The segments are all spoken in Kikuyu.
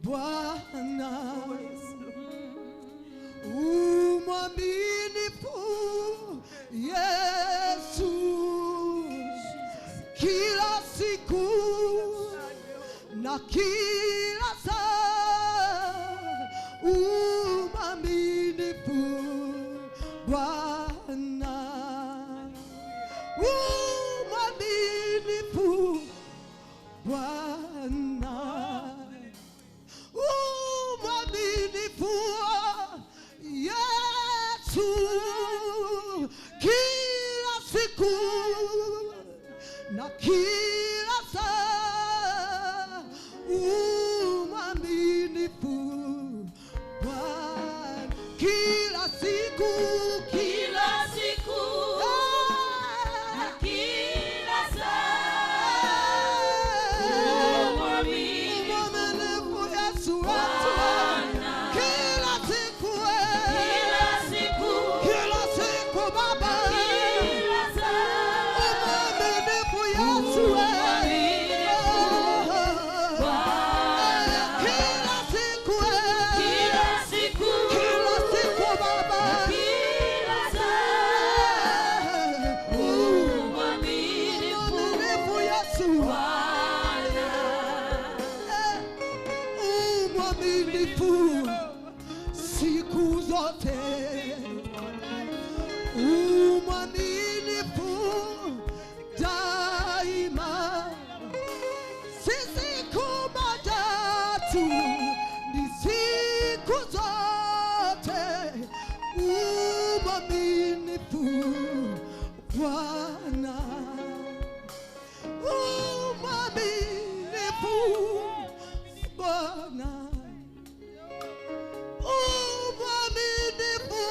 Bwana, umwaminifu Yesu, kila siku na kila saa, umwaminifu Bwana, umwaminifu Bwana, umwaminifu Yesu, kila siku na kila saa, umwaminifu Bwana, kila siku, Kila siku na kila saa, umwaminifu umwaminifu Yesu wetu, Bwana. Kila siku, Kila siku, kila siku Baba, kila saa, umwaminifu Yesu, umwaminifu Bwana. Kila siku, Kila siku, kila siku Baba, kila saa, umwaminifu umwaminifu Yesu, Bwana. Umwaminifu siku zote, umwaminifu daima, si siku moja tu, ni siku zote, umwaminifu Bwana, umwaminifu Bwana, umwaminifu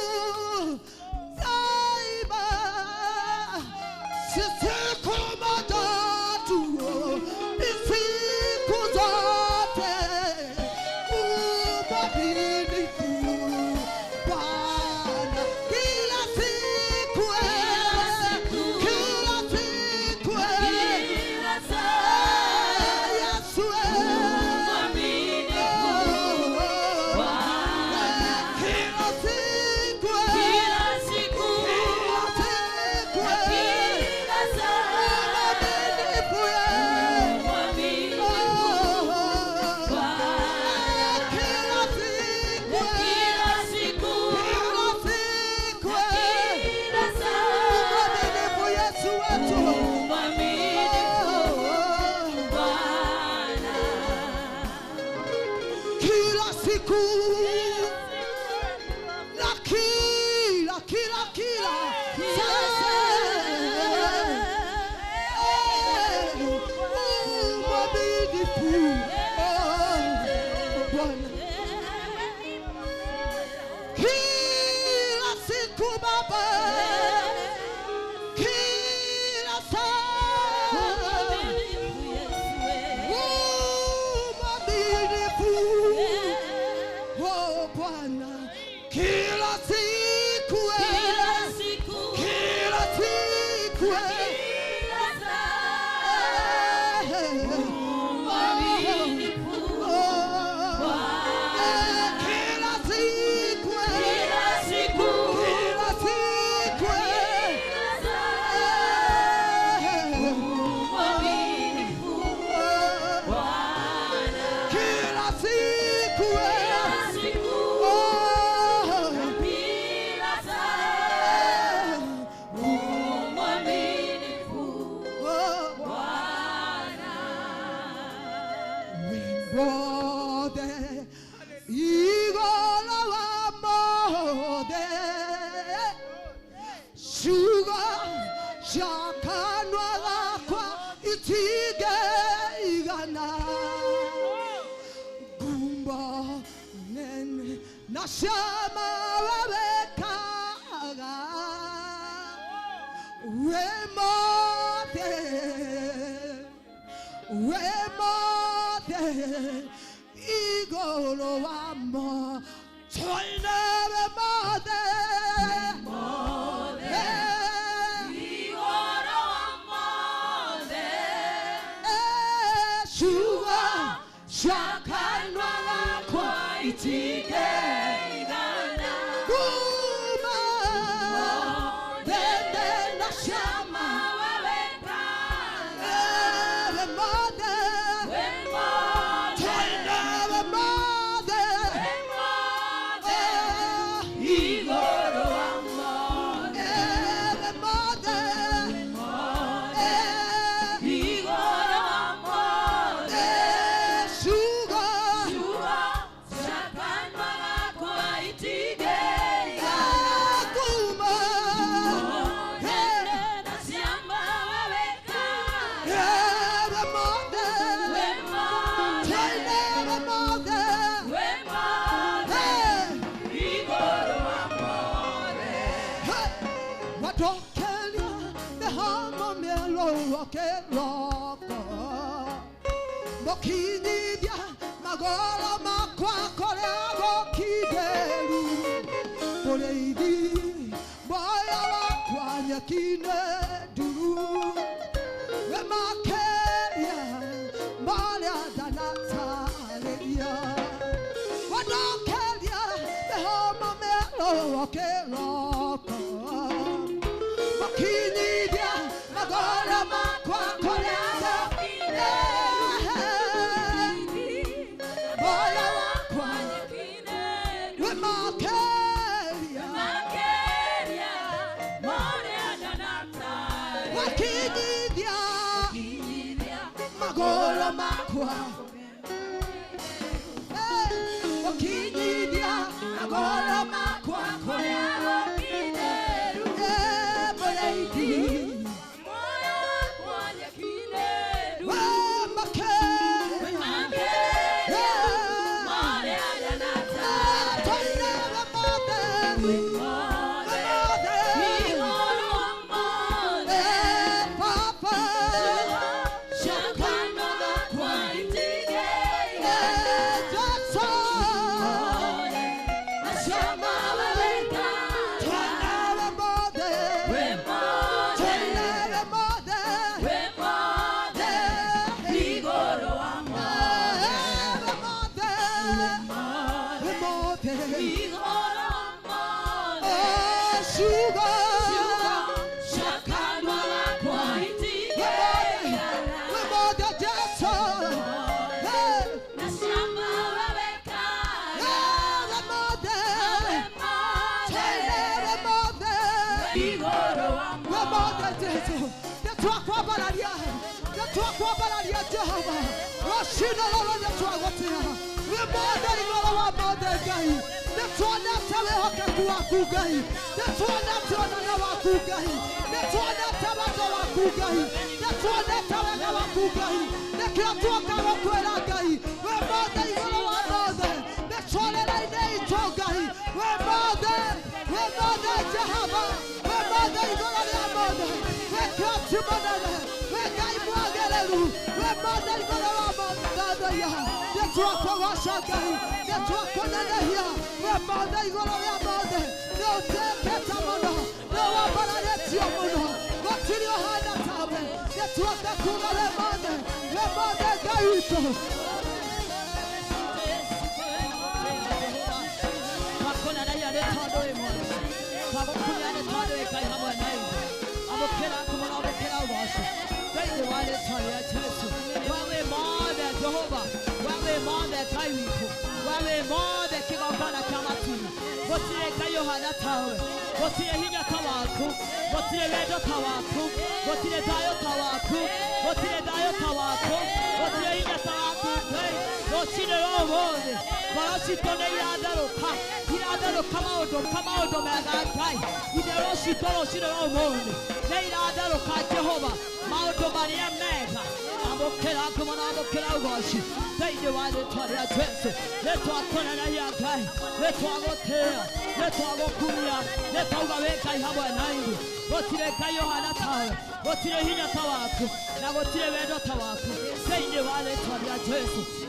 daima, si siku moja tu, ni siku zote, umwaminifu Bwana, kila siku, kila siku, Kila saa, Yesu, umwaminifu Bwana. kila siku, Kila siku, kila siku, kila saa, umwaminifu umwaminifu Bwana. Kila siku, Kila siku, kila siku, kila saa, umwaminifu Yesu wetu, umwaminifu Bwana. Kila siku na kila kila kila saa, umwaminifu Bwana, kila siku Baba, kila saa, umwaminifu oh Bwana, kila siku, Kila siku, kila siku, kila saa, umwaminifu Bwana. Kila siku, Kila siku, kila siku, kila saa, umwaminifu Bwana. Kila siku, Kila siku, oh, kila saa, umwaminifu oh. Bwana. Wimbo igolo wa mothe, ciugo cia kanua gakwa itingeigana, ngumbo nene na ciama we wĩkaga, wĩ mothe, wĩ mothe, igũrũ wa mo, tũine wĩ mothe, Mothe, igũrũ wa mothe, ciugo cia kanwa gakwa itingeigana Kuma Nene na ciama wawekana Ewe mothe we mothe Twaina we mothe we mothe igoro wa mothe Ewe mothe mothe igoro wa mothe Sugar Jua chakanwa gakwa itingeigana Kuma Nene na ciama wawekana Ewe mothe we mothe Twaina we mothe we mothe igoro wa mothe Watokelia mĩhamo mĩerũ roko mũkinyithia magoro makwa kũrĩa gũkindĩru mũrĩithi muoyo wakwa nyeki-inĩ nduru wĩ makĩria marĩa ndanatarĩria watokelia mĩhamo mĩerũ roko makinyithia magoro makwa kũrĩa muoyo wakwa wĩ makĩria wakinyithia magoro makwa wakinyithia magoro makwa kũrĩa mũrĩithi wĩ makĩria twaina we mothe we mothe Papa Nĩtwakwambararia Jehova rũcinĩ rũrũ nĩtwagũtĩa wĩ mothe igũrũ wa mothe Ngai nĩtuonete wĩhokeku waku Ngai nĩtuonete ũnene waku Ngai nĩtuonete wendo waku Ngai nĩtuonete wega waku Ngai nĩkĩo tuoka gũkwĩra Ngai wĩ mothe igũrũ wa mothe mĩtũrĩre-inĩ itũ Ngai wĩ mothe Jehova wĩ mothe igũrũ rĩa mothe wĩ kĩoti mũnene wĩ Ngai mwagĩrĩru wĩ mothe igũrũ wa mothe thathaiya nĩtwakũgoca Ngai nĩtwakũnenehia wĩ mothe igũrũ rĩa mothe nĩũtĩkĩte mũno nĩwambararĩtio mũno gũtirĩ ũhana tawe nĩtuoka kuga wĩ mothe Ngai witũ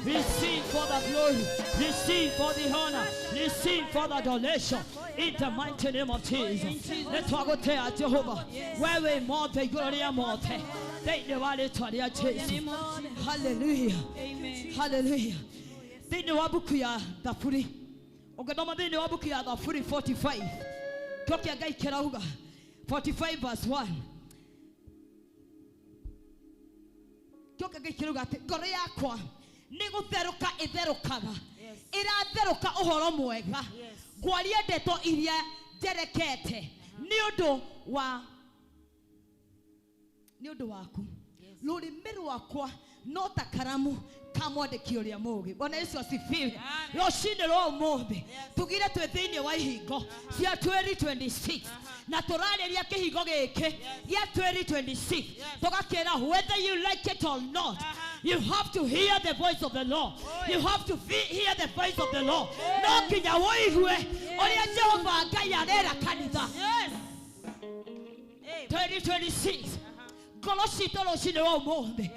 Receive for the glory, receive for the honor, receive for the adoration in the mighty name of Jesus. Let's Jehovah. Where we more glory more. Hallelujah. Amen. Hallelujah. Thĩinĩ wa mbuku ya Thaburi, ũngĩthoma thĩinĩ wa mbuku ya Thaburi 45, kĩo kĩa Ngai kĩrauga 45 verse 1. Kĩo kĩa Ngai kĩrauga atĩ ngoro yakwa nĩ gũtherũka ĩtherũkaga, ĩratherũka ũhoro mwega, ngwaria ndeto iria njerekete nĩ ũndũ waku. Rũrĩmĩ rwakwa no ta karamu ka mwandĩki ũrĩa mũũgĩ. Bwana Yesu asifiwe. Rũcinĩ rwa ũmũthĩ tugire twĩ thĩinĩ wa ihingo cia 2026 na tũrarĩria kĩhingo gĩkĩ gĩa 2026 tũgakĩra whether you like it or not, you have to hear the voice of the Lord. You have to hear the voice of the Lord. No nginya ũigue ũrĩa Jehova Ngai arera kanitha. 2026 ngoro citũ rũcinĩ rwa ũmũthĩ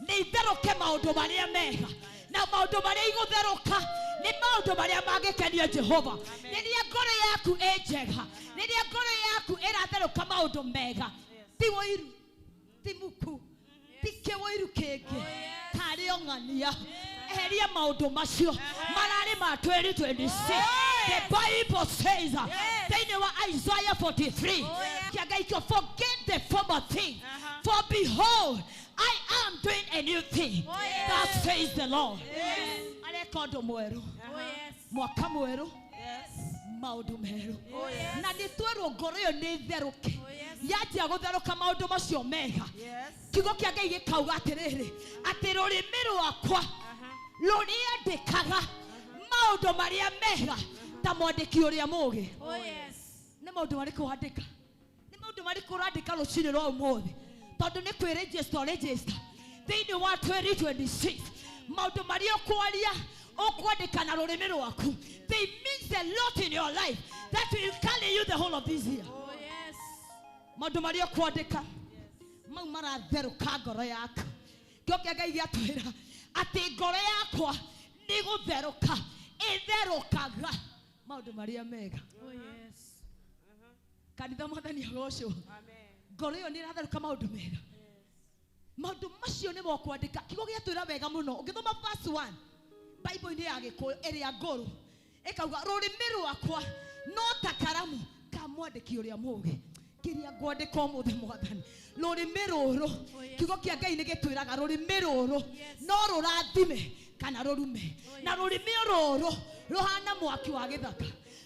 nĩ itherũke maũndũ marĩa mega, na maũndũ marĩa igũtherũka nĩ maũndũ marĩa mangĩkenia Jehova. Rĩrĩa ngoro yaku ĩ njega, rĩrĩa ngoro yaku ĩratherũka maũndũ mega, ti wũiru, ti muku, ti kĩwũiru kĩngĩ, tarĩ o ng'ania. Eheria maũndũ macio mararĩ ma 2026. The Bible says thĩinĩ wa Isaiah 43, kĩa Ngai kĩo, forget the former thing, for behold, I am doing a new thing. That says the Lord. Areka ũndũ mwerũ, mwaka mwerũ, maũndũ merũ. Na nĩ twerwo ngoro ĩyo nĩ ĩtherũke. Yanjia gũtherũka maũndũ macio mega, kiugo kĩa Ngai gĩkauga atĩrĩrĩ, atĩ rũrĩmĩ rwakwa rũrĩandĩkaga maũndũ marĩa mega ta mwandĩki ũrĩa mũũgĩ. Nĩ maũndũ marĩkũ wandĩka? Nĩ maũndũ marĩkũ ũrandĩka rũcinĩ rwa ũmũthĩ? Tondũ nĩ kwĩ register thĩinĩ wa 2026 maũndũ marĩa ũkwaria ũkwandĩka na rũrĩmĩ rwaku, they means a lot in your life that will carry you the whole of this year. Maũndũ marĩa ũkwandĩka mau maratherũka ngoro yaku. Kĩo kĩa Ngai gĩatwĩra atĩ ngoro yakwa nĩ gũtherũka ĩtherũkaga maũndũ marĩa mega. Kanitha Mwathani agocwo. Ngoro ĩyo nĩ ĩratherũka maũndũ mega. Maũndũ macio nĩ mokwandĩka. Kiugo gĩatwĩra wega mũno. Ũngĩthoma verse 1 Bible-inĩ ya Gĩkũyũ ĩrĩa ngũrũ ĩkauga rũrĩmĩ rwakwa no ta karamu ka mwandĩki ũrĩa mũũgĩ. Kĩrĩa ngwandĩka ũmũthĩ Mwathani, rũrĩmĩ rũrũ, kiugo kĩa Ngai nĩ gĩtwĩraga rũrĩmĩ rũrũ no rũrathime kana rũrume, na rũrĩmĩ rũrũ rũhana mwaki wa gĩthaka.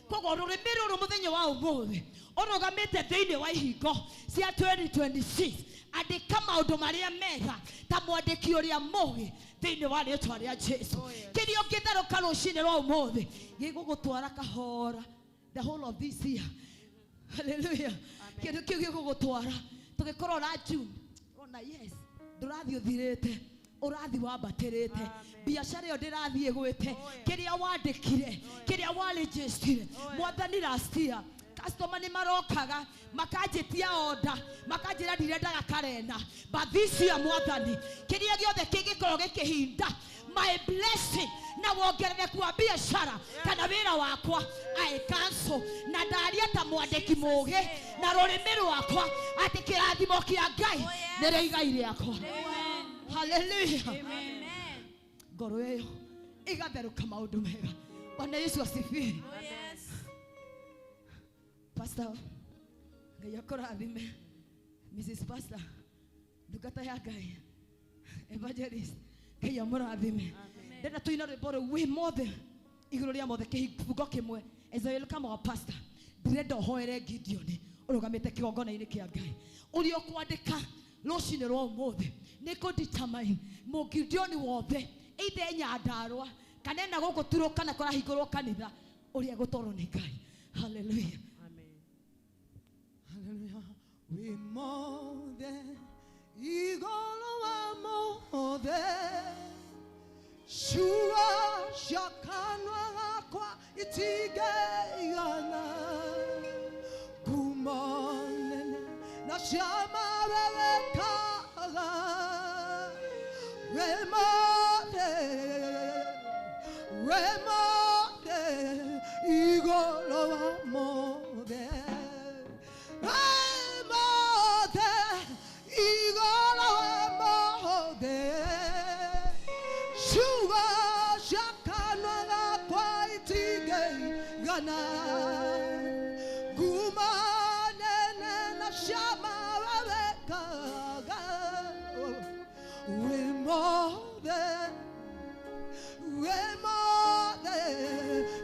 Koguo rũrĩmĩ rũrũ mũthenya wa ũmũthĩ ũrũgamĩte thĩinĩ wa ihingo cia 2026, andĩka maũndũ marĩa mega ta mwandĩki ũrĩa mũũgĩ thĩinĩ wa rĩĩtwa rĩa Jesu. Kĩrĩa ũngĩtherũka rũcinĩ rwa ũmũthĩ gĩgũgũtwara kahora the whole of this year. Hallelujah. Kĩndũ kĩu gĩgũgũtwara tũgĩkorwo na June, ona yes, ndũrathiĩ ũthirĩte, ũrathiĩ wambatĩrĩte, biacara ĩyo ndĩrathiĩ ĩgwĩte, kĩrĩa wandĩkire, kĩrĩa warĩnjĩstire Mwathani last year customer nĩ marokaga makanjĩtia order, makanjĩra ndirendaga karena, but this year Mwathani kĩrĩa gĩothe kĩngĩkorwo gĩkĩhinda my blessing na wongerereku wa biacara kana wĩra wakwa, I cancel. Na ndaria ta mwandĩki mũũgĩ na rũrĩmĩ rwakwa atĩ kĩrathimo kĩa Ngai nĩrĩo igai rĩakwa. Hallelujah. Ngoro ĩyo ĩgatherũka maũndũ mega. Bwana Yesu asifiwe. Pastor, Ngai akũrathime. Mrs. Pastor, ndungata ya Ngai, evangelist, Ngai amũrathime. Ndenda tũina rwĩmbo rũu wĩ mothe igũrũ rĩa mothe kĩhingo kĩmwe. As I welcome our pastor, ndĩrenda ũhoere Gideon ũrũgamĩte kĩgongona-inĩ kĩa Ngai. Ũrĩa ũkwandĩka rũcinĩ rwa ũmũthĩ nĩ kũ determine mũgideoni wothe either Nyandarũa kana ena gũkũ Turũkana kũrahingũrwo kanitha ũrĩa gũtwarwo nĩ Ngai. Hallelujah. Hallelujah. We mothe igolo wa mothe shua shakanwa akwa itigeana kumonene na shama wewekala we mothe igolo wa mothe Shuga shakana itigaigana Guma nene na ciama wawekaga Wĩ mothe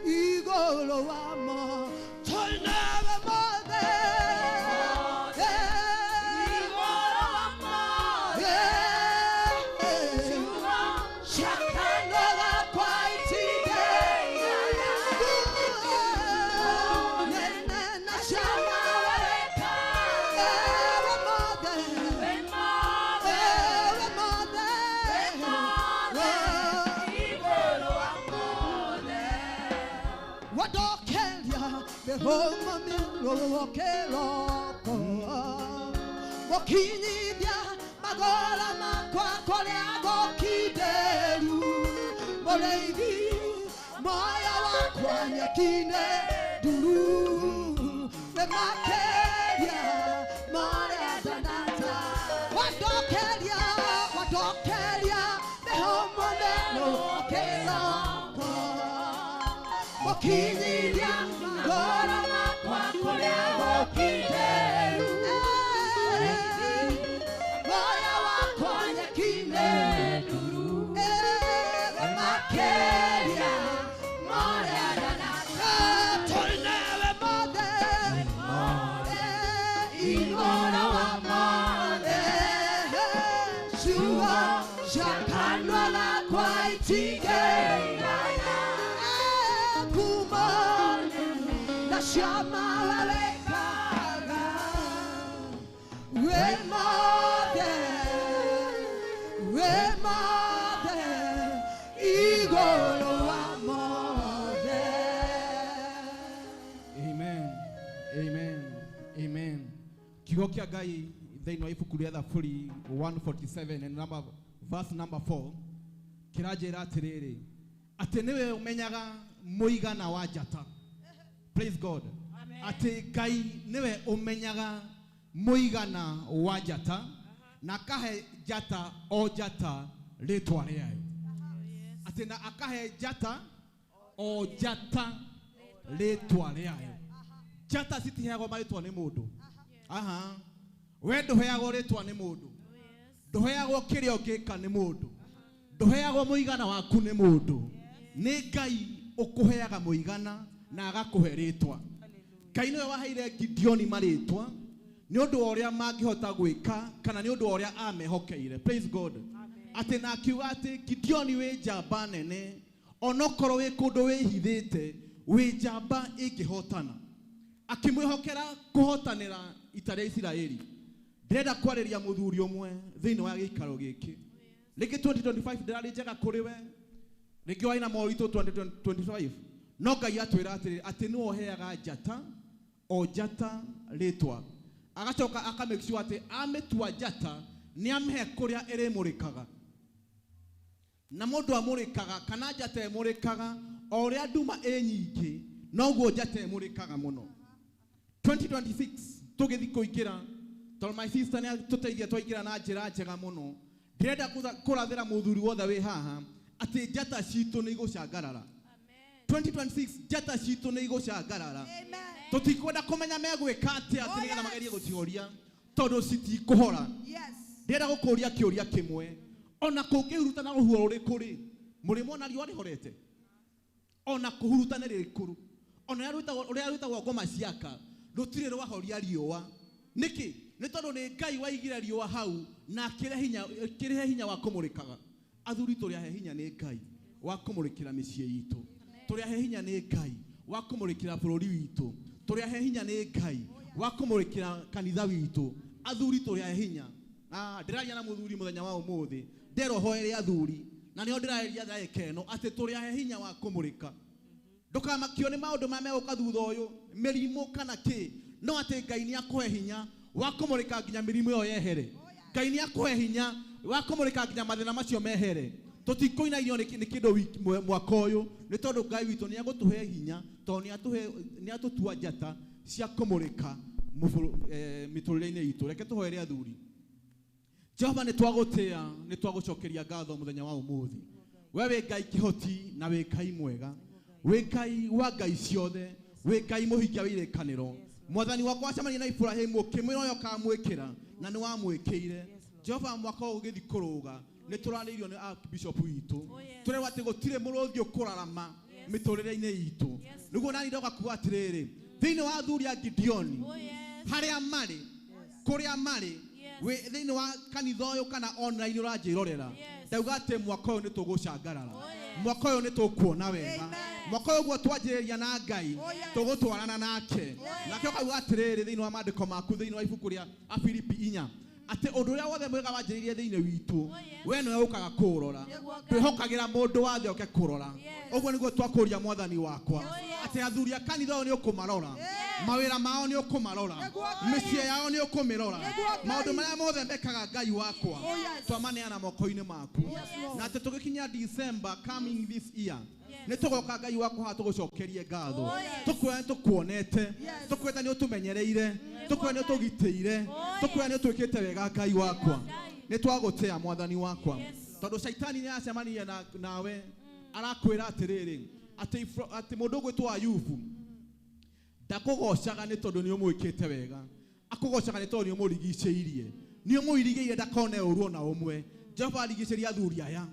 igũrũ wa mo Tũine wĩ mothe Igũrũ wa mothe Ciakano gakwa itigaigana Nene na ciama wawekaga Wĩ mothe Wĩ mothe Wĩ mothe igũrũ wa mothe Wadokelia mĩhũmũ mĩrũũkĩroko Gũkinyithia magũrũ makwa kũrĩa gũkindĩru Mũrĩithi moyo wakwa nyeki-inĩ nduru Wĩmakĩria marĩa ndanata Wadokelia wadokelia mĩhũmũ mĩrũũkĩroko Gũkinyithia magũrũ makwa kũrĩa gũkindĩru Moyo wakwa nyeki-inĩ nduru Wĩmakĩria marĩa ndanata Tũine wĩ mothe igũrũ wa mothe Ciugo cia kanua gakwa itigaigana Kuma na ciama wawekaga Wĩ mothe igũrũ wa mothe Amen. Amen. Amen. Kiugo kĩa Ngai thĩinĩ wa ibuku rĩa Thaburi 147 and number, verse number 4 kĩranjĩra atĩrĩrĩ atĩ nĩwe ũmenyaga mũigana wa njata. Praise God. Atĩ Ngai nĩwe ũmenyaga mũigana wa njata na akahe njata o njata rĩtwa rĩayo. Atĩ na akahe njata o njata rĩtwa rĩayo. Njata citiheagwo marĩtwa nĩ mũndũ. Aha. We ndũheagwo rĩtwa nĩ mũndũ. Ndũheagwo kĩrĩa ũngĩka nĩ mũndũ. Ndũheagwo mũigana waku nĩ mũndũ. Nĩ Ngai ũkũheaga mũigana na agakũhe rĩtwa. Ngai nĩwe waheire Gideoni marĩtwa nĩ ũndũ wa ũrĩa mangĩhota gwĩka kana nĩ ũndũ wa ũrĩa amehokeire. Praise God. Atĩ na akiuga atĩ Gideoni wĩ njamba nene onokorwo wĩ kũndũ wĩhithĩte wĩ njamba ĩngĩhotana. Akĩmwĩhokera kũhotanĩra ita rĩa Isiraeli. Ndĩrenda kwarĩria mũthuri ũmwe thĩinĩ wa gĩikaro gĩkĩ. Rĩngĩ 2025 ndĩrarĩ njega kũrĩ we, rĩngĩ warĩ na moritũ 2025, no Ngai atwĩra atĩrĩrĩ atĩ nĩwe ũheaga njata o njata rĩtwa. Agacoka aka make sure atĩ amĩtua njata nĩ amĩhe kũrĩa ĩrĩmũrĩkaga. Na mũndũ amũrĩkaga kana njata ĩmũrĩkaga o ũrĩa nduma ĩ nyingĩ noguo njata ĩmũrĩkaga mũno. 2026 tũgĩthiĩ kũingĩra tondũ my sister nĩ atũteithia twaingĩra na njĩra njega mũno. Ndĩrenda kũrathĩra mũthuri wothe wĩ haha atĩ njata citũ nĩ igũcangarara. 2026 njata citũ nĩ igũcangarara. Tũtikwenda kũmenya megwĩka atĩa atĩ nĩgetha magerie gũcihoria tondũ citikũhora. Ndĩrenda gũkũria kĩũria kĩmwe, ona kũngĩhurutana rũhuho rũrĩkũ rĩ, mũrĩmwona riũa rĩhorete? Ona kũhurutane rĩrĩkũrũ, ona ũrĩa rwĩtagwo ngoma ciaka rũtirĩ rwahoria riũa. Nĩkĩ? Nĩ tondũ nĩ Ngai waigire riũa hau na akĩrĩhe hinya wa kũmũrĩkaga. Athuri tũrĩ ahe hinya nĩ Ngai wa kũmũrĩkĩra mĩciĩ itũ, tũrĩ ahe hinya nĩ Ngai wa kũmũrĩkĩra bũrũri witũ, tũrĩ ahe hinya nĩ Ngai wa kũmũrĩkĩra kanitha witũ. Athuri tũrĩ ahe hinya. Ndĩraria na mũthuri mũthenya wa ũmũthĩ, nderwo hoere athuri na nĩho ndĩraria ndagĩka ĩno atĩ tũrĩ ahe hinya wa kũmũrĩka. Ndũkamakio nĩ maũndũ marĩa megũka thutha ũyũ, mĩrimũ kana kĩ, no atĩ Ngai nĩ akũhe hinya wa kũmũrĩka nginya mĩrimũ ĩyo yehere. Ngai nĩ akũhe hinya wa kũmũrĩka nginya mathĩna macio mehere. Tũtikũinainio nĩ kĩndũ mwaka ũyũ nĩ tondũ Ngai witũ nĩ egũtũhe hinya tondũ nĩ atũtua njata cia kũmũrĩka mĩtũrĩre-inĩ itũ. Reke tũhoere athuri. Jehova nĩ twagũtĩa, nĩ twagũcokeria ngatho mũthenya wa ũmũthĩ. We wĩ Ngai kĩhoti na wĩ Ngai mwega, wĩ Ngai wa ngai ciothe, Wĩ Ngai mũhingia wa irĩkanĩro. Mwathani wakwa acemania na Ibrahimu ũkĩmwĩra ũrĩa ũkamwĩkĩra na nĩ wamwĩkĩire. Jehova mwaka ũyũ ũgĩthiĩ kũrũga nĩ tũrarĩirio nĩ Archbishop witũ. Tũrerwo atĩ gũtirĩ mũrũthi ũkũrarama mĩtũrĩre-inĩ itũ. Nĩguo nani ndoka kuga atĩrĩrĩ, thĩinĩ wa athuri a Gideoni harĩa marĩ, kũrĩa marĩ, wĩ thĩinĩ wa kanitha ũyũ kana online ũranjĩrorera, ndauga atĩ mwaka ũyũ nĩ tũgũcangarara, mwaka ũyũ nĩ tũkuona wega, mwaka ũyũ ũguo twanjĩrĩria na Ngai tũgũtwarana nake. Nake ũkauga atĩrĩrĩ thĩinĩ wa maandĩko maku thĩinĩ wa ibuku rĩa Afilipi 4 atĩ ũndũ ũrĩa wothe mwega wanjĩrĩirie thĩinĩ witũ we nĩwe ũkaga kũũrora, ndwĩhokagĩra mũndũ wa thĩ oke kũrora. Ũguo nĩguo twakũria mwathani wakwa atĩ athuri a kanitha ũyũ nĩ ũkũmarora, mawĩra mao nĩ ũkũmarora, mĩciĩ yao nĩ ũkũmĩrora, maũndũ marĩa mothe mekaga Ngai wakwa twamaneana moko-inĩ maku. Na atĩ tũgĩkinya December coming this year nĩ tũgoka Ngai wakwa haha tũgũcokerie ngatho, tũkwĩra nĩ tũkuonete, tũkwĩra nĩ ũtũmenyereire, tũkwĩra nĩ ũtũgitĩire, tũkwĩra nĩ ũtwĩkĩte wega Ngai wakwa. Nĩ twagũtĩa mwathani wakwa, tondũ caitani nĩ acemanirie nawe arakwĩra atĩrĩrĩ atĩ mũndũ ũgwĩtwo Ayubu ndakũgocaga nĩ tondũ nĩ ũmwĩkĩte wega, akũgocaga nĩ tondũ nĩ ũmũrigicĩirie, nĩ ũmũirigĩire ndakone ũru ona ũmwe. Jehova arigicĩria athuri aya,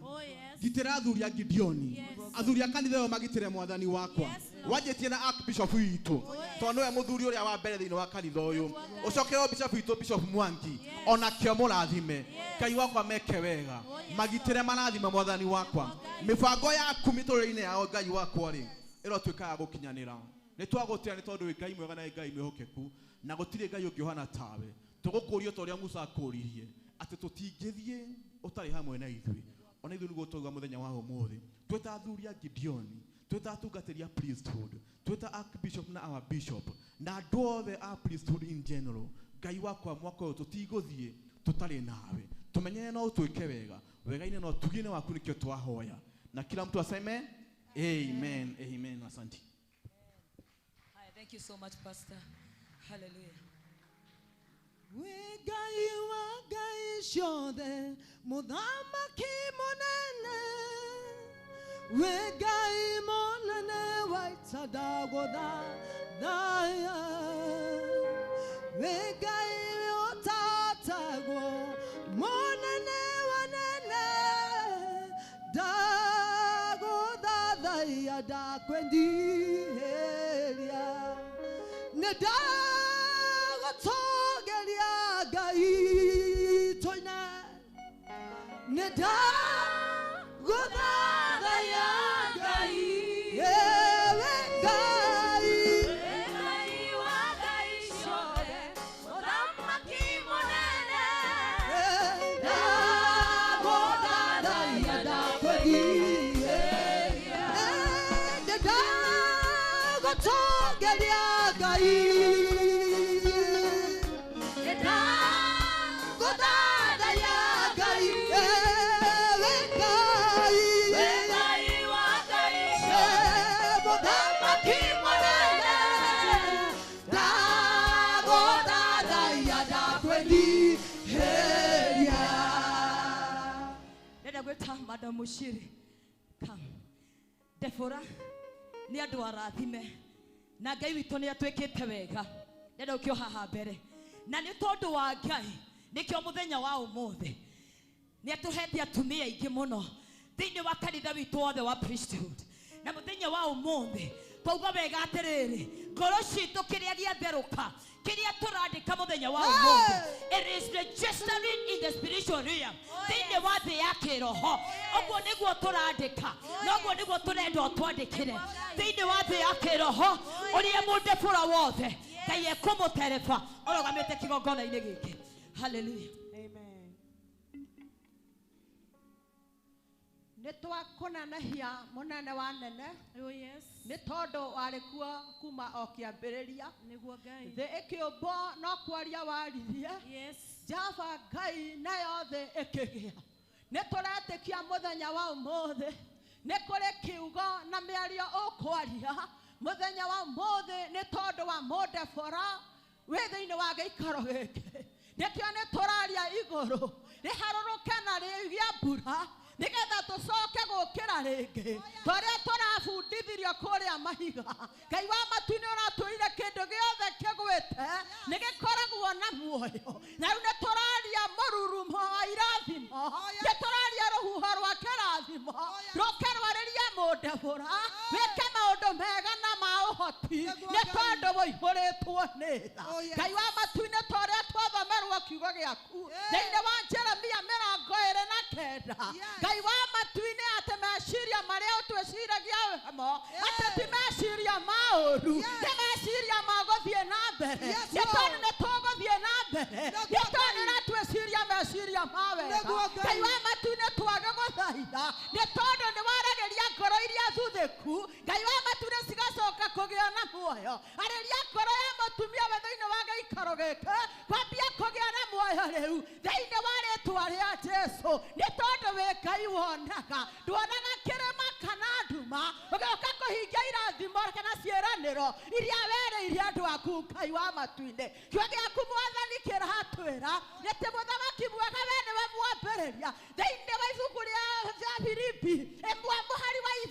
gitĩra athuri a Gideoni, athuri a kanitha ũyũ magitĩre mwathani wakwa. Wanjĩtie na Archbishop witũ tondũ nĩwe mũthuri ũrĩa wa mbere thĩinĩ wa kanitha ũyũ, ũcokerwo Bishop witũ Bishop Mwangi onakĩo mũrathime Ngai wakwa, meke wega, magitĩre marathime mwathani wakwa. Mĩbango yaku mĩtũrĩre-inĩ yao Ngai wakwa rĩ ĩrotuĩka ya gũkinyanĩra. Nĩ twagũtĩa nĩ tondũ wĩ Ngai mwega na wĩ Ngai mwĩhokeku, na gũtirĩ Ngai ũngĩ ũhana tawe. Tũgũkũria ta ũrĩa Musa akũririe atĩ tũtingĩthiĩ ũtarĩ hamwe na ithuĩ. Ona ithuĩ nĩguo twauga mũthenya wa ũmũthĩ twĩta athuri a Gideoni, twĩta atungatĩri a priesthood, twĩta archbishop na our bishop na andũ othe a priesthood in general, Ngai wakwa mwaka ũyũ tũtigũthiĩ tũtarĩ nawe. Tũmenyere no ũtwĩke wega, wega-inĩ no tugie-inĩ waku nĩkĩo twahoya. Na kila mtu aseme amen, amen. Asante. Hi, thank you so much, Pastor. Hallelujah. Wĩ Ngai wa ngai ciothe, mũthamaki mũnene, wĩ Ngai mũnene wa ita ndagũthathaiya, wĩ Ngai ũtatagwo mũnene wa nene, ndagũthathaiya ndakwendihĩria, nĩ ndagũtũgĩria Ngai tũine, nĩ ndagũthathaiya Ngai, ewe Ngai. Ngai wa ngai ciothe, mũthamaki mũnene, Ndagũthathaiya ndakwendihĩria, nĩ ndagũtũgĩria Ngai. Ndagũthathaiya Ngai, ewe Ngai. Ngai wa ngai ciothe, Mũthamaki mũnene, ndagũthathaiya ndakwendihĩria. Ndĩrenda gwĩta Madam Mushiri. Come. Deborah nĩ andũ arathime na Ngai witũ nĩ atwĩkĩte wega. Ndĩrenda ũkĩo haha mbere, na nĩ tondũ wa Ngai nĩkĩo mũthenya wa ũmũthĩ nĩ atũhete atumia aingĩ mũno thĩinĩ wa kanitha witũ wothe wa priesthood. Na mũthenya wa ũmũthĩ twauga wega atĩrĩrĩ, ngoro citũ kĩrĩa gĩatherũka, kĩrĩa tũrandĩka mũthenya wa ũmũthĩ, it is registering in the spiritual realm, thĩinĩ wa thĩ ya kĩroho. Ũguo nĩguo tũrandĩka, na ũguo nĩguo tũrenda ũtwandĩkĩre thĩinĩ wa thĩ ya kĩroho. Ũrĩa mũndebũra wothe Ngai ekũmũtereba ũrũgamĩte kĩgongona-inĩ gĩkĩ. Hallelujah. Amen. Nĩ twakũnenehia mũnene wa nene, Oh yes. nĩ tondũ warĩ kuo kuma o kĩambĩrĩria. Nĩguo Ngai. Thĩ ĩkĩũmbwo no kwaria waririe, Yes. Jehova Ngai nayo thĩ ĩkĩgĩa. Nĩ tũretĩkia mũthenya wa ũmũthĩ nĩ kũrĩ kiugo na mĩario ũkwaria mũthenya wa ũmũthĩ nĩ tondũ wa mũndebora wĩ thĩinĩ wa gĩikaro gĩkĩ. Nĩkĩo nĩ tũraria igũrũ rĩharũrũke na rĩgĩa mbura, Nĩgetha tũcoke gũkĩra rĩngĩ tũrĩa tũrabundithirio kũrĩa mahiga. Ngai wa matu-inĩ ũratwĩrire kĩndũ gĩothe kĩgwĩte nĩ gĩkoragwo na muoyo. Na rĩu nĩ tũraria mũrurumo wa irathimo, nĩ tũraria rũhuho rwa kĩrathimo rũke rwarĩrie mũndebũra wĩke maũndũ mega na ma ũhoti nĩ tondũ wũihũrĩtwo nĩ tha. Ngai wa matu-inĩ tũrĩa twathomerwo kiugo gĩaku thĩinĩ wa Jeremia 29 Ngai wa matu-inĩ atĩ meciria marĩa ũtwĩciragia mo atĩ ti meciria ma ũũru, nĩ meciria ma gũthiĩ na mbere, nĩ tondũ nĩ tũgũthiĩ na mbere, nĩ tondũ nĩũratwĩciria meciria ma wega. Ngai wa matu-inĩ twage gũthaitha nĩ tondũ nĩ waragĩria ngoro iria thuthĩku. Ngai wa matu-inĩ cigacoka kũgĩa na muoyo. Arĩria ngoro ya mũtumia we thĩinĩ wa gĩikaro gĩkĩ kwambia kũgĩa na muoyo rĩu thĩinĩ wa rĩtwa rĩa Jesu, nĩ tondũ wĩ Ngai wonaga, nduonaga kĩrĩma kana nduma ũgĩũka kũhingia irathimo kana ciĩranĩro iria werĩire andũ aku. Ngai wa matu-inĩ, kiugo gĩaku Mwathani kĩratwĩra atĩ mũthamaki mwega we nĩwe mwambĩrĩria thĩinĩ wa ibuku rĩa Filipi 1 mũhari wa 6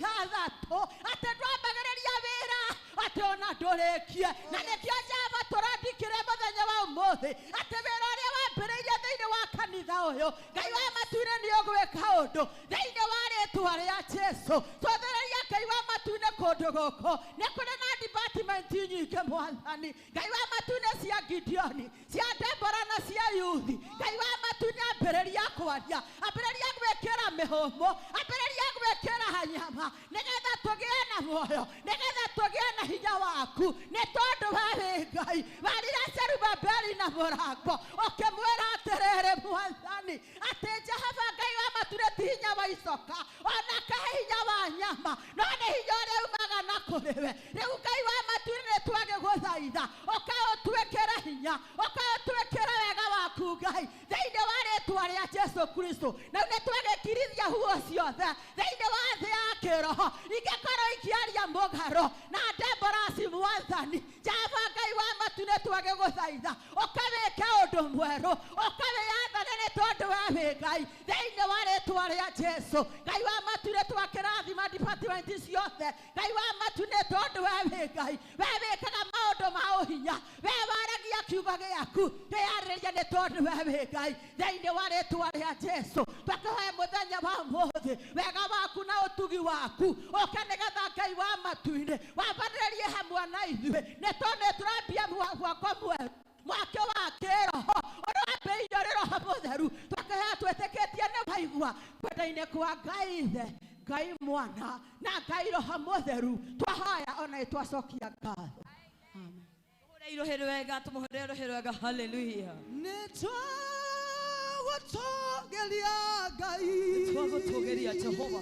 atĩ ndwambagĩrĩria wĩra atĩ ona ndũrĩkie. Na nĩkĩo Jehova tũrandĩkĩre mũthenya wa ũmũthĩ atĩ wĩra ũrĩa wambĩrĩirie thĩinĩ wa kanitha ũyũ Ngai wa matu-inĩ nĩ ũgwĩka ũndũ thĩinĩ wa rĩtwa rĩa Jesu. Twathĩrĩria Ngai wa matu-inĩ kũndũ gũkũ nĩ kũrĩ na department nyingĩ Mwathani. Ngai wa matu-inĩ cia Gideoni, cia Debora na cia yuthi. Ngai wa matu-inĩ ambĩrĩria kwaria, ambĩrĩria gwĩkĩra mĩhũmũ, ambĩrĩria gwĩkĩra nyama nĩgetha tũgĩe na muoyo, nĩgetha tũgĩe na hinya waku, nĩ tondũ we wĩ Ngai. Warire Zerubabeli na mũrango ũkĩmwĩra atĩrĩrĩ Mwathani atĩ Jehova Ngai wa matu-inĩ ti hinya wa icoka ona kahe hinya wa nyama, no nĩ hinya ũrĩa umaga na kũrĩ we. Rĩu Ngai wa matu-inĩ nĩ twagĩgũthaitha ũkaũtwĩkĩra hinya, ũkaũtwĩkĩra wega waku Ngai thĩinĩ wa rĩtwa rĩa Jesu Kristo. Na nĩ twagĩkirithia huo ciothe thĩinĩ wa thĩ ya kĩroho ingĩkorwo ikĩaria mũgarũ na Deborah Mwathani. Jehova Ngai wa matu-inĩ twagĩgũthaitha ũkawĩke ũndũ mwerũ, ũkawĩathane nĩ tondũ we wĩ Ngai thĩinĩ wa rĩtwa rĩa Jesu. Ngai wa matu-inĩ twakĩrathima department ciothe. Ngai wa matu-inĩ tondũ we wĩ Ngai, we wĩkaga maũndũ ma ũhinya, we waragia kiugo gĩaku kĩarĩria nĩ tondũ we wĩ Ngai thĩinĩ wa rĩtwa rĩa Jesu. Twakũhe mũthenya wa ũmũthĩ wega waku na ũtugi waku ũke nĩgetha Ngai wa matu-inĩ wambanĩrĩrie hamwe na ithuĩ nĩ tondũ nĩ tũrambia mwako mwerũ, mwaka wa kĩroho ũrĩa wambĩrĩirio nĩ Roho Mũtheru. Twakũhe twĩtĩkĩtie nĩ waigua kwenda-inĩ kwa Ngai Ithe, Ngai Mwana na Ngai Roho Mũtheru. Twahoya ona nĩ twacokia ngatho. Tũmũhũre rũhĩ rwega, tũmũhũre rũhĩ rwega. Hallelujah. Nĩ twagũtũũgĩria Ngai, Twagũtũũgĩria Jehova,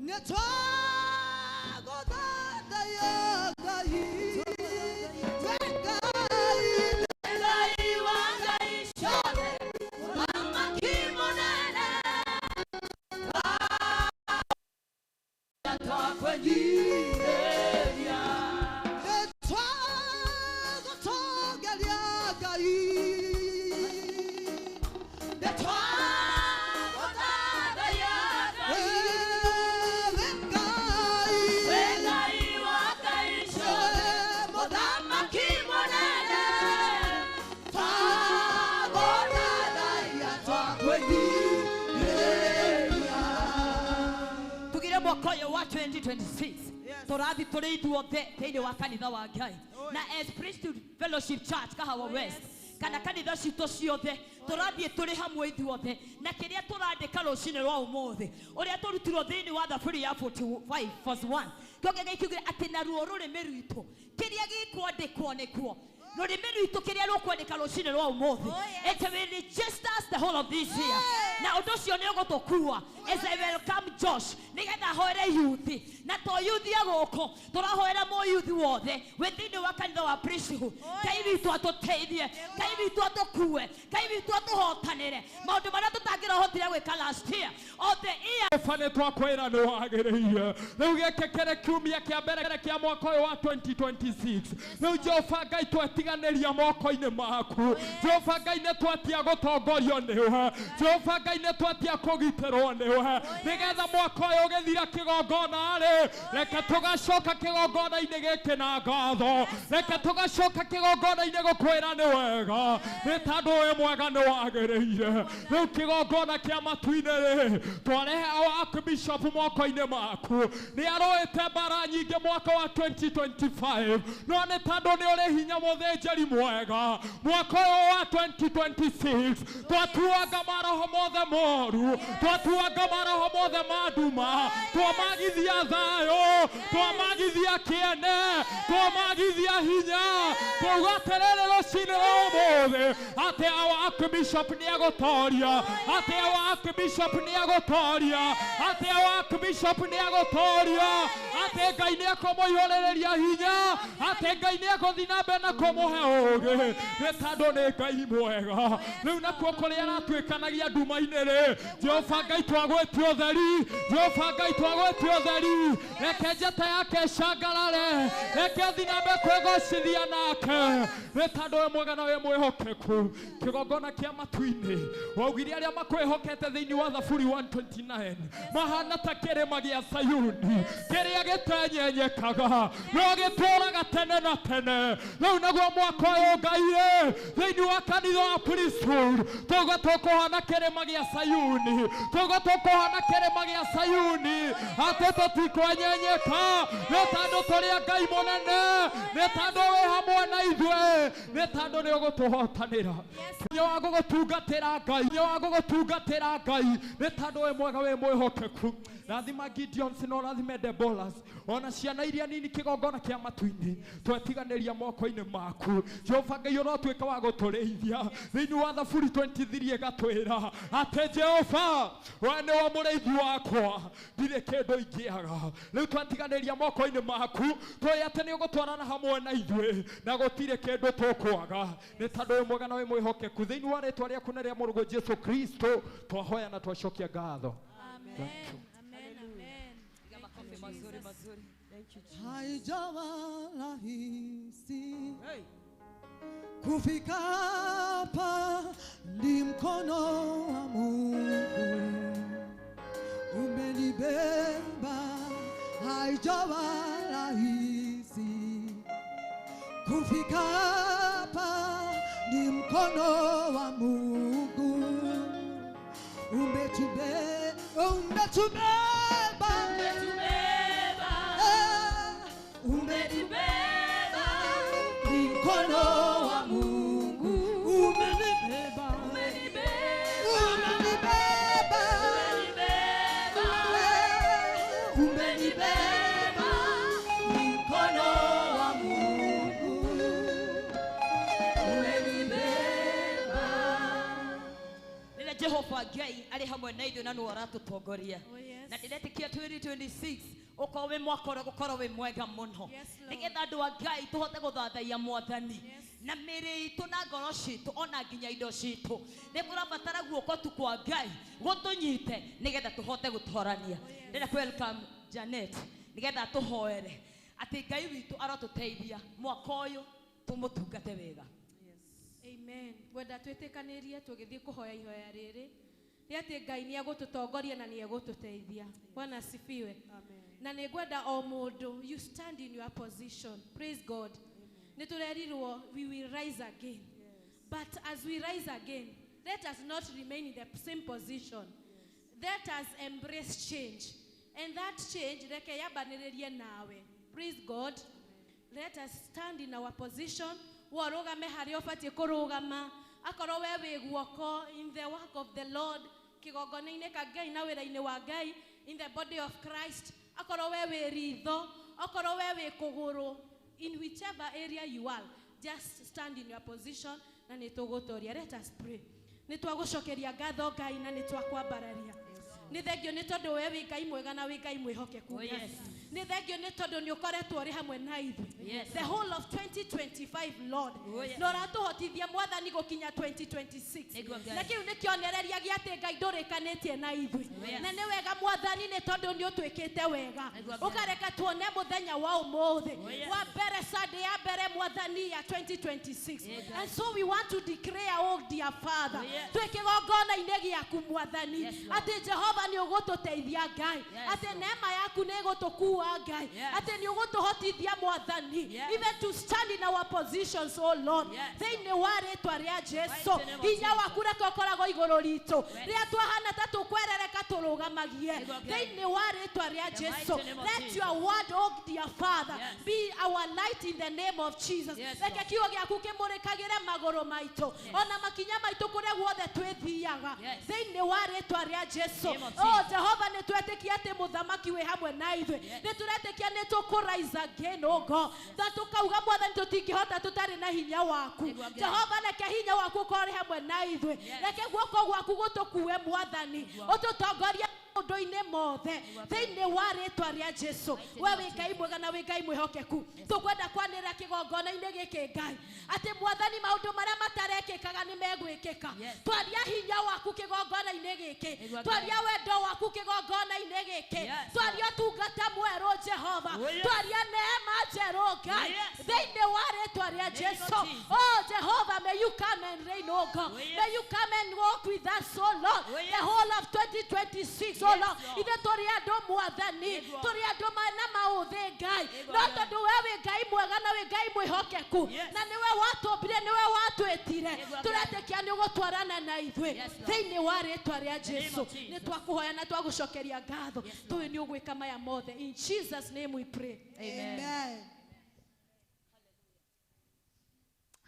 nĩ twagũthathaiya Ngai, we Ngai, Ngai wa Ngai ciothe, Mũthamaki mũnene, twakwĩnyihĩria. Nĩ twagũtũũgĩria Ngai, nĩ Twagũthathaiya Ngai, we Ngai, we Ngai wa Ngai ciothe, Mũthamaki mũnene, twagũthathaiya twakwĩnyihĩria. Tugire mwaka ũyũ wa 2026 tũrathi tũrĩ ithuothe thĩinĩ wa kanitha wa Ngai na as Priesthood Fellowship Church Kahawa West kana kanitha citũ ciothe tũrathiĩ tũrĩ hamwe ithuothe na kĩrĩa tũrandĩka rũcinĩ rwa ũmũthĩ ũrĩa tũrutirwo thĩinĩ wa Thaburi ya 45 verse 1 kĩonge gĩkiugire atĩ naruo rũrĩmĩ rwitũ kĩrĩa gĩkwandĩkwo nĩkuo rũrĩmĩ rwitũ kĩrĩa rũkwandĩka rũcinĩ rwa ũmũthĩ. It will register us the whole of this year na ũndũ ũcio nĩ ũgũtũkua. As I welcome Josh nĩgetha ahoere yuthi na to yuthi a gũkũ tũrahoera mũyuthi wothe wĩ thĩinĩ wa kanitha wa Priesthood. Ngai witũ atũteithie, Ngai witũ atũkue, Ngai witũ atũhotanĩre maũndũ marĩa tũtangĩrohotire gwĩka last year of the year. Jehova nĩ twakwĩra nĩ wagĩrĩire rĩu gĩkĩ kĩrĩ kiumia kĩa mbere kĩa mwaka ũyũ wa 2026 rĩu Jehova Ngai tweti twatiganĩria moko-inĩ maku. Jehova Ngai nĩ twatia gũtongorio nĩwe. Jehova Ngai nĩ twatia kũgitĩrwo nĩwe. Nĩgetha mwaka ũyũ ũgĩthira kĩgongona rĩ, reke tũgacoka kĩgongona-inĩ gĩkĩ na ngatho. Reke tũgacoka kĩgongona-inĩ gũkwĩra nĩ wega, nĩ tondũ wĩ mwega nĩ wagĩrĩire. Rĩu kĩgongona kĩa matu-inĩ rĩ, twarehe our Archbishop moko-inĩ maku. Nĩ arũĩte mbara nyingĩ mwaka wa 2025, no nĩ tondũ nĩ ũrĩ hinya mũthĩnjĩri mwega. Mwaka ũyũ wa 2026 twatuanga maroho mothe moru, twatuanga maroho mothe ma nduma, twamagithia thayũ, twamagithia kĩene, twamagithia hinya. Twauga atĩrĩrĩ rũcinĩ rwa ũmũthĩ atĩ our Archbishop nĩ egũtoria, atĩ our Archbishop nĩ egũtoria, atĩ our Archbishop nĩ egũtoria, atĩ Ngai nĩ ekũmũihũrĩrĩria hinya, atĩ Ngai nĩ egũthiĩ na mbere na kũmũhe ũũgĩ, nĩ tondũ nĩ Ngai mwega. Rĩu nakuo kũrĩa aratuĩkanagia nduma-inĩ rĩ, Jehova Ngai twagwĩtia ũtheri, Jehova Ngai twagwĩtia ũtheri. Reke njata yake ĩcangarare, reke athiĩ na mbere kwĩgocithia nake, nĩ tondũ wĩ mwega na wĩ mwĩhokeku. Kĩgongona kĩa matu-inĩ waugire arĩa makwĩhokete thĩinĩ wa Thaburi 129 mahana ta kĩrĩma gĩa Sayuni kĩrĩa gĩtenyenyekaga no gĩtũũraga tene na tene. Rĩu naguo mwaka ũyũ Ngai rĩ, thĩinĩ wa kanitha wa Priesthood tũgwa tũkũhana kĩrĩma gĩa Sayuni, tũgwa tũkũhana kĩrĩma gĩa Sayuni, atĩ tũtikwenyenyeka, nĩ tondũ tũrĩ a Ngai mũnene, nĩ tondũ wĩ hamwe na ithuĩ, nĩ tondũ nĩ ũgũtũhotanĩra. Hinya wa gũgũtungatĩra Ngai, hinya wa gũgũtungatĩra Ngai, nĩ tondũ wĩ mwega wĩ mwĩhokeku. Rathima Gideons na ũrathime Deborahs, ona ciana iria nini kĩgongona kĩa matu-inĩ twetiganĩria moko-inĩ maku. Jehova Ngai ũrotuĩka wa gũtũrĩithia. Thĩinĩ wa Thaburi 23 ĩgatwĩra atĩ Jehova we nĩwe mũrĩithi wakwa, ndirĩ kĩndũ ingĩaga. Rĩu twatiganĩria moko-inĩ maku, tũĩ atĩ nĩ ũgũtwarana hamwe na ithuĩ na gũtirĩ kĩndũ tũkwaga, nĩ tondũ wĩ mwega na wĩ mwĩhokeku. Thĩinĩ wa rĩtwa rĩaku na rĩa mũrũguo Jesu Kristo twahoya na twacokia ngatho. Amen. Amen. Amen. Piga makofi mazuri mazuri. Haijawa rahisi kufika hapa, ni mkono wa Mungu umenibeba. Haijawa rahisi kufika hapa, ni mkono wa Mungu umetubeba, umetubeba, umetubeba, ni mkono wa Mungu umenibeba, umenibeba, umenibeba, ni mkono wa Mungu umenibeba. Rĩrĩa Jehova Ngai arĩ hamwe na ithuĩ na nĩwe ũratũtongoria. Oh, yes. Na ndĩretĩkia 2026 ũkorwo wĩ mwaka ũrĩa ũgũkorwo wĩ mwega mũno, Yes, Lord. nĩgetha andũ a Ngai tũhote gũthathaiya Mwathani Yes. na mĩĩrĩ itũ na ngoro citũ ona nginya indo citũ. Nĩ kũrabatara guoko tu kwa Ngai gũtũnyite nĩgetha tũhote gũtorania. Ndĩrenda kũ welcome Janet nĩgetha atũhoere atĩ Ngai witũ arotũteithia mwaka ũyũ tũmũtungate wega. Amen. Ngwenda twĩtĩkanĩrie tũgĩthiĩ kũhoya ihoya rĩrĩ nĩ atĩ Ngai nĩ egũtũtongoria na nĩ egũtũteithia. Bwana asifiwe. Na nĩ ngwenda o mũndũ, you stand in your position. Praise God. Nĩ tũrerirwo we will rise again. But as we rise again, let us not remain in the same position. Let us embrace change. And that change reke yambanĩrĩrie nawe. Praise God. Let us stand in our position. Warũgame harĩa ũbatiĩ kũrũgama. Akorwo we wĩ guoko in the work of the Lord, kĩgongona-inĩ ka Ngai na wĩra-inĩ wa Ngai, in the body of Christ. Akorwo we wĩ ritho, akorwo we wĩ kũgũrũ, in whichever area you are, just stand in your position na nĩ tũgũtoria. Let us pray. Nĩ twagũcokeria ngatho Ngai na nĩ twakwambararia. Nĩ thengio nĩ tondũ we wĩ Ngai mwega na wĩ Ngai mwĩhokeku. Oh, yes. Nĩ thengio nĩ tondũ nĩ ũkoretwo ũrĩ hamwe na ithuĩ. Yes. The whole of 2025, Lord. Oh, yes. Na ũratũhotithia Mwathani gũkinya 2026. Nĩguo Ngai. Na kĩu nĩ kĩonereria gĩa atĩ Ngai ndũrĩkanĩtie na ithuĩ. Oh, yes. Na nĩ wega Mwathani nĩ tondũ nĩ ũtwĩkĩte wega. Nĩguo Ngai. Ũkareka tuone mũthenya Muthenya wa umuthi wa mbere, Sunday ya mbere mwathani ya 2026. And so we want to declare, oh dear Father, twĩ kĩgongona-inĩ gĩaku mwathani, atĩ Jehova nĩ ũgũtũteithia Ngai, atĩ neema yaku nĩ ĩgũtũkua Ngai, atĩ nĩ ũgũtũhotithia mwathani, even to stand in our positions, oh Lord, thĩinĩ wa rĩtwa rĩa Jesu. Hinya waku reke ũkoragwo igũrũ ritũ rĩrĩa twahana ta tũkwerereka tũrũgamagie thĩinĩ wa rĩtwa rĩa Jesu. Let your word, oh dear Father, be our light in the name of Jesus. Reke kiugo gĩaku kĩmũrĩkagĩre magũrũ maitũ ona makinya maitũ kũrĩa guothe twĩthiaga thĩinĩ wa rĩtwa rĩa Jesu. Oh Jehova, nĩ twetĩkia atĩ mũthamaki wĩ hamwe na ithuĩ, nĩ tũretĩkia nĩ tũkũ rise again, oh God, na tũkauga mwathani tũtingĩhota tũtarĩ na hinya waku. Jehova, reke hinya waku ũkorwo hamwe na ithuĩ, reke guoko gwaku gũtũkue mwathani, ũtũtongorie maũndũ-inĩ mothe thĩinĩ wa rĩtwa rĩa Jesu. We wĩ Ngai mwega na wĩ Ngai mwĩhokeku. Tũkwenda kwanĩrĩra kĩgongona-inĩ gĩkĩ Ngai atĩ mwathani maũndũ marĩa matarekĩkaga nĩ megwĩkĩka. Twaria hinya waku kĩgongona-inĩ gĩkĩ, twaria wendo waku kĩgongona-inĩ gĩkĩ, twaria ũtungata mwerũ Jehova, twaria neema njerũ Ngai thĩinĩ wa rĩtwa rĩa Jesu. Oh Jehova, may you come and reign, oh God. May you come and walk with us, oh Lord, the whole of 2026, oh Lord. Ithe tũrĩ andũ mwathani, tũrĩ andũ mena maũthĩ Ngai, no tondũ we wĩ Ngai mwega na wĩ Ngai mwĩhokeku, na nĩwe watũmbire, nĩwe watwĩtire, tũretĩkia nĩ ũgũtwarana na ithuĩ thĩinĩ wa rĩtwa rĩa Jesu. Nĩ twakũhoya na twagũcokeria ngatho, tũĩ nĩ ũgwĩka maya mothe. In Jesus name we pray. Amen.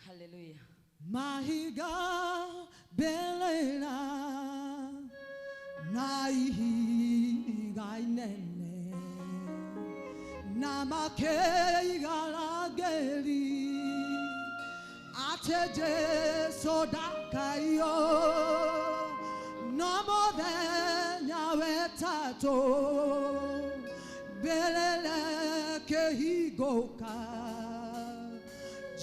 Hallelujah. Mahiga belera na ihiga inene na makeigarageri ate Jesu dakayo no muthenya wetatũ mbelele kĩhingũka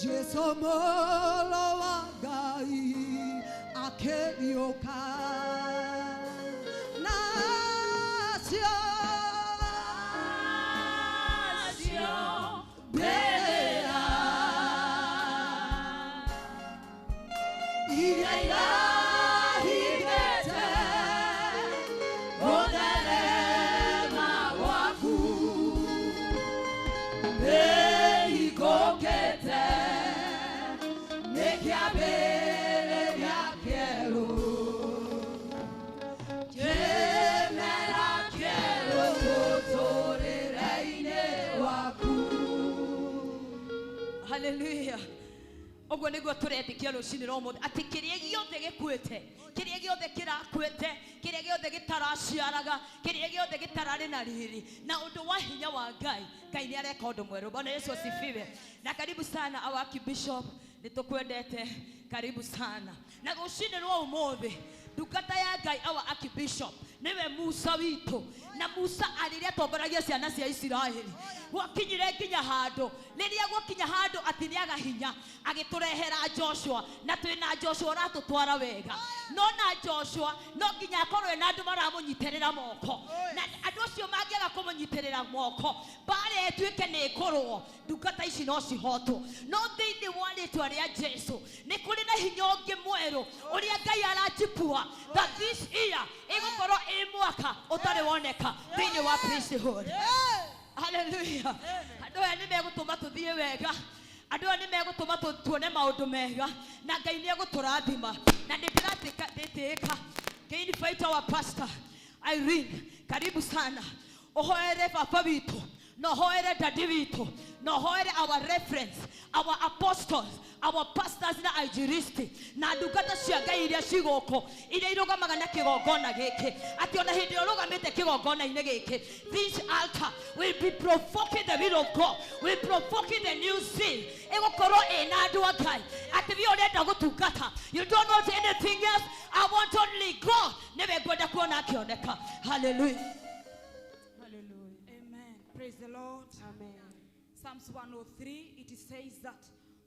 Jesu mũrũ wa Ngai akĩriũka nacio mbĩrĩra iria irahingĩte gũtherema gwaku nĩikũkĩte nĩ kĩambĩrĩria kĩerũ kĩmera kĩerũ mũtũrĩre-inĩ waku. Hallelujah. Ũguo nĩguo tũretĩkia rũcinĩ rwa ũmũthĩ atĩ kĩrĩa gĩothe gĩkuĩte, kĩrĩa gĩothe kĩrakuĩte, kĩrĩa gĩothe gĩtaraciaraga, kĩrĩa gĩothe gĩtararĩ na riri, na ũndũ wa hinya wa Ngai, Ngai nĩ areka ũndũ mwerũ. Bwana Yesu asifiwe. Na karibu sana our Archbishop, nĩ tũkwendete, karibu sana. Na rũcinĩ rwa ũmũthĩ ndungata ya Ngai our Archbishop nĩwe Musa witũ, na Musa arĩrĩa atongoragia ciana cia Isiraeli gwakinyire nginya handũ, rĩrĩa gwakinya handũ atĩ nĩaga hinya, agĩtũrehera Joshua, na twĩna Joshua ũratũtwara wega. No na Joshua no nginya akorwo ena andũ maramũnyitĩrĩra moko, na andũ acio mangĩaga kũmũnyitĩrĩra moko mbara ĩtuĩke nĩ ĩkũrũo, ndungata ici no cihotwo. No thĩinĩ wa rĩtwa rĩa Jesu nĩ kũrĩ na hinya ũngĩ mwerũ ũrĩa Ngai arachipua that this year ĩgũkorwo ĩ mwaka ũtarĩ woneka thĩinĩ wa priesthood. Hallelujah. Andũ aya nĩ megũtũma tũthiĩ wega, andũ aya nĩ megũtũma tuone maũndũ mega, na Ngai nĩ egũtũrathima. Na nĩ ndĩratĩĩka ngĩ-invite our pastor Irene, karibu sana, ũhoere baba witũ, na ũhoere dadi witũ, na ũhoere our reference, our apostles, our pastors na aijiristi, na ndungata cia Ngai iria ci gũkũ, iria irũgamaga na kĩgongona gĩkĩ, atĩ ona hĩndĩ ĩrĩa ũrũgamĩte kĩgongona-inĩ gĩkĩ, this altar will be provoking the will of God, will provoking the new zeal. Ĩgũkorwo ĩna andũ a Ngai atĩ we ũrenda gũtungata, you don't want anything else, I want only God, nĩwe ngwenda kuona akĩoneka. Hallelujah. Hallelujah. Amen. Praise the Lord. Amen. Psalms 103, it says that,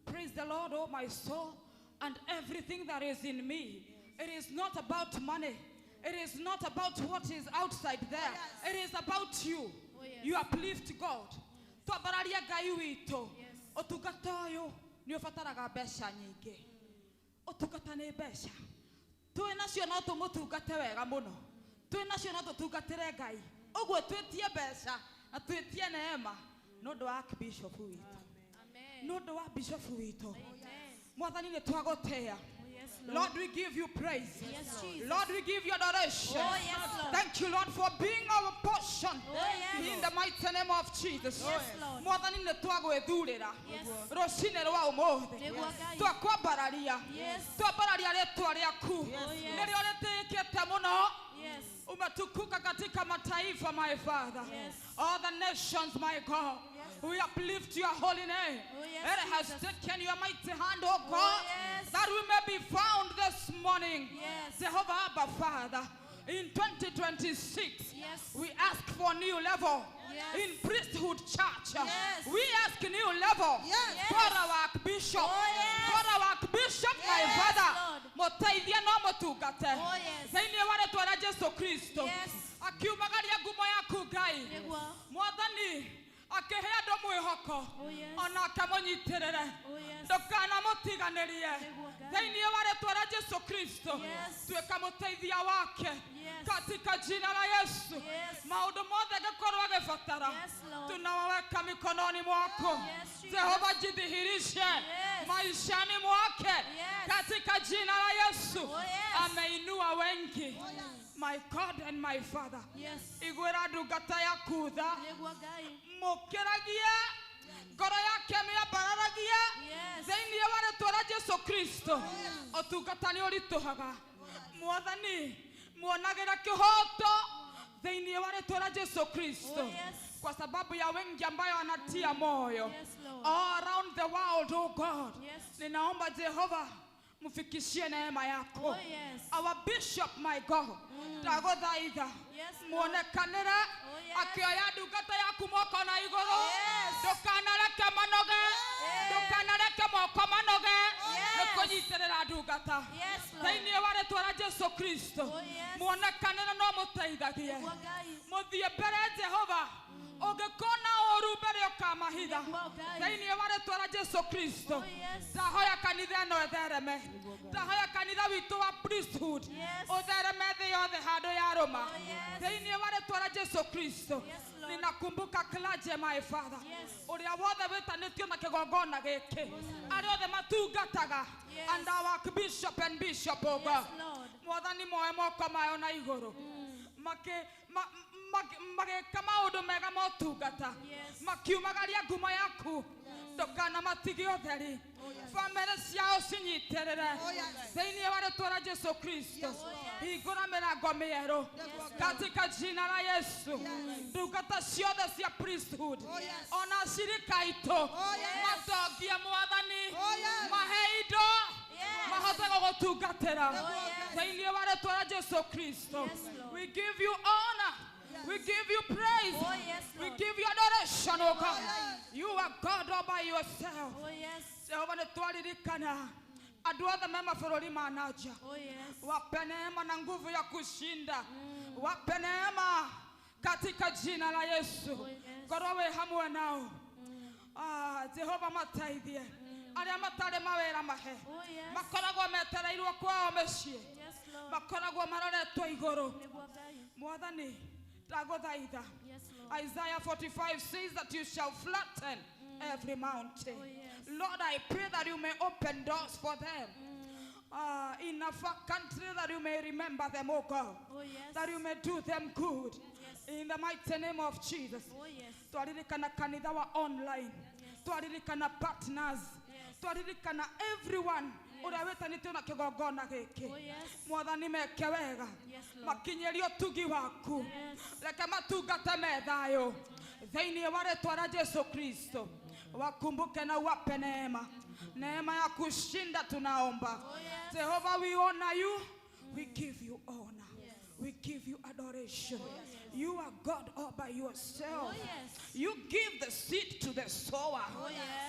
praise the Lord, O my soul, and everything that is in me. It is not about money. It is not about what is outside there. It is about you. You uplift God. Twambararie Ngai witũ. Ũtungata ũyũ nĩ ũbataraga mbeca nyingĩ. Ũtungata nĩ mbeca. Twĩ nacio no tũmũtungate wega mũno. Twĩ nacio no tũtungatĩre Ngai. Ũguo twĩtie mbeca na twĩtie neema nĩ ũndũ wa bishop witũ. Nĩ ũndũ wa bishop witũ. Mwathani nĩ twagũtĩa. Lord, we give you praise. Yes, Jesus. Lord, we give you adoration. Oh, yes, Lord. Thank you, Lord, for being our portion. Oh, yes. In the mighty name of Jesus. Yes, Lord. Mwathani nĩ twagwĩthurĩra. Yes. Rũcinĩ rwa ũmũthĩ. Nĩguo Ngai. Twakwambararia. Yes. Twambararia rĩtwa rĩaku. Oh, yes. Nĩrĩo rĩtĩĩkĩte mũno. Yes. Umetukuka katika mataifa, my Father. Yes. All the nations, my God. Yes. We uplift your holy name. Oh, yes, It has Jesus. taken your mighty hand, oh God, yes. that we may be found this morning. Yes. Jehovah Abba Father, in 2026, Yes. we ask for new level. Yes. In priesthood church, Yes. we ask new level Yes. for our bishop, Oh, yes. for our bishop, my Yes, father. Lord. Mũteithie no mũtungate. Oh, yes. Thĩinĩ wa rĩtwa rĩa Jesu Kristo. Yes. Akiumagaria ngumo yaku Ngai. Nĩguo. Mwathani akĩhe andũ mwĩhoko Oh, yes. ona akamũnyitĩrĩre. Oh, yes. Ndũkanamũtiganĩrie. Nĩguo Ngai. Thĩinĩ wa rĩtwa rĩa Jesu Kristo. Yes. Tuĩka mũteithia wake. Yes. Katika jina la Yesu. Yes. Maũndũ mothe angĩkorwo agĩbatara. Yes, Lord. Tunawaweka mikononi mwako. Yes, Jesus. Jehova jidhihirishe Yes. maishani mwake. Yes. Katika jina la Yesu. Oh, yes. Ameinua wengi. My God and my Father. Yes. Igwĩra ndungata yaku tha. Nĩguo Ngai. Mũkĩragie ngoro yake mĩambararagie Yes. thĩinĩ wa rĩtwa rĩa Jesu Kristo. Ũtungata nĩ ũritũhaga. Mwathani muonagĩra kĩhoto thĩinĩ wa rĩtwa rĩa Jesu Kristo. Oh, yes. Kwa sababu ya wengi ambayo anatia moyo Yes, Lord. all around the world, oh God. Yes. Ninaomba Jehova mfikishie neema yako. Oh, yes. Our bishop, my God, ndagũthaitha Yes, Lord. muonekanĩre Oh, yes. akĩoya ndungata yaku moko na igũrũ. Yes. Ndũkanareke manoge. Ndũkanareke moko manoge. Yes. Nĩ kũnyitĩrĩra ndungata. Yes, Lord. Thĩinĩ wa rĩtwa rĩa Jesu Kristo. Oh, yes. Muonekanĩre no mũteithagie. Nĩguo Ngai. Mũthiĩ mbere Jehova. Ũngĩkona ũru mbere ũkamahitha. Nĩguo Ngai. Thĩinĩ wa rĩtwa rĩa Jesu Kristo. Oh, yes. Ndahoya kanitha ĩno ĩthereme. Ndahoya kanitha witũ wa priesthood. Yes. Ũthereme thĩ yothe handũ yarũma. Oh, yes. Thĩinĩ wa rĩtwa rĩa Jesu Kristo. Yes, Lord. Ninakumbuka clergy, my Father. Yes. Ũrĩa wothe wĩtanĩtio na kĩgongona gĩkĩ. Arĩa othe matungataga. Yes. And our bishop and bishop, oh God. Yes, Lord. Mwathani moe moko mayo na igũrũ. Magĩka maũndũ mega ma ũtungata. Yes. Makiumagaria ngumo yaku. Ndũkanamatige ũtheri. Bamĩrĩ ciao cinyitĩrĩre. Thĩinĩ wa rĩtwa rĩa Jesu Kristo. Hingũra mĩrango mĩerũ. Katika jina la Yesu. Ndungata ciothe cia priesthood. Ona ashirika aitũ. Matongie Mwathani. Mahe indo. Mahote gũgũtungatĩra. Thĩinĩ wa rĩtwa rĩa Jesu Kristo. Yes, Lord. We give you honor. We give you praise. Oh, yes, We Lord. give you adoration, oh God. You are God all by yourself. Oh, yes. Jehova nĩ twaririkana andũ othe me mabũrũri ma na nja. Oh, yes. Wape neema na nguvu ya kushinda. Wape neema katika jina la Yesu. Oh, yes. Korwo wĩ hamwe nao. Ah, Jehova mateithie. Arĩa matarĩ mawĩra mahe. Oh, yes. Makoragwo metereirwo kwao mĩciĩ. Yes, Lord. Makoragwo maroretwo igũrũ. Nĩguo Ngai. Mwathani ndagũthaitha. Yes, Lord. Isaiah 45 says that you shall flatten every mountain. Oh, yes. Lord, I pray that you may open doors for them. In a far country that you may remember them, oh God. Oh, yes. That you may do them good. Yes. In the mighty name of Jesus. Oh, yes. Twaririkana kanitha wa online. Twaririkana partners. Yes. Twaririkana everyone ũrĩa wĩtanĩtio na kĩgongona gĩkĩ. Oh, yes. Mwathani meke wega. Yes, Lord. Makinyĩrie ũtugi waku. Yes. Reke matungate me thayũ. Thĩinĩ wa rĩtwa rĩa Jesu Kristo. Wakumbuke na uwape neema. Neema ya kushinda tunaomba. Oh, yes. Jehovah, we honor you. We give you honor. Yes. We give you adoration. adoration. You are God all by yourself. You give the seed to the sower.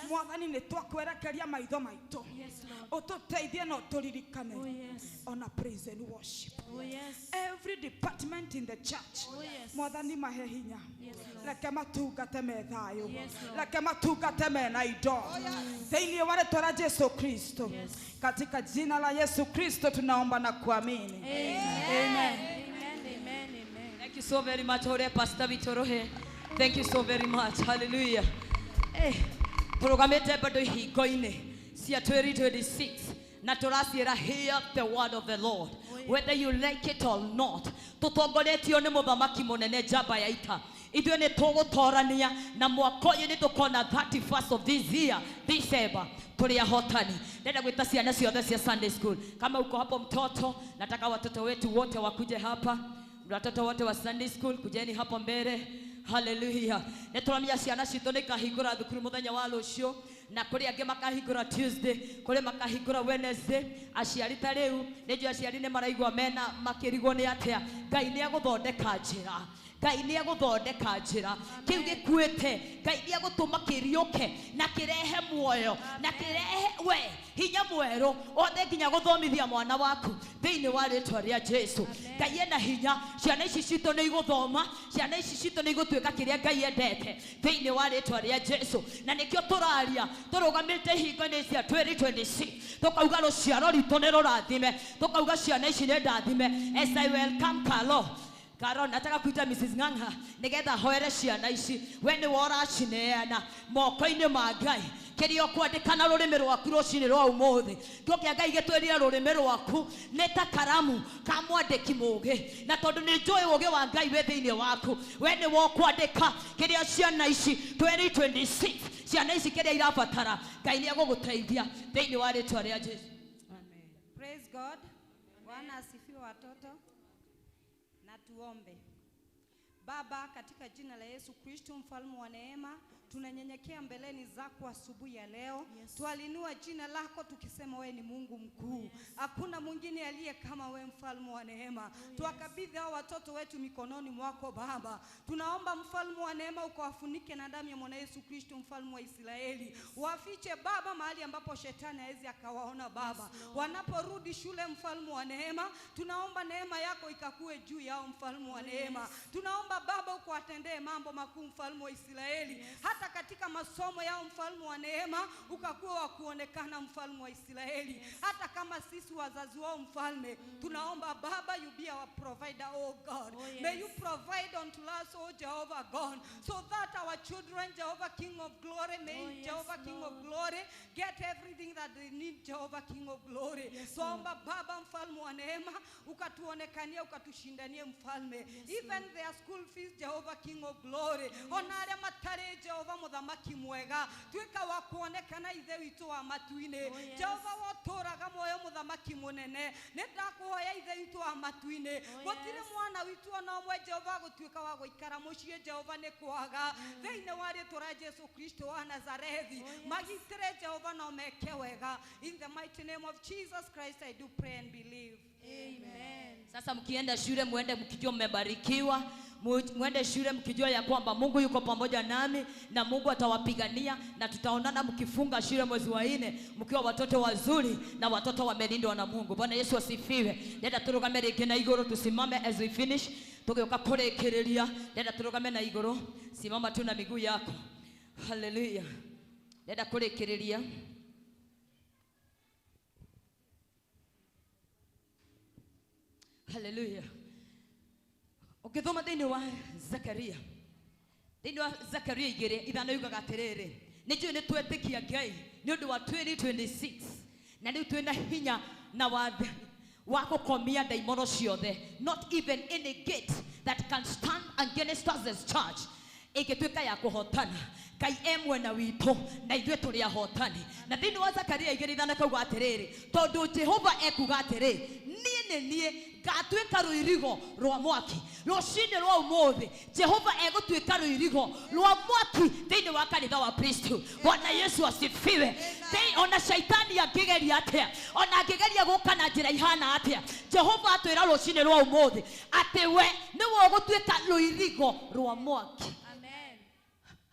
Mwathani nĩ twakwerekeria maitho maitũ. Ũtũteithie na ũtũririkane. On a praise and worship. Every department in the church. Mwathani mahe hinya. Reke matungate me thayũ. Reke matungate me na indo. Thĩinĩ wa rĩtwa rĩa Jesu Kristo. Katika jina la Yesu Kristo tunaomba na kuamini. Amen. Thank you so very much, Ore Pastor Vitorohe. Thank you so very much. Hallelujah. Eh, turugamite bado hingo-inĩ cia 2026 na tũraciĩra hear the word of the Lord, whether you like it or not. Tũtongoretio nĩ mũthamaki mũnene njamba ya ita. Ithuĩ nĩ tũgũtorania na mwaka ũyũ nĩ tũkona 31st of this year December tũrĩ ahotani. Ndenda gwĩta ciana ciothe cia Sunday school. Kama uko hapo mtoto, nataka watoto wetu wote wakuje hapa. Watoto wote wa Sunday school kujeni hapo mbele. Hallelujah. Nĩ tũramenya ciana citũ nĩ ikahingũra thukuru mũthenya wa rũciũ, na kũrĩ angĩ makahingũra Tuesday, kũrĩ makahingũra Wednesday. Aciari ta rĩu nĩ njũĩ aciari nĩ maraigua mena makĩrigwo nĩ atĩa. Ngai nĩ egũthondeka njĩra. Ngai nĩ egũthondeka njĩra. Kĩu gĩkuĩte Ngai nĩ egũtũma kĩriũke na kĩrehe muoyo na kĩrehe we hinya mwerũ othe nginya gũthomithia mwana waku thĩinĩ wa rĩtwa rĩa Jesu. Ngai ena hinya. Ciana ici citũ nĩ igũthoma, ciana ici citũ nĩ igũtuĩka kĩrĩa Ngai endete thĩinĩ wa rĩtwa rĩa Jesu. Na nĩkĩo tũraria tũrũgamĩte hingo-inĩ cia 2026 tũkauga rũciaro rwitũ nĩ rũrathime, tũkauga ciana ici nĩ ndathime. As I welcome Carlo. Karo, nataka kuita Mrs. Ng'ang'a nigetha hoere ciana ici. We nĩwe ũracineana moko-inĩ ma Ngai. Kĩrĩa ũkwandĩka na rũrĩmĩ rwaku rũcinĩ rwa ũmũthĩ, kĩo kĩa Ngai gĩtwĩrire rũrĩmĩ rwaku nĩ ta karamu ka mwandĩki mũũgĩ, na tondũ nĩ njũĩ ũũgĩ wa Ngai wĩ thĩinĩ waku, we nĩwe ũkwandĩka kĩrĩa ciana ici 2026 ciana ici kĩrĩa irabatara. Ngai nĩ egũgũteithia thĩinĩ wa rĩtwa rĩa Jesu. Amen. Praise God. Bwana asifiwe watoto. Na tuombe. Baba, katika jina la Yesu Kristo mfalme wa neema, tunanyenyekea mbeleni zako asubuhi ya leo. Yes. Twalinua jina lako tukisema wewe ni Mungu mkuu. Hakuna mwingine aliye kama wewe mfalme wa neema. Tuwakabidhi hao watoto wetu mikononi mwako Baba. Tunaomba mfalme wa neema ukawafunike na damu ya mwana Yesu Kristo mfalme wa Israeli. Wafiche Baba mahali ambapo shetani hawezi akawaona Baba. Wanaporudi shule mfalme wa neema, tunaomba neema yako ikakue juu yao mfalme wa neema. Tunaomba Baba ukawatendee mambo makuu mfalme wa Israeli. Hata katika masomo yao mfalme wa neema ukakuwa wa kuonekana mfalme wa Israeli. Hata kama sisi wazazi wao mfalme, tunaomba Baba you be our provider, oh God. May you provide unto us, oh Jehovah God, so that our children, Jehovah King of Glory, may Jehovah King of Glory get everything that they need, Jehovah King of Glory. Tuomba Baba mfalme wa neema ukatuonekanie, ukatushindanie mfalme. Even their school fees, Jehovah King of Glory. Onare matare Jehovah muthamaki mwega, tuika wa kuonekana ithe witũ wa matu-inĩ. Jehova wotũraga muoyo muthamaki munene, nĩ ndakuhoya ithe witũ wa matu-inĩ, gũtirĩ mwana witũ ona ũmwe Jehova gũtuĩka wa gũikara mũciĩ Jehova nĩ kwaga. Thĩinĩ wa rĩtwa rĩa Jesu Kristo wa Nazarethi, magitĩre Jehova no meke wega. In the mighty name of Jesus Christ I do pray and believe. Amen. Sasa mkienda shule muende mkijua mmebarikiwa, muende shule mkijua ya kwamba Mungu yuko pamoja nami na Mungu atawapigania, na tutaonana mkifunga shule mwezi wa 4 mkiwa watoto wazuri na watoto wamelindwa na Mungu. Bwana Yesu asifiwe. Ndenda turugame rĩngĩ na igũrũ, tusimame as we finish. Tũgĩũka kũrĩkĩrĩria, ndenda turugame na igũrũ, simama tu na miguu yako. Hallelujah. Ndenda kũrĩkĩrĩria. Hallelujah. Ukithoma thĩinĩ wa Zakaria, thĩinĩ wa Zakaria 2:5 yugaga atĩrĩrĩ, nĩ njũĩ nĩ twetĩkia Ngai nĩ ũndũ wa 2026 na rĩu twĩna hinya na wathani wa gũkomia ndaimono ciothe. Not even any gate that can stand against us as church Ĩngĩtuĩka ya kũhotana Ngai e mwena witũ na ithuĩ tũrĩ ahotani. Na thĩinĩ wa Zakaria 2:5 kauga atĩrĩrĩ, tondũ Jehova ekuga atĩrĩ, niĩ nĩ niĩ ngatuĩka rũirigo rwa mwaki. Rũcinĩ rwa ũmũthĩ Jehova egũtuĩka rũirigo rwa mwaki thĩinĩ wa kanitha wa Kristo. Bwana Yesu asifiwe. Ona shaitani angĩgeria atĩa, ona angĩgeria gũka na njĩra ihana atĩa, Jehova atwĩra rũcinĩ rwa ũmũthĩ atĩ we nĩwe ũgũtuĩka rũirigo rwa mwaki.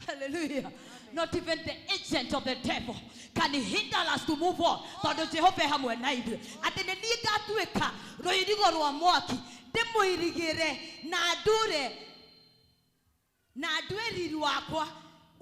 Hallelujah. Not even the agent of the devil can hinder us to move on. Tondũ Jehova hamwe na ithuĩ. Atĩ nĩ niĩ ngatuĩka rũirigo rwa mwaki, ndĩmũirigĩre na ndure na ndue riri wakwa,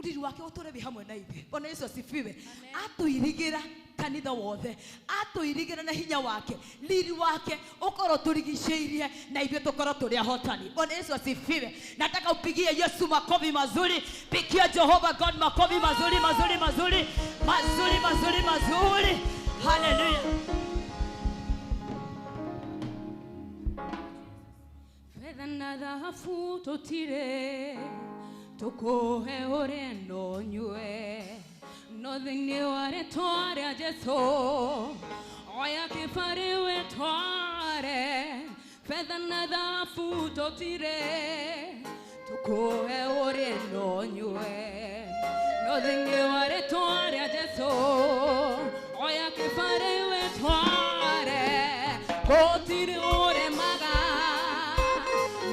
riri wake ũtũre wĩ hamwe na ithuĩ. Bwana Yesu asifiwe. Atũirigĩra kanitha wothe, atũirigĩra na hinya wake, riri wake ũkorwo tũrigicĩirie na ithuĩ tũkorwo tũrĩ ahotani. Bwana Yesu asifiwe. Nataka upigie Yesu makofi mazuri, pigia Jehova God makofi mazuri mazuri mazuri mazuri mazuri mazuri. Hallelujah. Fedha na dhahabu tũtirĩ, tũkũhe ũrĩa no nyue, no thĩinĩ wa rĩtwa rĩa Jesũ oya kĩbarĩ wĩtware. Fedha na dhahabu tũtirĩ, tũkũhe ũrĩa no nyue, no thĩinĩ wa rĩtwa rĩa Jesũ oya kĩbarĩ wĩtware. Gũtirĩ ũremaga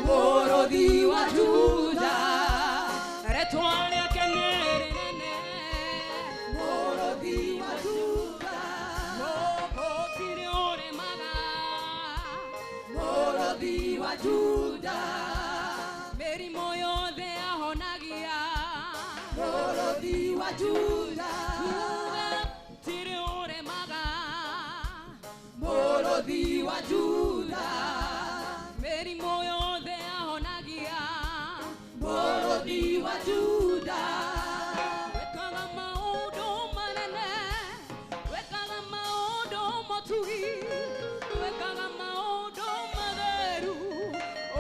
mũrũthi wa Juda, rĩtwa rĩake nĩ rĩnene. Mũrũthi wa Juda, gũtirĩ ũremaga mũrũthi wa Juda, mĩrimũ yothe ahonagia mũrũthi wa Juda, gũtirĩ ũremaga mũrũthi wa Juda, mĩrimũ yothe ahonagia mũrũthi wa Juda. Wekaga maũndũ manene, wekaga maũndũ motugi, wekaga maũndũ matheru,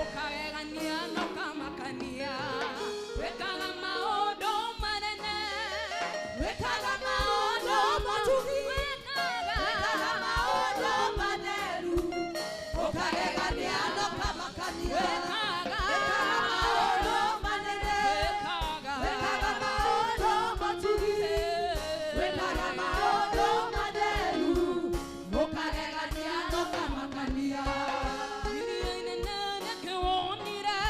ũkagegania na ũkamakania. Wekaga maũndũ manene, wekaga maũndũ motugi, wekaga maũndũ matheru, ũkagegania na ũkamakania. Wekaga maũndũ manene, wekaga maũndũ motugi, wekaga maũndũ matheru, ũkagegania na ũkamakania. Iria inene nĩkĩwonire,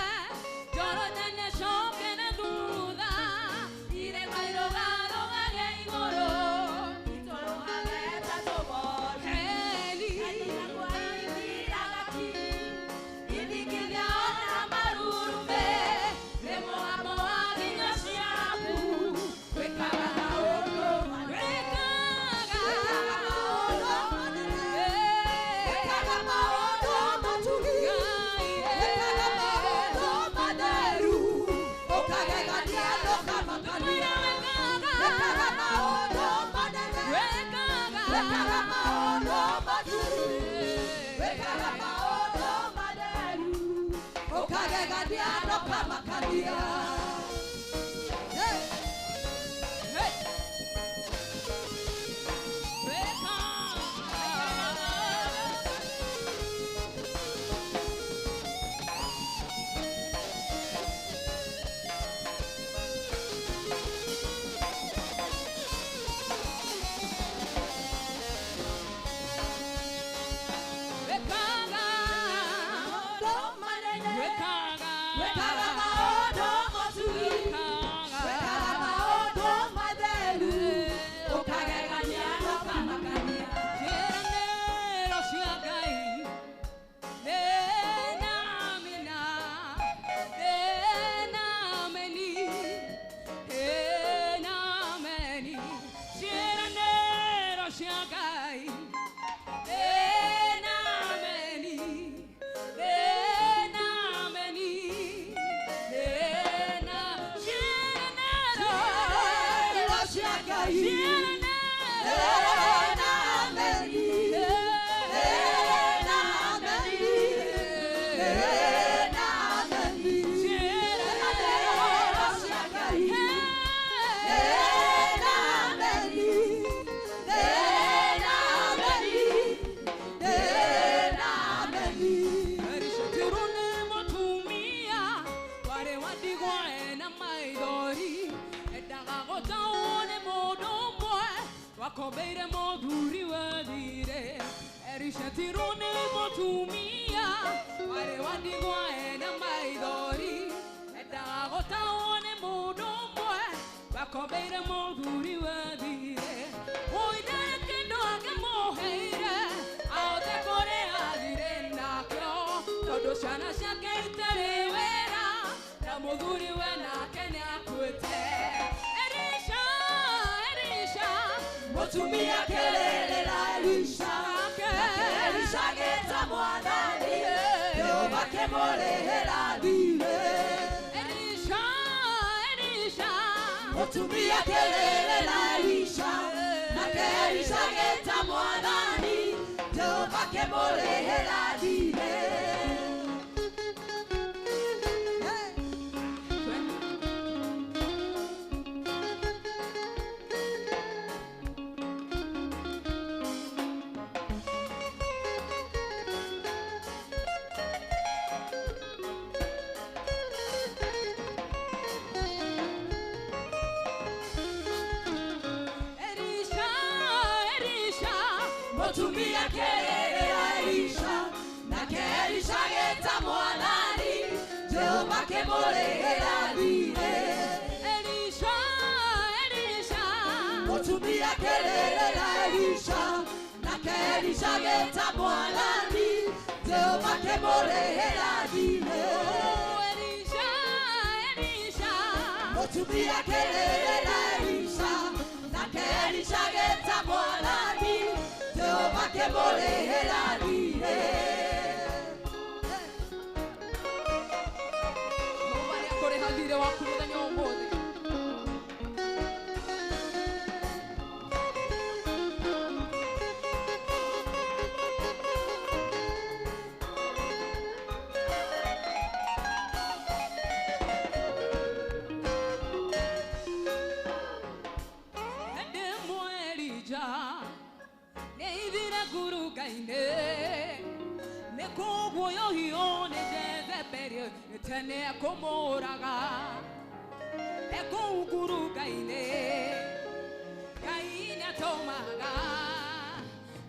Jorodani acoke na thutha, irĩma irũgarũgage igũrũ, Wakobeire muthuri wathire Elisha tirwo nĩ mũtumia warĩ wa ndigwa ena maithori endaga gũtahwo nĩ mũndũ ũmwe wakobeire muthuri wathire ũindarĩ kĩndũ angĩmũheire ahote kũrĩha thirĩ nakĩo tondũ ciana ciake itarĩ wĩra na mũthuri we nake nĩakuĩte. Elisha, Elisha, Mũtumia kĩrĩrĩra Elisha, Elisha gĩta mwathani, Jehova kĩmũrĩhĩra thirĩ. Elisha, Elisha, Mũtumia kĩrĩrĩra Elisha, nake Elisha gĩta mwathani, Jehova kĩmũrĩhĩra thirĩ. Elisha, Elisha, Mũtumia kĩrĩrĩra Elisha, nake Elisha gĩta mwathani, Jehova kĩmũrĩhĩra thirĩ. Elisha, Elisha, Mũtumia kĩrĩrĩra Elisha, nake Elisha gĩta mwathani, Jehova kĩmũrĩhĩra thirĩ. Elisha, Elisha, Mũtumia kĩrĩrĩra Elisha, nake Elisha gĩta mwathani, Jehova kĩmũrĩhĩra thirĩ. Jehova nĩakũrĩha thirĩ waku mũthenya wa ũmũthĩ. Hĩndĩ ĩmwe Elija nĩaithire ngurunga-inĩ nĩ kũguoyohio nĩ Jezebeli nĩ tene ekũmũraga ekũu ngurunga-inĩ Ngai nĩatũmaga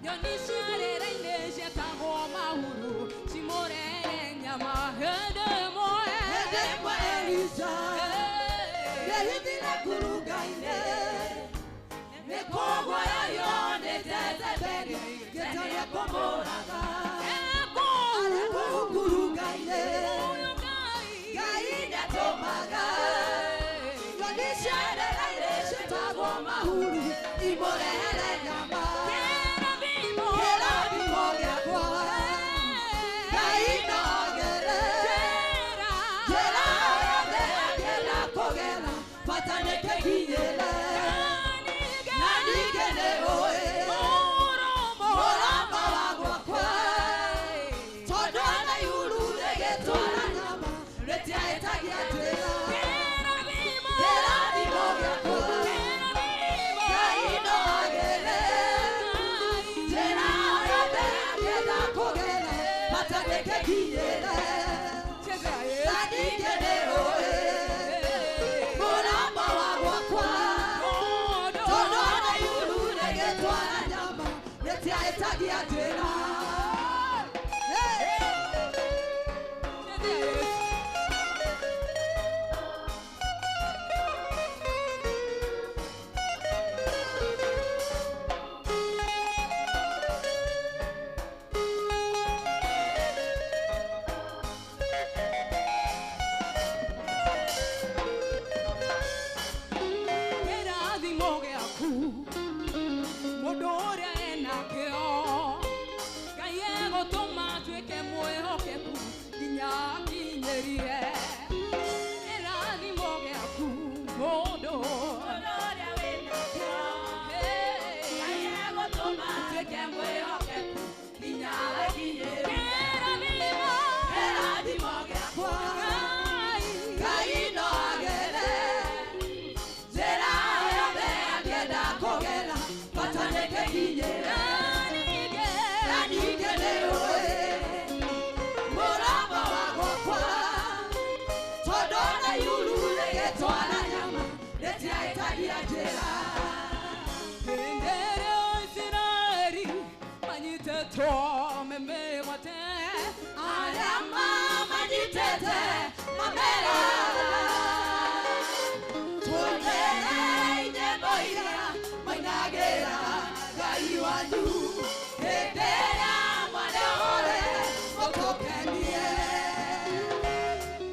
nyoni cia rĩera-inĩ cietagwo mahuru cimũrehere nyama. Hĩndĩ ĩmwe Hĩndĩ ĩmwe Elisha nĩahithire ngurunga-inĩ, nĩ kũguoyohio nĩ Jezebeli gĩtene kũmũraga. Arĩ kũu ngurunga-inĩ, Ngai nĩatũmaga nyoni cia rĩera-inĩ ciĩtagwo mahuru imũrehere nyama. Kĩrathimo gĩakwa Ngai no agere, njĩra yothe angĩenda kũgera, bata nĩ kĩkinyĩre. Na ningĩ nĩũĩ mũrama wa gwakwa, tondũ ona ihuru rĩgĩtwara nyama rĩtiahĩtagia njĩra. Kĩrathimo gĩakwa Ngai no agere, njĩra yothe angĩenda kũgera, bata nĩ kĩkinyĩre. Na ningĩ nĩũĩ mũrama wa gwakwa, tondũ ona ihuru rĩgĩtwara nyama rĩtiahĩtagia njĩra. Hey! Kĩrathimo gĩaku mũndũ ũrĩa enakĩo Ngai egũtũma atuĩke mwĩhokeku nginya akinyĩrie. Kĩrathimo gĩaku mũndũ ũrĩa wĩnakĩo Ngai egũtũma atuĩke mwĩhokeku nginya akinyĩrie. Kĩrathimo, Kĩrathimo gĩakwa Ngai no agere, njĩra yothe angĩenda kũgera, bata nĩ kĩkinyĩre. Na ningĩ nĩũĩ mũrama wa gwakwa, tondũ ona ihuru rĩgĩtwara nyama rĩtiahĩtagia njĩra. Hĩndĩ wanyu hĩndĩ ĩrĩa mwarehore mũtũkenie.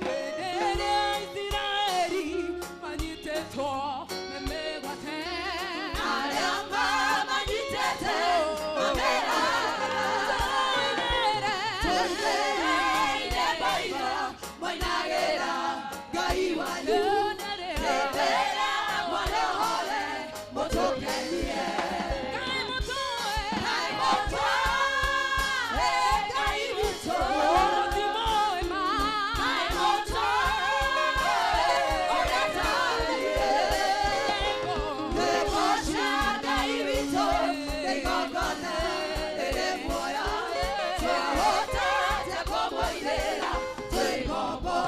Hĩndĩ ĩrĩa Isiraeli manyitĩtwo nĩ mĩgwate, arĩa mamanyitĩte mamera tũinĩre maina moinagĩra Ngai wanyu hĩndĩ ĩrĩa mwarehore mũtũkenie. Ngai mũtũe, Ngai mũtũe, Ngai witũ. Mũtimoe ma. Ngai mũtũe, ũrĩa tariĩ. Nyĩmbo cia Ngai witũ nĩ igongona rĩrĩ muoyo, twahotete kũmũinĩra twĩ ngombo.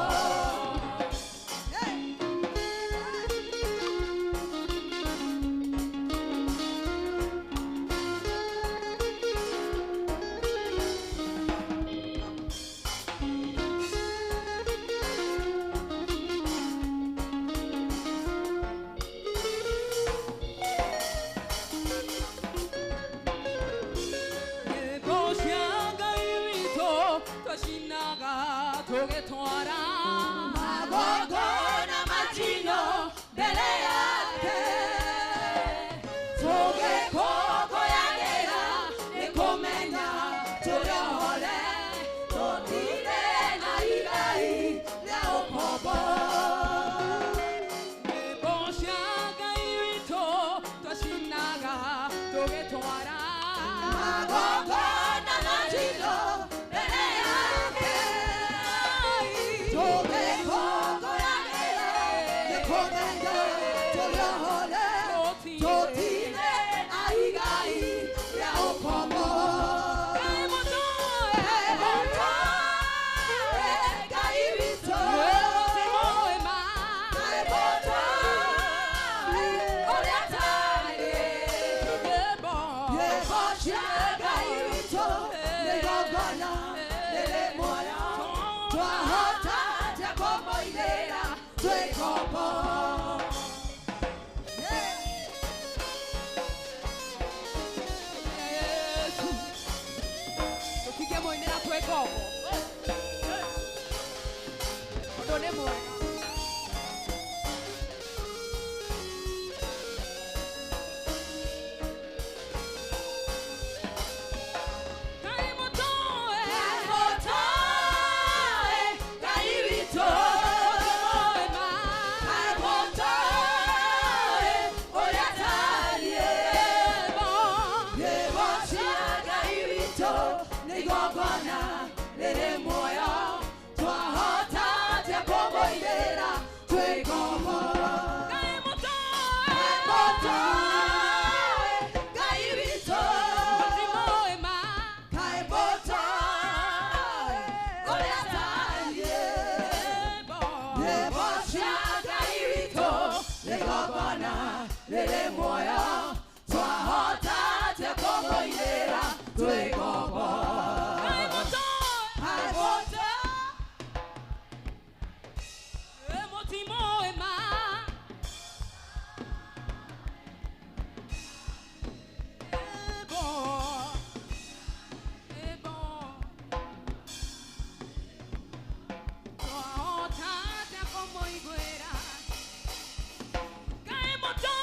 Nyĩmbo cia Ngai witũ twacinaga tũgĩtwara Magongona macino mbere yake, tũgĩkũngũyagĩra nĩ kũmenya tũrĩ ohore, tũtirĩ na igai rĩa ũkombo. Nyĩmbo cia Ngai witũ twacinaga tũgĩtwara Magongona macino mbere yake, tũgĩkũngũyagĩra nĩ kũmenya tũrĩ ohore, tũtirĩ na igai rĩa ũkombo. Ngai mũtũe, Ngai witũ. Mũtimoe ma. Ngai mũtũe, ũrĩa tariĩ. Nyĩmbo Nyĩmbo cia Ngai witũ nĩ igongona rĩrĩ muoyo, twahota atĩa kũmũinĩra twĩ ngombo? Yesu tũtingĩmũinĩra twĩ ngombo tondũ nĩ mwega. Ngai mũtũe, Ngai mũtũe, Ngai witũ. Mũtimoe ma. Ngai mũtũe, ũrĩa tariĩ. Nyĩmbo cia Ngai witũ nĩ igongona rĩrĩ muoyo, twahota atĩa kũmũinĩra twĩ ngombo? Ngai mũtũe, Ngai mũtũe, Ngai witũ. Mũtimoe ma. Ngai mũtũe, ũrĩa tariĩ. Nyĩmbo cia Ngai witũ nĩ igongona rĩrĩ muoyo, twahota atĩa kũmũinĩra twĩ ngombo? Ngai mũtũe, Ngai mũtũe, Mũtimoe ma. Nyĩmbo, nyĩmbo. Twahota atĩa kũmũiguĩra? Ngai mũtũe,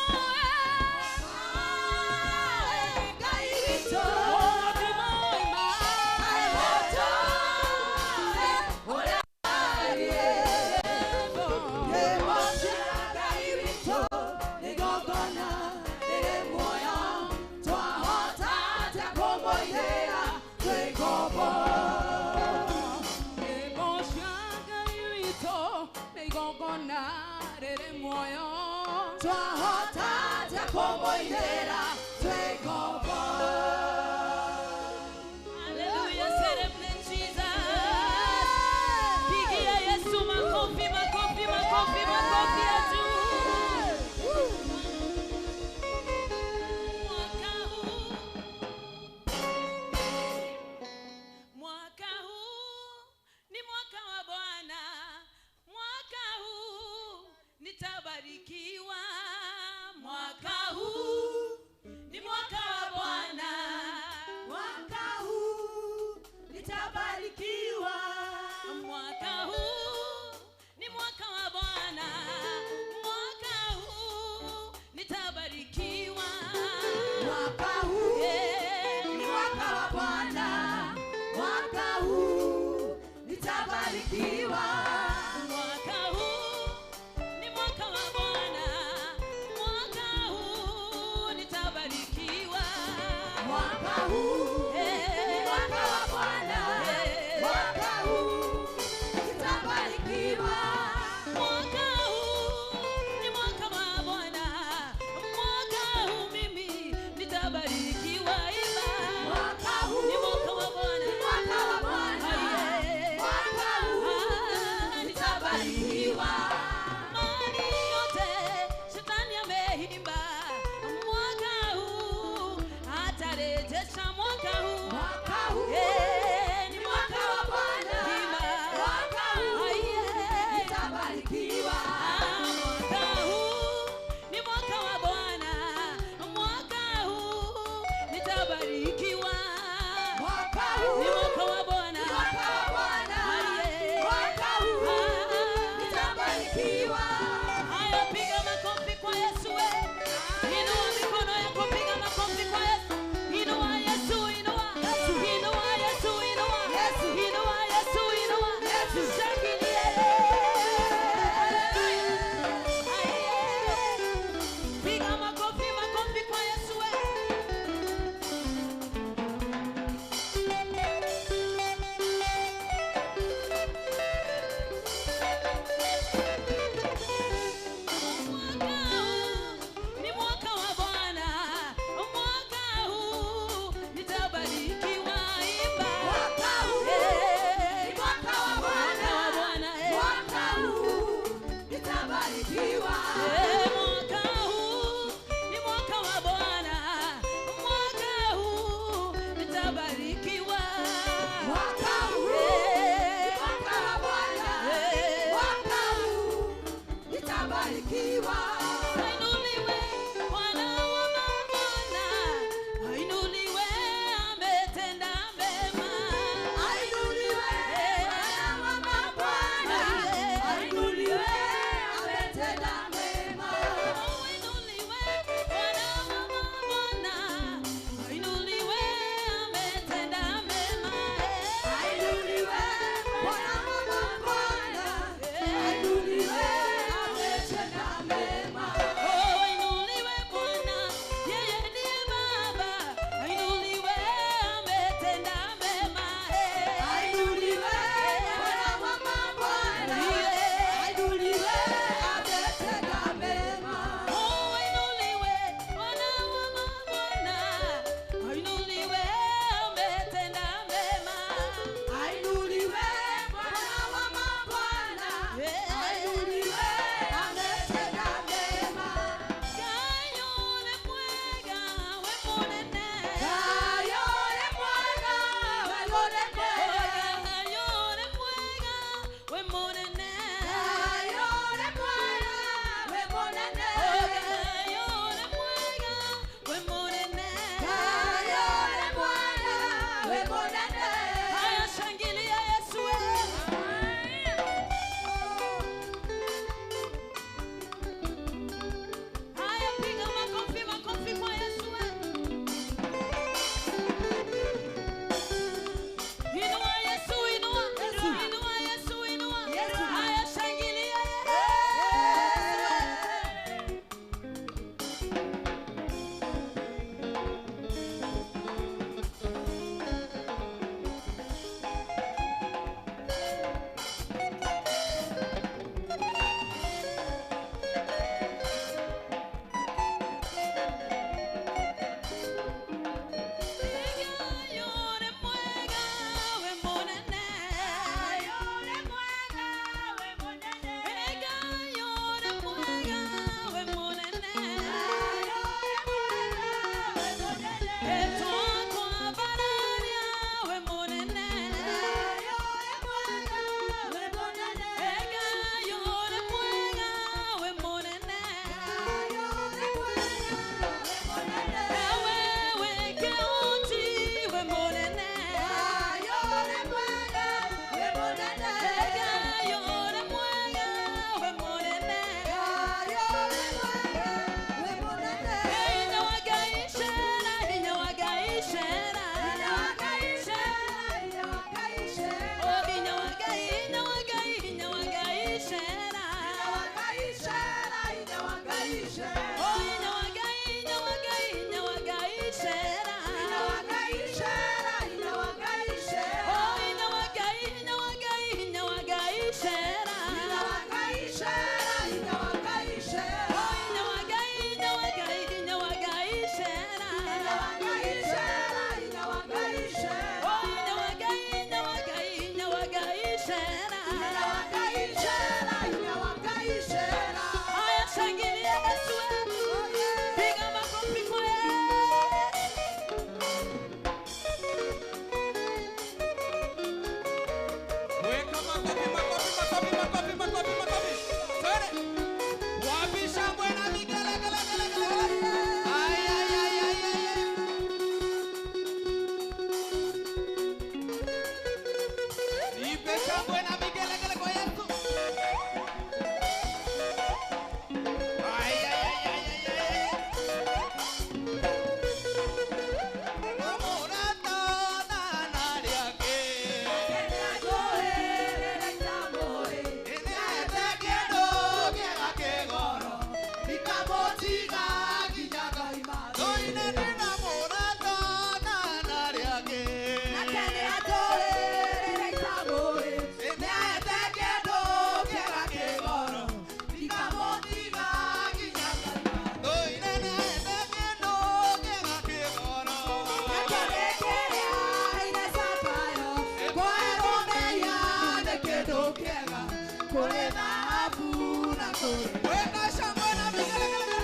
Weka shangwe na vigelegele.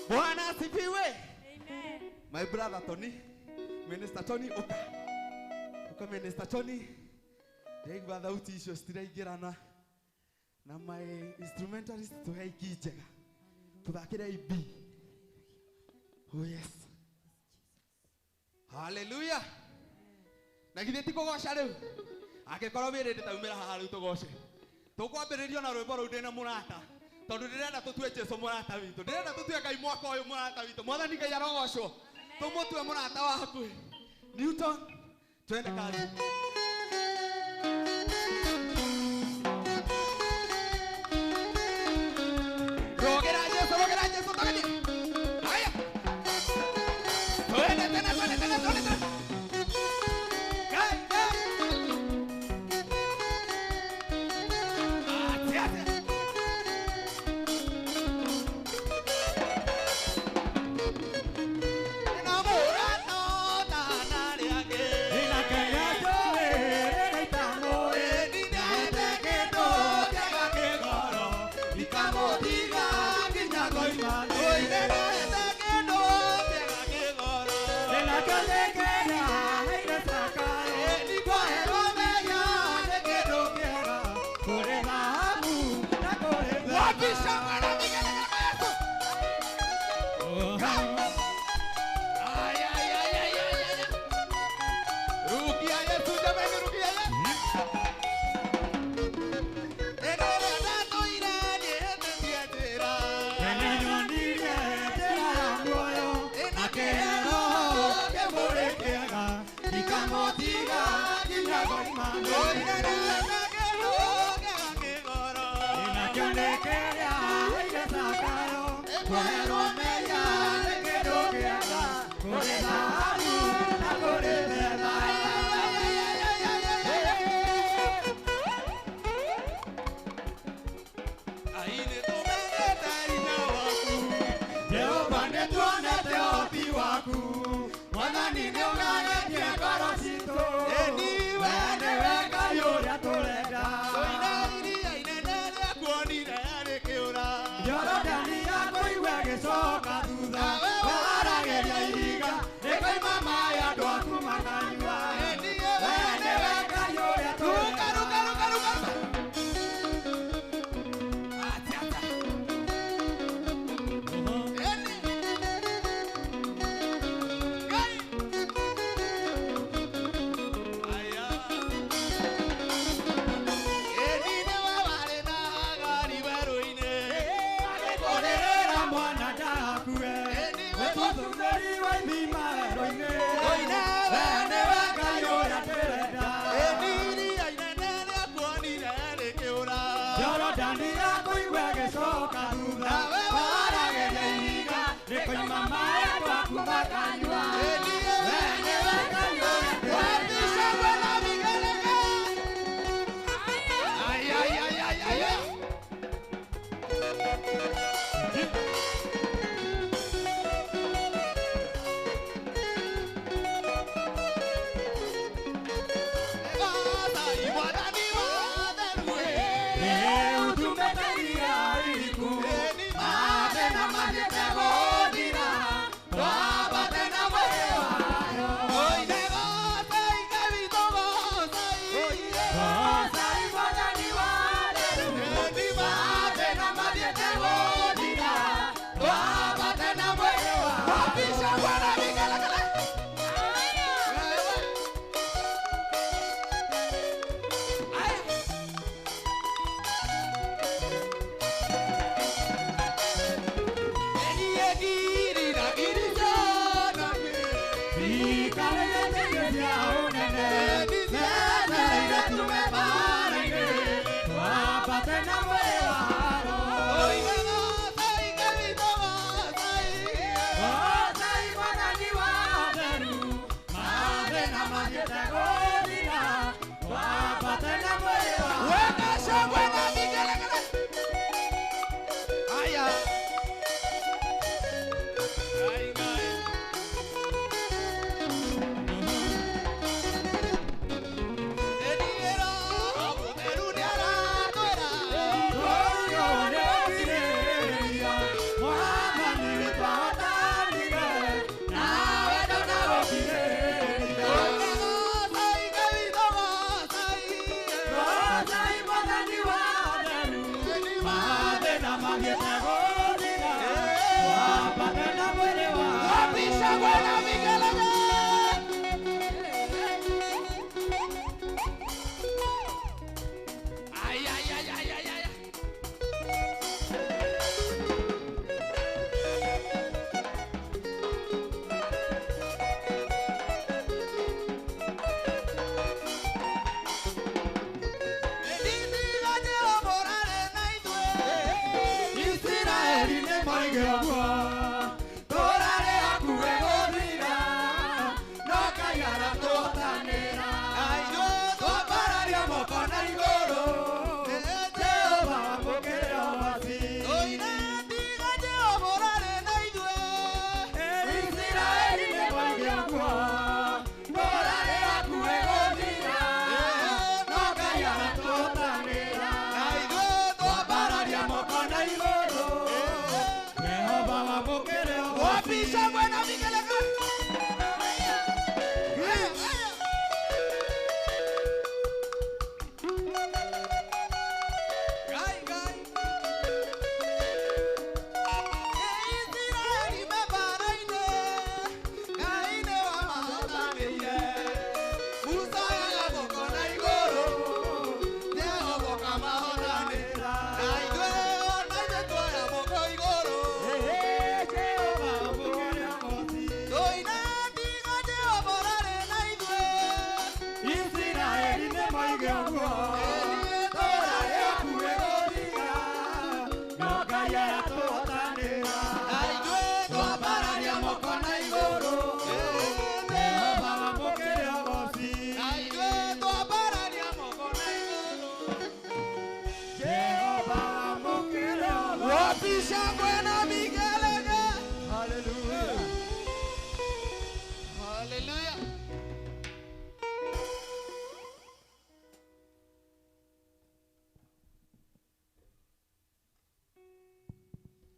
Bwana asifiwe. Amen. My brother Tony, Minister Tony, oka. Oka Minister Tony. Ndaigua thauti icio citiraingĩrana na my instrumentalist tuhe iki njega. Tuthakĩre IB. Oh yes. Hallelujah. Na githĩ ti kũgoca rĩu? Angĩkorwo wĩrĩndĩ taumĩra haha rĩu tũgoce. Tũkwambĩrĩria na rwĩmbo rũu ndĩna mũrata. Tondu ndirenda tutue Jesu murata witu, ndirenda tutue Ngai mwaka uyu murata witu. Mwathani Ngai arogocwo, tumutue murata wa hakuhi. Newton, twende kazi. Rogera Jesu, rogera Jesu, tũgĩthiĩ. Haya, twende tena, twende tena, twende tena. Ngai, Ngai. Atia, atia.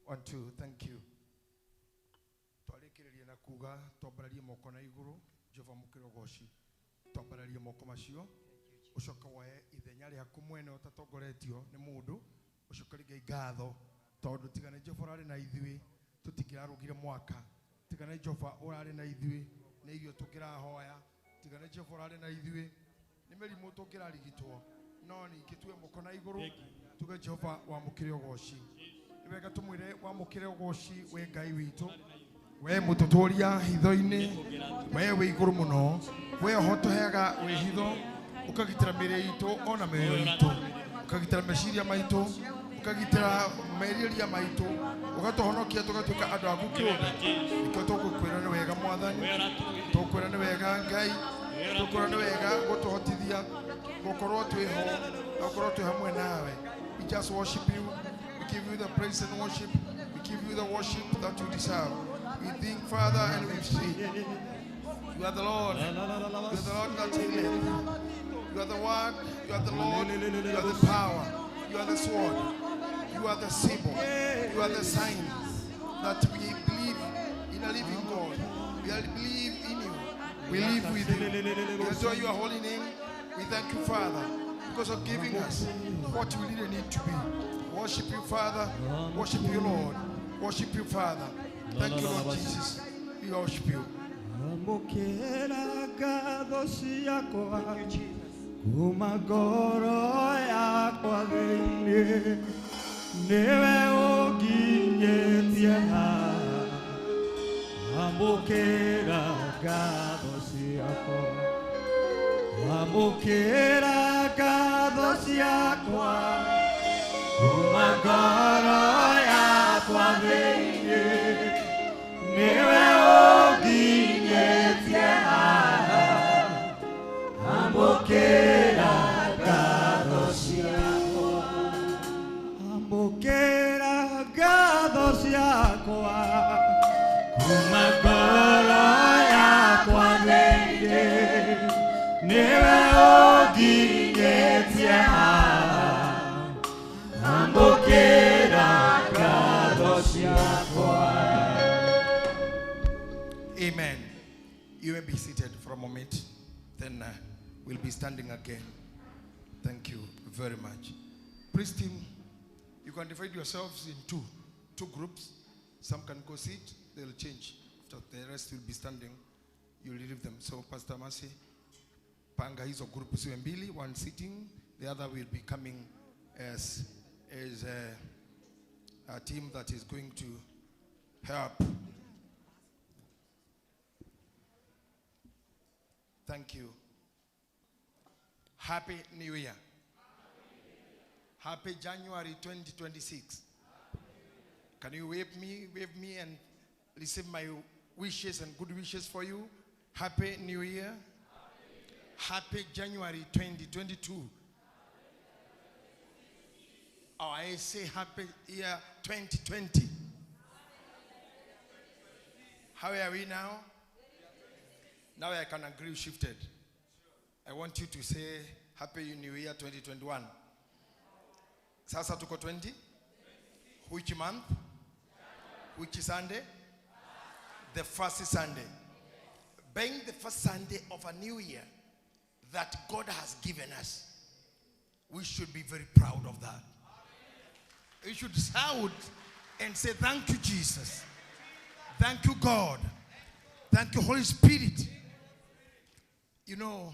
One, two, thank you. Twarĩkĩrĩria na kuga twambararie moko na igũrũ Jehova mũkĩrogoci twambararie moko macio ũcoke woe ithenya rĩaku mwene ũtatongoretio nĩ mũndũ ũcokerie Ngai ngatho tondũ tiga nĩ Jehova ũrarĩ na ithuĩ tũtingĩrarũgire mwaka tiga nĩ Jehova ũrarĩ na ithuĩ nĩ irio tũngĩrahoya tiga nĩ Jehova ũrarĩ na ithuĩ nĩ mĩrimũ tũngĩrarigitwo no ningĩ tuwe moko na igũrũ tuge Jehova wamũkĩre ũgoci nĩ wega tũmwĩre wamũkĩre ũgoci we Ngai witũ we mũtũtũria hitho-inĩ we wĩ igũrũ mũno we oho tũheaga wĩhitho ũkagitĩra mĩĩrĩ itũ ona mĩoyo itũ ũkagitĩra meciria maitũ ũkagitĩra merirĩria maitũ ũgatũhonokia tũgatuĩka andũ aku kĩũmbe nĩkĩo tũgũkwĩra nĩ wega Mwathani tũkwĩra nĩ wega Ngai tũkwĩra nĩ wega gũtũhotithia gũkorwo twĩho na gũkorwo twĩ hamwe nawe. We just worship you. We give you the praise and worship. We give you the worship that you deserve. We think, Father, and we see. You are the Lord. You are the Lord that healeth. You are the one. You are the Lord. You are the power. You are the sword. You are the symbol. You are the sign that we believe in a living God. We believe in you. We live with you. We adore your holy name. We thank you, Father, because of giving us what we really need to be. Worship you, Father. Worship you, Lord. Worship you, Father. Thank you, Lord Jesus. We worship you. Amũkĩra ngatho ciakwa, amũkĩra ngatho ciakwa, kuma ngoro yakwa thĩinĩ, nĩwe ũnginyĩtie haha. Amũkĩra ngatho ciakwa, amũkĩra ngatho ciakwa, kuma ngoro yakwa thĩinĩ, nĩwe ũnginyĩtie haha. Amũkĩra ngatho ciakwa. Amen. You may be seated for a moment, then we'll be standing again. Thank you very much. Priest team, you can divide yourselves in two groups. Some can go sit, they'll change. After the rest will be standing, you'll leave them. So Pastor Mercy, panga hizo group ziwe mbili, one sitting, the other will be coming as a team that is going to help. Thank you. Happy New Year. Happy January 2026. Can you wave me and receive my wishes and good wishes for you? Happy New Year. Happy January 2022. Oh, I say happy year 2020. How are we now? Now I can agree shifted. I want you to say Happy New Year 2021. Sasa tuko 20? Which month? Which Sunday? The first Sunday. Being the first Sunday of a new year that God has given us, we should be very proud of that. We should shout and say, thank you, Jesus. Thank you, God. Thank you, Holy Spirit. You know,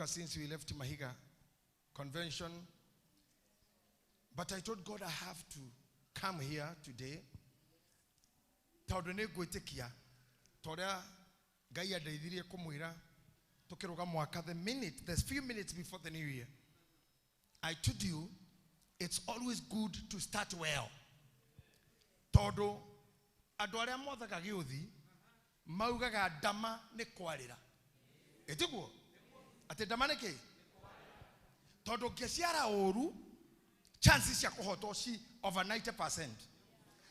since we left Mahiga convention, but I told God I have to come here today. Tondũ nĩ ngwĩtĩkia ta ũrĩa Ngai andeithirie kũmwĩra tũkĩrũga mwaka, the minute, there's few minutes before the new year, I told you it's always good to start well. Tondũ andũ arĩa mothaga gĩũthi maugaga ndama nĩ kwarĩra. Ĩtiguo? Atĩ ndama nĩ kĩ? Tondũ ũngĩciara ũru, chances cia kũhotwo ci over 90%.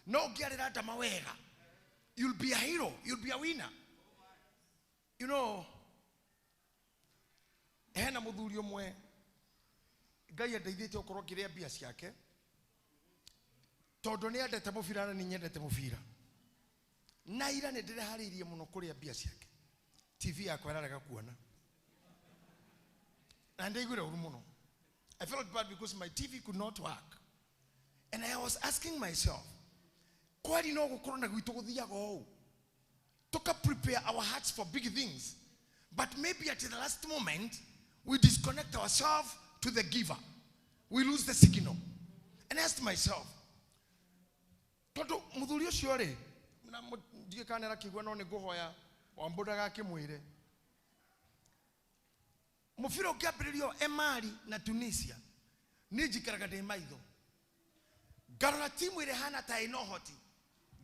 No ũngĩarĩra ndama wega, you'll be a hero, you'll be a winner. You know, hena mũthuri ũmwe Ngai andeithĩtie gũkorwo ngĩrĩa mbia ciake, tondũ nĩ endete mũbira na nĩ nyendete mũbira. Na ira nĩ ndĩreharĩirie mũno kũrĩa mbia ciake. TV yakwa ĩrarega kuona. Na ndaiguire ũru mũno. I felt bad because my TV could not work. And I was asking myself, kwari no gũkorwo na gwitũ gũthiaga ũũ? Tuka prepare our hearts for big things. But maybe at the last moment, we disconnect ourselves to the giver. We lose the signal. And I asked myself, tondũ mũthuri ũcio rĩ, na ndiũĩ kana nĩarakĩigua no nĩ ngũhoya Wambũ ndagakĩmwĩre. Mũbira ũkĩambĩrĩrio Emali na Tunisia, niĩ njikaraga ndĩ maitho. Ngarora timu ĩrĩa ĩhana ta ĩna ũhoti,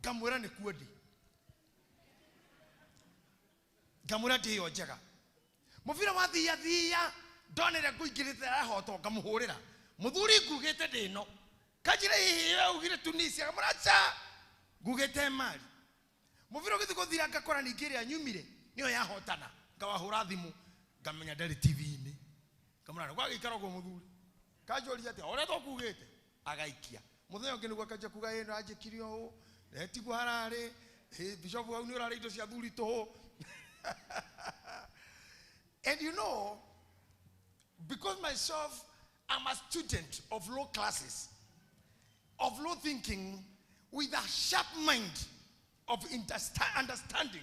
ngamwĩra nĩ kuo ndĩ. Ngamwĩra ndĩ ĩyo njega. Mũbira wathia thia, ndonire ngũingĩrĩte arahotwo, ngamũhũrĩra. Mũthuri ngugĩte ndĩ ĩno. Kanjĩra hihi we ugire Tunisia, ngamwĩra aca, ngugĩte Emali. Mũbira ũgĩthiĩ gũthira ngakora ningĩ ĩrĩa nyumire nĩyo yahotana, ngawahũra thimũ, ngamenya ndarĩ TV-inĩ. Ngamwĩra nĩ gwagĩikara ũguo mũthuri. Kanjũria atĩa, ũrĩa tũkugĩte, agaikia. Mũthenya ũngĩ nĩguo akanjia kuga ĩ nĩwanjĩkire ũũ, tiguo hararĩ, bishop hau nĩ ũrarĩa indo cia thuri tũhũ. And you know, because myself, I'm a student of low classes, of low thinking, with a sharp mind of understanding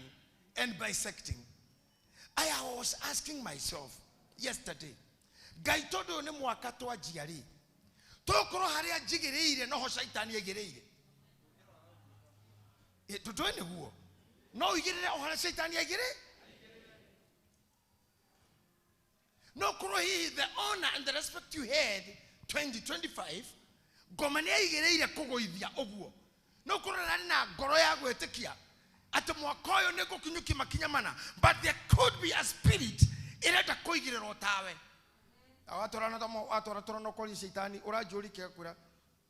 and bisecting. I was asking myself yesterday, Ngai tondũ nĩ mwaka twanjia rĩ, tũkorwo harĩa njigĩrĩire noho caitani aigĩrĩire. Tũtũĩ nĩguo no ũigĩrĩre o harĩa caitani aigĩrĩ no korwo hihi the honor and the respect you had 2025 ngoma nĩ aigĩrĩire kũgũithia ũguo no korwo ndarĩ na ngoro ya gwĩtĩkia atĩ mwaka ũyũ nĩ ngũkinyũkia makinya mana, but there could be a spirit ĩrenda kũigĩrĩrwo tawe. Watwaratwarana ũkoria caitani ũranjũria kĩgakwĩra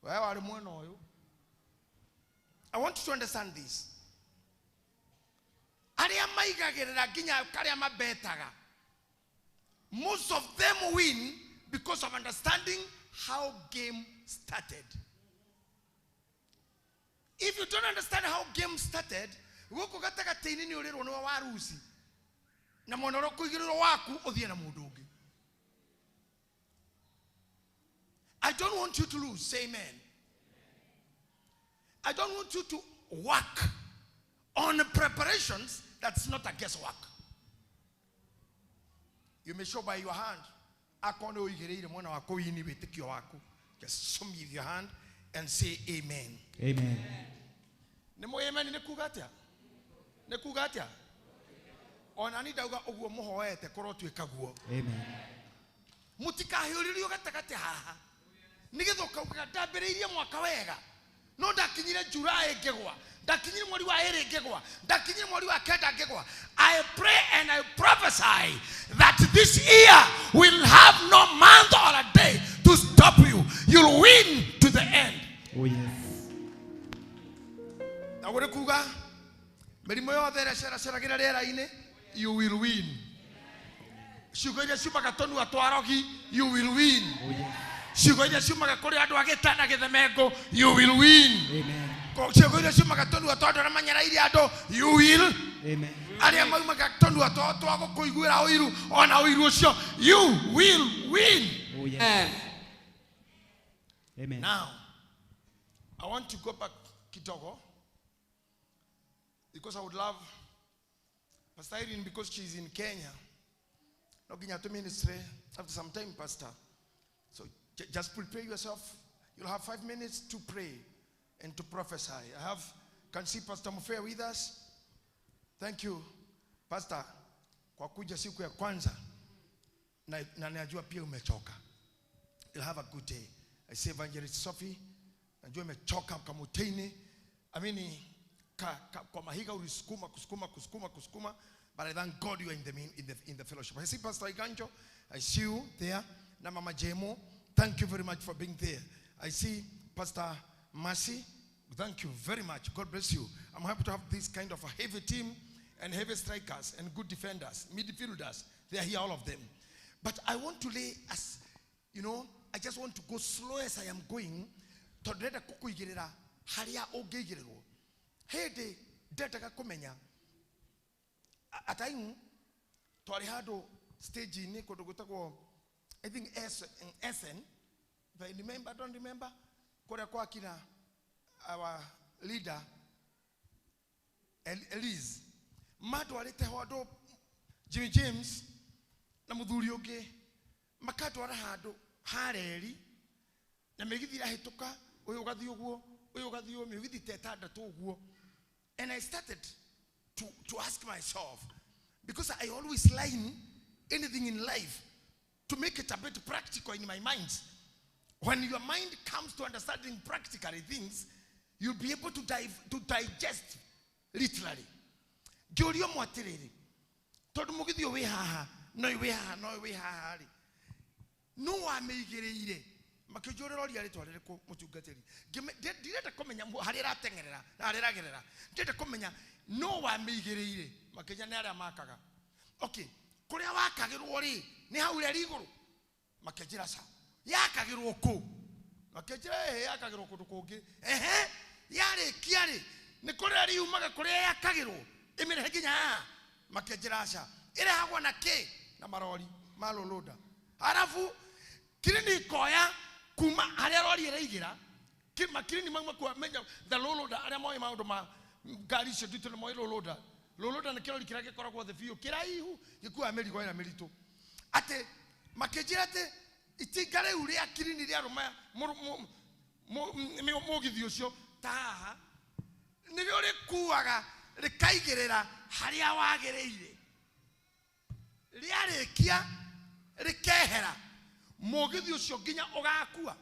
we warĩ mwena ũyũ. I want you to understand this. Arĩa maigagĩrĩra nginya karĩa mabetaga, most of them win because of understanding how game started. If you don't understand how game started, gũkũ gatagatĩ-inĩ nĩ ũrĩrwo nĩwe waruci na mwena ũrĩa ũkũigĩrĩrwo waku ũthiĩ na mũndũ ũngĩ. I don't want you to lose. Say amen. I don't want you to work on preparations that's not a guesswork. You may show by your hand. Just show me with your hand and say amen. Amen. Nemo amen ne kuga atia? Ne kuga atia? Ona ni ndauga uguo muhoete korwo twika guo. Amen. Mutikahiuririo gatagati haha. Nigetha ukauga ndambiriirie mwaka wega. No ndakinyire July ngigwa, ndakinyire mweri wa 2 ngigwa, ndakinyire mweri wa 9 ngigwa. I pray and I prophesy that this year will have no month or a day to stop you. You'll win to the end. Oh yes. Na gure kuga mĩrimũ yothe ĩrĩa ĩceraceragĩra rĩera-inĩ, you will win. Ciugo iria ciumaga tũnua twa rogi, you will win. Oh yes. Ciugo iria ciumaga kũrĩ andũ a gĩta na gĩthemengo, you will win. Amen. Ciugo iria ciumaga tũnua twa andũ arĩa manyereire andũ, you will. Amen. Arĩa maumaga tũnua twa gũkũiguĩra ũiru, ona ũiru ũcio, you will win. Oh yes. Amen. Now, I want to go back kidogo because I would love Pastor Irene, because she's in Kenya. No ginya to ministry after some time, Pastor. So just prepare yourself. You'll have 5 minutes to pray and to prophesy. I can see Pastor Mufea with us. Thank you, Pastor, kwa kuja siku ya kwanza. Na najua pia umechoka. You'll have a good day. I see Evangelist Sophie. Najua umechoka kamuteni. I mean, kwa mahiga ulisukuma, kusukuma, kusukuma, kusukuma. But I thank God you are in the fellowship. I see Pastor Iganjo. I see you there. Na Mama Jemo, thank you very much for being there. I see Pastor Mercy. Thank you very much. God bless you. I'm happy to have this kind of a heavy team and heavy strikers and good defenders, midfielders. They are here, all of them. But I want to lay as, you know, I just want to go slow as I am going. Tondũ kukuigirira haria ũngĩigĩrĩrwo. Hĩndĩ ndendaga kũmenya ataimu twarĩ handũ stage-inĩ kũndũ gwĩtagwo, I think SN, if I remember, I don't remember, kũrĩa kwakina our leader Elise matwarĩte ho andũ Jimmy James na mũthuri ũngĩ makatwara handũ ha reri na mĩgithi ĩrahĩtũka ũyũ ũgathiĩ ũguo ũyũ ũgathiĩ ũguo mĩgithi ta ĩtandatũ ũguo. And I started to ask myself, because I always line anything in life to make it a bit practical in my mind. When your mind comes to understanding practically things, you'll be able to digest literally. Ngĩũria ũmwe atĩrĩrĩ, tondũ mũgithi ũyũ wĩ haha, no wĩ haha, no wĩ haha rĩ, nũ wamĩigĩrĩire? Makĩnjũrĩra ũria rĩtwa rĩrĩkũ mũtungatĩri. Ndirenda kũmenya harĩa ĩrateng'erera na harĩa ĩragerera. Ndĩrenda kũmenya nũ wamĩigĩrĩire. Makĩnjĩra nĩ arĩa makaga. Okay, kũrĩa wakagĩrwo rĩ, nĩ hau reri igũrũ? Makĩnjĩra ca. Yakagĩrwo kũ? Makĩnjĩra ĩhĩ, yakagĩrwo kũndũ kũngĩ. Ehe, yarĩkia rĩ, nĩ kũrĩa riumaga kũrĩa yakagĩrwo, ĩmĩrehe nginya haha? Makĩnjĩra aca. Ĩrehagwo na kĩ? Na marori ma lũlũnda. Arabu kirini ikoya kuma harĩa rori ĩraigĩra, makirini mauma kwa menya the lũlũnda, arĩa moĩ maũndũ ma ngari icio nditũ nĩ moĩ lũlũnda. Lũlũnda nĩ kĩrori kĩrĩa gĩkoragwo thĩ biũ kĩraihu gĩkuaga mĩrigo ĩrĩa mĩritũ. Atĩ makĩnjĩra atĩ itinga rĩu rĩa kirini rĩarũma mũgithi ũcio ta haha Nĩrĩo rĩkuaga rĩkaigĩrĩra harĩa wagĩrĩire. Rĩarĩkia rĩkehera mũgithi ũcio nginya ũgakua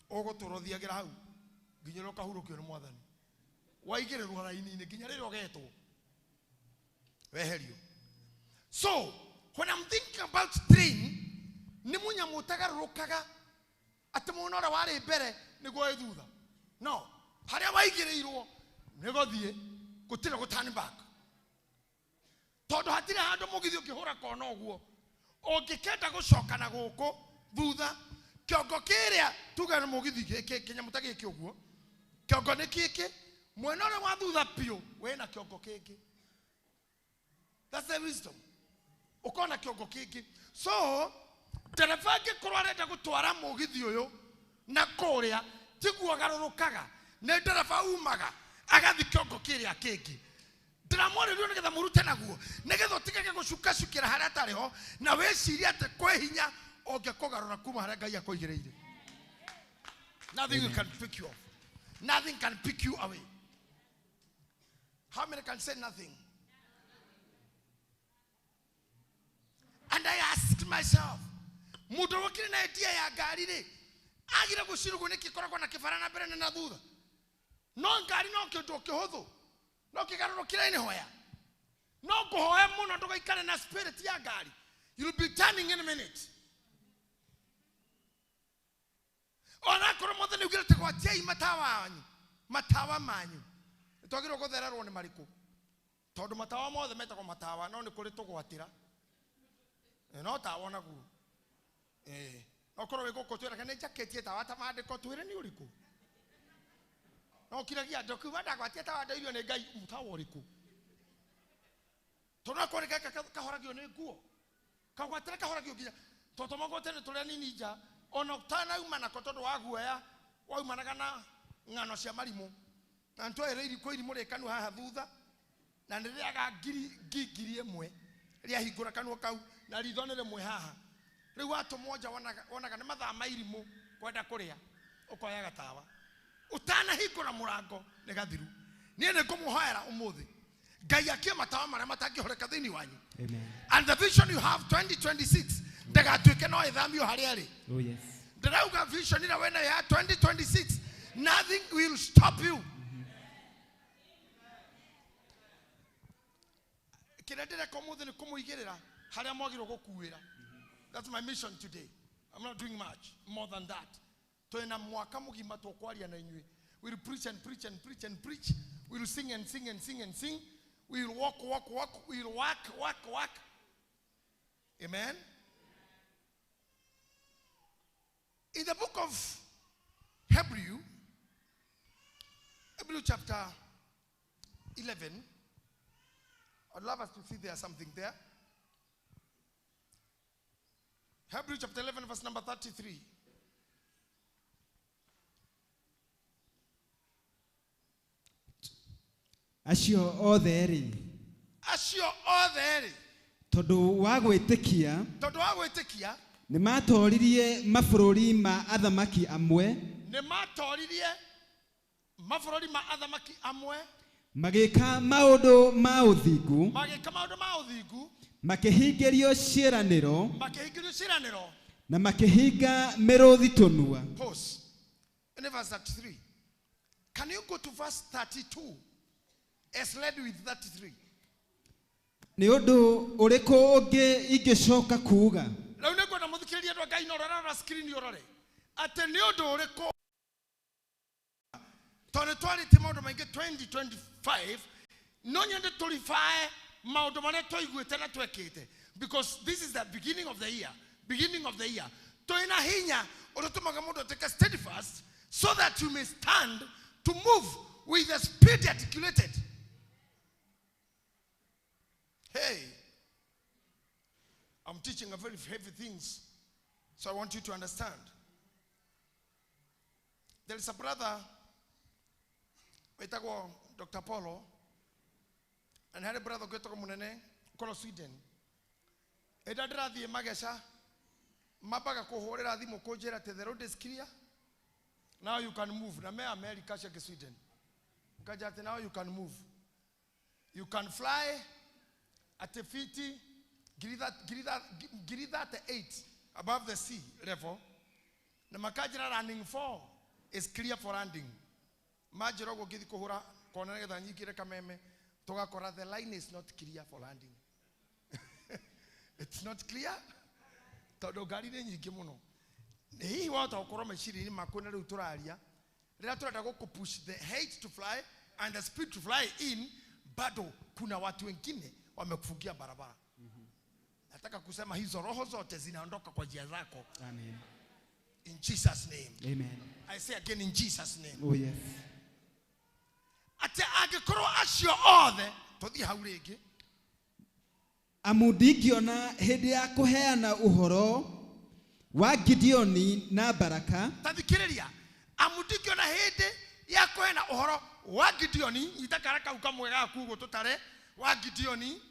ũgũtũra ũthiagĩra hau nginya rĩrĩa ũkahurũkio nĩ mwathani. Waigĩrĩrwo raini-inĩ nginya rĩrĩa ũgetwo weherio. So when I'm thinking about train, nĩ mũnyamũ ũtagarũrũkaga atĩ mwena ũrĩa warĩ mbere nĩguo wĩ thutha. No harĩa waigĩrĩirwo nĩgũthiĩ, gũtirĩ gũ turn back. Tondũ hatirĩ handũ mũgithi ũngĩhũra kona ũguo ũngĩkenda gũcoka na gũkũ thutha kĩongo kĩrĩa tuge nĩ mũgithi gĩkĩ kĩnyamũ ta gĩkĩ ũguo kĩongo nĩ gĩkĩ mwena ũrĩa wa thutha biũ wĩna kĩongo kĩngĩ. That's the wisdom. Ũkona kĩongo kĩngĩ. So ndereba angĩkorwo arenda gũtwara mũgithi ũyũ na kũrĩa tiguo agarũrũkaga, nĩ ndereba umaga agathi kĩongo kĩrĩa kĩngĩ. Ndĩramwarĩrio nĩgetha mũrute naguo nĩgetha ũtigage gũcukacukĩra harĩa atarĩ ho na wĩcirie atĩ kwĩ hinya ũngĩkũgarũra kuma harĩa Ngai akũigĩrĩire. Nothing can pick you off. Nothing can pick you away. How many can say nothing? And I asked myself, mũndũ wokire na idea ya ngari rĩ agire gũcirugwo nĩkĩ ĩkoragwo na kĩbara na mbere na na thutha? No ngari no kĩndũ kĩhũthũ, no kĩgarũrũkĩra-inĩ hoya. No ngũhoe mũno ndũgaikare na spirit ya ngari. You'll be turning in a minute. Onakorwo mothe nĩ ugire gwatiai matawa wanyu, matawa manyu. Nĩtwagĩrĩirwo gũthererwo nĩ marĩkũ? Tondũ matawa mothe metagwo matawa, no nĩ kũrĩ tũgwatĩra. No tawa naguo. No korwo wĩ gũkũ twĩraga nĩ njakĩtie tawa ta maandĩko twĩre nĩ ũrĩkũ? No kiragia andũ kiuga ndagwatia tawa ndoirio nĩ Ngai, tawa ũrĩkũ? Tondũ no kũrĩ gaka kahoragio nĩ nguo. Kagwatĩra kahoragio nginya tondũ magwatĩra nĩ tũrĩa nini nja ona ũtanauma nako tondũ wa guoya waumanaga na ng'ano cia marimũ. Na nĩtwereire kwĩ irimũ rĩ kanua haha thutha na nĩrĩaga ngiri ĩmwe rĩahingũra kanua kau na ritho nĩ rĩmwe haha. Rĩu watũmwo nja wonaga nĩ mathaa ma irimũ kwenda kũrĩa ũkoya gatawa ũtanahingũra mũrango nĩ gathiru. Niĩ nĩ ngũmũhoera ũmũthĩ Ngai akie matawa marĩa matangĩhoreka thĩinĩ wanyu. Amen. And the vision you have 2026 ndagatuĩke no ĩthamio harĩa ĩrĩ. Oh yes. Ndĩrauga vision ĩrĩa wĩnayo ya 2026 nothing will stop you. Kĩrĩa ndĩreka ũmũthĩ nĩ kũmũigĩrĩra harĩa mwagĩrĩirwo gũkuĩra. That's my mission today. I'm not doing much more than that. Twĩna mwaka mũgima tũkwaria na inyuĩ. We'll preach and preach and preach and preach. We'll sing and sing and sing and sing. We'll walk, walk, walk. We'll work, work, work. Amen. In the book of Hebrew, Hebrew chapter 11, I'd love us to see there something there. Hebrew chapter 11, verse number 33. Acio othe rĩ, Acio othe rĩ, tondũ wa gwĩtĩkia, tondũ wa gwĩtĩkia, nĩ matoririe mabũrũri ma athamaki amwe, nĩ matoririe mabũrũri ma athamaki amwe, magĩka maũndũ ma ũthingu, magĩka maũndũ ma ũthingu, makĩhingĩrio ciĩranĩro, makĩhingĩrio ciĩranĩro, na makĩhinga mĩrũthi tũnua. Pause. In verse 33. Can you go to verse 32? As led with 33. Nĩ ũndũ ũrĩkũ ũngĩ ingĩcoka kuuga? Rĩu nĩ ngwenda mũthikĩrĩrie andũ a Ngai na ũrore screen ũrore atĩ nĩ ũndũ ũrĩkũ, tondũ nĩtwarĩtie maũndũ maingĩ 2025, no nyende tũribae maũndũ marĩa twaiguĩte na twekĩte, because this is the beginning of the year. Beginning of the year twĩna hinya ũrĩa ũtũmaga mũndũ atuĩke steadfast so that you may stand to move with the speed articulated. Hey, I'm teaching a very heavy things, so I want you to understand. There is a brother, wetagwo Dr. Polo, and had a brother gwetagwo Munene, koro Sweden. Eda ndĩrathiĩ mageca, mambaga kũhũrĩra thimũ kũnjĩra atĩ the road is clear, now you can move. Na me America ciake Sweden. Nkaja atĩ now you can move, you can fly at a fiti ngiri 38 above the sea level, na makanjĩra running 4 is clear for landing. Manjĩra ũguo ngĩthiĩ kũhũra kona nĩgetha nyingĩre Kameme, tũgakora the line is not clear for landing. It's not clear tondũ ngari nĩ nyingĩ mũno. Nĩ hihi wahota gũkorwo meciria-inĩ maku na rĩu tũraria rĩrĩa tũrenda gũkũ push the height to fly and the speed to fly in, bado kuna watu wengine wamekufungia barabara. Nataka kusema hizo roho zote zinaondoka kwa njia zako. Amen. In Jesus name. Amen. I say again, in Jesus name. Oh yes. Atĩ angĩkorwo acio othe tũthiĩ hau rĩngĩ. Amu ndingĩona hĩndĩ ya kũheana ũhoro wa Gideoni na Baraka. Ta thikĩrĩria, amu ndingĩona hĩndĩ ya kũheana ũhoro wa Gideoni, nyita kara kau kamwe gaku ũguo tũtare, wa Gideoni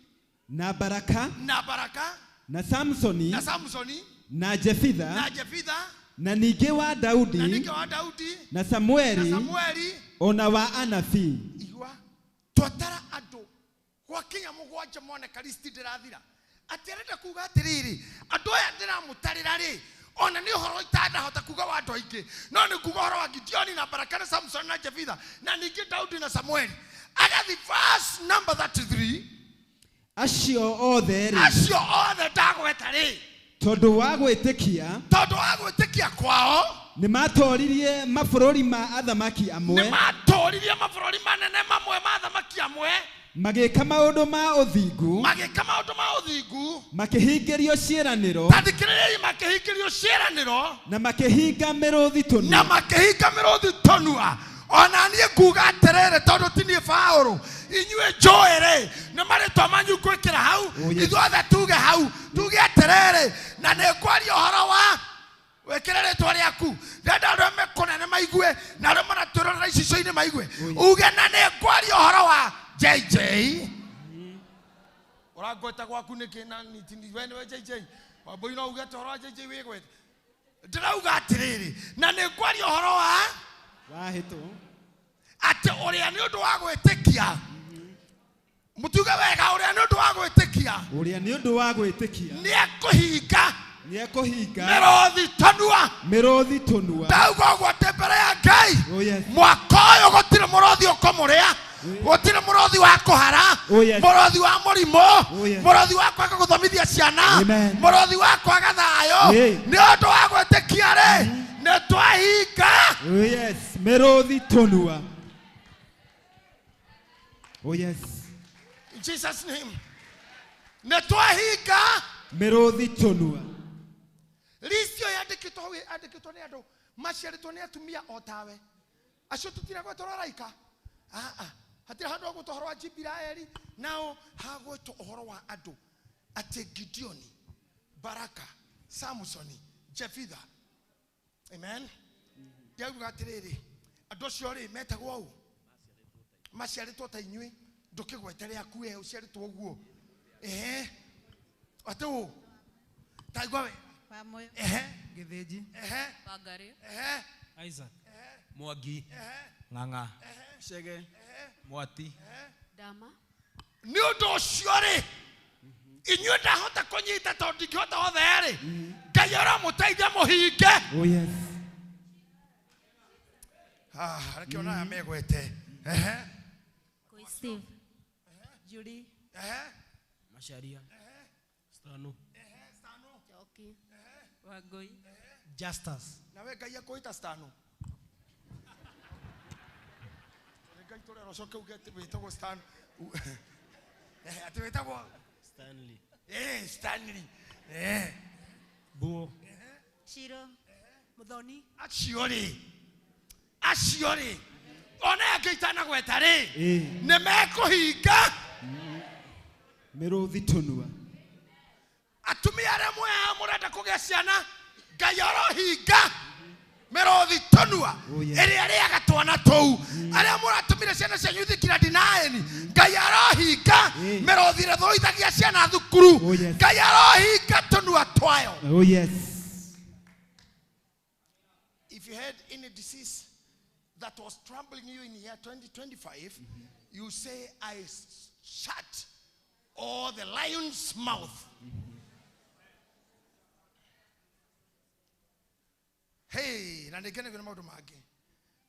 na Baraka, na Baraka, na Samsoni, na Samsoni, na Jefitha, na Jefitha, na ningĩ wa Daudi, na ningĩ wa Daudi, na Samueli, na Samueli, ona wa anabii. Igua, twatara andũ gwakinya mũgwanja moneka listi ndĩrathira. Atĩ arenda kuga atĩrĩrĩ, andũ aya ndĩramũtarĩra rĩ, ona nĩ ũhoro itandahota kuga wa andũ aingĩ, no nĩ kuga ũhoro wa Gideoni na Baraka na Samson na Jefitha na ningĩ Daudi na Samueli. Agathi verse number 33, acio othe rĩ, acio othe ndagweta rĩ, tondũ wa gwĩtĩkia, tondũ wa gwĩtĩkia kwao, nĩ matoririe mabũrũri ma athamaki amwe, nĩ matoririe mabũrũri manene mamwe ma athamaki amwe, magĩka maũndũ ma ũthingu, magĩka maũndũ ma ũthingu, makĩhingĩrio ciĩranĩro, ta thikĩrĩriai, makĩhingĩrio ciĩranĩro, na makĩhinga mĩrũthi tũnua, na makĩhinga mĩrũthi tũnua. Ona niĩ nguga atĩrĩrĩ, tondũ ti niĩ Paũlũ, inyuĩ njũĩ rĩ, nĩ marĩtwa manyu ngwĩkĩra hau, ithuothe tuge hau, tuge atĩrĩrĩ, na nĩ ngwaria ũhoro wa wĩkĩre rĩtwa rĩaku, ndĩrenda andũ arĩa me kũnene maigue, na arĩa maratwĩrorera icicio-inĩ maigue, uge na nĩ ngwaria ũhoro wa JJ. Ũrangweta gwaku nĩkĩ na we nĩwe JJ? Wambũi no uge ũhoro wa JJ wĩgwete. Ndĩrauga atĩrĩrĩ, na nĩ ngwaria ũhoro wa wahĩtwo, atĩ ũrĩa nĩ ũndũ wa gwĩtĩkia, mũtuge wega, ũrĩa nĩ ũndũ wa gwĩtĩkia, ũrĩa nĩ ũndũ wa gwĩtĩkia, nĩekũhinga, nĩekũhinga mĩrũthi tũnua, mĩrũthi tũnua. Ndauga ũguo atĩ mbere ya Ngai, Oh yes. mwaka ũyũ gũtirĩ mũrũthi ũkũmũrĩa, gũtirĩ mũrũthi wa kũhara, Oh yes. mũrũthi wa mũrimũ, Oh yes. mũrũthi wa kwaga gũthomithia ciana, Amen. mũrũthi wa kwaga thayũ. Hey. Nĩ ũndũ wa gwĩtĩkia rĩ, nĩ twahinga. Oh yes, mĩrũthi tũnua. Oh yes. In Jesus name. Nĩ twahinga mĩrũthi tũnua. List ĩyo yandĩkĩtwo hau, yandĩkĩtwo nĩ andũ maciarĩtwo nĩ atumia o tawe. Acio tũtiragwetwo araika. Hatirĩ handũ hagwetwo ũhoro wa Jibiraeli, nao hagwetwo ũhoro wa andũ atĩ Gideoni, Baraka, Samsoni, Jefitha. Amen. Ndĩrauga atĩrĩrĩ, andũ acio rĩ metagwo ũũ, maciarĩtwo ta inyuĩ, ndũkĩgwete rĩaku we ũciarĩtwo ũguo. Ehe. Atĩ ũũ. Ta igua we. Ehe. Gĩthĩnji. Ehe. Wangari. Ehe. Isaac. Ehe. Mwangi. Ehe. Ng'ang'a. Ehe. Chege. Ehe. Mwati. Ehe. Dama. Nĩ ũndũ ũcio rĩ, inyuĩ ndahota kũnyita tondũ ndingĩhota othe rĩ, Ngai aramũteithia mũhinge. Oh yes. Ah, reke ona aya megwete. Ehe. Steve. Julie. Ehe. Macharia. Ehe. Stano. Ehe, Stano. Njoki. Ehe. Wangui. Ehe. Justus. Nawe Ngai akwĩta Stano. Ngai tũrera ũcoke uge atĩ wĩtagwo Stano. Ehe, atĩ wĩtagwo Stanley. Stanley. Ehe. Buo. Shiro. Muthoni. Acio rĩ, acio rĩ, ona angĩ itanagweta rĩ, nĩ mekũhinga mĩrũthi tũnua. Atumia arĩa mwĩ mũrenda kũgĩa ciana, Ngai arohinga mĩrũthi tũnua Oh, yes. ĩrĩa ĩrĩaga twana tũu. Arĩa mũratũmire ciana cianyu ithiĩ grade 9, Ngai arohinga mĩrũthi ĩrĩa ĩthũithagia ciana thukuru. Oh, yes. Ngai arohinga tũnua twayo. Oh yes. If you had any disease that was was troubling you in year 2025, you say, I shut all the lion's mouth. Hey, na nĩngenagio nĩ maũndũ mangĩ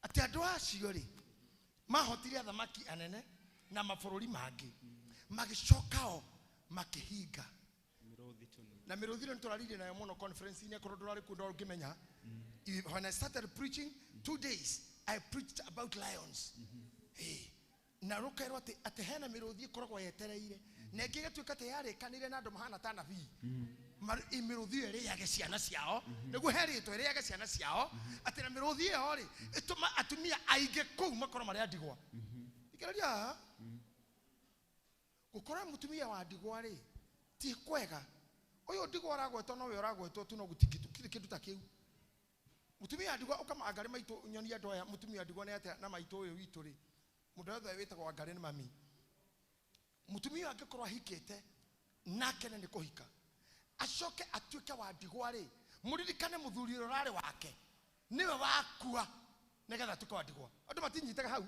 atĩ andũ acio rĩ mahotire athamaki anene na mabũrũri mangĩ magĩcoka o makĩhinga na mĩrũthi ĩno nĩtũraririe nayo mũno conference-inĩ akorwo ndũrarĩ kuo ndũngĩmenya. When I started preaching 2 days I preached about lions. Hey, na rũkerwo atĩ hena mĩrũthi ĩkoragwo yetereire na ĩngĩ ĩgatuĩka atĩ yarĩkanĩire na andũ mahana ta anabii. Mĩrũthi ĩyo ĩrĩage ciana ciao nĩguo herĩtwo ĩrĩage ciana ciao atĩ na mĩrũthi ĩyo rĩ ĩtũma atumia aingĩ kũu makorwo marĩ a ndigwa. Thikĩrĩria haha, gũkorwo mũtumia wa ndigwa rĩ ti kwega. Ũyũ ndigwa ũragwetwo nowe ũragwetwo tu no gũtingĩ kĩndũ ta kĩu. Mũtumia wa ndigwa ũkama angarĩ maitũ nyonia andũ aya mũtumia wa ndigwa nĩ atĩa na maitũ ũyũ witũ rĩ mũndũ wothe wĩtagwo Wangarĩ nĩ mami. Mũtumia angĩkorwo ahikĩte nake nĩ kũhika acoke atuĩke wa ndigwa rĩ mũririkane mũthuri ũrĩa ũrarĩ wake nĩwe wakua nĩgetha atuĩke wa ndigwa. Andũ matinyitaga hau.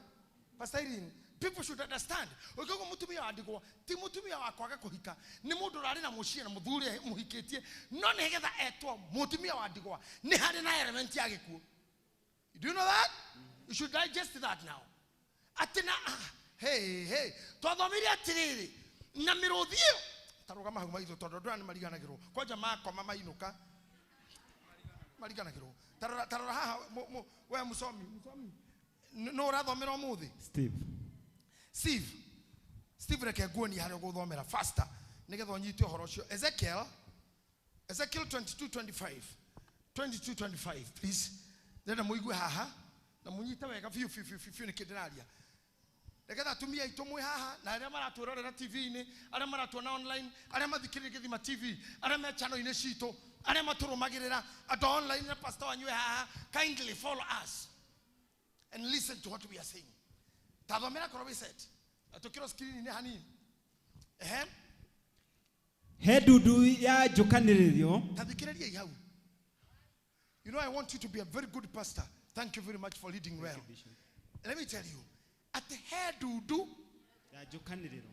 Pastor Irene, people should understand ũngĩuga mũtumia wa ndigwa ti mũtumia wa kwaga kũhika, nĩ mũndũ ũrarĩ na mũciĩ na mũthuri mũhikĩtie no nĩgetha etwo mũtumia wa ndigwa nĩ harĩ na element ya gĩkuũ. Do you know that? You should digest that now. Atĩ na hey hey twathomire atĩrĩrĩ na mĩrũthi ĩyo tarũgama hau maitho tondũ andũ aya nĩ mariganagĩrwo kwanja makoma mainũka mariganagĩrwo. Tarora tarora haha we mũsomi mũsomi nũ ũrathomera ũmũthĩ? Steve. Steve, Steve, reke nguonie harĩa ũgũthomera faster nĩgetha ũnyite ũhoro ũcio. Ezekiel 22:25, 22:25, please. Ndĩrenda mũigue haha na mũnyite wega biũ biũ biũ biũ biũ nĩkĩ ndĩraria nĩgetha atumia aitũ mwĩ haha na arĩa maratwĩrorera TV-inĩ, arĩa maratuona online, arĩa mathikĩrĩria Gĩthima TV, arĩa me channel-inĩ citũ, arĩa matũrũmagĩrĩra andũ a online na pastor wanyu wĩ haha, kindly follow us and listen to what we are saying. Tathomera korwo wĩ set atũkĩrwo screen-inĩ hanini. Ehe. He ndundu ya njũkanĩrĩrio. Tathikĩrĩriai hau. You know, I want you to be a very good pastor. Thank you very much for leading well. Let me tell you, atĩ he ndundu ya njũkanĩrĩro.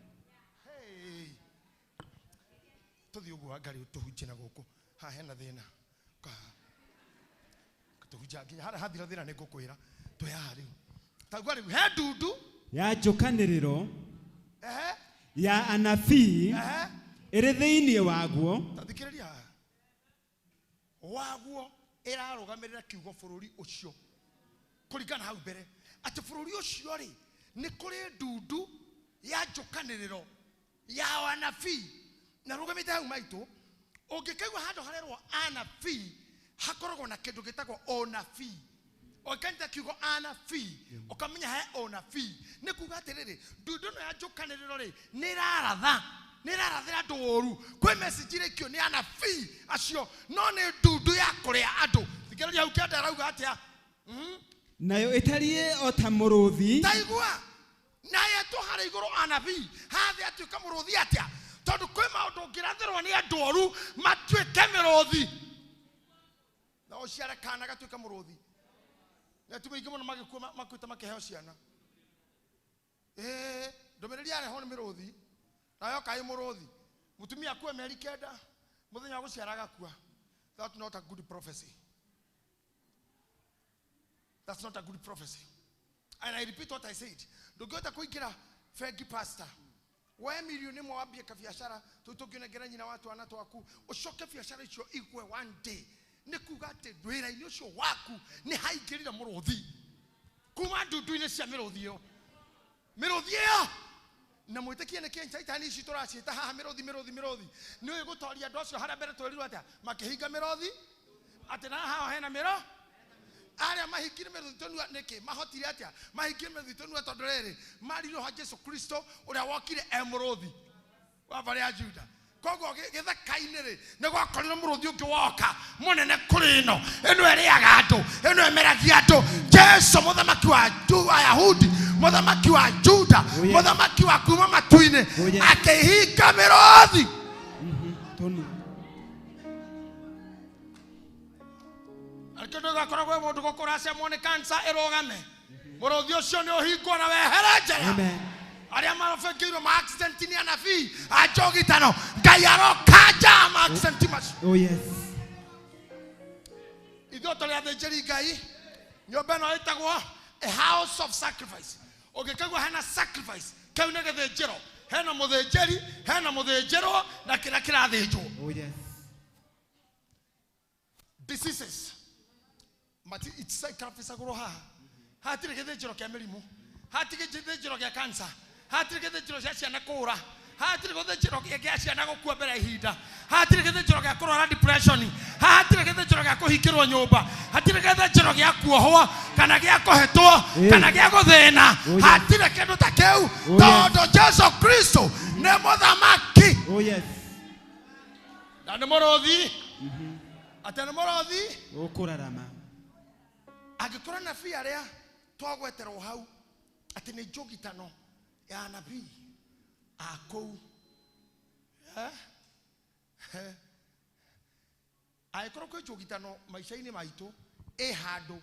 Hey. Tũthiĩ ũguo Wangarĩ tũhunjie na gũkũ haha hena thĩna. Tũhunjia nginya harĩa hathira thĩna nĩ ngũkwĩra twĩ haha rĩu taigua rĩu he ndundu ya njũkanĩrĩro ehe ya anabii ehe ĩrĩ thĩinĩ waguo. Tathikĩrĩria haha waguo ĩrarũgamĩrĩra kiugo bũrũri ũcio kũringana hau mbere atĩ bũrũri ũcio rĩ nĩ kũrĩ ndundu ya njũkanĩrĩro ya anabii na rũgamĩte hau maitũ. Ũngĩkaigua handũ harerwo anabii hakoragwo na kĩndũ gĩtagwo ũnabii. Ũngĩkanyita kiugo anabii ũkamenya he ũnabii nĩ kuga atĩrĩrĩ ndundu ĩno ya njũkanĩrĩro rĩ nĩ ĩraratha nĩ ĩrarathĩra andũ ũru kwĩ message irekio nĩ anabii acio no nĩ ndundu ya kũrĩa andũ. Thikĩrĩria hau kĩanda arauga atĩa? Nayo ĩtariĩ o ta mũrũthi. Taigua naye tå harä igå rå anabii hathä atuä ka må rå thi atä a tondå kwä maå ndå ngä rathärwo nä andå oru matuä ke mä rå thi na å ciare kana gatuä ke må rå thi na atumia aingä må no magä makuä te makä ciana ndå mä rä ri yarehwo nä mä rå thi na yoka ä må rå thi mũtumia akue mĩeri 9 mũthenya wa gũciara agakua. That's not a good prophecy. That's not a good prophecy. And I repeat what I said. Ndũngĩhota kũingĩra bengi pastor we milioni ĩmwe wambie kabiacara tũu tũngĩnengera nyina wa twana twaku ũcoke biacara icio igwe one day nĩ kuga atĩ wĩra-inĩ ũcio waku nĩ haingĩrire mũrũthi kuma ndundu-inĩ cia mĩrũthi ĩyo mĩrũthi ĩyo na mwĩtĩkie nĩ kĩ caitani ici tũraciĩta haha mĩrũthi mĩrũthi mĩrũthi nĩ ũĩ gũtoria andũ acio harĩa mbere twerirwo atĩa makĩhinga mĩrũthi atĩ na haha hena mĩro arĩa mahingire mĩrũthi tũnua nĩkĩ mahotire atĩa mahingire mĩrũthi tũnua tondũ rĩrĩ marirwo ha Jesu Kristo ũrĩa wokire e mũrũthi wa mbarĩ ya Juda. Koguo gĩthaka-inĩ rĩ nĩ gwakorirwo mũrũthi ũngĩ woka mũnene kũrĩ ĩno ĩno ĩrĩaga andũ ĩno ĩmeragia andũ Jesu mũthamaki wa Ayahudi mũthamaki wa Juda mũthamaki wa kuma matu-inĩ akĩhinga mĩrũthi. Tũnua. Arĩkĩo ndũgakorwo gwĩ mũndũ gũkũ ũracemwo nĩ cancer ĩrũgame. Mũrũthi ũcio nĩ ũhingwo na wehere njĩra. Amen. Arĩa marabangĩirwo ma accident nĩ anabii a njũgitano, Ngai arokanja ma accident macio. Oh yes. Ithuĩ tũrĩ athĩnjĩri Ngai, nyũmba ĩno ĩtagwo a house of sacrifice. Ũngĩkaigua hena sacrifice, kĩu nĩ gĩthĩnjĩro. Hena mũthĩnjĩri, hena mũthĩnjĩrwo na kĩrĩa kĩrathĩnjwo. Oh yes. Diseases. Mati itisacrificagwo haha. Hatirĩ gĩthĩnjĩro kĩa mĩrimũ, hatirĩ gĩthĩnjĩro gĩa cancer, hatirĩ gĩthĩnjĩro gĩa ciana kũũra, hatirĩ gĩthĩnjĩro gĩa ciana gũkua mbere ya ihinda, hatirĩ gĩthĩnjĩro gĩa kũrwara depression, hatirĩ gĩthĩnjĩro gĩa kũhingĩrwo nyũmba, hatirĩ gĩthĩnjĩro gĩa kuohwo kana gĩa kũhĩtwo kana gĩa gũthĩna, hatirĩ kĩndũ ta kĩu, tondũ Jesu Kristo nĩ mũthamaki. Oh yes. Na nĩ mũrũthi. Atĩ nĩ mũrũthi. Ũkũrarama. Angĩkorwo anabii arĩa twagweterwo hau atĩ nĩ njũgitano ya anabii a kũu, angĩkorwo kwĩ njũgitano maica-inĩ maitũ ĩ handũ,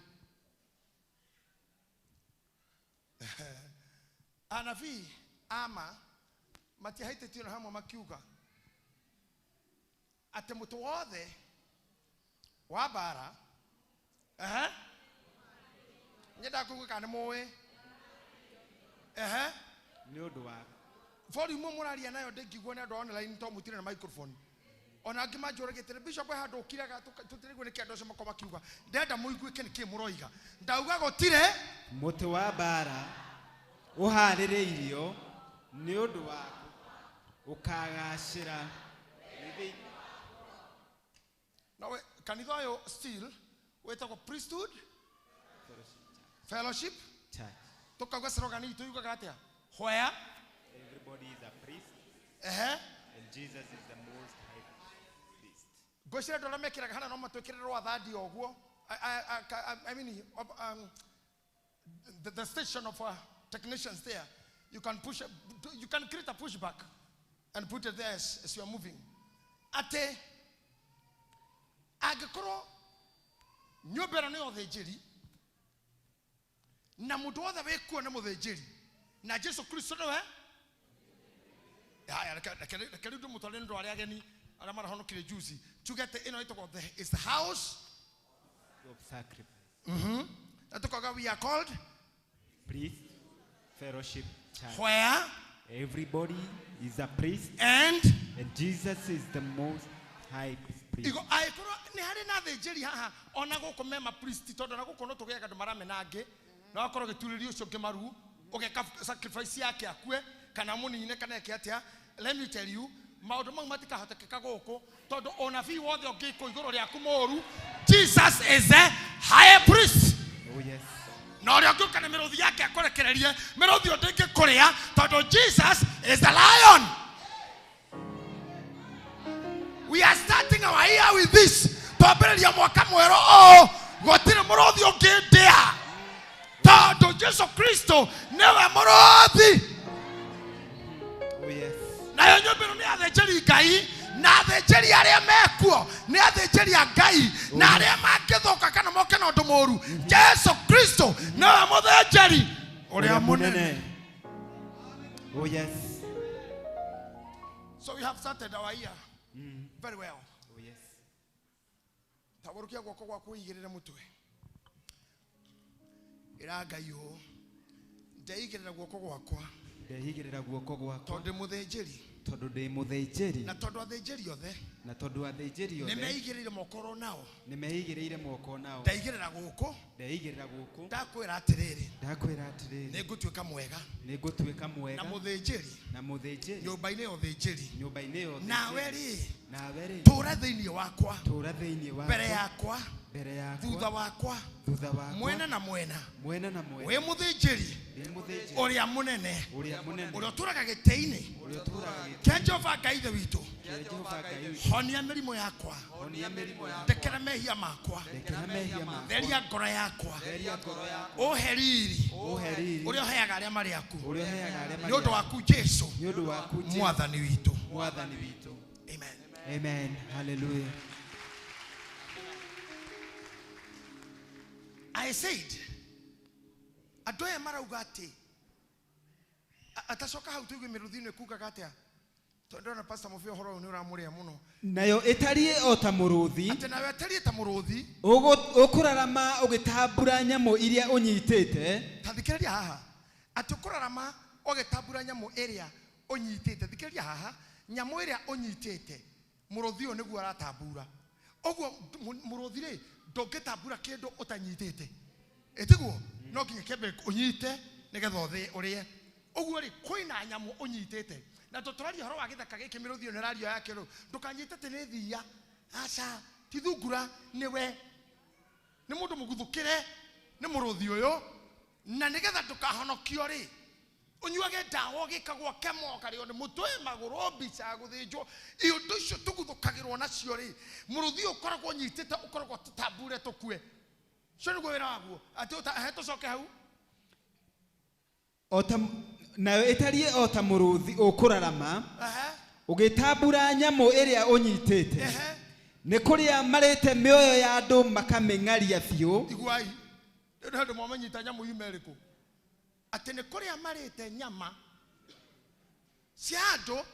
anabii ama matiahĩtĩtio na hamwe makiuga atĩ mũtĩ wothe wa mbara, nyendaga kũigua kana nĩ mũĩ. Nĩ ũndũ wa volume mũraria nayo ndĩngĩiguo nĩ andũ a online to mũtirĩ na microphone. Ona angĩ manjũragia atĩrĩ, Bishop, he handũ ũkiraga tũtiraigua nĩkĩ andũ acio makorwo makiuga. Ndĩrenda mũiguĩke nĩkĩ mũroiga. Ndauga gũtirĩ mũtĩ wa mbara ũharĩrĩirio nĩ ũndũ waku ũkagacĩra. Nawe kanitha ũyũ still wĩtagwo Priesthood Fellowship Church. Tukauga slogan itũ yugaga atĩa? Where everybody is a priest. And Jesus is the most high priest. Ngwĩciria andũ arĩa mekĩraga hana no matwĩkĩre rwa thandi o ũguo. I mean, the station of technicians there, you can push, you can create a pushback and put it there as you are moving. Atĩ angĩkorwo nyũmba ĩno nĩ ya ũthĩnjĩri na mũndũ wothe wĩkuo nĩ mũthĩnjĩri na Jesu Kristo nĩwe. Haya, reke rĩu ndĩmũtware nĩ ũndũ wa arĩa ageni arĩa marahonokire juzi. Tuge atĩ ĩno ĩtagwo is the house of sacrifice. Na tukauga we are called Priest Fellowship Church. Where everybody is a priest and Jesus is the most high priest. Igo angĩkorwo nĩ harĩ na athĩnjĩri haha ona gũkũ me ma priest, tondũ ona gũkũ no tũgĩaga andũ maramena angĩ, na wakorwo ũgĩturĩria ũcio ũngĩ maru ũgeka sacrifice yake akue kana mũnine kana eke atĩa. Let me tell you, maũndũ mau matikahotekeka gũkũ tondũ ũnabii wothe ũngĩkwo igũrũ rĩaku mũũru, Jesus is the high priest. Oh yes. Na ũrĩa ũngĩũka na mĩrũthi yake akũrekererie, mĩrũthi ĩyo ndĩngĩkũrĩa tondũ Jesus is the lion. We are starting our year with this. Twambĩrĩria mwaka mwerũ ũũ, gũtirĩ mũrũthi ũngĩndĩa tondũ Jesu Kristo nĩwe mũrũthi. Oh yes. Nayo nyũmba ĩno nĩ athĩnjĩri Ngai, na athĩnjĩri arĩa mekuo nĩ athĩnjĩri a Ngai, na arĩa mangĩthũka kana moke na ũndũ mũũru, Jesu Kristo nĩwe mũthĩnjĩri ũrĩa mũnene. Oh yes. So we have started our year very well. Oh yes. Tagũrũkia guoko gwaku ũigĩrĩre mũtwe. Ĩra Ngai ũũ, ndeigĩrĩra guoko gwakwa. Ndeigĩrĩra guoko gwakwa. Tondũ ndĩ mũthĩnjĩri. Tondũ ndĩ mũthĩnjĩri. Na tondũ athĩnjĩri othe. Na tondũ athĩnjĩri othe. Nĩmeigĩrĩire moko nao. Nĩmeigĩrĩire moko nao. Ndeigĩrĩra gũkũ. Ndeigĩrĩra gũkũ. Ndakwĩra atĩrĩrĩ. Ndakwĩra atĩrĩrĩ. Nĩngũtuĩka mwega. Nĩngũtuĩka mwega. Na mũthĩnjĩri. Na mũthĩnjĩri. Nyũmba-inĩ ya ũthĩnjĩri. Nyũmba-inĩ ya ũthĩnjĩri. Nawe rĩ. Nawe rĩ. Tũra thĩinĩ wakwa. Tũra thĩinĩ wakwa. Mbere yakwa. Mbere yakwa. Thutha wakwa. Thutha wakwa. Mwena na mwena. Mwena na mwena. Wĩ mũthĩnjĩri. Ndĩ mũthĩnjĩri. Ũrĩa mũnene. Ũrĩa mũnene. Ũrĩa ũtũũraga gĩtĩ-inĩ. Ũrĩa ũtũũraga gĩtĩ-inĩ. Kĩa Jehova Ngai Ithe witũ. Kĩa Jehova Ngai witũ. Honia mĩrimũ yakwa. Honia mĩrimũ yakwa. Ndekera mehia makwa. Ndekera mehia makwa. Theria ngoro yakwa. Theria ngoro yakwa. Ũhe riri. Ũhe riri. Ũrĩa ũheaga arĩa marĩ aku. Ũrĩa ũheaga arĩa marĩ Nĩ ũndũ waku Jesu. Nĩ ũndũ waku Jesu. Mwathani witũ. Mwathani witũ. Amen. Amen. Hallelujah. I said, Andũ aya marauga atĩ atacoka hau tuigue mĩrũthi ĩno ĩkugaga atĩa. Tondũ ndĩrona Pastor Mũbĩa ũhoro ũyũ nĩ ũramũrĩa mũno. Nayo ĩtariĩ o ta mũrũthi. Atĩ nayo ĩtariĩ ta mũrũthi. Ũkũrarama ũgĩtambura nyamũ iria ũnyitĩte. Ta thikĩrĩria haha. Atĩ ũkũrarama ũgĩtambura nyamũ ĩrĩa ũnyitĩte. Thikĩrĩria haha. Nyamũ ĩrĩa ũnyitĩte. Mũrũthi ũyũ nĩguo aratambura. Ũguo mũrũthi rĩ ndũngĩtambura kĩndũ ũtanyitĩte. Ĩtiguo? No nginya kĩambe ũnyite nĩgetha ũthĩe ũrĩe. Ũguo rĩ kwĩna nyamũ ũnyitĩte. Na tũtũraria ũhoro wa gĩthaka gĩkĩ mĩrũthi ĩyo nĩrario yake rĩ ndũkanyite atĩ nĩ thiia. Aca, ti thungura nĩwe. Nĩ mũndũ mũguthũkĩre nĩ mũrũthi ũyũ na nĩgetha ndũkahonokio rĩ ũnyuage ndawa ũgĩkagwo kemo ũkarĩo nĩ mũtwe magũrũ mbica gũthĩnjwo iũndũ icio tũguthũkagĩrwo nacio rĩ mũrũthi ũyũ ũkoragwo ũnyitĩte ũkoragwo tũtambure tũkue. Ũcio nĩguo wĩra waguo. Atĩ tũcoke hau. Nayo ĩtariĩ o ta mũrũthi ũkũrarama ũgĩtambura nyamũ ĩrĩa ũnyitĩte. Nĩ kũrĩa marĩte mĩoyo ya andũ makamĩng'aria biũ. Iguai. Rĩu andũ mamanyita nyamũ yume ĩrĩkũ? Atĩ nĩ kũrĩa marĩte nyama cia andũ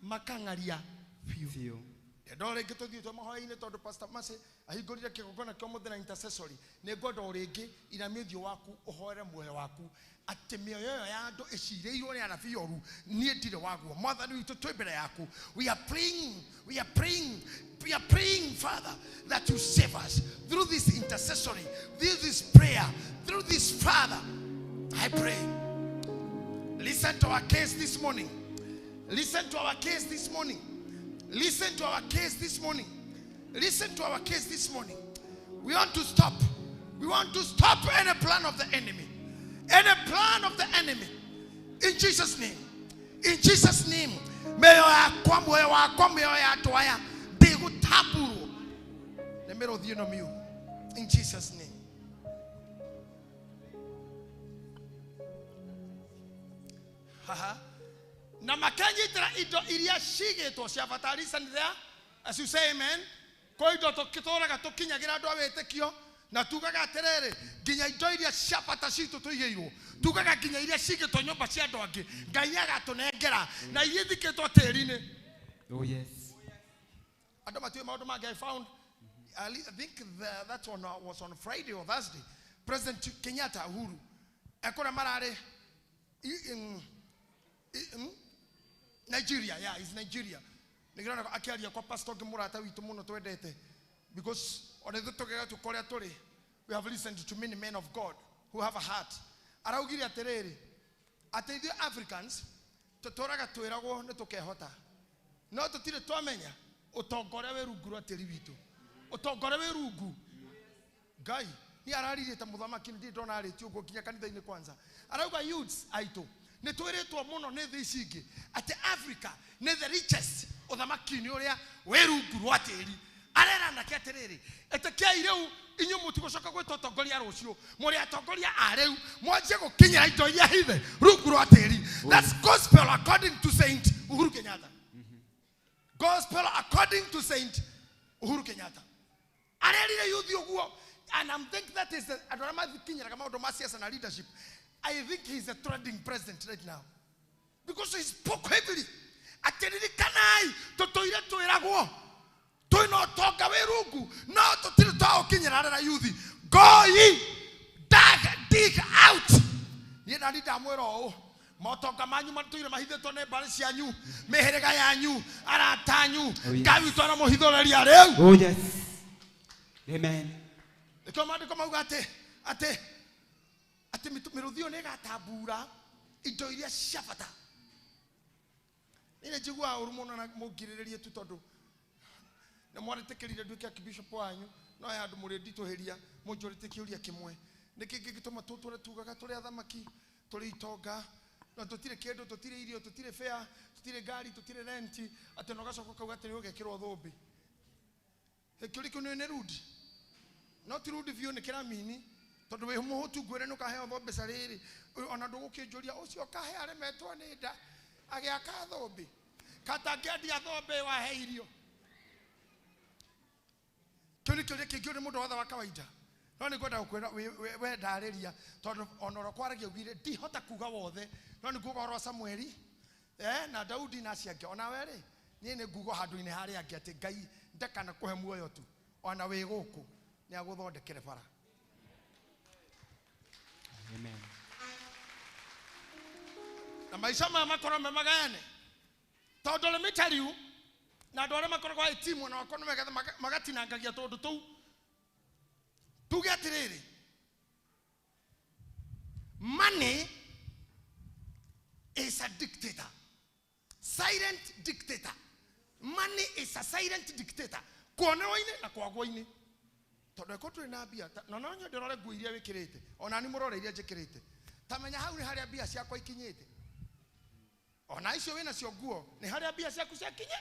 makang'aria biũ. Ndo rĩngĩ tũthiĩte mahoya-inĩ tondũ Pastor Mercy ahingũrire kĩgongona kĩa ũmũthĩ na intercessory. Nĩ ngwenda o rĩngĩ inamia ũthiũ waku ũhoere muoyo waku atĩ mĩoyo ĩyo ya andũ ĩcirĩirwo nĩ anabii oru niĩ ndirĩ waguo. Mwathani witũ twĩ mbere yaku. We are praying, we are praying, we are praying, Father, that you save us through this intercessory, through this prayer, through this, Father. I pray. Listen to our case this morning. Listen to our case this morning. Listen to our case this morning. Listen to our case this morning. We want to stop. We want to stop any plan of the enemy. Any plan of the enemy. In Jesus' name. In Jesus' name. Mĩoyo yakwa, muoyo wakwa, mĩoyo ya andũ aya ndĩgũtamburwo nĩ mĩrũthi ĩno mĩũru. In Jesus' name. Haha. Na makanyitĩra indo iria cigĩtwo cia bata. Listen there. As you say amen. Kwa indo tũkĩtũraga tũkinyagĩra andũ a wĩtĩkio na tugaga atĩrĩrĩ nginya indo iria cia bata citũ tũigĩirwo tugaga nginya iria cigĩtwo nyũmba cia andũ angĩ Ngai agatũnengera na iria ithikĩtwo tĩri-inĩ. Oh yes. Andũ matiũĩ maũndũ ma Ngai. Found I think that one was on Friday or Thursday. President Kenyatta Uhuru ekũrĩa mararĩ Nigeria, yeah, it's Nigeria. Nĩngĩrona akĩaria kwa pastor ũngĩ mũrata witũ mũno twendete because ona ithuĩ tũgĩga tũkorĩa tũrĩ we have listened to many men of God who have a heart. Araugire atĩrĩrĩ atĩ ithuĩ Africans tũtũraga twĩragwo nĩ tũkehota no tũtirĩ twamenya ũtonga ũrĩa wĩ rungu rwa tĩri witũ, ũtonga ũrĩa wĩ rungu. Ngai nĩ araririe ta mũthamaki ndirĩ ndona arĩtie ũguo nginya kanitha-inĩ kwanza. Arauga youths aitũ nĩ twĩrĩtwo mũno nĩ thĩ ici ingĩ atĩ Africa nĩ the richest ũthamaki-inĩ ũrĩa wĩ rungu rwa tĩri. Arera anake atĩrĩrĩ ĩtĩkiai rĩu inyuĩ mũtigũcoka gwĩtwo atongoria rũciũ mũrĩ atongoria a rĩu mwanjie gũkinyĩra indo iria hithe rungu rwa tĩri. That's gospel according to Saint Uhuru Kenyatta. Gospel according to Saint Uhuru Kenyatta. Arerire youth ũguo and I'm think that is the andũ arĩa mathikinyĩraga maũndũ ma siasa na leadership. I think he's a trending president right now because he spoke heavily. Atĩririkanai tũtũire twĩragwo twĩna ũtonga wĩ rungu no tũtirĩ twaũkinyĩra rĩra youth. Go ye dig out. Niĩ nani ndamwĩra ũũ motonga manyu matũire mahithĩtwo nĩ mbarĩ cianyu mĩhĩrĩga yanyu arata anyu Ngai witũ aramũhithũrĩria rĩu. Oh yes. Amen. Nĩkĩo maandĩko mauga atĩ atĩ atĩ mĩrũthi ĩyo nĩĩgatambura indo iria cia bata. Niĩ nĩnjiguaga ũru mũno na mũngirĩrĩrie tu tondũ nĩ mwaretĩkĩrire nduĩke archbishop wanyu no he handũ mũrĩnditũhĩria mũnjũrĩtie kĩũria kĩmwe. Nĩkĩ kĩngĩtũma tũtũre tugaga tũrĩ athamaki tũrĩ itonga na tũtirĩ kĩndũ tũtirĩ irio tũtirĩ fare tũtirĩ ngari tũtirĩ renti atĩ na ũgacoka ũkauga atĩ nĩũgekĩrwo thũmbĩ. Kĩũria kĩu nĩ rudi no ti rudi biũ nĩ kĩramini tondũ wĩ mũhũtu ngwĩre nĩũkaheo mbeca rĩrĩ ona ndũgũkĩnjũria ũcio ũkahe aremetwo nĩ nda agĩaka thũmbĩ katangĩendia thũmbĩ wahe irio. Kĩu nĩ kĩũria kĩngĩ nĩ mũndũ wothe wa kawaida. No nĩ ngwenda gũkwĩra we ndarĩria tondũ ona ũrĩa kwaragia ugire ndihota kuga wothe no nĩ nguga ũhoro wa Samueli na Daudi na acio angĩ. Ona we rĩ, niĩ nĩ nguga handũ-inĩ harĩa angĩ atĩ Ngai ndakana kũhe muoyo tu, ona wĩ gũkũ nĩ agũthondekere bara. Amen. Na maica maya makorwo me magayane tondũ let me tell you, na andũ arĩa makoragwo IT mwena wakwa nĩ megetha magatinangagia tũndũ tũu. Tuge atĩrĩrĩ, money is a dictator, silent dictator. Money is a silent dictator kuonerwo-inĩ na kwagwo-inĩ. Tondũ ĩkorwo tũrĩ na mbia na no nyende ũrore nguo iria wĩkĩrĩte, ona nĩ mũrore iria njĩkĩrĩte, ta menya hau nĩ harĩa mbia ciakwa ikinyĩte. Ona icio wĩna cio nguo nĩ harĩa mbia ciaku ciakinye.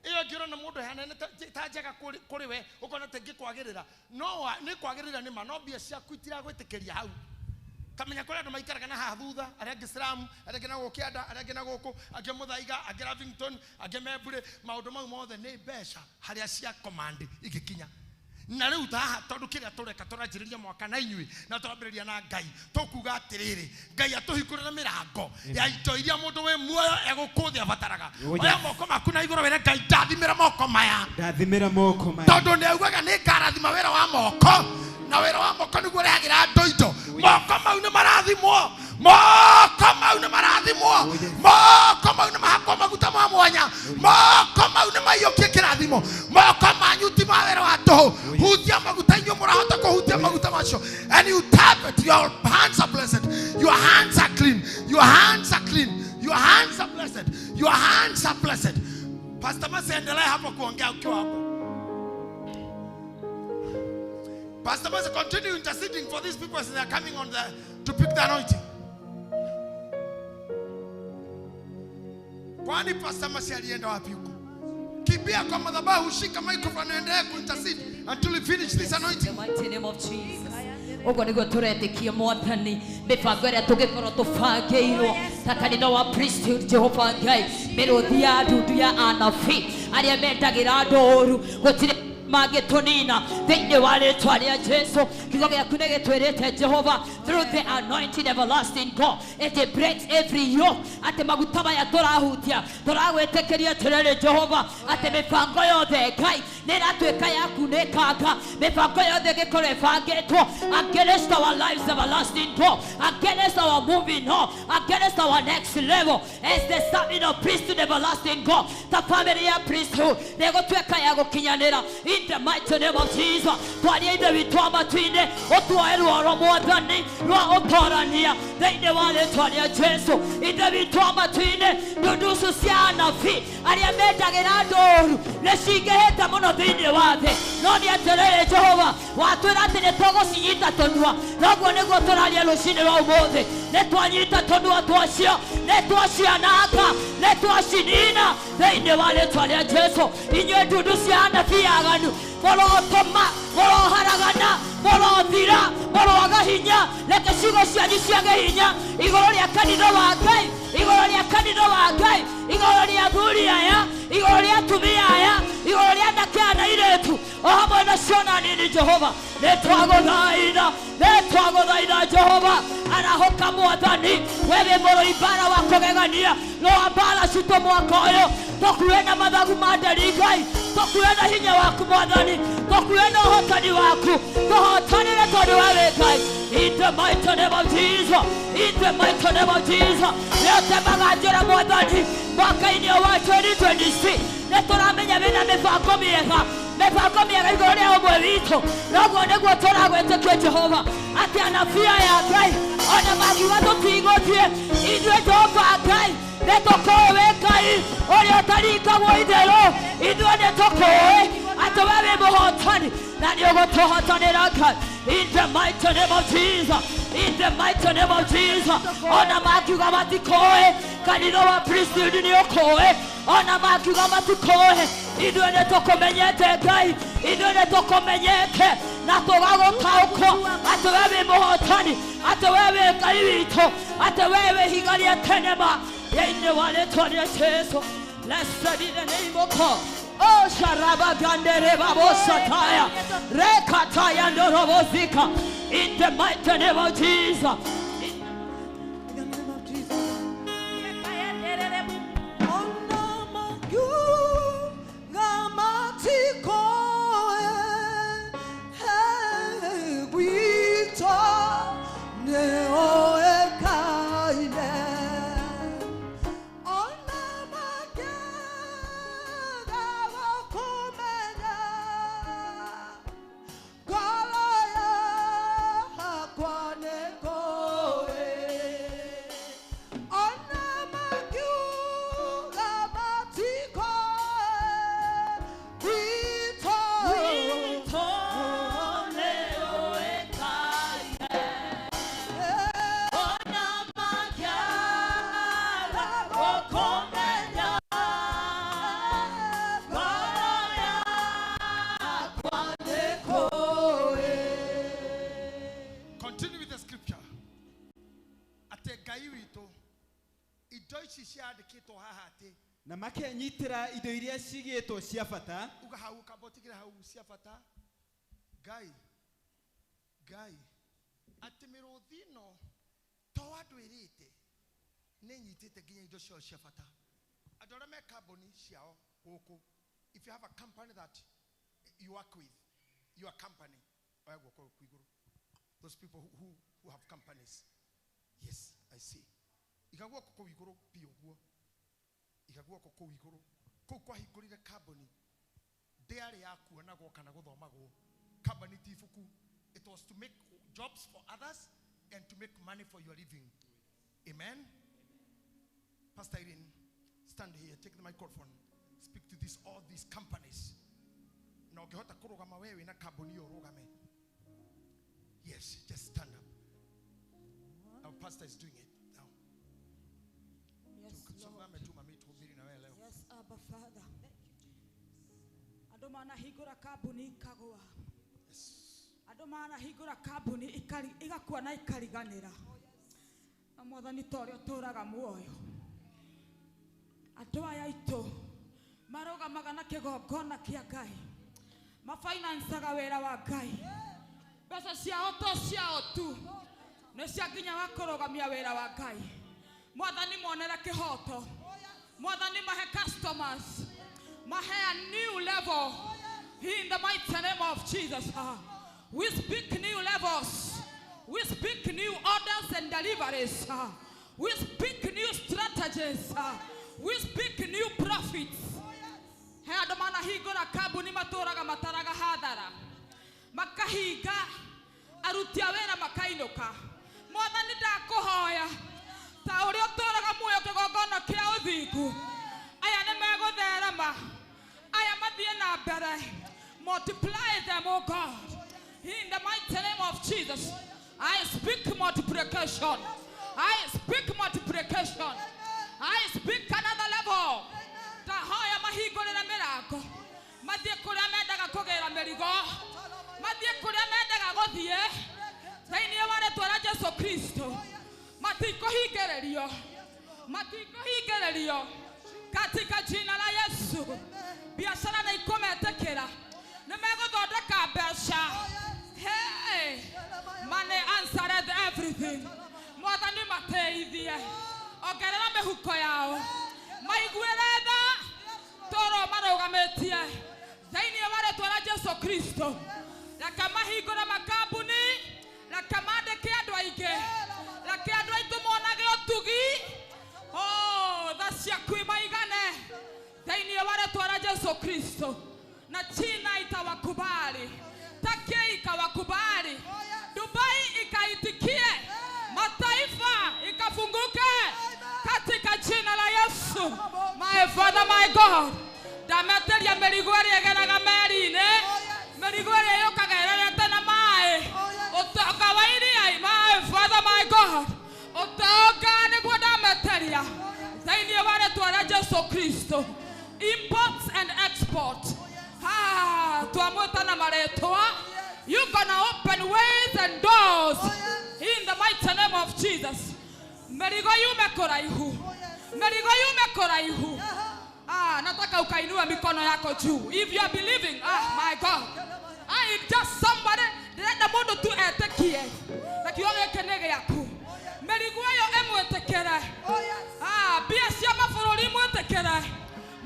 Ĩyo ĩngĩ ũrona mũndũ ehanene ta njega kũrĩ we, ũkona ta ĩngĩkwagĩrĩra, no nĩ kwagĩrĩra nĩ ma, no mbia ciaku itiragwĩtĩkĩria hau. Kamenya kũrĩa andũ maikaraga na haha thutha, arĩa angĩ Slum, arĩa angĩ na gũkũ kĩanda, arĩa angĩ na gũkũ, angĩ Mũthaiga, angĩ Lavington, angĩ Membure, maũndũ mau mothe nĩ mbeca harĩa cia command igĩkinya. Na rĩu ta haha tondũ kĩrĩa tũreka tũranjĩrĩria mwaka na inyuĩ na tũrambĩrĩria na Ngai, tũkuga atĩrĩrĩ, Ngai atũhingũrĩre mĩrango ya indo iria mũndũ wĩ muoyo egũkũ thĩ abataraga. Oya moko maku na igũrũ wĩre Ngai, ndathimĩra moko maya. Ndathimĩra moko maya. Tondũ nĩ augaga nĩ ngarathima wĩra wa moko, na wĩra wa moko nĩguo ũrehagĩra andũ indo. Moko mau nĩ marathimwo, moko mau nĩ marathimwo, moko mau nĩ mahakwo maguta ma mwanya, moko mau nĩ maiyũkie kĩrathimo, moko manyu ti ma wĩra wa tũhũ. Hutia maguta inyuĩ mũrahota kũhutia maguta macio, and you tap it, your hands are blessed, your hands are clean, your hands are clean, your hands are blessed, your hands are blessed. Pastor Masi, endelea hapo kuongea ukiwa hapo. Pastor Masi, continue interceding for these people as they are coming on to pick the anointing. Kwani Pastor Masi alienda wapi huko? Kimbia kwa madhabahu, shika microphone, endelea kuintercede until you finish this anointing. In the mighty name of Jesus. Ũguo nĩguo tũretĩkia Mwathani, mĩbango ĩrĩa tũngĩkorwo tũbangĩirwo ta kanitha wa priesthood, Jehova Ngai, mĩrũthi ya ndundu ya anabii arĩa mendagĩra andũ ũru, gũtirĩ mangĩtũnina thĩinĩ wa rĩtwa rĩa Jesu. Kiugo gĩaku nĩ gĩtwĩrĩte Jehova, through the anointing everlasting God, it breaks every yoke. Atĩ maguta maya tũrahutia, tũragwĩtĩkĩria atĩrĩrĩ Jehova, atĩ mĩbango yothe Ngai nĩ ĩratuĩka ya kunĩkanga, mĩbango yothe ĩgĩkorwo ĩbangĩtwo against our lives everlasting God, against our moving on, against our next level as the serving of priesthood everlasting God, the family ya priesthood nĩ ĩgũtuĩka ya gũkinyanĩra. In the mighty name of Jesus, twaria ithe witũ wa matu-inĩ, ũtuoe ruoro Mwathani rwa ũtorania thĩinĩ wa rĩtwa rĩa Jesu. Ithe witũ wa matu-inĩ, ndundu icio cia anabii arĩa mendagĩra andũ ũru nĩ cingĩhĩte mũno thĩinĩ wa thĩ, no nĩ atĩrĩrĩ Jehova, watwĩra atĩ nĩ tũgũcinyita tũnua, noguo nĩguo tũraria rũcinĩ rwa ũmũthĩ. Nĩ twanyita tũnua twacio, nĩ twaciananga, nĩ twacinina thĩinĩ wa rĩtwa rĩa Jesu. Inyuĩ ndundu cia anabii aganu, mũrotũma, mũroharagana, mũrothira, mũroaga hinya, reke ciugo cianyu ciage hinya igũrũ rĩa kanitha wa Ngai, igũrũ rĩa kanitha wa Ngai, igũrũ rĩa athuri aya, igũrũ rĩa atumia aya, igũrũ rĩa anake aya na airĩtu, o hamwe na ciana nini. Jehova, nĩ twagũthaitha, nĩ twagũthaitha Jehova, arahũka Mwathani, we wĩ mũrũi mbara wa kũgegania, rũa mbara citũ mwaka ũyũ, tũkue na mathagu ma nderi Ngai, tũkue na hinya waku Mwathani, tũkue na ũhotani waku, tũhotanĩre tondũ we wĩ Ngai. In the mighty name of Jesus, in the mighty name of Jesus, nĩũtemaga njĩra Mwathani mwaka-inĩ wa 2026, nĩ tũramenya wĩna mĩbango mĩega, mĩbango mĩega igũrũ rĩa ũmwe witũ, noguo nĩguo tũragwĩtĩkia Jehova, atĩ anabii aya Ngai ona mangiuga tũtigũthiĩ, ithuĩ Jehova Ngai nĩ tũkũĩ wĩ Ngai ũrĩa ũtaringagwo itherũ, ithuĩ nĩ tũkũĩ atĩ we wĩ mũhotani na nĩ ũgũtũhotanĩra Ngai. In the mighty name of Jesus, in the mighty name of Jesus, ona makiuga matikũĩ, kanitha wa priesthood nĩ ũkũĩ, ona makiuga matikũĩ, ithuĩ nĩ tũkũmenyete Ngai, ithuĩ nĩ tũkũmenyete na tũgagũtaũkwo atĩ we wĩ mũhotani, atĩ we wĩ Ngai witũ, atĩ we wĩ ihiga rĩa tene ma thĩinĩ wa rĩtwa rĩa Jesu. Blessed be the name of God. Oh, Sharabagandere Babosataya. Rekataya Ndorobozika. In the mighty name of Jesus. In the name of Jesus. Continue with the scripture. Ate Ngai witũ indo ici ciandĩkĩtwo haha atĩ na makenyitĩra indo iria cigĩtwo cia bata uga hau kamba ũtigĩre hau cia bata. Ngai Ngai atĩ mĩrũthi ĩno to andũ ĩrĩte nĩ ĩnyitĩte nginya indo ciao cia bata. Andũ arĩa me kambuni ciao gũkũ, if you have a company that you work with, your company, oya guoko gũkũ igũrũ. Those people who have companies. Yes, I see. Iga guoko kũu igũrũ biũ ũguo. Iga guoko kũu igũrũ. Kũu kwahingũrire kambuni ndĩarĩ ya kuonagwo kana gũthomagwo. Kambuni ti ibuku. It was to make jobs for others and to make money for your living. Amen. Pastor Irene, stand here, take the microphone, speak to this, all these companies. Na ũngĩhota kũrũgama we wĩna kambuni ĩyo ũrũgame. Yes, just stand up. Our pastor is doing it now. Yes, Lord. Yes, Abba Father. Andũ manahingũra kambuni ikagũa. Andũ manahingũra kambuni igakua na ikariganĩra. Na Mwathani ta ũrĩa ũtũũraga muoyo. Andũ aya aitũ marũgamaga na kĩgongona kĩa Ngai. Mafinancaga wĩra wa Ngai. Mbeca ciao to ciao tu. Nĩ cia nginya wa kũrũgamia wĩra wa Ngai. Mwathani monere kĩhoto. Mwathani mahe customers. Mahe a new level. In the mighty name of Jesus. We speak new levels. We speak new orders and deliveries. We speak new strategies. We speak new profits. He andũ manahingũra kambuni matũraga mataraga hathara. Makahinga aruti a wĩra makainũka. Mwathani ndakũhoya ta ũrĩa ũtũraga muoyo kĩgongona kĩa ũthingu. Aya nĩ megũtherema. Aya mathiĩ na mbere. Multiply them, O God. In the mighty name of Jesus, I speak multiplication. I speak multiplication. I speak another level. Ndahoya mahingũrĩre mĩrango. Mathiĩ kũrĩa mendaga kũgĩra mĩrigo. Mathiĩ kũrĩa mendaga gũthiĩ. Thĩinĩ wa rĩtwa rĩa Jesu Kristo. Matikũhingĩrĩrio. Matikũhingĩrĩrio. Katika jina la Yesu. Biashara nĩ ikũmetĩkĩra. Nĩ megũthondeka mbeca. Hey, money answered everything. Mwathani mateithie. Ongerera mĩhuko yao. Maiguĩre tha toro marũgamĩtie. Thĩinĩ wa rĩtwa rĩa Jesu Kristo. Reke mahingũre makambuni. Reke mandĩke andũ aingĩ. Reke andũ aitũ monage ũtugi. Oh, tha ciaku imaigane. Thĩinĩ wa rĩtwa rĩa Jesu Kristo. Na China itawakubali. Turkey ikawakubali. Dubai ikaitikie. Mataifa ikafunguke. Katika jina la Yesu. My Father, my God. Ndameteria mĩrigo ĩrĩa ĩgeraga meri-inĩ. Mĩrigo ĩrĩa yũkaga ĩrerete na maĩ. Ũtonga wa iria, my Father, my God. Ũtonga nĩguo ndameteria. Thĩinĩ wa rĩtwa rĩa Jesu Kristo. Imports and export. Ah, twamwĩta na marĩtwa. You gonna open ways and doors. In the mighty name of Jesus. Mĩrigo yume kũraihu. Mĩrigo yume kũraihu. Ah, nataka ukainua mikono yako juu. If you are believing, ah my God. I just somebody ndĩrenda mũndũ tu etĩkie na kiugo gĩkĩ nĩ gĩaku. Mĩrigo ĩyo ĩmwĩtĩkĩre. Ah, mbia cia mabũrũri mwĩtĩkĩre.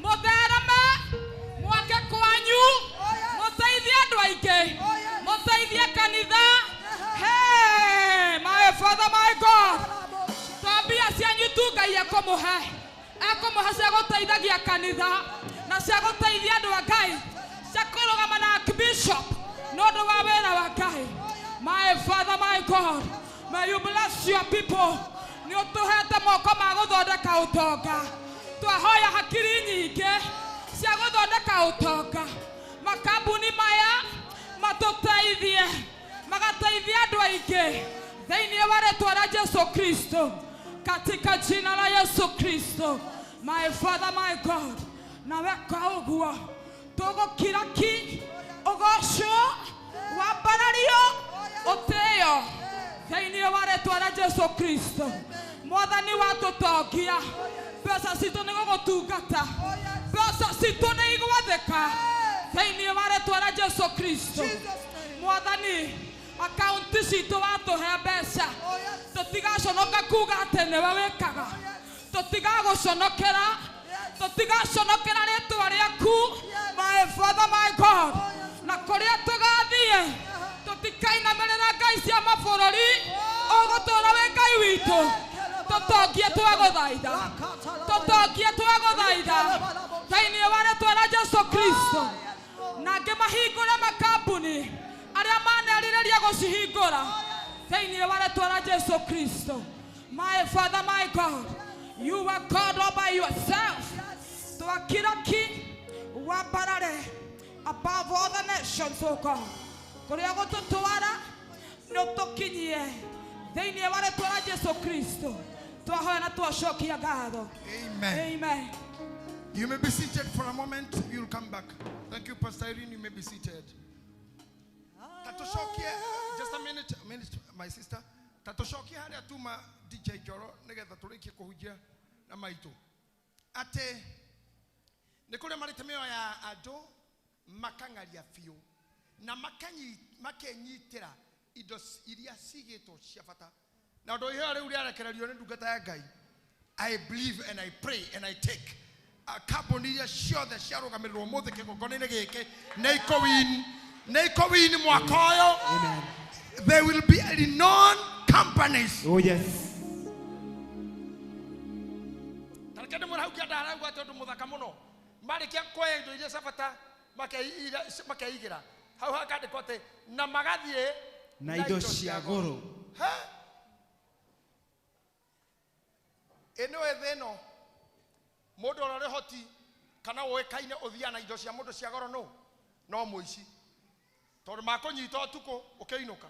Mũthereme mwake kwanyu, mũteithie andũ aingĩ, mũteithie kanitha. Hey, my Father, my God. To mbia cianyu tu Ngai ekũmũhe. Ekũmũhe cia gũteithagia kanitha na cia gũteithia andũ a Ngai, cia kũrũgama na Archbishop nĩ ũndũ wa wĩra wa Ngai. My Father, my God, may you bless your people. Nĩ ũtũhete moko ma gũthondeka ũtonga. Twahoya hakiri nyingĩ cia gũthondeka ũtonga. Makambuni maya matũteithie, magateithia andũ aingĩ thĩinĩ wa rĩtwa rĩa Jesu Kristo, katika jina la Yesu Kristo. My Father, my God, na weka ũguo tũgũkira ki, ũgocwo, wambarario, ũtĩo thĩinĩ wa rĩtwa rĩa Jesu Kristo. Mwathani watũtongia, mbeca citũ nĩ gũgũtungata, mbeca citũ nĩ igwathĩka thĩinĩ wa rĩtwa rĩa Jesu Kristo. Mwathani, akaunti citũ watũhe mbeca, tũtigaconoka kuga atĩ nĩwe wĩkaga, tũtigagũconokera, tũtigaconokera rĩtwa rĩaku. My Father, my God, na kũrĩa tũgathiĩ tũtikainamĩrĩra ngai cia mabũrũri, ũgũtũũra wĩ Ngai witũ. Tũtongie twagũthaitha, tũtongie twagũthaitha thĩinĩ wa rĩtwa rĩa Jesu Kristo. Na angĩ mahingũre makambuni arĩa manerirĩria gũcihingũra thĩinĩ wa rĩtwa rĩa Jesu Kristo. My Father, my God, you are God all by yourself. Twakira ki wambarare above all the nations, O God. Kũrĩa gũtũtwara nĩ ũtũkinyie thĩinĩ wa rĩtwa rĩa Jesu Kristo. Twahoya na twacokia ngatho. Amen. Amen. You may be seated for a moment. You'll come back. Thank you, Pastor Irene. You may be seated. Tatoshokie, just a minute, my sister. Tatoshokie haria tuma DJ Joro nigetha turikie kuhunjia na maitu. Ate nĩ kũrĩa marĩte mĩoyo ya andũ makang'aria biũ na makenyitĩra indo iria cigĩtwo cia bata. Na ũndũ ũyũ rĩu rĩarekererio nĩ ndungata ya Ngai. I believe and I pray and I take kambuni iria ciothe ciarũgamĩrĩrwo ũmũthĩ kĩgongona-inĩ gĩkĩ nĩ ikũwin mwaka ũyũ. There will be renowned companies. Oh yes. Tareke ndĩmwĩre hau kĩanda harauga atĩ ũndũ mũthaka mũno. Marĩkia kuoya indo iria cia bata makeigĩra hau hakandĩkwo atĩ na magathiĩ na indo cia goro. Ĩ nĩwe thĩ ĩno mũndũ ũrĩa ũrĩ hoti kana ũĩkaine ũthiaga na indo cia mũndũ cia goro nũ no mũici, tondũ makũnyita ũtukũ ũkĩinũka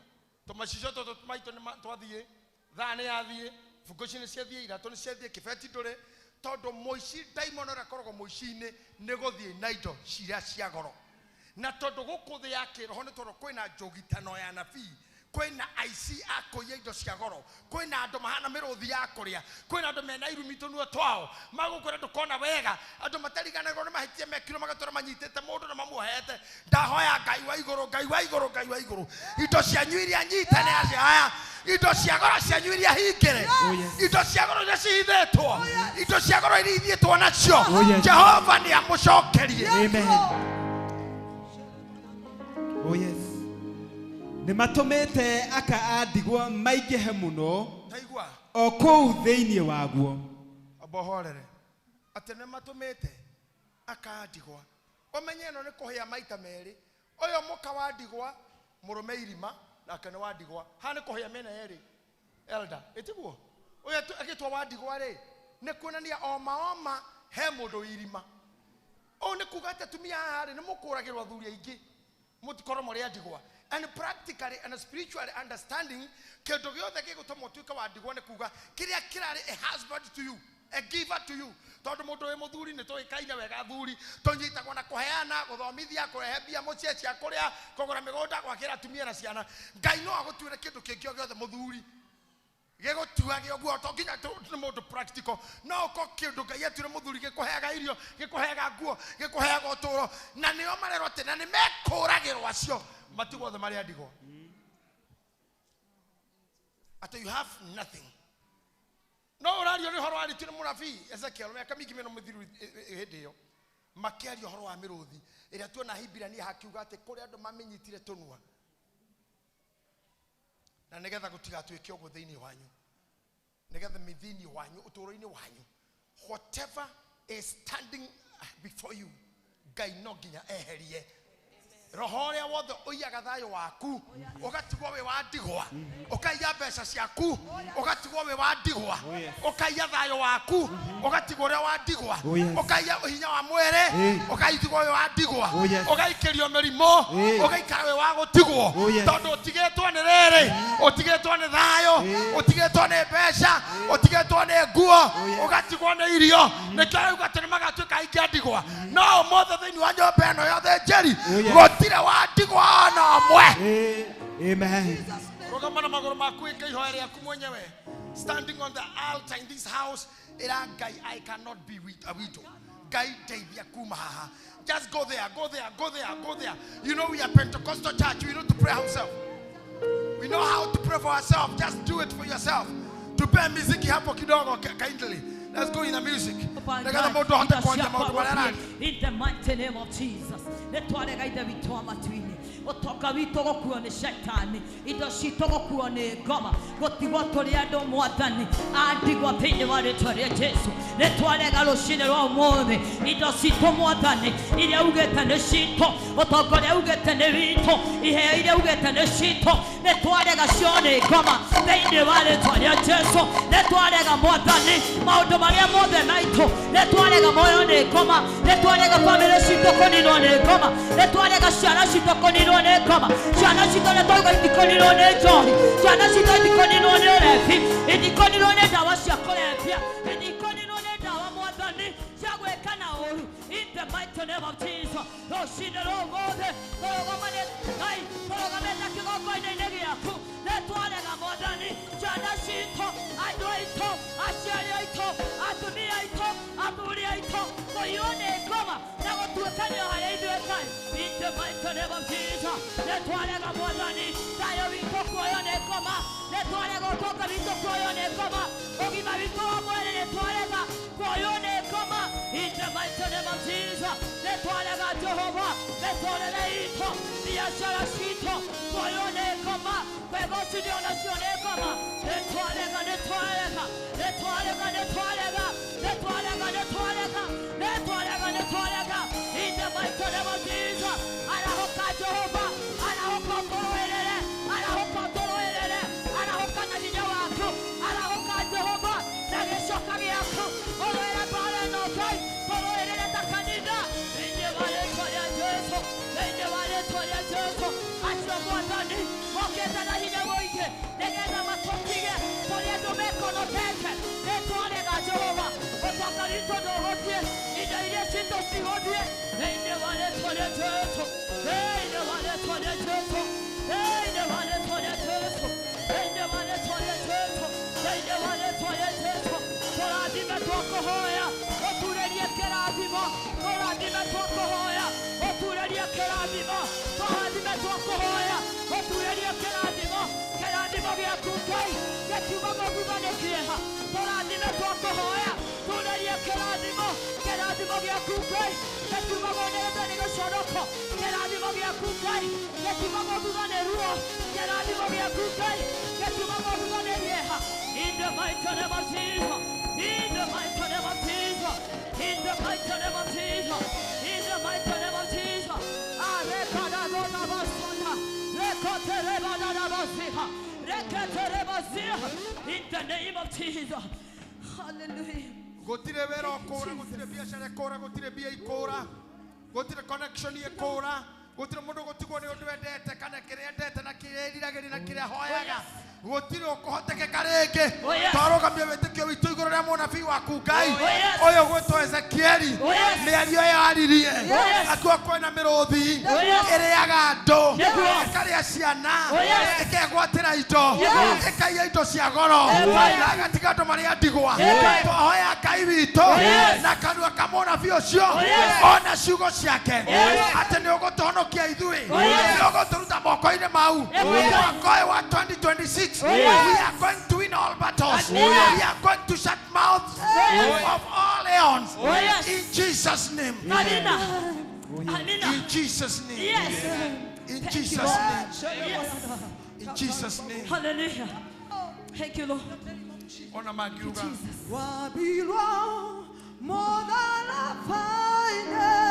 tũmacicio tũtũ maitũ nĩ twathiĩ, thaa nĩ yathiĩ, bungo ici nĩ ciathiĩ, iratũ nĩ ciathiĩ, kĩbeti ndũrĩ, tondũ mũici ndaimono ũrĩa akoragwo mũici-inĩ nĩ gũthiĩ na indo ciria cia goro. Na tondũ gũkũ thĩ ya kĩroho nĩ tondũ kwĩna njũgitano ya nabii, kwĩna aici a kũiya indo cia goro, kwĩna andũ mahana mĩrũthi ya kũrĩa, kwĩna andũ mena irumi tũnua twao magũkwĩra ndũkona wega, andũ matariganagĩrwo nĩ mahĩtia mekirwo magatũra manyitĩte mũndũ na mamuohete. Ndahoya Ngai wa igũrũ, Ngai wa igũrũ, Ngai wa igũrũ, indo cianyu iria nyitane aya, indo cia goro cianyu iria hingĩre, indo cia goro iria cihithĩtwo, indo cia goro iria ithiĩtwo nacio, Jehova nĩ amũcokerie. Amen. Oh yes. Nĩ matũmĩte aka a ndigwa maingĩhe mũno o kũu thĩinĩ waguo. Ambohorere atĩ nĩ matũmĩte aka a ndigwa. Ũmenye ĩno nĩ kũhĩa maita merĩ. Ũyũ mũka wa ndigwa mũrũme irima nake nĩ wa ndigwa. Haha nĩ kũhĩa mĩena yerĩ. Elder, ĩtiguo? Ũyũ agĩtwo wa ndigwa rĩ, nĩ kuonania oma oma he mũndũ irima. Ũũ nĩ kuga atĩ atumia aya rĩ, nĩ mũkũragĩrwo athuri aingĩ mũtikorwo mũrĩ a ndigwa. And practically and spiritually understanding kĩndũ gĩothe gĩgũtũma ũtuĩke wa ndigwa nĩ kuga kĩrĩa kĩrarĩ a husband to you, a giver to you. Tondũ mũndũ wĩ mũthuri nĩ tũĩkaine wega athuri tũnyitagwo na kũheana, gũthomithia, kũrehe mbia mũciĩ cia kũrĩa, kũgũra mĩgũnda, gwakĩra atumia na ciana. Ngai no agũtuĩre kĩndũ kĩngĩ o gĩothe mũthuri. Gĩgũtuage ũguo to nginya nĩ mũndũ practical. No ũkorwo kĩndũ Ngai atuire mũthuri gĩkũheaga irio, gĩkũheaga nguo, gĩkũheaga ũtũũro, na nĩo marerwo atĩ na nĩ mekũragĩrwo acio matigwo othe marĩ a ndigwa. Atĩ you have nothing. No ũrario nĩ ũhoro warĩtio nĩ mũnabii Ezekiel mĩaka mĩingĩ mĩno mĩthiru hĩndĩ ĩyo, makĩaria ũhoro wa mĩrũthi ĩrĩa tuona Hibirania hakiuga atĩ kũrĩ andũ mamĩnyitire tũnua, na nĩgetha gũtigatuĩke ũguo thĩinĩ wanyu, nĩgetha mĩthĩinĩ wanyu, ũtũũro-inĩ wanyu, whatever is standing before you, Ngai no nginya eherie roho ũrĩa wothe ũiyaga thayũ waku, ũgatigwo wĩ wa ndigwa, ũkaiya mbeca ciaku, ũgatigwo wĩ wa ndigwa, ũkaiya thayũ waku, ũgatigwo ũrĩa wa ndigwa, ũkaiya hinya wa mwĩrĩ, ũgatigwo wĩ wa ndigwa, ũgaikĩrio mĩrimũ, ũgaikara wĩ wa gũtigwo, tondũ ũtigĩtwo nĩ rĩrĩ, ũtigĩtwo nĩ thayũ, ũtigĩtwo nĩ mbeca, ũtigĩtwo nĩ nguo, ũgatigwo nĩ irio. Nĩkĩo rĩu atĩ nĩ magatuĩka aingĩ a ndigwa. No ũmũthĩ thĩinĩ wa nyũmba ĩno yothe njeri, gũtirĩ wa ndigwa ona ũmwe. Amen. Rũgama na magũrũ maku, ĩka ihoya rĩaku mwenyewe. Standing on the altar in this house, ĩra Ngai, I cannot be a widow. Ngai ndeithia kuma haha. Just go there, go there, go there, go there. You know we are Pentecostal church. We know to pray ourselves. We know how to pray for ourselves. Just do it for yourself. Tupe muziki hapo kidogo kindly. Let's go in the music. Nĩgetha mũndũ ahote kwaria maũndũ marĩa ararĩ. In the mighty name of Jesus, nĩtwarega ithe witũ wa matu-inĩ, ũtonga witũ gũkuo nĩ shaitani, indo citũ gũkuo nĩ ngoma, gũtigwo tũrĩ andũ mwathani a ndigwa thĩinĩ wa rĩtwa rĩa Jesu. Nĩtwarega rũcinĩ rwa ũmũthĩ, indo citũ mwathani iria ugĩte nĩ citũ, ũtonga ũrĩa ugĩte nĩ witũ, iheo iria ugĩte nĩ citũ, nĩtwarega cio nĩ ngoma thĩinĩ wa rĩtwa rĩa Jesu. Nĩtwarega mwathani maũndũ marĩa mothe maitũ, nĩtwarega moyo nĩ ngoma, nĩtwarega bamĩrĩ citũ kũninwo nĩ ngoma, nĩtwarega ciana citũ kũninwo nĩ ngoma, ciana citũ nĩtwauga itikũninwo nĩ njohi, ciana citũ itikũninwo nĩ ũrebi, itikũninwo nĩ ndawa cia kũrebia, itikũninwo nĩ ndawa mwathani cia gwĩka na ũru. In the mighty name of Jesus, rũcinĩ rwa ũmũthĩ tũrũgamane Ngai, tũrũgamĩte kĩgongona-inĩ gĩaku, nĩtwarega mwathani ciana citũ, andũ aitũ, aciari aitũ, atumia aitũ, athuri aitũ, kũiywo nĩ ngoma na gũtuĩkanio harĩ ithuĩ Ngai. In the mighty name of Jesus, nĩtwarega mwathani thayũ witũ kuoywo nĩ ngoma, nĩtwarega ũtonga witũ kuoywo nĩ ngoma, ũgima witũ wa mwĩrĩ nĩtwarega kuoywo nĩ ngoma. In the mighty name of Jesus, nĩtwarega Jehova mĩtũrĩre itũ, biacara citũ kuoywo nĩ ngoma, kwĩgocithio nacio nĩ ngoma. Nĩtwarega, nĩtwarega, nĩtwarega, nĩtwarega, nĩtwarega, nĩtwarega, nĩtwarega, nĩtwarega. In the mighty name of Jesus, arahũka Jehova, arahũka ũtũrũĩrĩre, arahũka ũtũrũĩrĩre, arahũka na hinya waku, arahũka Jehova na gĩcoka gĩaku, ũrũĩre mbaara ĩno Ngai, tũrũĩrĩre ta kanitha. Thĩinĩ wa rĩtwa rĩa Jesu, thĩinĩ wa rĩtwa rĩa Jesu, acio mwathani mokĩte na hinya mũingĩ nĩgetha matũtige tũrĩ andũ mekonokete. Nĩtwarega Jehova ũtonga witũ ndũgũthiĩ, indo iria citũ cigũthiĩ. Thĩinĩ wa rĩtwa rĩa Jesu, thĩinĩ wa rĩtwa rĩa Jesu, thĩinĩ wa rĩtwa rĩa Jesu, thĩinĩ wa rĩtwa rĩa Jesu, thĩinĩ wa rĩtwa rĩa Jesu, tũrathime twakũhoya, ũturĩrie kĩrathimo, tũrathime twakũhoya, ũturĩrie kĩrathimo, tũrathime twakũhoya, ũturĩrie kĩrathimo, kĩrathimo gĩaku Ngai gĩkiumaga thutha nĩ kĩeha. Tũrathime twakũhoya, turĩrie kĩrathimo, kĩrathimo gĩaku Ngai gĩkiumaga nĩ thutha nĩ gĩconoko, kĩrathimo gĩaku Ngai gĩkiumaga thutha nĩ ruo, kĩrathimo gĩaku Ngai gĩkiumaga thutha nĩ kĩeha. In the mighty name of Jesus, in the mighty name of Jesus, in the mighty name of Jesus, in the mighty name of Jesus. In the name of Jesus. Hallelujah. Gũtirĩ wĩra ũkũra, gũtirĩ biacara ĩkũra, gũtirĩ mbia ikũra, gũtirĩ connection ĩkũra, gũtirĩ mũndũ gũtigwo nĩ ũndũ endete kana kĩrĩa endete na kĩrĩa eriragĩria na kĩrĩa ahoyaga. Gũtirĩ ũkũhotekeka rĩngĩ. Oh, yes. Twarũgamia wĩtĩkio witũ igũrũ rĩa mũnabii waku Ngai. Oh, yes. Ũyũ gwĩtwo Ezekieli. Oh, yes. Mĩario ĩyo aririe. Oh, yes. Akiuga kwĩna mĩrũthi Oh, yes. ĩrĩaga andũ, Nĩguo. ĩkarĩa ciana, Oh, yes. ĩkegwatĩra indo, Yes. ĩkaiya indo cia goro, Amen. na ĩgatiga andũ marĩ a ndigwa. Amen. Twahoya Ngai witũ Oh, yes. na kanua ka mũnabii ũcio Oh, yes. ona ciugo ciake Yes. atĩ nĩ ũgũtũhonokia ithuĩ, Oh, yes. nĩ ũgũtũruta moko-inĩ mau. Amen. Mwaka ũyũ wa 2026, Oh, yes. we are going to win all battles. Amen. We are going to shut mouths yes. of all lions. Oh, yes. In Jesus' name. Amina. Amina. In Jesus' name. Yes. In Thank Jesus' you, Lord. name. Yes. In Jesus' name. Hallelujah. Thank you, Lord. Ona mangiuga. Wabilwa more than a final.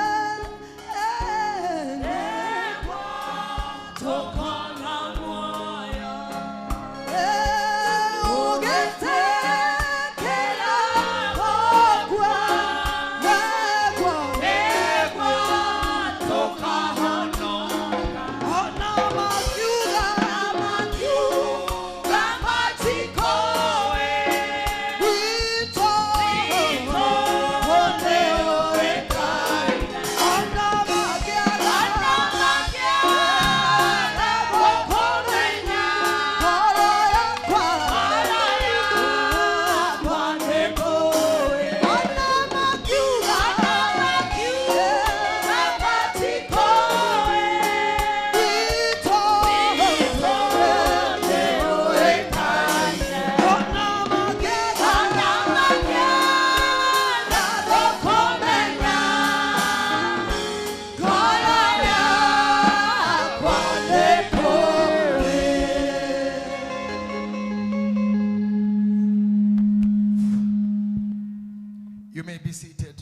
You may be seated.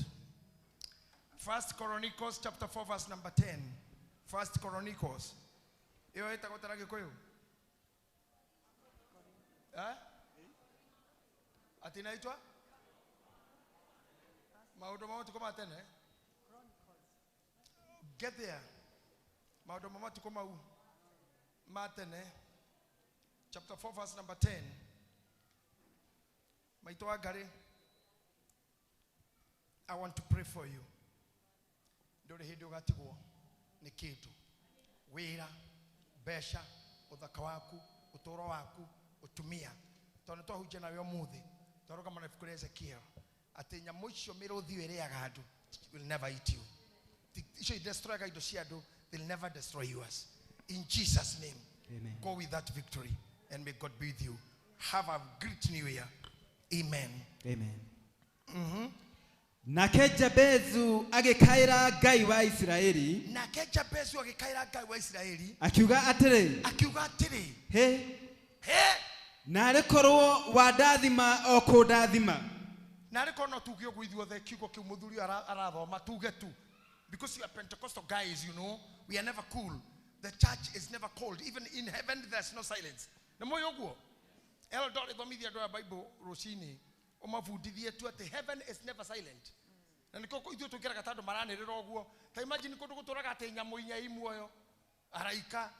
First Chronicles chapter 4 verse number 10. First Chronicles. Iyo ĩtagwo ta na Gĩkũyũ? Eh? Ati inaitwa? Maũndũ ma matukũ ma tene? Get there. Maũndũ ma matukũ mau ma tene. Chapter 4 verse number 10. Maitũ wa Ngarĩ, I want to pray for you. Ndũrĩ hĩndĩ ũgatigwo nĩ kĩndũ. Wĩra, mbeca, ũthaka waku, ũtũũro waku, ũtumia. Tondũ nĩ twahunjia nawe ũmũthĩ, twarũgama na ibuku rĩa Ezekiel, atĩ nyamũ icio mĩrũthi ĩyo ĩrĩaga andũ will never eat you. Icio idestroyaga indo cia andũ, they'll never destroy yours. In Jesus' name, Amen. go with that victory and may God be with you. Have a great new year. Amen. Amen. Nake Jabezu agĩkaĩra Ngai wa Isiraeli Nake Jabezu agĩkaĩra Ngai wa Isiraeli akiuga atĩrĩ, akiuga atĩrĩ, hĩ hĩ narĩ korwo wandathima o kũndathima. Narĩ korwo no tuge ũguo ithuothe kiugo kĩu mũthuri ũyũ arathoma tuge tu, because you are Pentecostal guys, you know we are never cool. The church is never cold. Even in heaven there's no silence. Nĩ mũĩ ũguo? Elder ĩthomithia andũ aya Bible rũcinĩ ũmabundithie tu atĩ heaven is never silent. Na nĩkĩo ithuĩ tũingĩraga ta andũ maranĩrĩra ũguo. Ta imagine kũndũ gũtũraga atĩ nyamũ inya i muoyo, araika,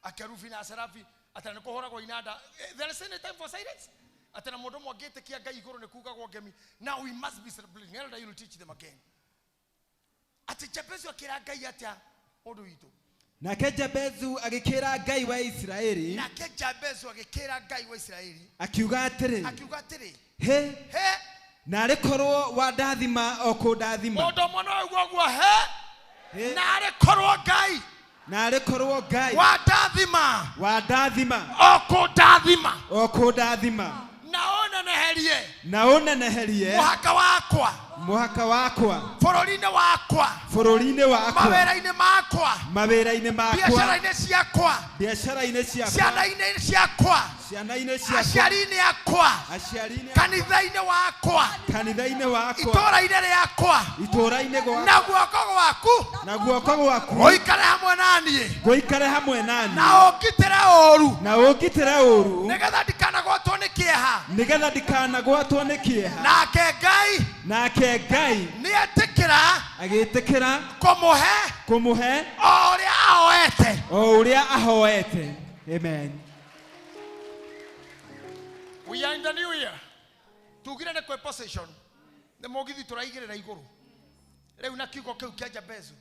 akerubi na serafi, atĩ nĩ kũhũragwo inanda. There is any time for silence? Atĩ na mũndũ ũmwe angĩtĩkia Ngai igũrũ nĩ kugagwo ngemi. Now we must be celebrating. Elder, you will teach them again. Atĩ Jabezu akĩra Ngai atĩa ũndũ witũ? Nake Jabezu agĩkĩra Ngai wa Isiraeli Nake Jabezu agĩkĩra Ngai wa Isiraeli akiuga atĩrĩ, akiuga atĩrĩ, hĩ hĩ narĩ korwo wandathima o kũndathima. Mũndũ ũmwe no aigue ũguo, hĩ narĩ korwo Ngai narĩ korwo Ngai wandathima wandathima o kũndathima o kũndathima na ũneneherie na ũneneherie mũhaka wakwa mũhaka wakwa bũrũri-inĩ wakwa bũrũri-inĩ wakwa mawĩra-inĩ makwa mawĩra-inĩ makwa biacara-inĩ ciakwa biacara-inĩ ciakwa ciana-inĩ ciakwa ciana-inĩ ciakwa aciari-inĩ akwa aciari-inĩ kanitha-inĩ wakwa kanitha-inĩ wakwa itũũra-inĩ rĩakwa itũũra-inĩ gwakwa na guoko gwaku na guoko gwaku gũikare hamwe na niĩ gũikare hamwe na niĩ na ũngitĩre ũũru na ũngitĩre ũũru nĩgetha ndikanagwatwo nĩ kĩeha nĩgetha ndikanagwatwo nĩ kĩeha nake Ngai nake Ngai nĩetĩkĩra agĩtĩkĩra kũmũhe o ũrĩa ahoete o ũrĩa ahoete. Amen. We are in the new year. Tugire nĩ kwĩ position. Nĩ mũgithi tũraigĩrĩra igũrũ. Rĩu na kiugo kĩu kĩa Jabezu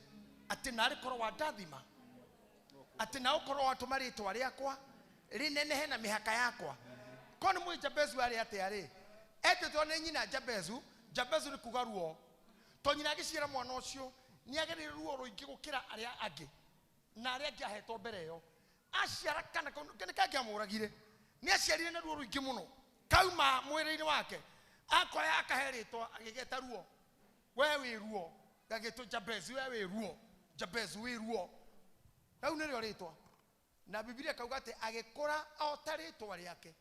atĩ narĩ korwo wandathima, atĩ na ũkorwo watũma rĩtwa rĩakwa rĩnenehe na mĩhaka yakwa. Ko nĩ mũĩ Jabezu arĩ atĩa rĩ? Etĩtwo nĩ nyina Jabezu. Jabezu nĩ kuga ruo. To nyina agĩciara mwana ũcio nĩ agereire ruo rũingĩ gũkĩra arĩa angĩ na arĩa angĩ ahetwo mbere ĩyo. Aciara kana nĩ kangĩamũragire. Nĩ aciarire na ruo rũingĩ mũno kauma mwĩrĩ-inĩ wake, akoya akahe rĩtwa agĩgeta ruo. We wĩ ruo, gagĩtwo Jabezu, we wĩ ruo, Jabezu wĩ ruo. Rĩu nĩrĩo rĩtwa. Na Biblia kauga atĩ agĩkũra o ta rĩtwa rĩake,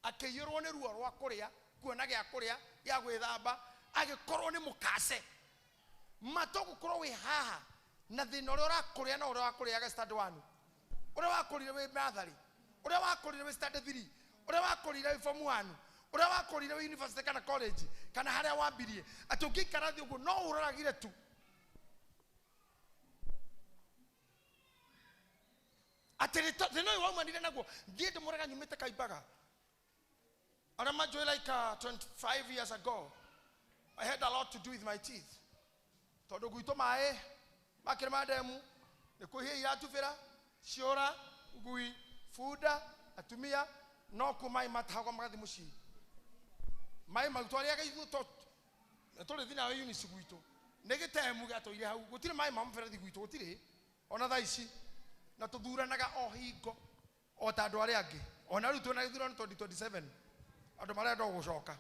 akĩiyũrwo nĩ ruo rwa kũrĩa, kuona gĩa kũrĩa, gĩa gwĩthamba, agĩkorwo nĩ mũkace. Matũgũkorwo wĩ haha na thĩna ũrĩa ũrakũrĩa na ũrĩa wakũrĩaga stand 1, ũrĩa wakũrire wĩ natharĩ, ũrĩa wakũrire wĩ stand 3, ũrĩa wakũrire wĩ form 1, ũrĩa wakũrire wĩ university kana college kana harĩa wambirie, atĩ ũngĩikara thĩ ũguo no ũroragire tu. Atĩ thĩna ũyũ waumanire naguo, thiĩ ndĩmũrega nyumĩte Kaimbaga. Arĩa manjũĩ like 25 years ago, I had a lot to do with my teeth. Tondũ gwitũ maĩ makĩrĩ ma ndemu nĩ kwĩhia iratubĩra, ciũra, ngui, bunda, atumia, no kuo maĩ matahagwo magathiĩ mũciĩ. Maĩ mau twarĩaga ithuĩ tũrĩ thĩna wa Eunice gwitũ. Nĩ gĩtemu gĩatũire hau, gũtirĩ maĩ ma mũberethi gwitũ, gũtirĩ ona thaa ici. Na tũthuranaga o hingo o ta andũ arĩa angĩ. Ona rĩu twĩna gĩthurano 2027, andũ marenda o gũcoka.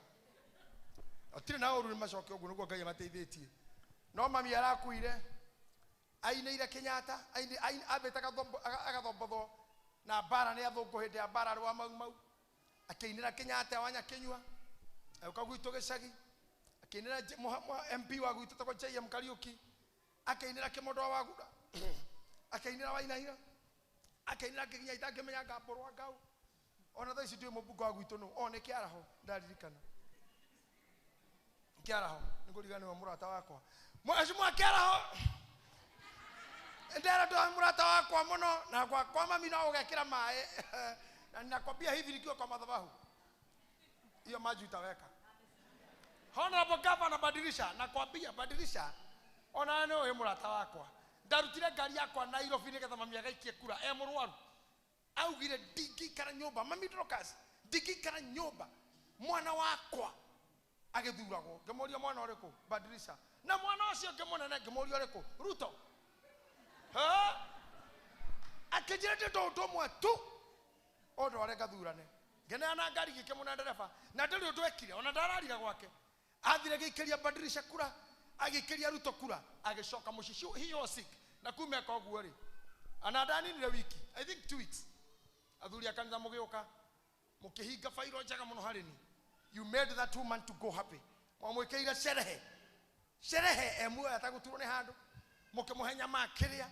Gũtirĩ na ũru nĩ macoke ũguo nĩguo Ngai amateithĩtie. No mami arakuire, ainĩire Kenyatta, ambĩte agathombothwo na mbara nĩ athũngũ hĩndĩ ya mbara rwa Mau Mau. Akĩinĩra Kenyatta wa Nyakinyua, agĩũka gwitũ gĩcagi, akĩinĩra MP wa gwitũ etagwo JM Kariuki, akĩinĩra Kĩmondo wa Wagura, akĩinĩra Wainaina, akĩinĩra nginya itangĩmenya ngambũrwa ngau. Ona thaa ici ndiũĩ mũmbunge wa gwitũ nũ, o nĩ Kĩaraho, ndaririkana. Kĩaraho, nĩngũriganĩrwo mũrata wakwa. Mheshimiwa Kĩaraho, ndera ndo mũrata wakwa mũno, na kwa mami no ũgekĩra maĩ. Na ninakwambia hivi nikiwa kwa madhabahu, hiyo maji utaweka. Honorable Governor, badilisha, nakwambia badilisha. Ona nĩ ũyũ mũrata wakwa. Ndarutire ngari yakwa Nairobi nĩgetha mami agaikie kura, e mũrwaru. Augire ndingĩikara nyũmba, mami Dorcas, ndingĩikara nyũmba. Mwana wakwa agĩthuragwo, ngĩmũria mwana ũrĩkũ, badilisha. Na mwana ũcio ngĩmũnene ngĩmũria ũrĩkũ, Ruto. Ha? Akĩnjĩra ndĩ ũndũ ũmwe tu, ũndware ngathurane. Ngĩneana ngari gĩkĩmũne ndereba, na ndũrĩ ũndũ ekire, ona ndararire gwake. Athire gĩikĩria badilisha kura, agĩikĩria Ruto kura, agĩcoka mũciĩ. He was sick. Na kuma eka ũguo rĩ, ana ndaninire wiki, I think 2 weeks. Athuri a kanitha mũgĩũka, mũkĩhinga bairo njega mũno harĩ niĩ. You made that woman to go happy. Mwamwĩkĩire sherehe. Sherehe e muoyo atagũturwo nĩ handũ. Mũkĩmũhe nyama akĩrĩa,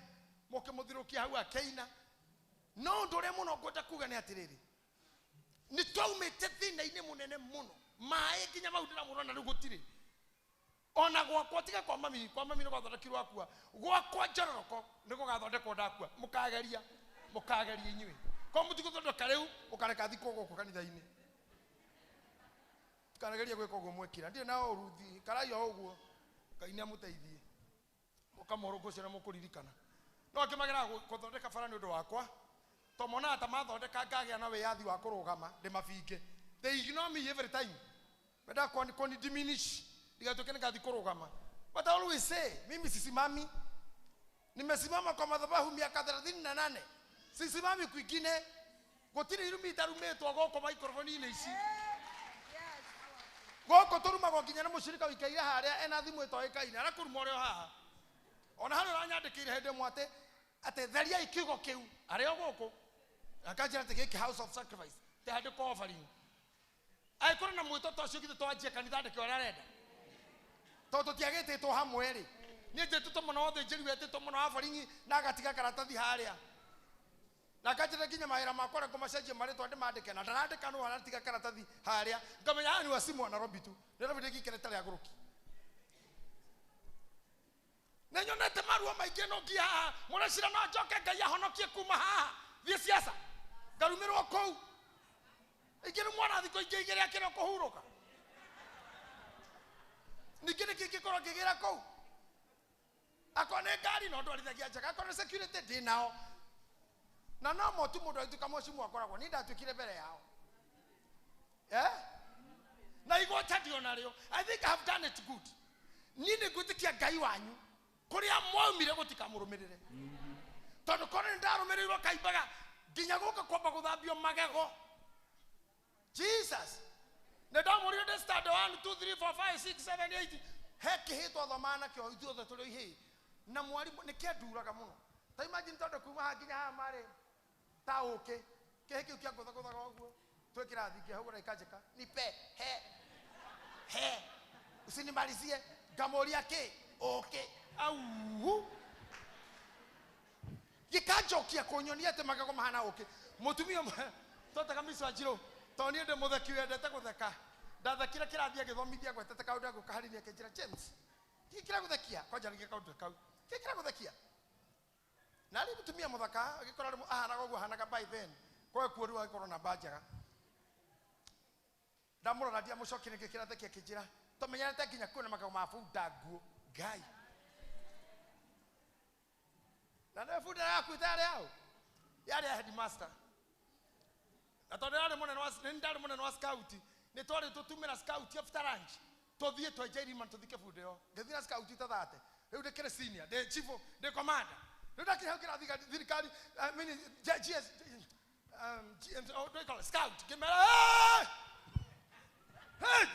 mũkĩmũthirũkia hau akĩina. No ũndũ ũrĩa mũno ngwenda kuga nĩ atĩrĩrĩ, nĩ twaumĩte thĩna-inĩ mũnene mũno. Maĩ nginya mau ndĩramũrona rĩu gũtirĩ. Ona gwakwa tiga kwa mami nĩ gwathondekirwo akua. Gwakwa njororoko nĩ gũgathondekwo ndakua. Mũkageria, mũkageria inyuĩ. Ko mũtigũthondeka rĩu, mũkareka thikwo gũkũ kanitha-inĩ. Tukanageria gwĩka ũguo mwekĩra. Ndirĩ na ũru, karai o ũguo. Ngai nĩ amũteithie. Mũkamũrũngũ ũcio na mũkũririkana. No akĩmageraga gũthondeka bara nĩ ũndũ wakwa. To monaga ta mathondeka ngagĩa na wĩyathi wa kũrũgama ndĩmabinge. They ignore me every time. Mendaga kũni diminish ndigatuĩke nĩ ngathi kũrũgama. But I always say, mimi sisimami. Nimesimama kwa madhabahu miaka 38. Sisimami kwingine. Gũtirĩ irumi itarumĩtwo gũkũ microphone-inĩ ici. Gũkũ tũrumagwo nginya nĩ mũcirika ũikaire harĩa ena thimũ ĩtoĩkaine, arakũruma ũrĩ o haha. Ona harĩa ũranyandĩkĩire hĩndĩ ĩmwe atĩ theriai kiugo kĩu, arĩ o gũkũ. Akanjĩra atĩ gĩkĩ house of sacrifice, tĩ handĩkwo offering. Angĩkorwo na mwĩto ta ũcio githĩ twanjie kanitha ndĩkĩo ũrĩa arenda. Tondũ tũtiagĩtĩtwo hamwe rĩ. Niĩ njĩtĩtwo mũno ũthĩnjĩri wetĩtwo mũno offering na agatiga karatathi harĩa. Na akanjĩra nginya mawĩra makwa ũrĩa ngũmacenjia marĩtwa ndĩmandĩke, na ndarandĩka no aratiga karatathi harĩa. Ngamenya aya nĩ wacimu a Nairobi tu. Nairobi ndĩngĩikara ĩtarĩ agũrũki. Nĩ nyonete maruo maingĩ no nginya haha. Mũrecira no njoke Ngai ahonokie kuma haha. Thiĩ siasa. Ngarumĩrwo kũu. Ingĩ nĩ mwana thikũ ingĩ igĩrĩ akĩrĩ kũhurũka. Ningĩ nĩkĩ kĩngĩkorwo ngĩgĩra kũu? Akorwo nĩ ngari no ndwarithagia njega, akorwo nĩ security ndĩ nao. Na no mo tu mũndũ agĩtuĩka mũcimu akoragwo, niĩ ndatuĩkire mbere yao. Eh? Na igota ndionarĩo. I think I have done it good. Niĩ nĩ ngwĩtĩkia Ngai wanyu kũrĩa mwaumire gũtikamũrũmĩrĩre. Tondũ korwo nĩ ndarũmĩrĩirwo kaimbaga nginya gũka kwamba gũthambio magego. Jesus. Nĩ ndamũrire ndĩ standard 1 2 3 4 5 6 7 8 he kĩhĩ twathomaga nakĩo ithuothe tũrĩ ihĩĩ. Na mwarimũ nĩ kĩanduraga mũno. Ta imagine tondũ kuma haha nginya haha marĩ ta ũkĩ. Kĩhĩ kĩu kĩangũthagũthaga ũguo. Twĩ kĩrathi ngĩhũra ikanjĩka nipe he he usinimalizie ngamũria kĩ ũkĩ au gĩkanjokia kũnyonia atĩ magego mahana ũkĩ. Mũtumia ũmwe twetaga Miss Wanjirũ, tondũ niĩ ndĩ mũtheki wendete gũtheka, ndathekire kĩrathi agĩthomithia gwetete kaũndũ agĩũka harĩ niĩ akĩnjĩra James, kĩ kĩragũthekia? Kwanja rĩngĩ kaũndũ kau kĩ kĩragũthekia? Na rĩ mũtumia mũthaka agĩkorwo rĩmwe ahanaga ũguo ahanaga by then kwa kuo rĩu agĩkorwo namba njega. Ndamũrora ndiamũcokeria nĩkĩ kĩrathekia akĩnjĩra tũmenyerete nginya kuona magego ma bunda nguo Ngai. Na nĩwe bunda yakuĩte yarĩ yaũ? Yarĩ ya headmaster. Na tondũ ndarĩ mũnene wa nĩ ndarĩ mũnene wa scout, nĩ twarĩ tũtumĩra scout after lunch tũthiĩ twenje irima tũthike bunda ĩyo. Ngĩthiĩ na scout ta 30. Rĩu ndĩkĩrĩ senior, ndĩ chief, ndĩ commander. Rĩu ndakĩrĩ hau kĩrathi thirikari, I mean, GS, GM, oh, do you call it scout? Ngĩmera, hey! Hey!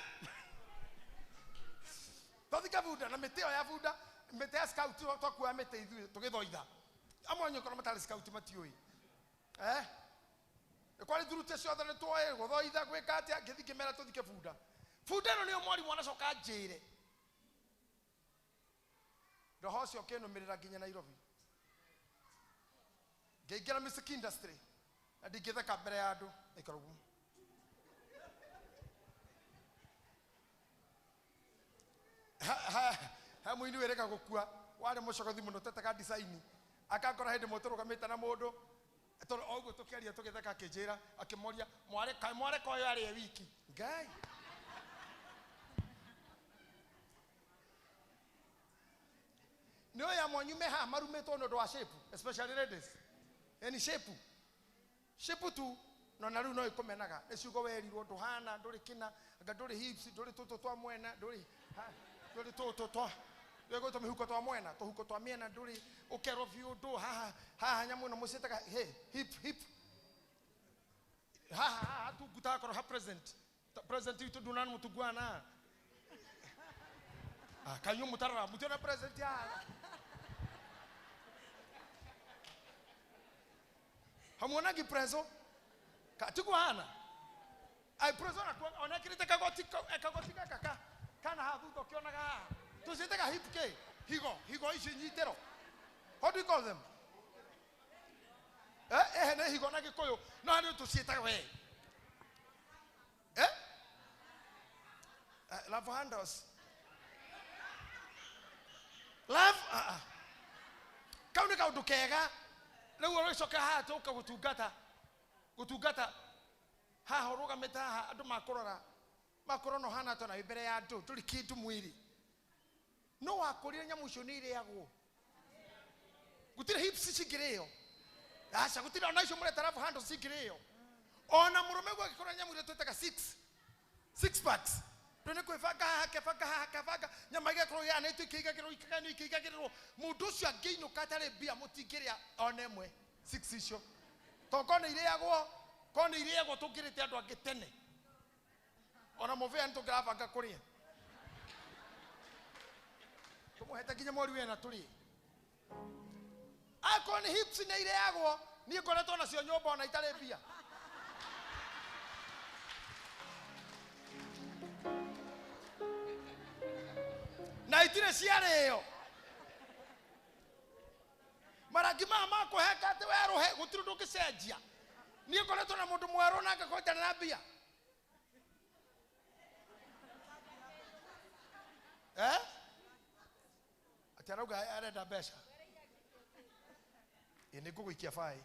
Twathika bunda na mĩtĩ ĩyo ya bunda, mĩtĩ ya scout twakuoya mĩtĩ ithuĩ tũgĩthoitha. Amwe anyu korwo matarĩ scout matiũĩ. Eh? Nĩ kwarĩ thurutĩ ciothe nĩ twoĩ gũthoitha gwĩka atĩa, ngĩthiĩ ngĩmera tũthike bunda. Bunda ĩno nĩyo mwarimũ anacoka anjĩre. Roho ũcio ũkĩnũmĩrĩra nginya Nairobi. Ngĩingĩra music industry na ndingĩtheka mbere ya andũ ĩkara ũguo. He mũini wĩrĩga gũkua warĩ mũcogothi mũno twetaga design akangora hĩndĩ ĩmwe tũrũgamĩte na mũndũ tondũ o ũguo tũkĩaria tũgĩtheka akĩnjĩra akĩmoria kaĩ mwareka ũyũ arĩe wiki Ngai. Nĩ ũyũ amwe anyu me haha marumĩtwo nĩ ũndũ wa shape, especially ladies. Yaani shape. Shape tu no na rĩu no ĩkũmenaga nĩ ciugo werirwo ndũhana ndũrĩ kĩna anga ndũrĩ hips ndũrĩ tũtũ twa mwena ndũrĩ ndũrĩ tũtũ twa rĩgwĩtwo mĩhuko twa mwena tũhuko twa mĩena ndũrĩ ũkerwo biũ ndũ haha haha nyamũ ĩno mũciĩtaga hey hip hip haha haha tungutaga korwo ha present present itũ ndunana mũtunguana ah kanyũ mũtarora mũtiona present haha hamuonagi prezo katikuhana ai prezo na onekirite kagoti kagoti gaka kana ha thutha ukionaga haha tuciĩtaga hip k higo higo ici nyitĩro. How do you call them? Eh eh nĩ higo na Gĩkũyũ no harĩ tũciĩtaga we eh love handles love kau nĩ kaũndũ kega rĩu ũrĩcoka haha tũka gũtungata gũtungata haha ũrũgamĩte haha andũ makũrora makorwo no hana tona mbere ya andũ ndũrĩ kĩndũ mwĩrĩ no wakũrire nyamũ icio nĩ irĩagwo gũtirĩ hips cingĩrĩo aca gũtirĩ ona icio mũreta love handles cingĩrĩo ona mũrũme guo angĩkorwo nyamũ iria twĩtaga six packs ndũ nĩ kwĩbanga haha kebanga haha kebanga nyama igakorwo ihanĩtio ikĩigagĩrĩrwo ikĩgayanio ikĩigagĩrĩrwo mũndũ ũcio angĩinũka atarĩ mbia mũtingĩrĩa ona ĩmwe six icio tondũ korwo nĩ irĩagwo korwo nĩ irĩagwo tũngĩrĩte andũ angĩ tene ona mũbĩa nĩ tũngĩrabanga kũrĩa tũmũhete nginya mweri wena tũrĩe akorwo nĩ hips nĩ irĩagwo niĩ ngoretwo nacio nyũmba ona itarĩ mbia. Na itirĩ ciarĩo marangi maya makũheka atĩ werũhe gũtirĩ ũndũ ũngĩcenjia niĩ ngoretwo na mũndũ mwerũ na ngakorwo itarĩ na mbia eh atĩ arauga arenda mbeca ĩ nĩ ngũgũikia baĩ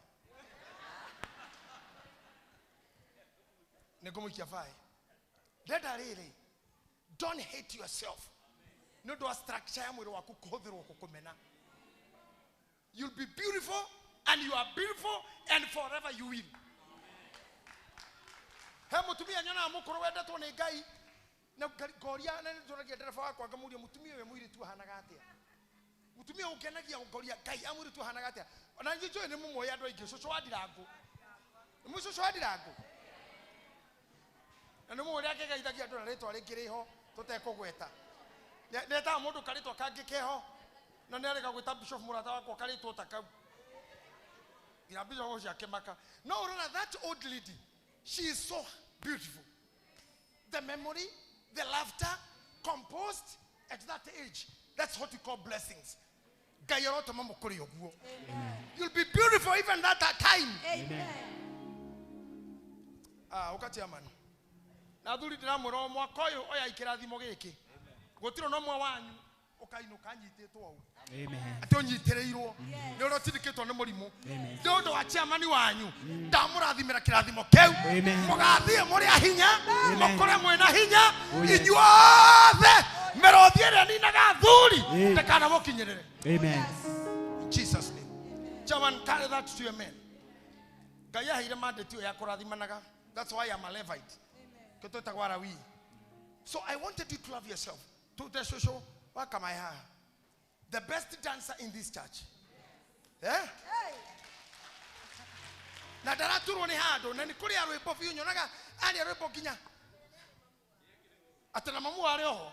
Nĩ ngũmũikia baĩ. Ndenda rĩrĩ, don't hate yourself. Nĩ ũndũ wa structure ya mwĩrĩ waku kũhũthĩrwo gũkũmena. You'll be beautiful and you are beautiful and forever you will. He mutumia nyonaga mũkũrũ wendetwo nĩ Ngai na ngoria na nĩnjũragia ndereba wakwa ngamũria mũtumia ũyũ mũirĩtu ahanaga atĩa. Mũtumia ũngenagia ngoria Ngai amũirĩtu ahanaga atĩa. Ona niĩ njũĩ nĩ mũmũĩ andũ aingĩ, cũcũ wa Ndirango. Nĩ mũĩ cũcũ wa Ndirango? Na nĩ mũĩ ũrĩa akĩgeithagia andũ na rĩtwa rĩngĩ rĩho tũtekũgweta. Nĩetaga mũndũ karĩtwa kangĩ keho na nĩarega gwĩta bishop mũrata wakwa karĩtwo ta kau. Nginya bishop ũcio akĩmaka. No ũrona that old lady, she is so beautiful. The memory, the laughter, composed at that age. That's what we call blessings. Ngai arotũma mũkũre ũguo. You'll be beautiful even at that time. Amen. Ah, ũka chairman. Na athuri ndĩramwĩra o mwaka ũyũ oya kĩrathimo gĩkĩ. Gũtirĩ na ũmwe wanyu ũkainũka anyitĩtwo ũũ. Amen. Atĩ ũnyitĩrĩirwo nĩ ũrĩa ũtindĩkĩtwo nĩ mũrimũ. Nĩ ũndũ wa chairman wanyu ndamũrathimĩra kĩrathimo kĩu. Mũgathiĩ mũrĩ a hinya, mũkũre mwĩna hinya, inyuothe mĩrũthi ĩrĩa ninaga athuri ndĩkanamũkinyĩrĩre. Amen. In Jesus' name. Chairman, carry that to your men. Ngai aheire mandate ĩyo ya kũrathimanaga. That's why I'm a Levite. Kĩo twĩtagwo Alawii. So I wanted you to love yourself. Tute shosho wakamai haha. The best dancer in this church. Eh? Na ndaraturwo nĩ handũ na nĩ kũrĩ a rwĩmbo biũ nyonaga arĩa rwĩmbo nginya atĩ na mamu arĩ oho.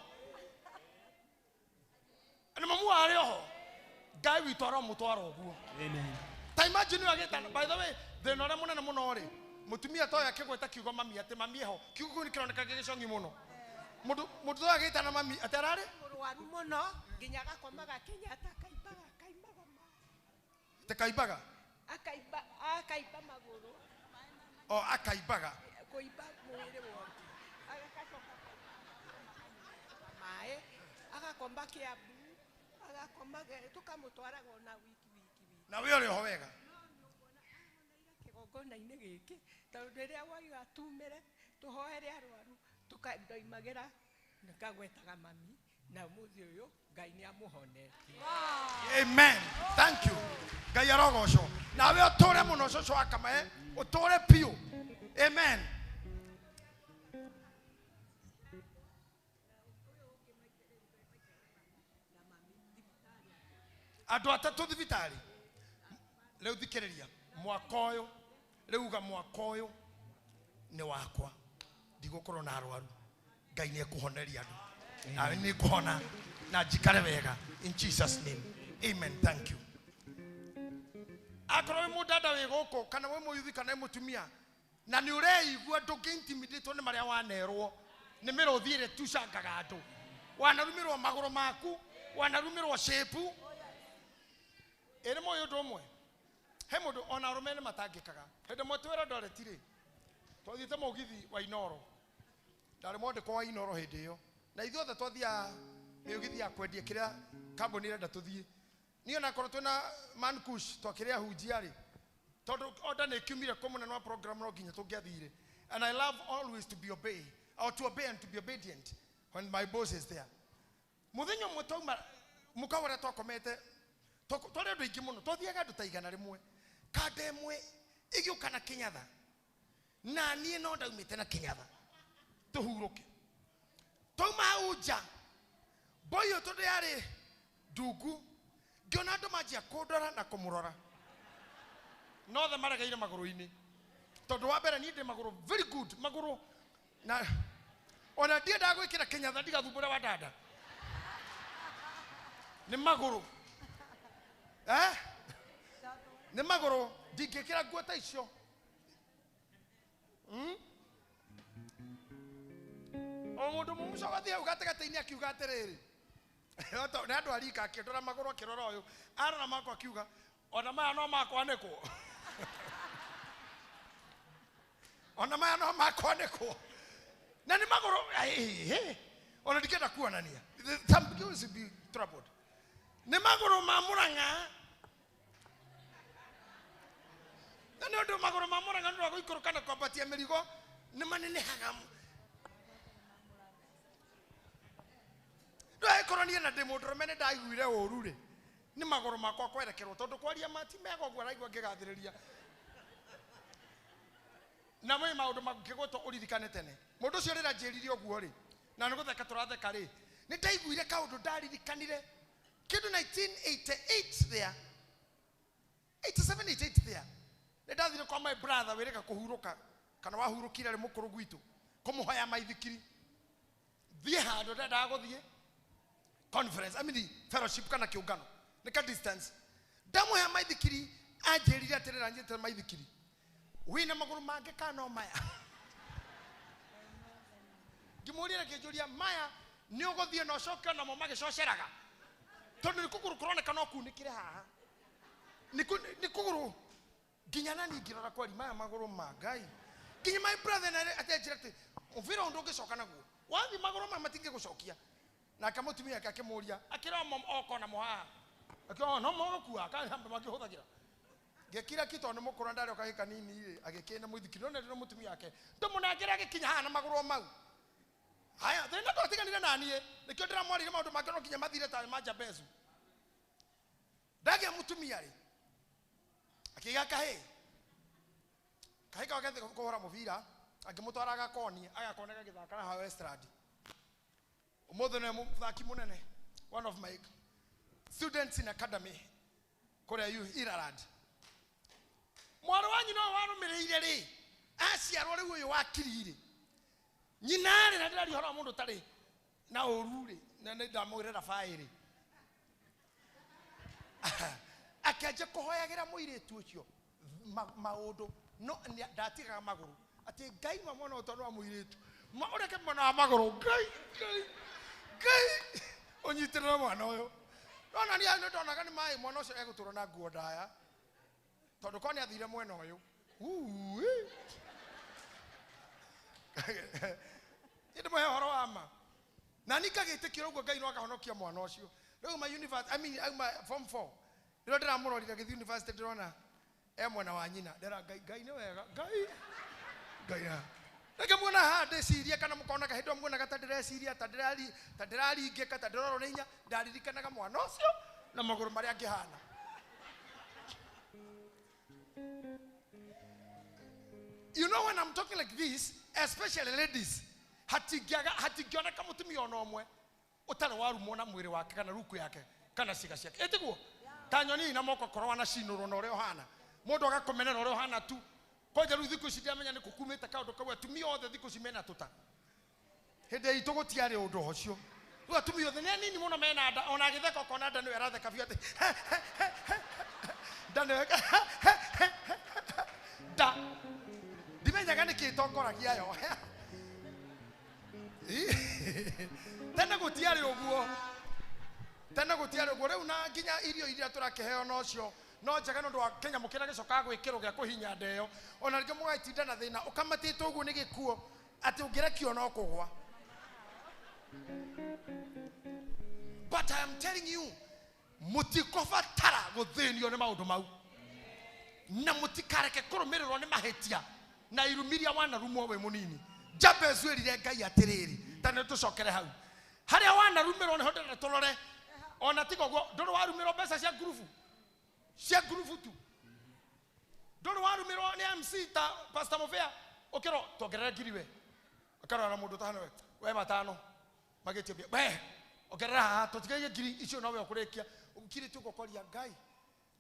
Na mamu arĩ oho. Ngai witũ aromũtwara ũguo. Amen. Ta imagine agĩtana, by the way, thĩna ũrĩa mũnene mũno rĩ, mũtumia ta ũyũ akĩgweta kiugo mami atĩ mami eho, kiugo kĩu nĩ kĩroneka gĩ gĩcong'i mũno. Mũndũ ta ũyũ agĩtana mami atĩ ararĩ? Mũrwaru mũno nginya agakomaga Kenyatta akaimbaga akaimbaga. Atĩ kaimbaga? Akaimba akaimba magũrũ. O akaimbaga. Kũimba mwĩrĩ wothe. Agacoka maĩ agakomba Kiambu agakoma tũkamũtwaraga ona wiki wiki wiki. Na we ũrĩ oho wega? Kĩgongona-inĩ gĩkĩ tondũ rĩrĩa waiga tumĩre tũhoere arwaru ndoimagĩra ngagwetaga mami na ũmũthĩ ũyũ Ngai nĩ amũhonetie. Amen. Thank you. Ngai arogocwo. Nawe ũtũre mũno cũcũ wa Kamae, ũtũre biũ. Amen. Andũ atatũ thibitarĩ. Rĩu thikĩrĩria, mwaka ũyũ, rĩu uga mwaka ũyũ nĩ wakwa. Ndigũkorwo na arwaru. Ngai nĩ ekũhoneria andũ. Nawe nĩ ngũhona na njikare wega. In Jesus' name. Amen. Thank you. Akorwo wĩ mũndanda wĩ gũkũ kana wĩ mũyuthi kana wĩ mũtumia na nĩ ũreigua ndũngĩ-intimidate nĩ marĩa wanerwo nĩ mĩrũthi ĩrĩa ĩtucangaga andũ. Wanarumĩrwo magũrũ maku, wanarumĩrwo shape. Ĩ nĩ mũĩ ũndũ ũmwe? He mũndũ ona arũme nĩ matangĩkaga. Hĩndĩ ĩmwe twĩra Eldoret rĩ, twathiĩte mũgithi wa Inooro. Ndarĩ mwandĩkwo wa Inooro hĩndĩ ĩyo. Na ithuothe twathiaga mĩũgithi ya kwendia kĩrĩa kambuni ĩrenda tũthiĩ. Niĩ onakorwo twĩna Mankush twakĩrĩ ahunjia rĩ, tondũ order nĩ ĩkiumire kwĩ mũnene wa program no nginya tũngĩathire. And I love always to be obey, or to obey and to be obedient when my boss is there. Mũthenya ũmwe twauma mũkawa ũrĩa twakomete, twarĩ andũ aingĩ mũno, twathiaga andũ ta 100. Kanda ĩmwe ĩgĩũka na Kenyatta. Na niĩ no ndaumĩte na Kenyatta. Tũhurũke. Twauma hau nja, boy ũyũ tondũ yarĩ ndungu, ngĩona andũ manjia kũndora na kũmũrora. No othe maregeire magũrũ-inĩ. Tondũ wa mbere niĩ ndĩ magũrũ very good, magũrũ na ona ndiendaga gwĩkĩra Kenyatta ndigathumbũre wa dada. Nĩ magũrũ. Eh? Nĩ magũrũ ndingĩkĩra nguo ta icio. O mũndũ mũmũco gathiĩ hau gatagatĩ-inĩ akiuga atĩrĩrĩ. Nĩ andũ a rika akĩndora magũrũ akĩrora ũyũ. Arora makwa akiuga, ona maya no makwanĩkwo. Ona maya no makwanĩkwo. Na nĩ magũrũ, ona ndingĩenda kuonania. Some people will be troubled. Nĩ magũrũ ma Mũrang'a. Na nĩ ũndũ magũrũ ma Mũrang'a nĩ ũndũ wa gũikũrũka na kwambatia mĩrigo. Nĩ manenehaga. Ndũgagĩkorwo niĩ na ndĩ mũndũrũme nĩ ndaiguire ũru rĩ, nĩ magũrũ makwa kwerekerwo tondũ kwaria mati mega ũguo araigua ngĩgathĩrĩria. Na mwĩ maũndũ mangĩgwĩtwo ũririkane tene. Mũndũ ũcio rĩrĩa anjĩrire ũguo rĩ, na nĩ gũtheka tũratheka rĩ, nĩ ndaiguire kaũndũ ndaririkanire kĩndũ 1988 there, 87 88 there. Nĩ ndathire kwa my brother wĩrĩga kũhurũka kana wahurũkire arĩ mũkũrũ gwitũ kũmũhoya maithikiri thiĩ handũ ndendaga gũthiĩ conference, I mean fellowship kana kĩũngano nĩ ka distance. Ndamũhoya maithikiri anjĩrire atĩrĩrĩ, anjĩtĩre maithikiri wĩna magũrũ mangĩ kana no maya. Ngĩmũria ngĩnjũria maya nĩ ũgũthiĩ na ũcoke namo magĩcoceraga tondũ nĩ kũgũrũ kũroneka no kunĩkĩre haha nĩ kũgũrũ nginya na niĩ ngĩrora kwari maya magũrũ ma Ngai nginya my brother na atenjĩra atĩ mũbira ũyũ ndũngĩcoka naguo wathiĩ magũrũ maya matingĩgũcokia. Nake mũtumia ake akĩmũria akĩra oko namo haha akĩona no mogũkua kana makĩhũthagĩra. Ngĩkira ki tondũ nĩ mũkũrũ ndarĩ o kahĩĩ kanini rĩ agĩkĩna mũithikiri no nĩ mũtumia wake ndũmũnengere agĩkinya haha na magũrũ mau. Haya thĩna ndwatiganire na niĩ nĩkĩo ndĩramwarĩire maũndũ make no nginya mathire ta ma Jabezu. Ndagĩa mũtumia rĩ akĩgĩa kahĩĩ kahĩĩ kau agathiĩ kũhũra mũbira akĩmũtwara agakonie agakona gagĩthaka na haha Westland. Ũmũthĩ nĩwe mũthaki mũnene, one of my students in academy kũrĩa Ireland. Mwarĩ wa nyina ũyũ warũmĩrĩire rĩ aciarwo rĩu ũyũ wa kiri rĩ nyina rĩ na ndĩraria ũhoro wa mũndũ ũtarĩ na ũru rĩ na nĩ ndamwĩrĩra baĩ rĩ akĩanjia kũhoyagĩra mũirĩtu ũcio maũndũ no ndatigaga magũrũ atĩ Ngai ma mwana ũyũ tondũ wa mũirĩtu ũreke mwana wa magũrũ Ngai Ngai Ngai ũnyitĩrĩre mwana ũyũ. Nona niĩ nĩ ndonaga nĩ maĩ mwana ũcio egũtũra na nguo ndaya tondũ korwo nĩ athire mwena ũyũ. Niĩ ndĩmũhe ũhoro wa ma na niĩ ngagĩtĩkĩra ũguo Ngai no akahonokia mwana ũcio. Rĩu ma university, I mean auma form 4 rĩrĩa ndĩramũrorire agĩthiĩ university ndĩrona e mwena wa nyina ndĩra Ngai Ngai nĩ wega Ngai Ngai rĩngĩ muona haha ndĩcirie kana mũkonaga hĩndĩ ĩyo muonaga ta ndĩreciria ta ndĩraringĩka ta ndĩrorwo nĩ hinya ndaririkanaga mwana ũcio na magũrũ marĩa angĩhana. You know when I'm talking like this, especially ladies, hatingĩoneka mũtumia ona ũmwe ũtarĩ warumwo na mwĩrĩ wake kana ruku yake kana ciĩga ciake. Ĩtiguo? Ta nyoni na moko korwo wanacinũrwo na ũrĩa ũhana. Mũndũ agakũmenera ũrĩa ũhana tu. Kwanja rĩu thikũ ici ndiamenya nĩ kũkumĩte kaũndũ kau atumia othe thikũ ici mena tũta. Hĩndĩ itũ gũtiarĩ ũndũ ũcio. Rĩu atumia othe nĩ anini mũno mena nda ona agĩtheka ũkona nda nĩwe aratheka biũ atĩ nda nĩwe nda ndimenyaga nĩkĩ ĩtongoragia yo. Tene gũtiarĩ ũguo. Tene gũtiarĩ ũguo rĩu na nginya irio iria tũrakĩheo nocio no njega nĩ ũndũ wa kĩnyamũ kĩrĩa gĩcokaga gwĩkĩrwo gĩa kũhinya nda ĩyo ona rĩngĩ mũgaitinda na thĩna ũkamatĩte ũguo nĩ gĩkuo atĩ ũngĩrekio no kũgwa. But I am telling you mũtikũbatara gũthĩnio nĩ maũndũ mau na mũtikareke kũrũmĩrĩrwo nĩ mahĩtia na irumi iria wanarumwo wĩ mũnini. Jabezu erire Ngai atĩrĩrĩ ta nĩ tũcokere hau harĩa wanarumĩrwo nĩho ndĩrenda tũrore ona tiga ũguo ndũrĩ warumĩrwo mbeca cia ngurubu cia ngurubu tu ndũrĩ warumĩrwo nĩ MC ta Pastor Mũbĩa ũkĩrwo tuongerere ngiri we ũkarora mũndũ ũtahana we we matano magĩtio mbia we ongerera haha tũtigaire ngiri icio nowe ũkũrĩkia ũkirĩte ũgokoria Ngai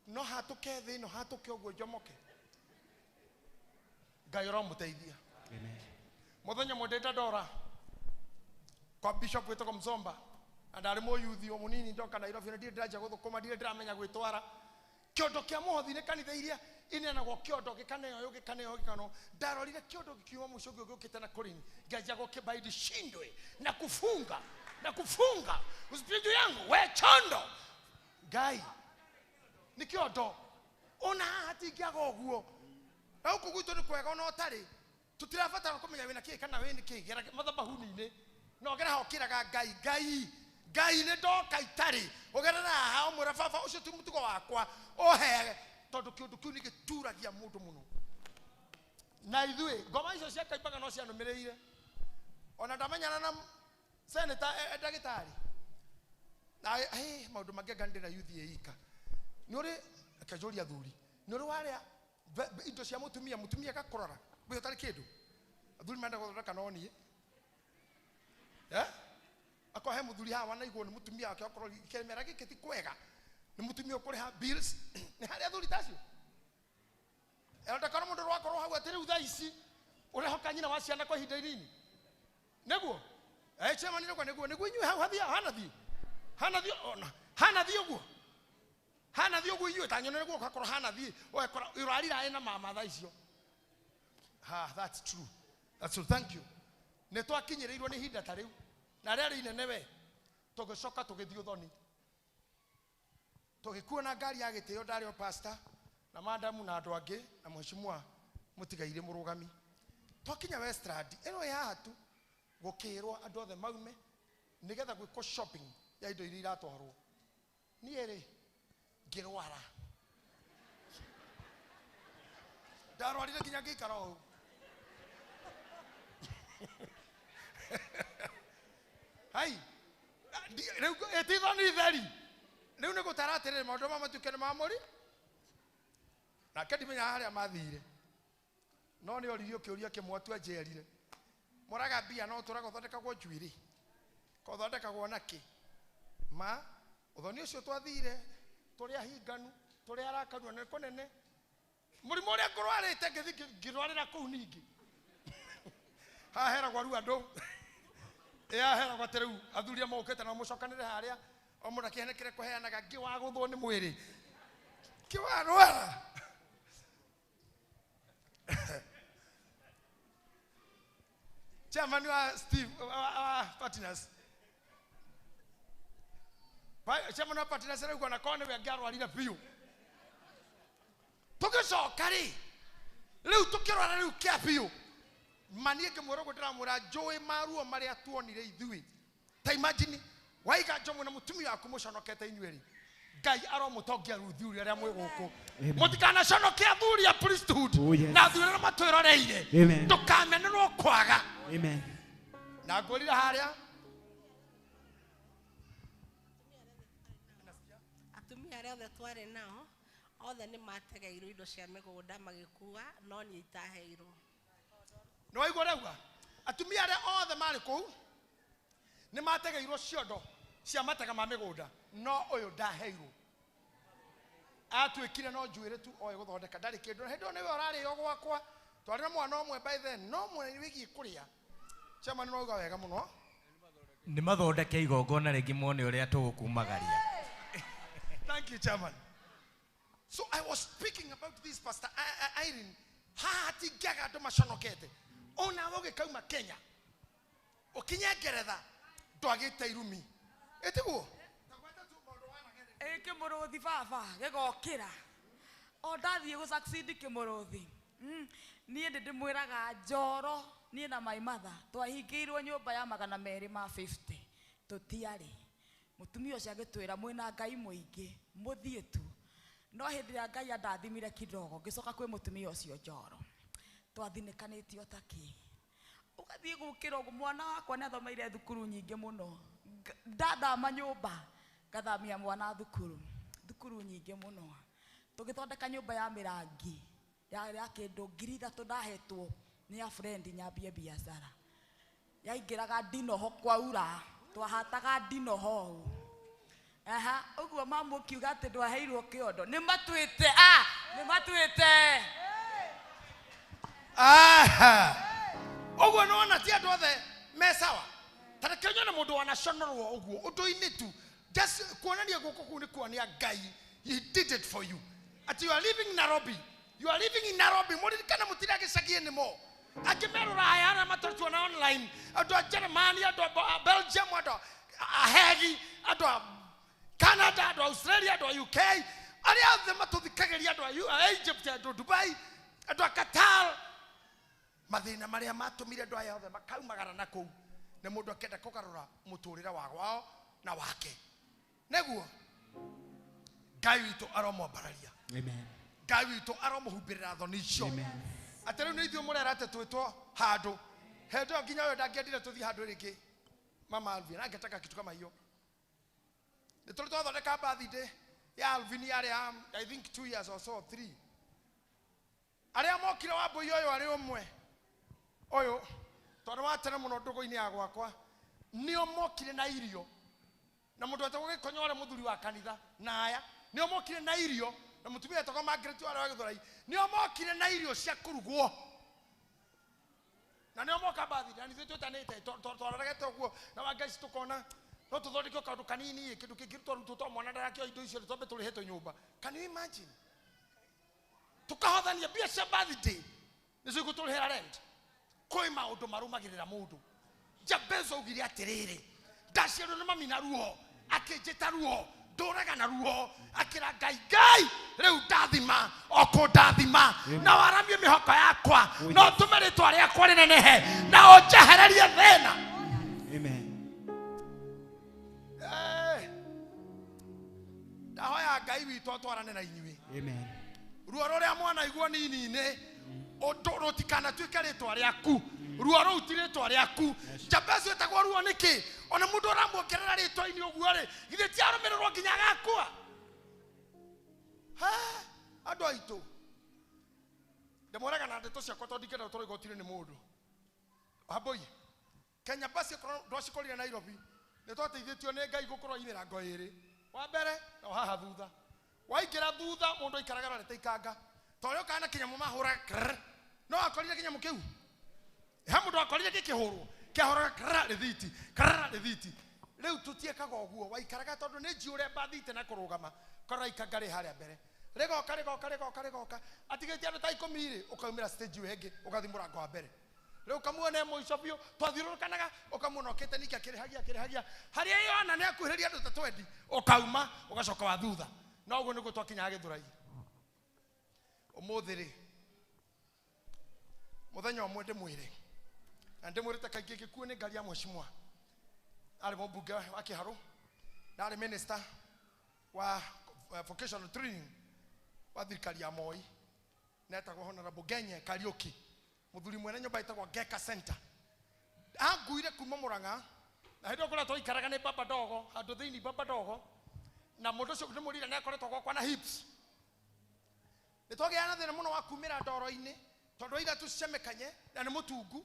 no hatũke thĩ no hatũke ũguo njomoke Ngai ũromũteithia. Mũthenya ũmwe ndĩ Dandora kwa bishop wĩtagwo Mzomba na ndarĩ mũyuthi o mũnini ndoka Nairobi na ndirĩ ndĩranjia gũthũkũma ndirĩ ndĩramenya gwĩtwara kĩondo kĩa mũhothi nĩ kanitha iria ineanagwo kĩondo gĩkaneo ũyũ gĩkaneo gĩkaneo ndarorire kĩondo gĩkiuma mũico ũngĩ gĩũkĩte na kũrini ngĩanjia gũkĩbaidi shindwe na kufunga na kufunga usipige juu yangu we chondo Ngai nĩ kĩondo ona haha hatingĩaga ũguo na gũkũ gwitũ nĩ kwega ona ũtarĩ tũtirabatara kũmenya wĩna kĩĩ kana wĩna kĩĩ gera mathabahuni-inĩ na ũgera haha ũkĩraga Ngai Ngai Ngai nĩ ndoka itarĩ ũgerera haha ũmwĩra baba ũcio ti mũtugo wakwa ũhe tondũ kĩũndũ kĩu nĩ gĩturagia mũndũ mũno. Na ithuĩ ngoma icio cia kaimbaga no cianũmĩrĩire. Ona ndamenyana na senator ndagĩtarĩ. Na maũndũ mangĩ anga ndĩna youth ĩika. Nĩ ũrĩ akanjũria athuri. Nĩ ũrĩ warĩa indo cia mũtumia, mũtumia agakũrora. Mbĩa ũtarĩ kĩndũ. Athuri menda gũthondeka no niĩ. Akorwo he mũthuri haha wanaigwo nĩ mũtumia wake okorwo kĩmera gĩkĩ ti kwega. Nĩ mũtumia ũkũrĩha bills. Nĩ harĩ athuri ta acio. Ndakona mũndũ rwakorwo hau atĩ rĩu thaa ici ũrehoka nyina wa ciana kwa ihinda inini. Nĩguo? Chairman nĩguo nĩguo nĩguo inyuĩ hau hathia hanathiĩ. Hanathiĩ ona hanathiĩ ũguo. Hanathiĩ ũguo inyuĩ ta nyone nĩguo ũgakorwo hanathiĩ. Ũgakora ũrarira ena mama thaa icio. Ha, that's true. That's true. Thank you. Nĩ twakinyĩrĩirwo nĩ ihinda ta rĩu. Na rĩarĩ inene we. Tũgĩcoka tũgĩthiĩ ũthoni. Tũgĩkuo na ngari ya gĩtĩo ndarĩ o pastor na madamu na andũ angĩ na mheshimiwa mũtigairĩ mũrũgami. Twakinya Westland ĩno ĩ haha tu gũkĩrwo andũ othe maume nĩgetha gwĩkwo shopping ya indo iria iratwarwo. Niĩ rĩ ngĩrwara. Ndarwarire nginya ngĩikara ũũ. Hai, rĩu ĩtithoni theri. Rĩu nĩ gũtara atĩrĩrĩ maũndũ ma matuĩke nĩ mamũri. Nake ndimenyaga harĩa mathire. No nĩ oririo kĩũria kĩmwe tu anjĩrire. Mũraga mbia no ũtũraga ũthondekagwo njuĩrĩ. Kothondekagwo na kĩ? Ma ũthoni ũcio twathire tũrĩ ahinganu, tũrĩ arakaru na nĩ kũnene. Mũrimũ ũrĩa ngũrwarĩte ngĩthiĩ ngĩrwarĩra kũu ningĩ. Haha heragwo rĩu andũ. Ĩ haha heragwo atĩ rĩu athuri amwe mokĩte na mũcokanĩre harĩa o mũndũ akĩhenekere kũheanaga ngĩwagũthwo nĩ mwĩrĩ. Ngĩwarwara. Chairman wa Steve partners. Chairman wa partners rĩu ona korwo nĩwe angĩarwarire biũ. Tũgĩcoka rĩ, rĩu tũkĩrwara rĩu kĩa biũ. Ma niĩ ngĩmwĩra ũguo ndĩramwĩra njũĩ maruo marĩa tuonire ithuĩ. Ta imagine waiga njomwe na mũtumia waku mũconokete inyuĩ rĩ. Ngai aromũtongia rĩu thuri arĩa mwĩ gũkũ. Mũtikanaconoke athuri a priesthood. Na athuri arĩa matwĩroreire. Ndũkamenerwo kwaga. Amen. Na ngũrire harĩa atumia arĩa othe twarĩ nao othe nĩ mategeirwo indo cia mĩgũnda magĩkua no niĩ itaheirwo. Nĩ waigua ũrauga atumia arĩa othe marĩ kũu nĩ mategeirwo ciondo cia matega ma mĩgũnda no ũyũ ndaheirwo. Atuĩkire no njuĩrĩ tu oĩ gũthondeka ndarĩ kĩndũ. Hĩndĩ ĩyo nĩwe ũrarĩo gwakwa. Twarĩ na mwana ũmwe by then no mwena wĩgiĩ kũrĩa. Chairman nĩ wauga wega mũno. Nĩ mathondeke igongona rĩngĩ mone ũrĩa tũgũkumagaria. Thank you, Chairman. So I was speaking about this, Pastor Irene. Haha hatingĩaga andũ maconokete. Onawe ũgĩkauma Kenya ũkinye Ngeretha ndwagĩte irumi. Ĩtiguo? Ĩ kĩmũrũthi baba gĩgokĩra. O ndathiĩ gũ succeed kĩmũrũthi. Niĩ ndĩ ndĩmwĩraga njoro niĩ na my mother twahingĩirwo nyũmba ya 250 tũtiarĩ. Mũtumia ũcio agĩtwĩra mwĩna Ngai mũingĩ mũthiĩ tu. No hĩndĩ ĩrĩa Ngai andathimire kidogo ngĩcoka kwĩ mũtumia ũcio njoro. Twathinĩkanĩtio ta kĩ. Ũgathiĩ gũkĩra ũguo mwana wakwa nĩ athomeire thukuru nyingĩ mũno. Ndathama nyũmba ngathamia mwana thukuru. Thukuru nyingĩ mũno. Tũgĩthondeka nyũmba ya mĩrangi ya kĩndũ 3,000 ndahetwo nĩ a friend nyambie biacara. Yaingĩraga ndinoho kwaura, twahataga ndinoho ũũ. Aha, ũguo mamu ũkiuga atĩ ndwaheirwo kĩondo. Nĩ matuĩte, nĩ matuĩte. Aha. Ũguo nĩ wona ti andũ othe me sawa. Ta reke nyone mũndũ wanaconorwo ũguo ũndũ-inĩ tu. Just kuonania guoko kũu nĩ kuonia Ngai. He did it for you. Ati you are living in Nairobi. You are living in Nairobi. Mũririkane mũtirĩ gĩcagi anymore. Angĩ me Rũraya arĩa matũtuona online. Andũ a Germany, andũ a Belgium, andũ a Hegi, andũ a Canada, andũ a Australia, andũ a UK. Arĩa othe matũthikagĩria, andũ a Egypt, andũ a Dubai, andũ a Qatar. Mathĩna marĩa matũmire andũ aya othe makaumagara na kũu. Nĩ mũndũ akĩenda kũgarũra mũtũrĩre wa gwao na wake. Nĩguo Ngai witũ aromwambararia. Amen. Ngai witũ aromũhumbĩrĩra thoni icio. Amen. Atĩ rĩu nĩ ithuĩ mũrera atĩ twĩtwo handũ. Hĩndĩ ĩyo nginya ũyũ ndangĩendire tũthiĩ handũ rĩngĩ. Mama Alvin angetaka kitu kama hiyo. Nĩ tũrĩ twathondeka birthday ya Alvin yarĩ ya I think 2 years or so 3. Arĩa mokire Wambũi ũyũ arĩ ũmwe. Ũyũ tondũ wa tene mũno ndũgũ-inĩ ya gwakwa nĩo mokire na irio. Na mũndũ wetagwo Gĩkonyo ũrĩa mũthuri wa kanitha na aya nĩo mokire na irio na mũtumia wetagwo Margaret warĩ wa Gĩthũrai nĩo mokire na irio cia kũrugwo. Na nĩo moka bathi na nithuĩ twĩtanĩte twaroregete ũguo na wa Ngai tũkona no tũthondeke kaũndũ kanini kĩndũ kĩngĩ twarutwo to mwana ndarakĩoya indo icio twambe tũrĩhĩtwo nyũmba. Can you imagine? Tukahothania mbia cia birthday nĩcio igũtũrĩhĩra rent. Kwĩ maũndũ marũmagĩrĩra mũndũ. Jabez augire atĩrĩrĩ, ndaciarwo nĩ mami na ruo, akĩnjĩta ruo, ndũraga na ruo, akĩra Ngai Ngai rĩu ndathima o kũndathima na waramie mĩhoko yakwa na ũtũme rĩtwa rĩakwa rĩnenehe na ũnjehererie thĩna. Amen. Ndahoya Ngai witũ atwarane na inyuĩ. Amen. Ruo rũrĩa mwanaigua nini-inĩ rũtikanatuĩke rĩtwa rĩaku. Ruo rũu ti rĩtwa rĩaku. Jabez wĩtagwo ruo nĩkĩ? Ona mũndũ ũramuongerera rĩtwa-inĩ ũguo rĩ, githĩ ti arũmĩrĩrwo nginya agakua? Andũ aitũ ndĩmwĩraga na ndeto ciakwa tondũ ndingĩenda gũtwarwo igoti-inĩ nĩ mũndũ. Wambũi, Kenya bus ndwacikorire Nairobi nĩ twateithĩtio nĩ Ngai gũkorwo i mĩrango ĩrĩ. Wa mbere na haha thutha. Waingĩra thutha mũndũ aikaraga arorete ikanga. Ta ũrĩa ũkaga na kĩnyamũ mahũraga krrr. No akorire kĩnyamũ kĩu. He mũndũ akorire gĩkĩhũrwo. Kĩahũraga krrr rĩthiti, krrr rĩthiti. Rĩu tũtiĩkaga ũguo, waikaraga tondũ nĩ njiũre mbathite na kũrũgama. Korora ikanga rĩ harĩa mbere. Rĩgoka rĩgoka rĩgoka rĩgoka. Atigĩtie andũ ta 10 rĩ, ũkaumĩra stage ĩyo ĩngĩ, ũgathiĩ mũrango wa mbere. Rĩu ũkamuona e mũico biũ, twathiũrũrũkanaga, ũkamuona okĩte ningĩ akĩrĩhagia akĩrĩhagia. Harĩa Yohana nĩ akuhĩrĩria andũ ta 20, ũkauma, ũgacoka wa thutha. No ũguo nĩguo twakinyaga Gĩthũrai. Ũmũthĩ rĩ, mũthenya ũmwe ndĩmwĩre, na ndĩmwĩrĩte kaingĩ gĩkuũ nĩ ngari ya mheshimiwa. Arĩ mũmbunge wa Kĩharũ, na arĩ minister wa vocational training wa thirikari ya Moi, na etagwo Honorable Ngenye Kariũki, mũthuri mwene nyũmba ĩtagwo Ngeka Center. Anguire kuma Murang'a, na hĩndĩ ĩyo kũrĩa twaikaraga nĩ Baba Dogo, handũ thĩinĩ Baba Dogo, na mũndũ ũcio ndĩmũrire nĩ akoretwo gwakwa na hips. Nĩ twagĩaga na thĩna mũno wa kumĩra ndoro-inĩ, tondũ aira tũcemekanye na nĩ mũtungu.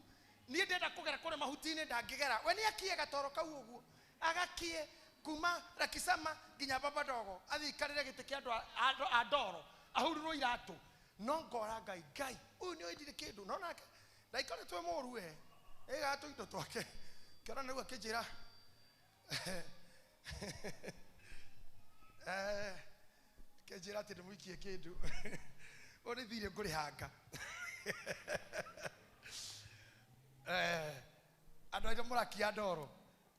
Niĩ ndĩrenda kũgera kũrĩa mahuti-inĩ ndangĩgera. We nĩ akie gatoro kau ũguo, agakie kuma Rakisama nginya Baba Dogo, athiĩ aikarĩre gĩtĩ kĩa andũ a ndoro, ahurirwo iratũ. No ngora Ngai, Ngai, ũyũ nĩ oĩ ndirĩ kĩndũ. No nake ndaikoretwo e mũũru we, aigaga tũindo twake. Kĩona nĩguo akĩnjĩra, akĩnjĩra atĩ ndĩmũikie kĩndũ. Ũyũ nĩ thirĩ ngũrĩhanga. Andũ aitũ mũrakia ndoro,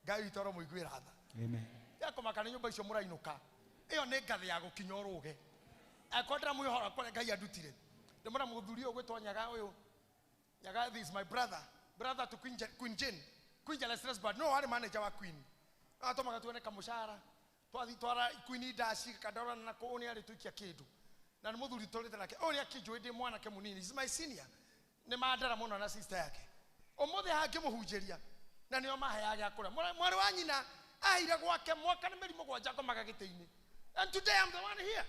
Ngai witũ aromũiguĩra tha. Amen. Ya kũmaka nĩ nyũmba icio mũrainũka. Ĩyo nĩ ngathĩ ya gũkinya ũrũge. Angĩkorwo ndĩramwĩhora kũrĩa Ngai andutire. Ndĩmwĩra mũthuri ũyũ ũgwĩtwo Nyaga ũyũ. Nyaga, this is my brother. Brother to Queen Queen Jane. Queen Jane Strasbourg. No warĩ manager wa Queen. Atũmaga tuone kamũcara. Twathiĩ twara Queen Dashi kandora na kũu nĩ arĩ tũikia kĩndũ. Na nĩ mũthuri tũrĩte nake. Ũyũ nĩ akĩnjũĩ ndĩ mwanake mũnini. He's my senior. Nĩ mandara mũno na sister yake. Ũmũthĩ haha ngĩmũhunjĩria na nĩo maheaga gĩa kũrĩa. Mwarĩ wa nyina aheire gwake mwaka nĩ mĩeri 7 akomaga gĩtĩ-inĩ. And today I'm the one here.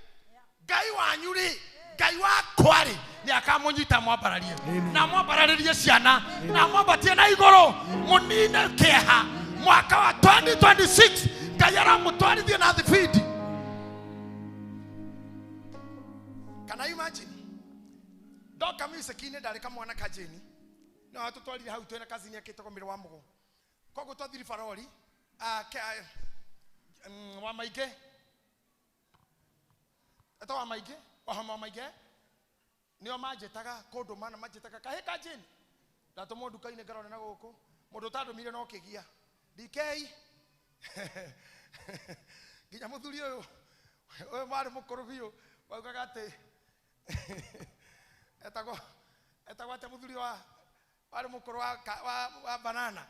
Ngai wanyu rĩ, Ngai wakwa rĩ, nĩ akamũnyita mwambararie. Na mwambararĩrie ciana, na mwambatie na igũrũ, mũnine kĩeha. Mwaka wa 2026 Ngai aramũtwarithia na thibindi. Can I imagine? Ndoka music-inĩ ndarĩ kamwana ka Jane. No atũtwarire hau twĩna cousin yake ĩtagwo Mĩrũ wa Mũgo. Koguo twathire barori, wa Maingĩ. Etagwo wa Maingĩ, wa Maingĩ. Nĩo manjĩtaga kũndũma na manjĩtaga kahĩ ka Jane. Ndatũmwo nduka-inĩ ngarore na gũkũ. Mũndũ ũtandũmire no kĩgia. DK. Nginya mũthuri ũyũ, ũyũ warĩ mũkũrũ biũ, waugaga atĩ etagwo atĩa mũthuri wa warĩ mũkũrũ wa banana.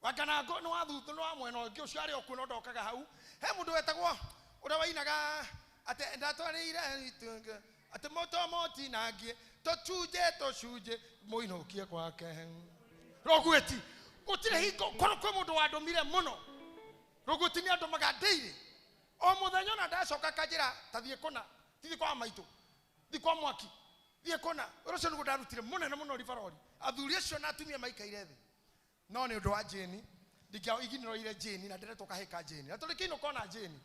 Wakanango nĩ wa thutha nĩ wa mwena ũngĩ ũcio arĩ o kuo no ndokaga hau. He mũndũ wetagwo ũrĩa wainaga atĩ ndatwarĩire itunga atĩ moto motinangie tũcunje tũcunje mũinũkie gwake. Rũgwĩti gũtirĩ hingo korwo kwĩ mũndũ wandũmire mũno. Rũgwĩti nĩ andũmaga daily. O mũthenya ona ndacoka kanjĩra ta thiĩ kũna, thiĩ kwa maitũ, thiĩ kwa mwaki, thiĩ kũna. Ũrĩa ũcio nĩguo ndarutire mũnene mũno ribarori. Athuri acio na atumia maikaire thĩ. No nĩ ũndũ wa Jane, ndingĩaiginĩroire Jane na ndĩretwo kahĩĩ ka Jane. Na tũrĩ kĩinũka ona Jane.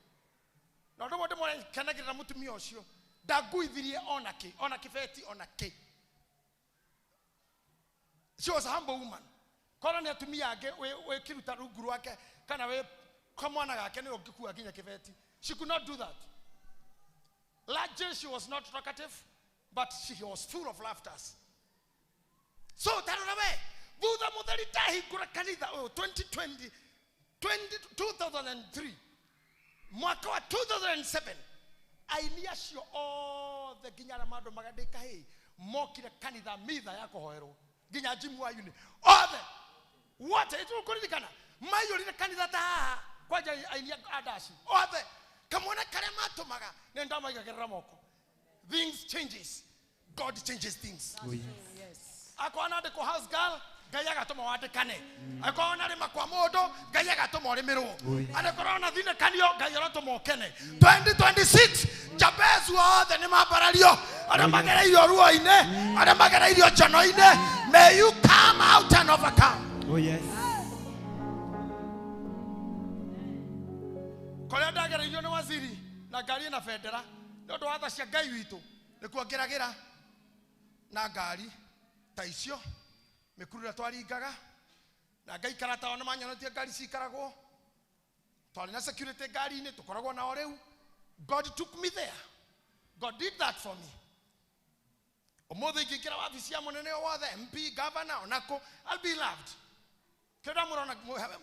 Na ũndũ ũmwe ndĩmũkenagĩrĩra mũtumia ũcio, ndanguithirie ona kĩ, ona kĩbeti, ona kĩ. She was a humble woman. Korwo nĩ atumia angĩ wĩkĩruta rungu rwake kana wĩ kamwana gake nĩ ũngĩkua nginya kĩbeti. She could not do that. Largely she was not talkative, but she was full of laughter. So tarora we, thutha mũtheri ndahingũra kanitha ũyũ 2020, 2003, mwaka wa 2007, aini acio othe nginya arĩa mandũmaga ndĩ kahĩĩ mokire kanitha mitha ya kũhoerwo nginya Jim wa Uni othe wote ĩtũkũririkana maiyũrire kanitha ta haha kwanja aini a ndaci othe kamwana karĩa matũmaga nĩ ndamaigagĩrĩra moko. Things changes. God changes things. Oh, yes. Akorwo nandĩkwo house girl, Ngai agatũma wandĩkane. Akorwo narĩma kwa mũndũ, Ngai agatũma ũrĩmĩrwo. Angĩkorwo na thinĩkanio, Ngai arotũma ũkene. 2026 Jabez othe nĩ mambarario, arĩa magereirio ruo-inĩ, arĩa magereirio njono-inĩ. May you come out and overcome. Oh, yes. Kũrĩa ndagereirio nĩ waziri na ngari ĩna bendera nĩ ũndũ wa tha cia Ngai witũ nĩkuo ngeragĩra na ngari ta icio mĩkuru ĩrĩa twaringaga na ngaikara tao nĩ manyonetie ngari cikaragwo twarĩ na security ngari-inĩ tũkoragwo nao rĩu. God took me there. God did that for me. Ũmũthĩ ingĩingĩra wabici ya mũnene o wothe, MP, governor, onakũ, I'll be loved. Kĩrĩa ndamũrona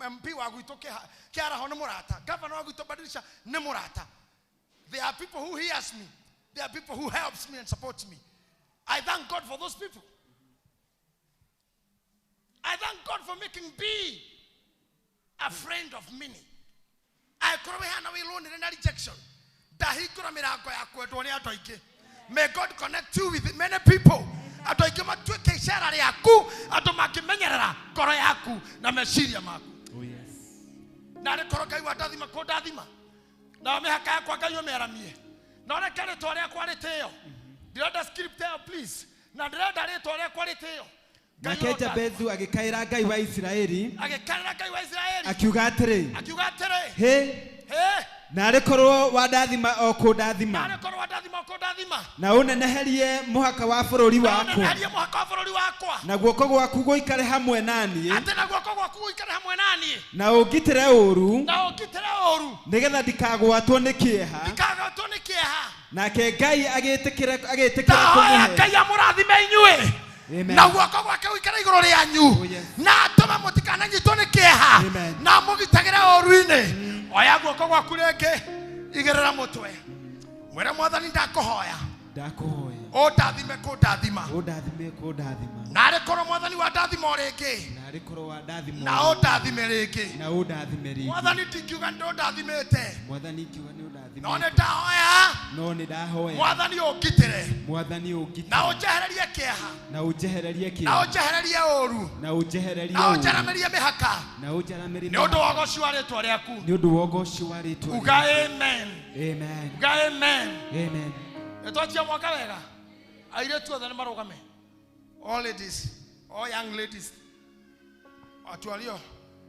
MP wa gwitũ kĩaraho nĩ mũrata, governor wa gwitũ Badilisha nĩ mũrata. There are people who hears me. There are people who helps me and supports me. I thank God for those people. I thank God for making me a friend of many. I na rejection. May God connect you with many people. Andũ aingĩ matuĩke icera rĩaku, andũ mangĩmenyerera ngoro yaku na meciria maku. Oh, yes. Na arĩ korwo Ngai wandathima kũndathima, na mĩhaka yakwa Ngai ũmĩaramie, na ũreke rĩtwa rĩakwa rĩtĩo. Ndĩrenda script ĩyo please, na ndĩrenda rĩtwa rĩakwa rĩtĩo. Nake Jabezu agĩkaĩra Ngai wa Isiraeli, agĩkaĩra Ngai wa Isiraeli, akiuga atĩrĩ, akiuga atĩrĩ, hĩ, hĩ, na arĩ korwo wandathima o kũndathima, narĩ korwo wandathima o kũndathima, na ũneneherie mũhaka wa bũrũri wakwa, ũneneherie mũhaka wa bũrũri wakwa, na guoko gwaku gũikare hamwe naniĩ, atĩ na guoko gwaku gũikare hamwe naniĩ, na ũngitĩre ũũru, na ũngitĩre ũũru, nĩgetha ndikagwatwo nĩ kĩeha, ndikagwatwo nĩ kĩeha. Nake Ngai agĩtĩkĩra Ndahoya kũmũhe. Ngai amũrathime inyuĩ. Amen. Na guoko gwake gũikare igũrũ rĩanyu, na atũme mũtikananyitwo nĩ kĩeha, na mũgitagĩre ũũru-inĩ. Oya guoko gwaku rĩngĩ, igĩrĩra mũtwe, mwĩre Mwathani ndakũhoya, ndakũhoya, ũndathime kũndathima, ũndathime kũndathima, na arĩ korwo Mwathani wandathima o rĩngĩ, na arĩ korwo wandathima na ũndathime rĩngĩ, na ũndathime rĩngĩ. Mwathani ndingiuga nĩ ũndathimĩte, Mwathani ingiuga nĩ ũndathimĩte, no nĩ ndahoya, no nĩ ndahoya, Mwathani ũngitĩre, Mwathani ũngitĩre, na ũnjehererie kĩeha, na ũnjehererie kĩeha, na ũnjehererie ũũru, na ũnjehererie na ũnjaramĩrie mĩhaka, na ũnjaramĩrie nĩ ũndũ wa ũgoci wa rĩtwa rĩaku, nĩ ũndũ wa ũgoci wa rĩtwa. Uga amen. Amen. Uga amen. Amen. Nĩ twanjia mwaka wega. Airĩtu othe nĩ marũgame. All ladies, all young ladies. Watu walio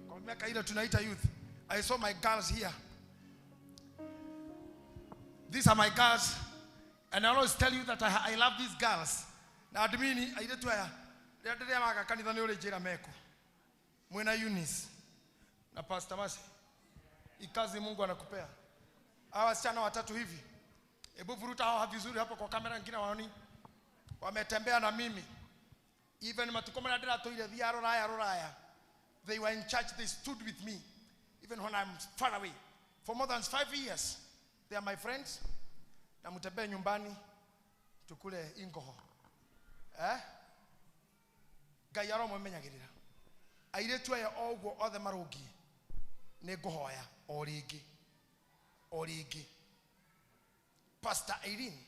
kwa miaka ile tunaita youth. I saw my girls here. These are my girls, and I always tell you that I love these girls. Na admini airĩtu aya rĩrĩa ndĩrĩamaga kanitha nĩ ũrĩ njĩra meko. Mwena Eunice na Pastor Masi. Ikazi Mungu anakupea. Hawa wasichana watatu hivi. Hebu vuruta hao vizuri hapo kwa kamera nyingine waoni. Wametembea na mimi. Even matuko mara ndĩratũire thia rũraya rũraya. They were in church, they stood with me. Even when I'm far away. For more than 5 years. They are my friends. Na mtembee nyumbani tukule ingoho. Eh? Ngai aromũmenyagĩrĩra. Airĩtu aya o ũguo othe marũngiĩ nĩ ngũhoya o rĩngĩ o rĩngĩ. Pastor Irene,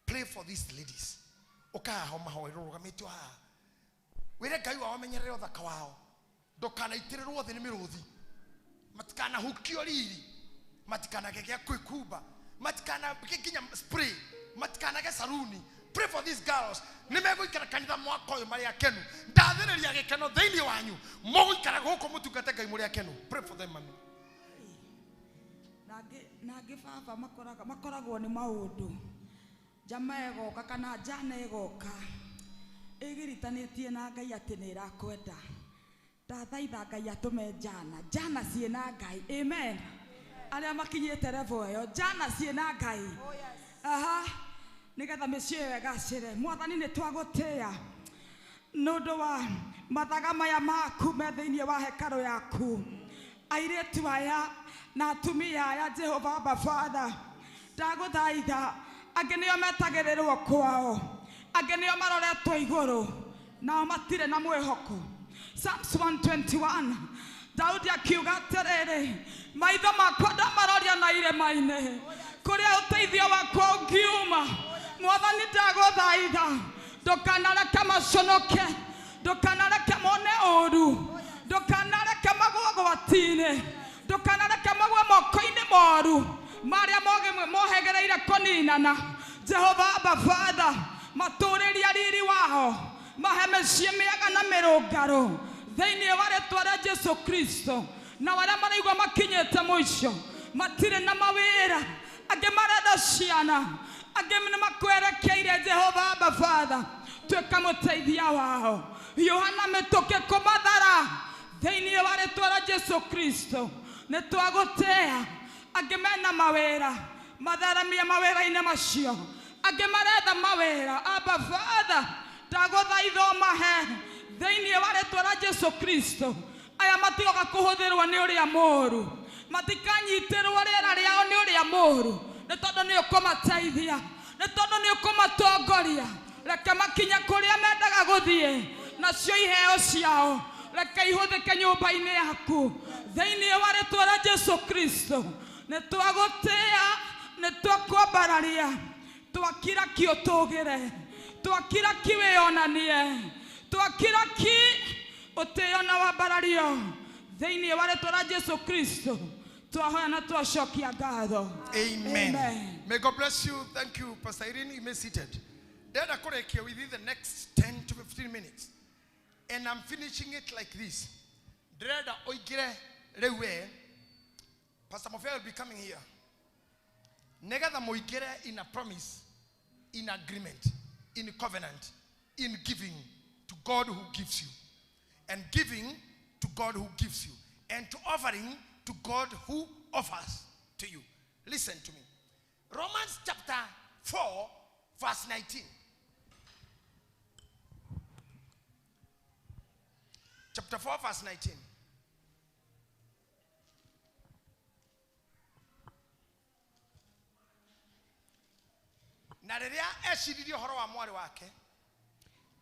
pray for these ladies. Ũkahaha mahoero rũgamĩtio haha. Wĩre Ngai wao amenyerere ũthaka wao. Ndũkanaitĩrĩrwo thĩ nĩ mĩrũthi. Matikanahukio riri. Matikanage gĩa kwĩkumba. Matikanage nginya spray. Matikanage saruni. Pray for these girls. Nĩ megũikara kanitha mwaka ũyũ marĩ akenu. Ndathĩrĩria gĩkeno thĩinĩ wanyu. Mũgũikara gũkũ mũtungate Ngai mũrĩ akenu. Pray for them, mami. Nangĩ baba makoragwo nĩ maũndũ. Njama ĩgoka kana njana ĩgoka ĩgiritanĩtie na Ngai atĩ nĩ ĩrakwenda. Ndathaitha Ngai atũme njana. Njana ciĩna Ngai. Amen. Arĩa makinyĩte level ĩyo, njana ciĩna Ngai. Aha. Nĩgetha mĩciĩ ĩyo ĩgacĩre. Mwathani nĩ twagũtĩĩa nĩ ũndũ wa mathaga maya maku me thĩinĩ wa hekarũ yaku. Airĩtu aya na atumia aya, Jehova Abba Father, ndagũthaitha angĩ nĩo metagĩrĩrwo kwao, angĩ nĩo maroretwo igũrũ, nao matirĩ na mwĩhoko. Psalms 121, Daudi akiuga atĩrĩrĩ, maitho makwa ndamaroria na irĩma-inĩ, kũrĩa ũteithio wakwa ũngiuma. Mwathani ndagũthaitha ndũkanareke maconoke, ndũkanareke mone ũũru, ndũkanareke magũe ũgwati-inĩ, ndũkanareke magũe moko-inĩ moru marĩa mohegereire kũninana. Jehova Abba Father, matũũrĩria riri wao, mahe mĩciĩ mĩega na mĩrũngarũ thĩinĩ wa rĩtwa rĩa Jesu Kristo. Na arĩa maraigua makinyĩte mũico, matirĩ na mawĩra, angĩ marenda ciana, angĩ nĩ makwerekeire. Jehova Abba Father, tuĩka mũteithia wao, hiũha na mĩtũkĩ kũmathara thĩinĩ wa rĩtwa rĩa Jesu Kristo. Nĩ twagũtĩĩa angĩ mena mawĩra, matheramie mawĩra-inĩ macio, angĩ maretha mawĩra. Abba Father, ndagũthaitha ũmahe thĩinĩ wa rĩtwa rĩa Jesu Kristo. Aya matigoka kũhũthĩrwo nĩ ũrĩa mũũru, matikanyitĩrwo rĩera rĩao nĩ ũrĩa mũũru, nĩ tondũ nĩ ũkũmateithia, nĩ tondũ nĩ ũkũmatongoria. Reke makinye kũrĩa mendaga gũthiĩ, nacio iheo ciao reke ihũthĩke nyũmba-inĩ yaku thĩinĩ wa rĩtwa rĩa Jesu Kristo. Nĩ twagũtĩĩa, nĩ twakwambararia, twakira ki ũtũgĩre, twakira ki wĩyonanie, twakira ki ũtĩo na wambarario thĩinĩ wa rĩtwa rĩa Jesu Kristo. Twahoya na twacokia ngatho. Amen. Amen. May God bless you. Thank you, Pastor Irene. You may be seated. Ndĩrenda kũrĩkia within the next 10 to 15 minutes. And I'm finishing it like this. Ndĩrenda ũingĩre rĩu we. Pastor Mofia will be coming here. Nĩgetha mũingĩre in a promise, in agreement, in covenant, in giving to God who gives you, and giving to God who gives you, and to offering to God who offers to you. Listen to me. Romans chapter 4, verse 19. Chapter 4, verse 19. Na rĩrĩa eciririe ũhoro wa mwarĩ wake,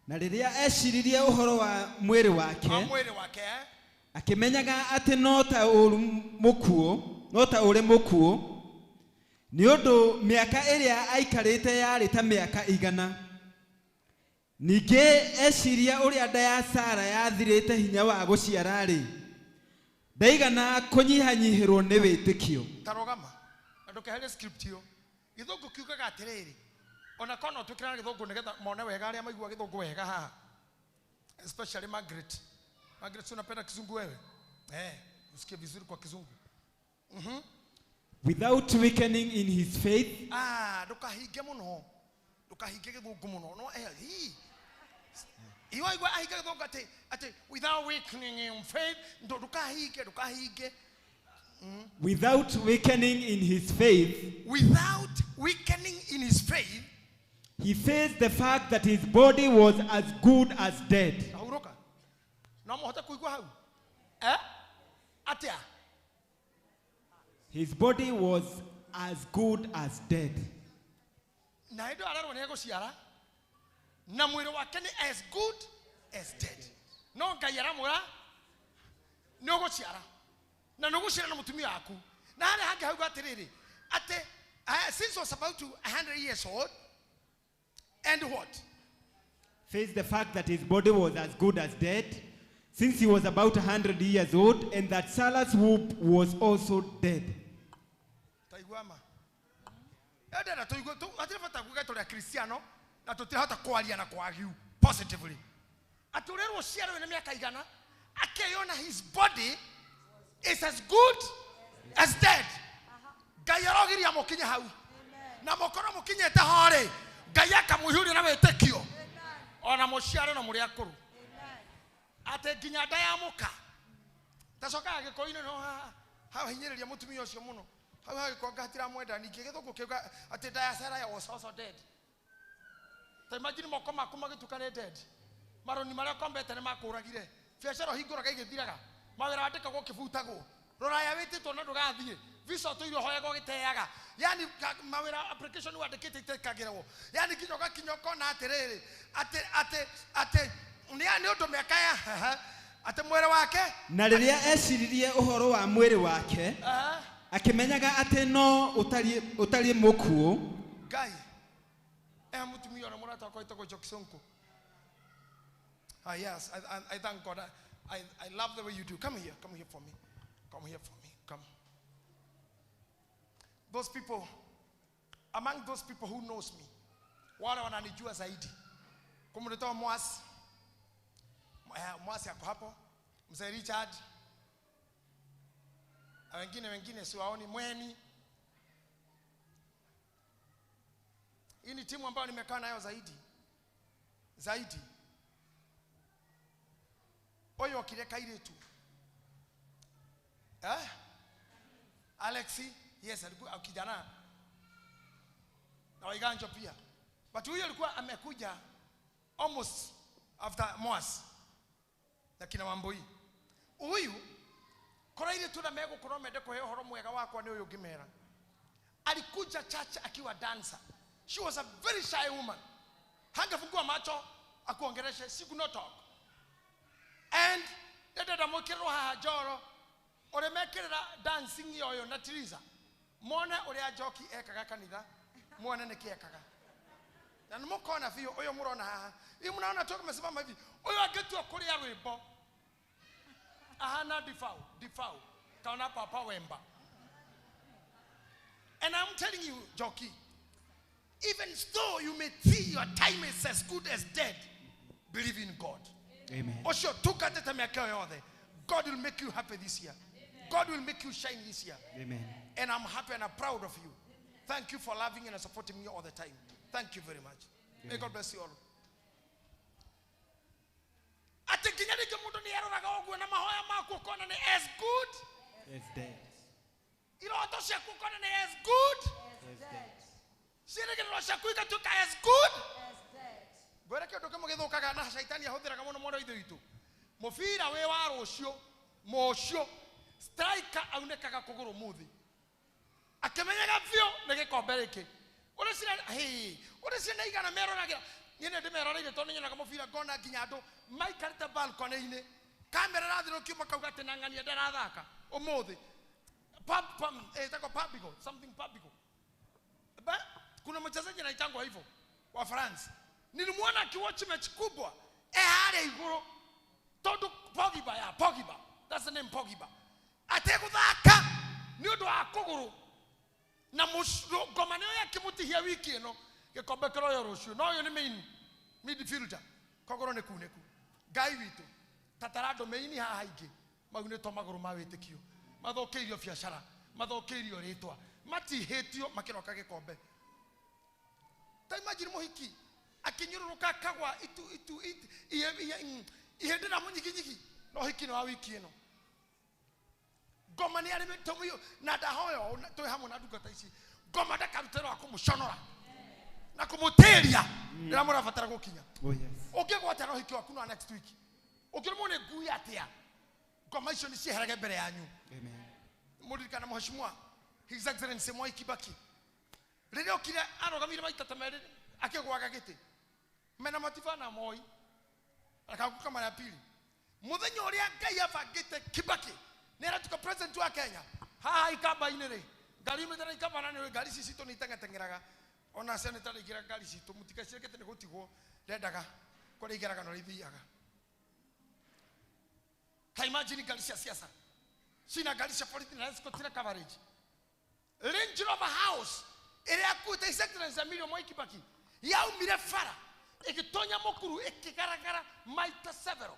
na rĩrĩa eciririe ũhoro wa mwĩrĩ wake, akĩmenyaga atĩ no ta ũrĩ mũkuũ, nĩ ũndũ mĩaka ĩrĩa aikarĩte yarĩ ta mĩaka 100. Ningĩ eciria ũrĩa nda ya Sara yathirĩte hinya wa gũciara-rĩ, ndaigana kũnyihanyihĩrwo nĩ wĩtĩkio. Ta rũgama na ndũkeherie script ĩyo. Gĩthũngũ kiugaga atĩrĩrĩ, ona korwo no twĩkĩre na gĩthũngũ nĩgetha mone wega arĩa maigua gĩthũngũ wega haha, especially Margaret. Margaret, unapenda kizungu wewe? Usikie vizuri kwa kizungu. Without weakening in his faith. Ndukahinge muno. Ndukahinge gĩthũngũ mũno. No hii. Iwa ahinge gĩthũngũ ati without weakening in faith, ndukahinge. Without weakening in his faith. Without weakening in his faith. He faced the fact that his body was as good as dead. No mũhote kũigua hau? Eh? Atia. His body was as good as dead. Na hĩndĩ ararwo nĩ egũciara, na mwĩrĩ wake nĩ as good as dead. No Ngai aramwĩra Nĩ ũgũciara. Na nĩ ũgũciara na mũtumia waku. Na harĩa hangĩ hauga atĩrĩrĩ, atĩ since was about to 100 years old, and what? Face the fact that his body was as good as dead, since he was about 100 years old, and that Sarah's womb was also dead. Taigua ma. Ndenda tũigue hatirĩ bata kuga tũrĩ Akristiano na tũtirahota kwaria na kwagiu positively. Atĩ ũrerwo ũciarwo wĩna mĩaka igana, akeyona his body is as good as dead. Ngai arogiria mũkinye hau. Na mũkorwo mũkinyĩte ho rĩ, Ngai akamũihũria na wĩtĩkio. Ona mũciare na mũrĩ akũrũ. Atĩ nginya nda ya mũka. Tacokaga gĩkũyũ-inĩ no haha hahinyĩrĩria mũtumia ũcio mũno. Hau hagĩkorwo hatiramwenda ningĩ gĩthũngũ kĩuga atĩ nda ya Sarah was also dead. Ta imagine moko maku magĩtuĩka nĩ dead. Marũni marĩa ũkombete nĩ makũragire. Biacara ũhingũraga igĩthiraga. Mawĩra wandĩkagwo ũkĩbutagwo. Rũraya wĩtĩtwo na ndũgathiĩ. Visa ũtũire ũhoyaga ũgĩteaga. Yani mawĩra application wandĩkĩte itekagĩrwo. Yani nginya ũgakinya ũkona atĩrĩrĩ, atĩ atĩ atĩ nĩ ũndũ mĩaka ya atĩ mwĩrĩ wake Na rĩrĩa eciririe ũhoro wa mwĩrĩ wake, akĩmenyaga atĩ no ũtariĩ mũkuũ. Ngai mũtumia ũrĩa mũrata wakwa wĩtagwo Njoki Sonko. Ah, yes, I thank God. I love the way you do. Come here for me. Come here for me. Come. Those people, among those people who knows me, wale wananijua zaidi. Kumleta Mwasi. Mwasi ako hapo. Mzee Richard. Na wengine siwaoni. Mweni. Hii ni timu ambayo nimekaa nayo zaidi. Zaidi. Oyo kireka ile tu. Eh? Alexi, yes, alikuwa kijana. Na Waiganjo pia. But huyo alikuwa amekuja almost after Moas. Na kina Wambui. Huyu kora ile tu na mego kora mende kwa horo mwega wakwa ni huyu ngimera. Alikuja church akiwa dancer. She was a very shy woman. Hangefungua macho akuongeleshe, she could not talk. And ndenda mwikirwo haha njoro uri mekirira dancing yoyo na Teresa. Mone uria Njoki ekaga kanitha, muone niki ekaga. Na nimukona biũ uyu murona haha. Iyu munaona tu amesimama hivi. Uyu angetua kuria rwimbo. Ahana difau. Kaona Papa Wemba. And I'm telling you, Njoki, even though you may see your time is as good as dead, believe in God. Amen. Osho tukatete miaka yothe. God will make you happy this year. Amen. God will make you shine this year. Amen. And I'm happy and I'm proud of you. Amen. Thank you for loving and supporting me all the time. Thank you very much. Amen. May God bless you all. Ati nginya rĩngĩ mũndũ nĩ aroraga ũguo na mahoya maku ũkona nĩ as good as dead. Iroto ciaku ũkona nĩ as good as dead. Ciĩrĩgĩrĩro ciaku igatuĩka as good as dead. Ngwĩre kĩũndũ kĩmwe gĩthũkaga na caitani ahũthĩraga mũno mwana wa ithe witũ. Mũbira wĩ wa rũciũ, mũcio, striker aunĩkaga kũgũrũ mũthĩ. Akĩmenyaga biũ nĩ gĩkombe gĩkĩ. Ũrĩa ciana igana meroragĩra. Niĩ nĩ ndĩmeroreire tondũ nĩnyonaga mũbira ngona nginya andũ maikarĩte balcony-inĩ. Kamera ĩrathirũkio makauga atĩ na ng'ania ndarathaka ũmũthĩ. Ĩtagwo Pabigo, something Pabigo. Kuna mchezaji anaitangwa hivyo wa France. Nilimwona akiwatch mechi kubwa harĩa igũrũ tondu Pogba ya Pogba, that's the name Pogba, ategũthaka nĩ ũndũ wa kũgũrũ na ngoma nĩyo yakĩmũtihia wiki ĩno gĩkombe kĩroyo rũciũ. No ũyũ nĩ main midfielder, kogoro nĩ kunĩku. Ngai witũ tatarandũ meini haha aingĩ maunĩtwo magũrũ ma wĩtĩkio, mathũkĩirio biacara, mathũkĩirio rĩtwa, matihĩtio makĩroka gĩkombe. Ta imagine mũhiki akinyururuka kagwa itu itu ihĩndĩ na mũnyiginyigi no hiki nĩ wa wiki ĩno. Ngoma nĩ arĩmĩte mũiyũ na ndahoya twĩ hamwe na ndungata ici, ngoma ndakarute wa kũmũconora na kũmũtĩria rĩrĩa mũrabatara gũkinya. Ũngĩgwata no hiki waku no next week, ũkĩrũmwo nĩ ngui atĩa, ngoma icio nĩ cieherage mbere yanyu. Mũririkana Mheshimiwa His Excellency Mwai Kibaki rĩrĩa okire arũgamire maita ta merĩ akĩgwaga gĩtĩ mena Matiba na Moi, akaanguka mara ya pili. Muthenya uria Ngai abangite Kibaki ni aratuka president wa Kenya. Haha ikamba-inĩ rĩ, ngari imĩte na ikamba na nĩ ngari ici citũ nĩ iteng'eteng'eraga. Ona senator aingĩra ngari citũ mũtigacirekete nĩ gũtigwo ndendaga kũrĩa igeraga na ũrĩa ithiaga. Ta imagine ngari cia siasa cina ngari cia borithi na escort na coverage. Range Rover House ĩrĩa akuĩte His Excellency Emilio Mwai Kibaki yaumire bara ĩgĩtonya mũkuru ĩkĩgaragara maita several.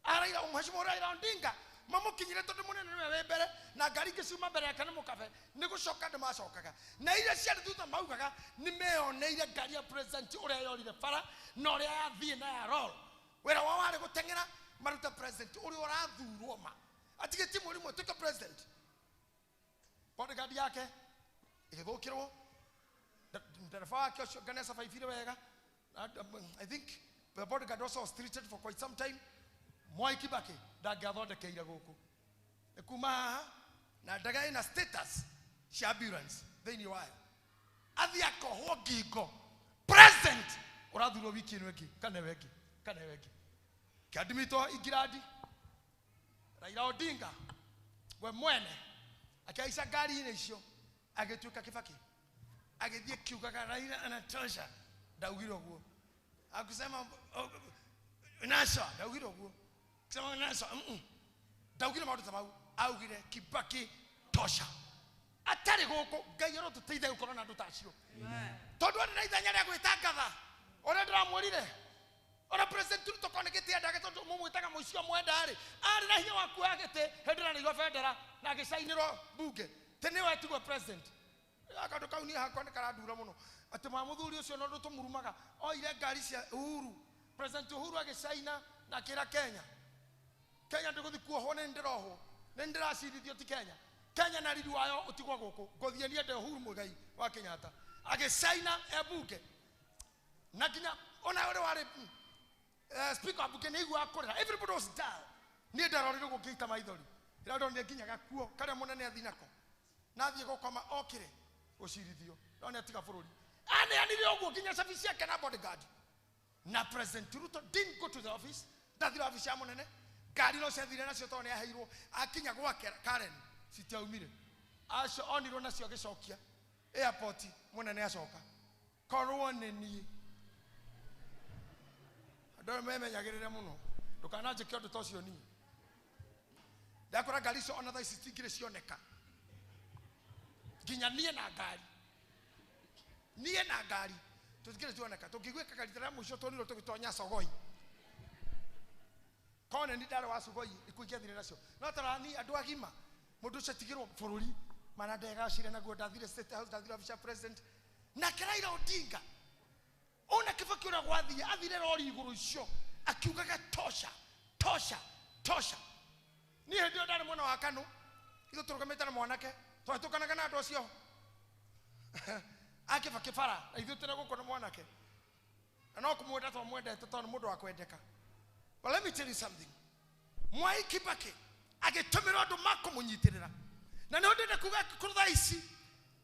Araira Mheshimiwa Raila Odinga mamukinyire tondu munene niwe wi mbere na ngari ingĩ ciuma mbere yake nĩ mũkabe nĩ gũcoka andũ macokaga na iria ciarĩ thutha maugaga nĩ meyoneire ngari ya president ũrĩa yorire bara na ũrĩa yathiĩ na ya roll. Wĩra wao warĩ gũteng'era maruta president ũrĩa ũrathurwo ma atigĩtie mweri ũmwe tuĩke president. Bodyguard yake ĩgĩthũkĩrwo, ndereba wake ũcio Ganesa baibire wega. I think the bodyguard also was treated for quite some time. Mwai Kibaki ndangĩathondekeire gũkũ nĩ kuma haha na ndege ĩna status cia ambulance thĩinĩ wayo athiĩ akohwo ngingo president ũrathurwo wiki ĩno ĩngĩ kana ĩyo ĩngĩ kana ĩyo ĩngĩ. Kĩandimitwo Ingirandi Raila Odinga we mwene akĩhaica ngari-inĩ icio agĩtuĩka Kibaki agĩthiĩ kiugaga Raila anatosha ndaugire ũguo akusema NASA ndaugire ũguo kusema NASA ndaugire maũndũ ta mau augire Kibaki tosha atarĩ gũkũ. Ngai arotũteithia gũkorwo na andũ ta acio tondũ arĩ na ithenya rĩa gwĩtangatha ũrĩa ndĩramwĩrire ona President Ruto kone gĩtĩ endaga tondũ mũmwĩtaga mũici mwenda rĩ arĩ na hinya wa kuoya gĩtĩ hĩndĩ ĩrĩa anaigua bendera na agĩcainĩrwo mbunge tĩ nĩwe atigwo president. Kaũndũ kau niĩ hakwa nĩ karandura mũno atĩ ma mũthuri ũcio no ũndũ tũmurumaga oire ngari cia Uhuru President Uhuru agĩcaina na akĩra Kenya Kenya ndĩgũthiĩ kuohwo nĩ ndĩrohwo nĩ ndĩracirithio ti Kenya Kenya na riri wayo ũtigwo gũkũ ngũthiĩ niĩ ndĩ Uhuru Muigai wa Kenyatta agĩcaina e mbunge na nginya ona ũrĩa warĩ speaker wa mbunge nĩ aiguaga kũrĩra. Everybody was dull. Niĩ ndarorire ũguo ngĩita maithori rĩrĩa ndonire nginya gakuo karĩa mũnene athiĩ nako na athiĩ gũkoma okĩre gũcirithio no nĩ atiga bũrũri aneanire ũguo nginya cabi ciake na bodyguard na President Ruto didn't go to the office ndathire office ya mũnene ngari no ciathire nacio tondũ nĩ aheirwo akinya gwake Karen citiaumire acio onirwo nacio agĩcokia airport mũnene acoka korwo nĩ niĩ andũ aya memenyagĩrĩre mũno ndũkananjĩke ũndũ ta ũcio niĩ ndakora ngari icio ona thaa ici citingĩrĩ cioneka nginya niĩ na ngari niĩ na ngari tũtingĩrĩ cioneka tũngĩiguĩkaga rita rĩa mũico tuonirwo tũgĩtonya Sogoi kone nĩ ndarĩ wa Sogoi ikuũ ingĩathire nacio no tarani andũ agima mũndũ ũcio atigĩrwo bũrũri mana ndegacire naguo ndathire State House ndathire office ya president nake Raila Odinga ona Kibaki ũrĩa gwathiĩ athire rori igũrũ icio akiugaga tosha tosha tosha. Niĩ hĩndĩ ĩyo ndarĩ mwena wa KANU ithuĩ tũrũgamĩte na mwanake twahĩtũkanaga na andũ acio a Kibaki bara na ithuĩ tũrĩ gũkũ na mwanake na no kũmwenda twamwendete tondũ nĩ mũndũ wa kwendeka. But let me tell you something. Mwai Kibaki agĩtũmĩrwo andũ makũmũnyitĩrĩra na nĩ ndĩrenda kuga kũrĩ thaa ici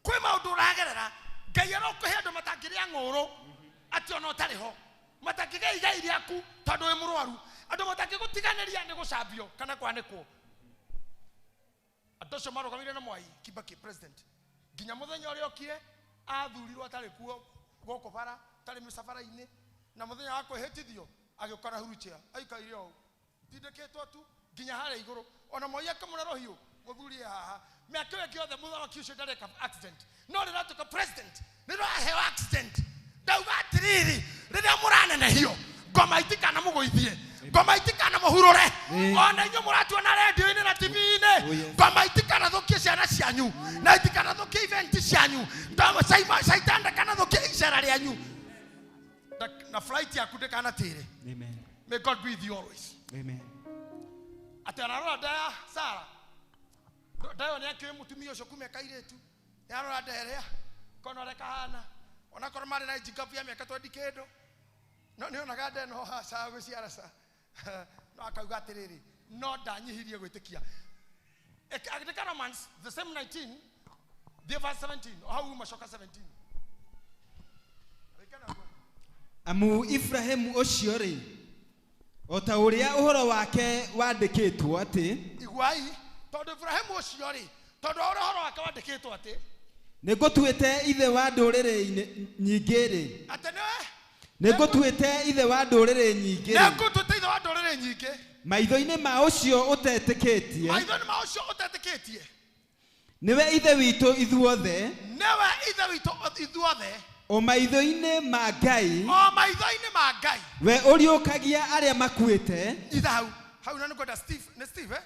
kwĩ maũndũ ũragerera Ngai arokũhe andũ matangĩrĩa ng'ũrũ atĩ ona ũtarĩ ho matangĩgĩa igai rĩaku tondũ wĩ mũrwaru andũ matangĩgũtiganĩria nĩ gũcambio kana kwanĩkwo. Andũ acio marũgamire na Mwai Kibaki president nginya mũthenya ũrĩa okire athurirwo atarĩ kuo gũkũ bara atarĩ mĩcabara-inĩ na mũthenya wa kwĩhĩtithio agĩũka na wheelchair aikaire ũũ tindĩkĩtwo tu nginya harĩa igũrũ ona Moi akĩmũra rũhiũ mũthuri e haha mĩaka ĩyo ĩngĩ yothe mũthamaki ũcio ndareka accident no rĩrĩa atuĩka president nĩ rĩraheo accident ndauga atĩrĩrĩ rĩrĩa mũranenehio ngoma itikanamũgũithie ngoma itikanamũhurũre ona inyuĩ mũratuona rendio-inĩ na TV-inĩ ngoma itikanathũkie ciana cianyu na itikanathũkie event cianyu caitani ndakanathũkie icera rĩanyu na flight yaku ndĩkanatĩre. Amen. May God be with you always. Amen. Atĩ ararora nda ya Sara nda ĩyo nĩ akĩũĩ mũtumia ũcio kuma kairĩtu nĩ arora nda ĩrĩa kona ũrĩa kahana onakorwo marĩ na age gap ya mĩaka 20 kĩndũ no nĩ onaga nda ĩno haca gũciara ca no akauga atĩrĩrĩ no ndanyihirie gwĩtĩkia. Andĩka Romans the same 19 the verse 17 o hau macoka 17. Amu Ibrahimu ũcio rĩ O ta ũrĩa ũhoro wake wandĩkĩtwo atĩ Iguai tondũ Ibrahimu ũcio rĩ, tondũ ũrĩa ũhoro wake wandĩkĩtwo atĩ nĩngũtuĩte ithe wa ndũrĩrĩ nyingĩ rĩ. Atĩ nĩwe Nĩngũtuĩte ithe wa ndũrĩrĩ nyingĩ rĩ. Nĩngũtuĩte ithe wa ndũrĩrĩ nyingĩ. Maitho-inĩ ma ũcio ũtetĩkĩtie. Maitho-inĩ ma ũcio ũtetĩkĩtie. Nĩwe ithe witũ ithuothe. Nĩwe ithe witũ ithuothe. O maitho-inĩ ma Ngai. O maitho-inĩ ma Ngai. We ũriũkagia arĩa makuĩte. Itha hau. Hau na nĩngwenda Steve, nĩ Steve eh?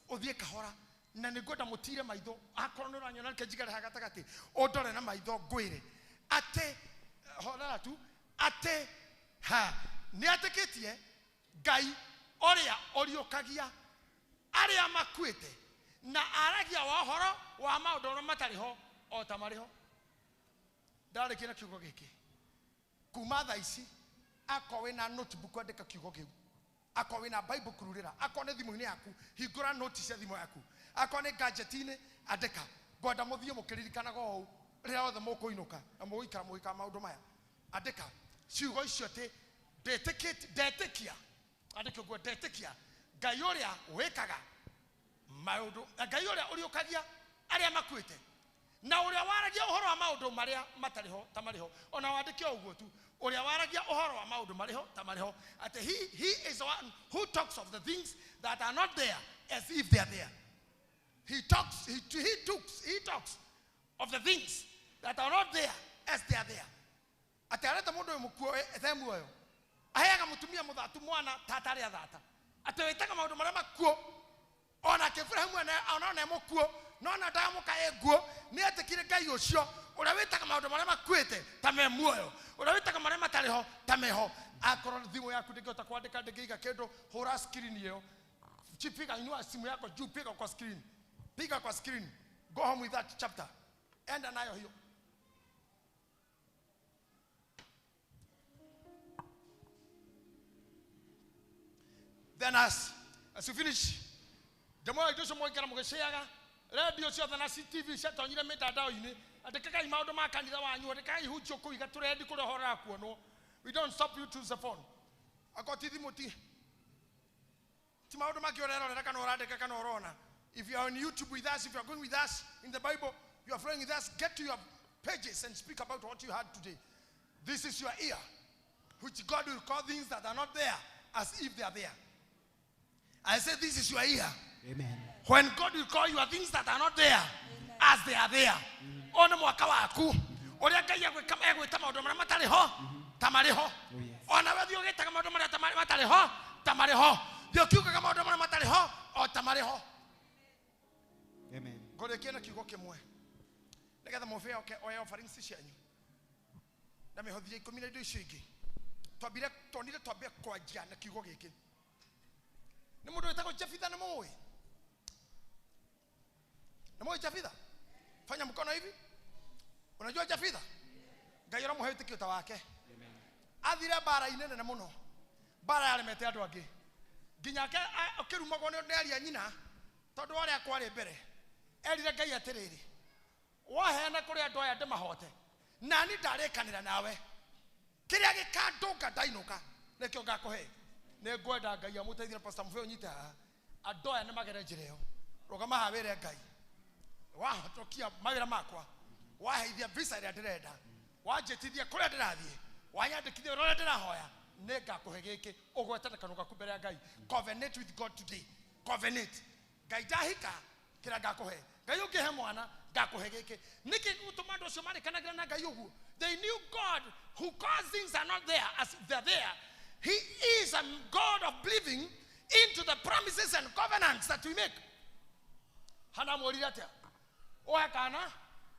Ũthiĩ kahora na nĩngwenda mũtire maitho. Akorwo nĩ ũranyona reke njikare haha gatagatĩ. Ũndore na maitho ngwĩre. Atĩ horera tu atĩ ha nĩetĩkĩtie Ngai ũrĩa ũriũkagia arĩa makuĩte na aragia wa ũhoro wa maũndũ marĩa matarĩ ho o ta marĩ ho. Ndarĩkia na kiugo gĩkĩ. Kuma thaa ici akorwo wĩna notebook andĩka kiugo kĩu. Akorwo wĩna Bible kururĩra, akorwo nĩ thimũ-inĩ yaku hingũra note cia thimũ yaku, akorwo nĩ gadget-inĩ andĩka. Ngwenda mũthiĩ mũkĩririkanaga ũũ rĩrĩa othe mũkũinũka na mũgũikara mũgĩkaga maũndũ maya. Andĩka ciugo icio atĩ ndetĩkia, andĩka ũguo ndetĩkia Ngai ũrĩa wĩkaga maũndũ, Ngai ũrĩa ũriũkagia arĩa makuĩte na ũrĩa waragia ũhoro wa maũndũ marĩa matarĩ ho ta marĩ ho. Ona wandĩke o ũguo tu, ũrĩa waragia ũhoro wa maũndũ marĩ ho ta marĩ ho, atĩ he is the one who talks of the things that are not there as if they are there. He talks, he talks of the things that are not there as they are there. Atĩ areta mũndũ ũyũ mũkuo ethe muoyo, aheaga mũtumia mũthatu mwana ta atarĩ athata, atĩ wĩtaga maũndũ marĩa makuo onake Ibrahimu ona mũkuo no na ndamũka ĩnguo nĩetĩkire Ngai ũcio ũrĩa wĩtaga maũndũ marĩa makuĩte ta me muoyo, ũrĩa wĩtaga marĩa matarĩ ho ta meho. Akorwo thimũ yaku ndĩngĩhota kwandĩka, ndĩngĩiga kĩndũ, hũra screen ĩyo, piga, inua simu yako juu, piga kwa screen, piga kwa screen, go home with that chapter, enda nayo hiyo. Then as you finish, ndĩmwoe indo icio mũgĩikara mũgĩcĩaga radio ciothe na CTV ciatonyire mĩtandao-inĩ, andĩkagai maũndũ ma kanitha wanyu, andĩkagai hunjio kũu igatũrendi kũrĩa ũhoro ũrakuonwo. We don't stop you to the phone. Akorwo ti thimũ ti maũndũ mangĩ ũrerorera kana ũrandĩka kana ũrona. If you are on YouTube with us, if you are going with us in the Bible, you are following with us, get to your pages and speak about what you heard today. This is your ear, which God will call things that are not there as if they are there. I say this is your ear. Amen. When God will call you things that are not there as they are there. Ona mwaka waku ũrĩa Ngai egwĩta maũndũ marĩa matarĩ ho ta marĩ ho. Ona we thiĩ ũgĩtaga maũndũ marĩa matarĩ ho ta marĩ ho. Thiĩ ũkiugaga maũndũ marĩa matarĩ ho o ta marĩ ho. Amen. Ngũrĩkie na kiugo kĩmwe nĩgetha mũbĩa oke oe offerings cianyu na mĩhothi ya ikũmi na indo icio ingĩ. Twambire tuonire twambie kwanjia na kiugo gĩkĩ. Nĩ mũndũ wĩtagwo Jefitha, nĩ mũĩ? Nĩ mũĩ Jefitha? Fanya mkono hivi. Unajua Jefitha? Ngai ũramũhe wĩtĩkio ta wake. Athire mbara-inĩ nene mũno, mbara yaremete andũ angĩ, nginya akĩrumagwo nĩ aria nyina tondũ wa ũrĩa kwarĩ mbere. Erire Ngai atĩrĩrĩ, waheana kũrĩ andũ aya ndĩmahote, nani ndarĩkanĩra nawe, kĩrĩa gĩkandũnga ndainũka nĩkĩo ngakũhe. Nĩngwenda Ngai amũteithie na Pastor Mũbeo ũnyite haha, andũ aya nĩmagere njĩra ĩyo. Rũgama haha wĩre Ngai, wahotokia mawĩra makwa, waheithia visa ĩrĩa ndĩrenda, wanjĩtithia kũrĩa ndĩrathiĩ, wanyandĩkithia ũrĩa ndĩrahoya, nĩngakũhe gĩkĩ. Ũgwete na kanua gaku mbere ya Ngai. Covenant with God today. Covenant. Ngai ndahika kĩrĩa ngakũhe, Ngai ũngĩhe mwana ngakũhe gĩkĩ. Nĩkĩ gĩgũtũma andũ acio marĩkanagĩra na Ngai ũguo? They knew God who caused things are not there as if they're there. He is a God of believing into the promises and covenants that we make. Hana mwĩrire atĩa? Ũhe kana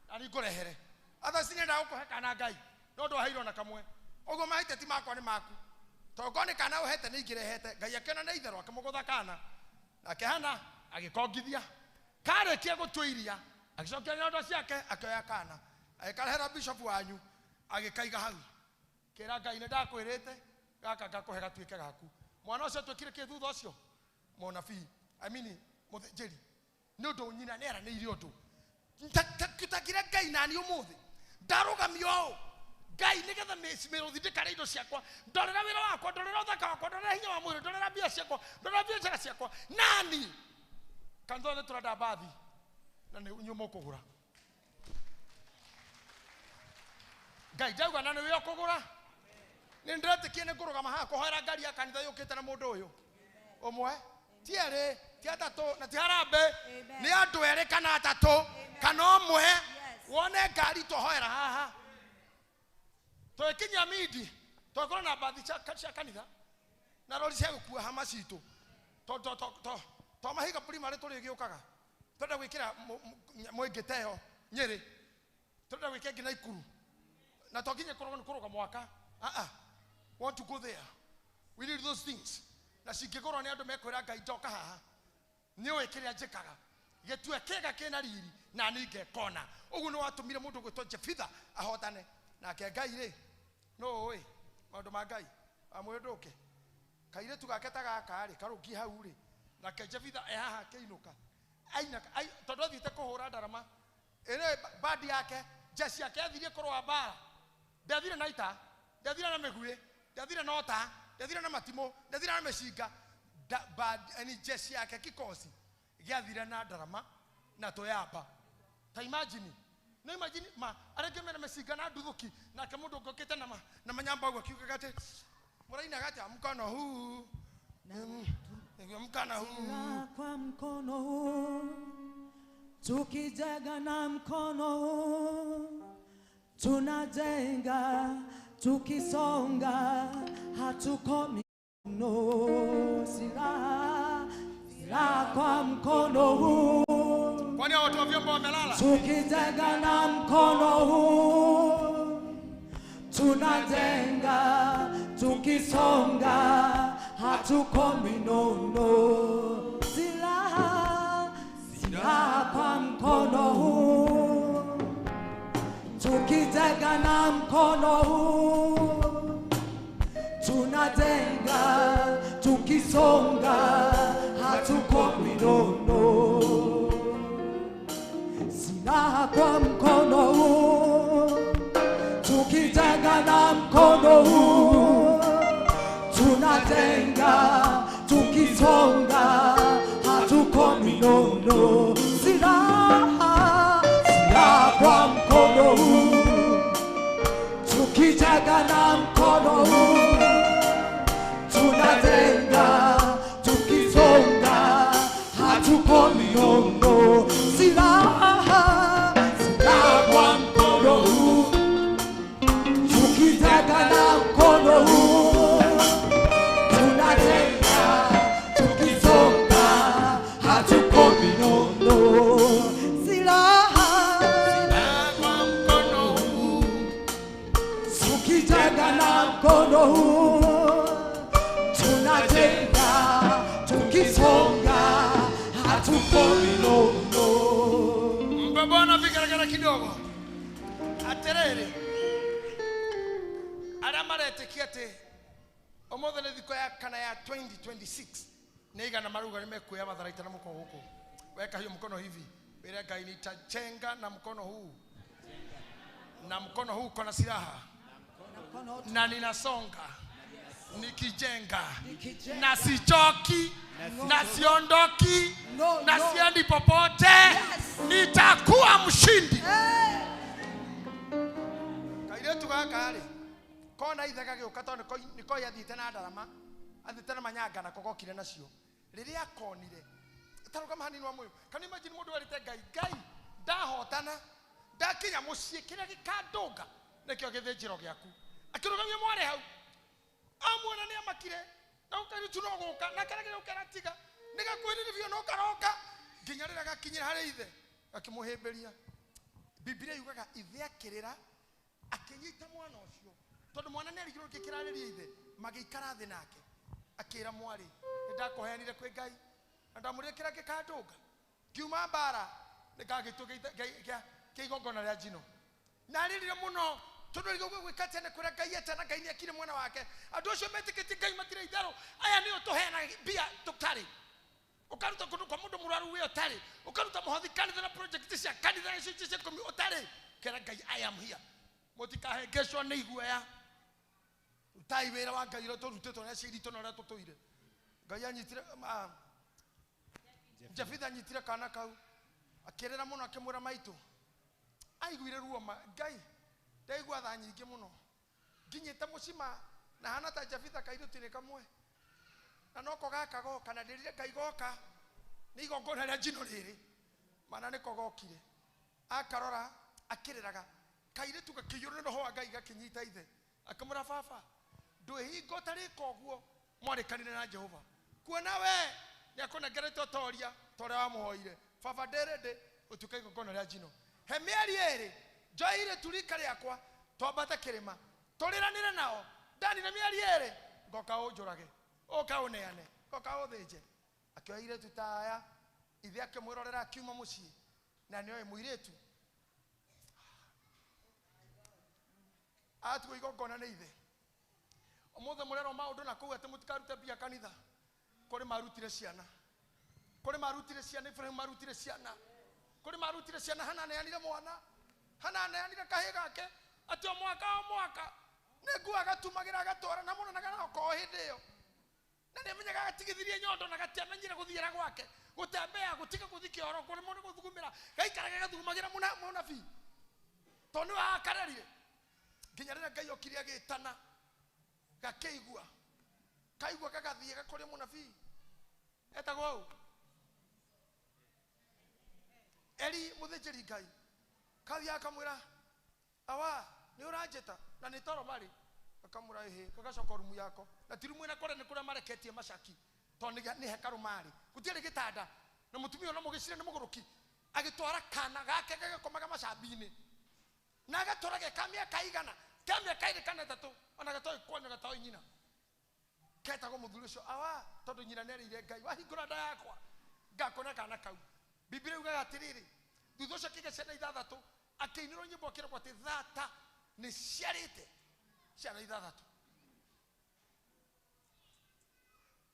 na nĩngũrehere. Others nĩendaga gũkũhe kana Ngai, no ndwaheirwo na kamwe. Ũguo mahĩtia ti makwa nĩ maku. Tondũ nĩ kana ũhete nĩ ingĩrehete. Ngai akĩona nĩ itherũ akĩmũgũtha kana. Nake Hana agĩkongithia. Karĩkia gũtua iria, agĩcokia nyondo ciake akĩoya kana. Agĩkarehera bishop wanyu, agĩkaiga hau. Kĩra Ngai nĩ ndakwĩrĩte gaka ngakũhe gatuĩke gaku. Mwana ũcio atuĩkire kĩ thutha ũcio? Mũnabii, I mean mũthĩnjĩri. Nĩ ũndũ nyina nĩ eranĩire ũndũ. Takire Ngai nani ũmũthĩ. Ndarũgamio ũũ. Ngai nĩgetha mĩrũthi ndĩkarĩe indo ciakwa, ndorera wĩra wakwa, ndorera ũthaka wakwa, ndorera hinya wa mwĩrĩ, ndorera mbia ciakwa, ndorera biacara ciakwa. Nani kanitha nĩ tũrenda mbathi na nĩ inyuĩ mũkũgũra. Ngai ndauga na nĩwe ũkũgũra. Nĩ ndĩretĩkia nĩ ngũrũgama haha kũhoera ngari ya kanitha yũkĩte na mũndũ ũyũ ũmwe, ti erĩ, ti atatũ, na ti harambĩ, nĩ andũ erĩ kana atatũ kana ũmwe. Wone ngari tũhoera haha tũgĩkinyia mindi tũgĩkorwo na mbathi cia kanitha na rori cia gũkua hama citũ to mahiga primary tũrĩgĩũkaga twenda gwĩkĩra mũingĩ ta ĩyo Nyĩrĩ, twenda gwĩkĩra nginya Ikuru na to nginya kũrũga mwaka. Want to go there, we need those things. Na cingĩgũrwo nĩ andũ mekwĩra Ngai njoka haha nĩũĩ kĩrĩa njĩkaga, gĩtue kĩga kĩna riri na niĩ ngekona. Ũguo nĩ watũmire mũndũ gwĩtwo Jefitha ahotane. Nake Ngai rĩ, nũ ũĩ maũndũ ma Ngai amwĩ ndũke kairĩtu gake ta gaka rĩ karũngi hau rĩ, nake Jefitha e haha akĩinũka tondũ athiĩte kũhũra ndarama ĩrĩ bandi yake, jeshi yake athire kũrũa mbara, ndathire na ita, ndathire na mĩguĩ, ndathire na ũta, ndathire na matimũ, ndathire na mĩcinga. Ni jeshi yake kikosi gĩathire na ndarama na tũyamba. Ta imagine, no imagine ma arĩa mena mĩcinga na nduthũki, nake mũndũ ũngĩũkĩte na manyamba ũguo akiugaga atĩ mũrainaga atĩa mkono huu, mkono huu kwa mkono huu, tukijenga na mkono huu, tunajenga tukisonga, hatukomi. No silaha, silaha kwa mkono huu. Kwani watu wa vyombo wamelala? Tukijenga na mkono huu, tunajenga tukisonga, hatukomi. No no, silaha, silaha kwa mkono huu, tukijenga na mkono huu, tunajenga tukisonga, hatukomi. No no, silaha kwa mkono huu, tukijenga na mkono huu, tunajenga tukisonga, hatukomi. No no, silaha, silaha kwa mkono huu, tukijenga na mkono huu, tunajenga tukisonga, hatukomi. No no, silaha, silaha kwa mkono huu, tukijenga na mkono huu, tunajenga tukisonga, hatukomi. No no, silaha, silaha kwa mkono huu, tukijenga na mkono huu, tunajenga tukisonga, hatukomi. No no. Mpe Bwana vigeregere kidogo. Atirĩrĩ, arĩa maretĩkia atĩ ũmũthĩ nĩ thikũ ya kana ya 2026 nĩ igana maruga nĩ mekuoya matharaita na mũko gũkũ. Weka hiyo mkono hivi, wĩre Ngai nitajenga na mkono huu, na mkono huu uko na silaha na ninasonga nikijenga na sichoki na siondoki na siendi popote, nitakuwa mshindi. Kairĩtu gaka rĩ, kona ithe gagĩũka tondũ nĩko athiĩte na ndarama, athiĩte na manyanga nako gokire nacio. Rĩrĩa akonire, tarũgama hanini wa mũyũ. Can you imagine mũndũ erĩte Ngai, Ngai ndahotana, ndakinya mũciĩ kĩrĩa gĩkandũnga nĩkĩo gĩthĩnjĩro gĩaku. Akĩrũgamia mwarĩ hau, amuona nĩ amakire, na kairĩtu no gũka, na karĩa gĩũka gatiga, nĩ gakuhĩrĩria biũ no karoka, nginya rĩrĩa gakinyire harĩ ithe, gakĩmũhĩmbĩria. Bibilia yugaga ithe akĩrĩra, akĩnyita mwana ũcio, tondũ mwana nĩ arigirwo nĩkĩ kĩrarĩria ithe, magĩikara thĩ nake, akĩra mwarĩ, nĩ ndakũheanire kwĩ Ngai, na ndamũrire kĩrĩa gĩkandũnga, ngiuma mbara, nĩngagĩtua kĩa igongona rĩa njino. Na arĩrire mũno, tondũ arigirwo gwĩka atĩa nĩ kwĩra Ngai atĩa, na Ngai nĩ akire mwena wake. Andũ acio metĩkĩtie Ngai matirĩ itherũ, aya nĩo tũheanaga mbia tũtarĩ. Ũkaruta kũndũ kwa mũndũ mũrwaru wĩ ũtarĩ, ũkaruta mũhothi kanitha na project cia kanitha na icunjĩ cia ikũmi ũtarĩ. Kera Ngai, I am here. Mũtikahĩngĩcwo nĩ iguoya. Rutai wĩra wa Ngai ũrĩa tũrutĩtwo nĩ aciari aitũ na ũrĩa tũtũire. Ngai anyitire Jefitha anyitire kana kau akĩrĩra mũno akĩmwĩra maitũ aiguire ruo ma Ngai ndaigua tha nyingĩ mũno nginyĩte mũcima na hana ta Jefitha kairĩtu-inĩ kamwe na noko gaka goka na ndĩrire Ngai goka nĩ igongona rĩa njino rĩrĩ mana nĩko gokire akarora akĩrĩraga kairĩtu gakĩiyũrwo nĩ roho wa Ngai gakĩnyita ithe akĩmwĩra baba ndwĩhingo ũtarĩka ũguo mwarĩkanire na Jehova kuona we nĩakũnengerete ũtoria ta ũrĩa wamũhoire baba ndĩrĩndĩ ũtuĩke igongona rĩa njino he mĩeri ĩrĩ njoe irĩtu rika rĩakwa twambate kĩrĩma tũrĩranĩre nao ndanire mĩeri ĩrĩ ngoka ũnjũrage ũka ũneane ngoka ũthĩnje akĩoya irĩtu ta aya ithe akĩmwĩrorera akiuma mũciĩ na nĩoĩ mũirĩtu atuo igongona nĩ ithe ũmũthĩ mũrerwo maũndũ na kũu atĩ mũtikarute mbia kanitha kũrĩ marutire ciana kũrĩ marutire ciana Ibrahim marutire ciana kũrĩ marutire ciana Hana aneanire mwana Hana aneanire kahĩĩ gake atĩ o mwaka nĩ nguo agatumagĩra agatwara na mũno na ganakorwo hĩndĩ ĩyo na nĩamenyaga gatigithirie nyondo na gatiamenyire gũthiĩra gwake gũtembea gũtiga gũthiĩ kĩoro kũrĩ mũndũ gũthugumĩra gaikaraga gathugumagĩra mũnabii tondũ nĩwe akarerire nginya rĩrĩa Ngai okire agĩtana gakĩigua kaigua gagathiĩ gakũrĩ mũnabii etagwo ũ Eli mũthĩnjĩri Ngai kathiĩ akamwĩra awa nĩ ũranjĩta na nĩ toro marĩ akamwĩra ĩhĩ gagacoka rumu yako na ti rumu ĩna kũrĩa nĩ kũrĩa mareketie macaki tondũ nĩ hekarũ marĩ gũtiarĩ gĩtanda na mũtumia ũyũ no mũgĩcire nĩ mũgũrũki agĩtwara kana gake gagakomaga macambi-inĩ na agatwara ge ka mĩaka igana ka mĩaka ĩrĩ kana ĩtatũ ona gatoĩ kwanyu gatoĩ nyina ketagwo mũthuri ũcio awa tondũ nyina nĩerĩire Ngai wahingũra nda yakwa ngakona kana kau Biblia yugaga atĩrĩrĩ thutha ũcio akĩgĩa ciana ithathatũ akĩinĩrwo nyĩmbo akĩragwo atĩ thata nĩ ciarĩte ciana ithathatũ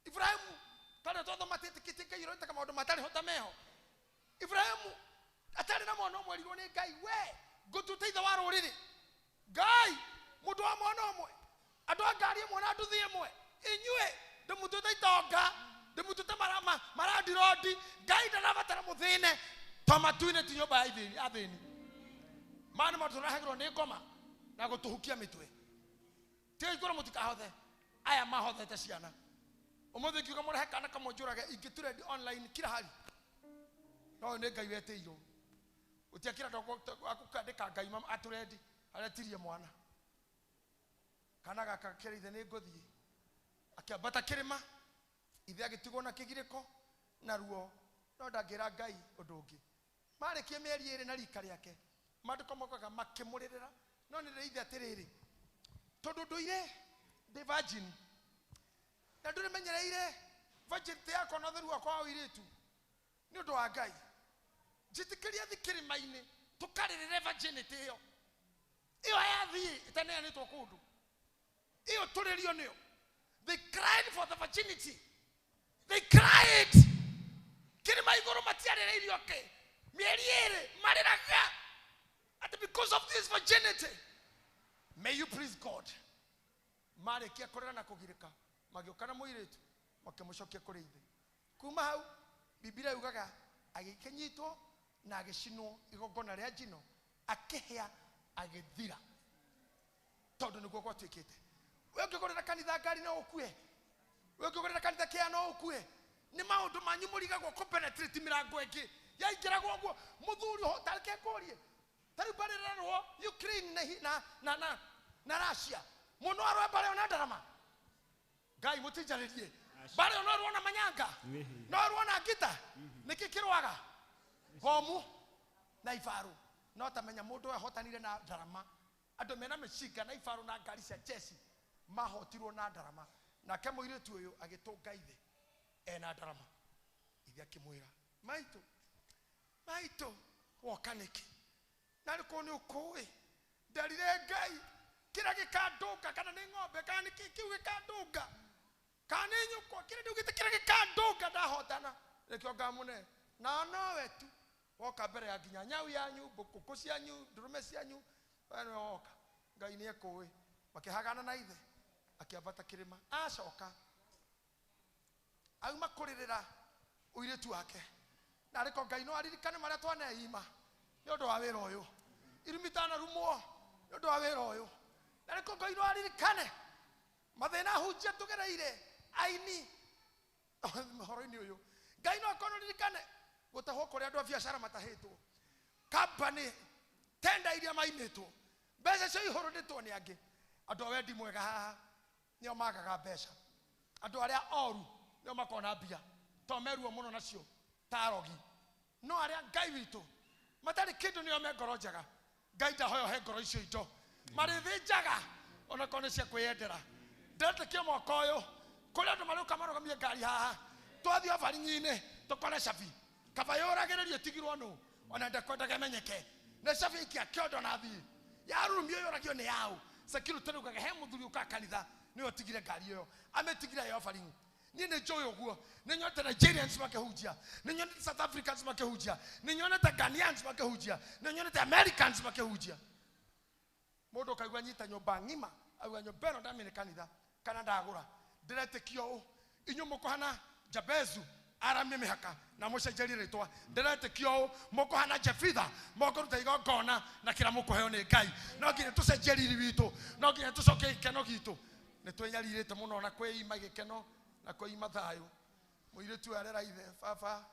Ibrahimu tarĩa twathoma atĩtĩkĩtie Ngai ũretaga maũndũ matarĩ ho ta meho Ibrahimu atarĩ na mwana ũmwe erirwo nĩ Ngai we ngũtuĩte ithe wa rũrĩrĩ Ngai mũndũ wa mwana ũmwe andũ a ngari ĩmwe na nduthi ĩmwe inyuĩ ndĩmũtuĩte itonga ndĩmũtuĩte marandirondi Ngai ndarabatara mũthĩne to matu-inĩ ti nyũmba ya athĩni maya nĩ maũndũ tũrahagĩrwo nĩ ngoma na gũtũhukia mĩtwe tiga igũrũ mũtikahothe aya mahothete ciana ũmũthĩ ngiuga mũrehe kana kamwe njũrage ingĩtũrendi online kila hali no ũyũ nĩ Ngai wetĩirwo gũtiakĩra akũkandĩka Ngai atũrendi aretirie mwana kana gaka kĩra ithe nĩ ngũthiĩ akĩambata kĩrĩma ithe agĩtigwo na kĩgirĩko na ruo no ndangĩra Ngai ũndũ ũngĩ marĩkie mĩeri ĩrĩ na rika rĩake maandĩko mokaga makĩmũrĩrĩra no nĩ ithe atĩrĩrĩ tondũ ndũire ndĩ virgin na ndũrĩ menyereire virginity yakwa na ũtheru wakwa wa ũirĩtu nĩ ũndũ wa Ngai njĩtĩkĩria thiĩ kĩrĩma-inĩ tũkarĩrĩre virginity ĩyo ĩyo yathiĩ ĩtaneanĩtwo kũndũ ĩyo tũrĩrio nĩyo. They cried for the virginity. They cried. Kĩrĩma igũrũ matiarĩrĩirio kĩ mĩeri ĩrĩ marĩraga atĩ because of this virginity may you please God. Marĩkia kũrĩra na kũgirĩka magĩũka na mũirĩtu makĩmũcokia kũrĩ ithe. Kuma hau Biblia yugaga agĩkĩnyitwo na agĩcinwo igongona rĩa njino akĩhĩa agĩthira tondũ nĩguo gwatuĩkĩte. We ũngĩgũrĩra kanitha ngari no ũkue, we ũngĩgũrĩra kanitha kĩa no ũkue. Nĩ maũndũ manyu mũrigagwo kũpenetrate mĩrango ĩngĩ yaingĩragwo ũguo mũthuri tareke ngũrie ta rĩu mbarĩ ĩrarũo Ukraine na Russia mũno arũe mbarĩ ĩyo na ndarama Ngai mũtinjarĩrie mbarĩ ĩyo no ĩrũo na manyanga no ĩrũo na ngita nĩkĩ kĩrũaga bomu na ibaru no tamenya mũndũ ahotanire na ndarama andũ mena mĩcinga na ibaru na ngari cia jeshi mahotirwo na ndarama nake mũirĩtu ũyũ agĩtũnga ithe ena ndarama ithe akĩmwĩra maitũ maitũ woka nĩkĩ narĩ korwo nĩ ũkũĩ nderire Ngai kĩrĩa gĩkandũnga kana nĩ ng'ombe kana nĩ kĩ kĩu gĩkandũnga kana nĩ nyũkwa kĩrĩa ndiugĩte kĩrĩa gĩkandũnga ndahotana nĩkĩo ngamũne na nowe tu woka mbere ya nginya nyau yanyu ngũkũ cianyu ndũrũme cianyu we nĩwe woka Ngai nĩ ekũĩ. Makĩhagana na ithe akĩambata kĩrĩma. Acoka auma kũrĩrĩra ũirĩtu wake. Na arĩko Ngai no aririkane marĩa twaneima nĩ ũndũ wa wĩra ũyũ. Irumi itanarumwo nĩ ũndũ wa wĩra ũyũ. Na arĩko Ngai no aririkane mathĩna hunjia tũgereire aini ũhoro-inĩ ũyũ. Ngai no akorwo aririkane gũtahwo kũrĩa andũ a biacara matahĩtwo, company tenda iria mainĩtwo, mbeca cio ihũrũrĩtwo nĩ angĩ. Andũ a wendi mwega haha nĩo magaga mbeca, andũ arĩa oru nĩo makona mbia to meruo mũno nacio ta arogi. No arĩa Ngai witũ matarĩ kĩndũ nĩo me ngoro njega. Ngai ndahoya he ngoro icio indo marĩthĩnjaga onakorwo nĩ cia kwĩyendera. Ndĩretĩkia mwaka ũyũ kũrĩ andũ marĩũka marũgamie ngari haha, twathiĩ obaring'i-inĩ tũkore cabi kaba yũragĩrĩrio ĩtigirwo nũ ona ndekwendaga ĩmenyeke nĩ cabi ikia kĩondo na thiĩ yarurumio yũragio nĩ yaũ. Security rĩugaga he mũthuri ũkaga kanitha nĩwe ũtigire ngari ĩyo, amĩtigire ĩ offering. Niĩ nĩ njũĩ ũguo, nĩ nyonete Nigerians makĩhunjia, nĩ nyonete South Africans makĩhunjia, nĩ nyonete Ghanaians makĩhunjia, nĩ nyonete Americans makĩhunjia. Mũndũ ũkaigua nyita nyũmba ng'ima auga nyũmba ĩno ndamĩne kanitha kana ndagũra. Ndĩretĩkia ũũ, inyuĩ mũkũhana Jabezu aramie mĩhaka na mũcenjerie rĩtwa. Ndĩretĩkia ũũ, mũkũhana Jefitha mũkũruta igongona na kĩrĩa mũkũheo nĩ Ngai. No nginya tũcenjie riri witũ, no nginya tũcokie gĩkeno gitũ. Nĩ twĩnyarirĩte mũno na kwĩima gĩkeno na kwĩima thayũ. Mũirĩtu ũyũ arera ithe, baba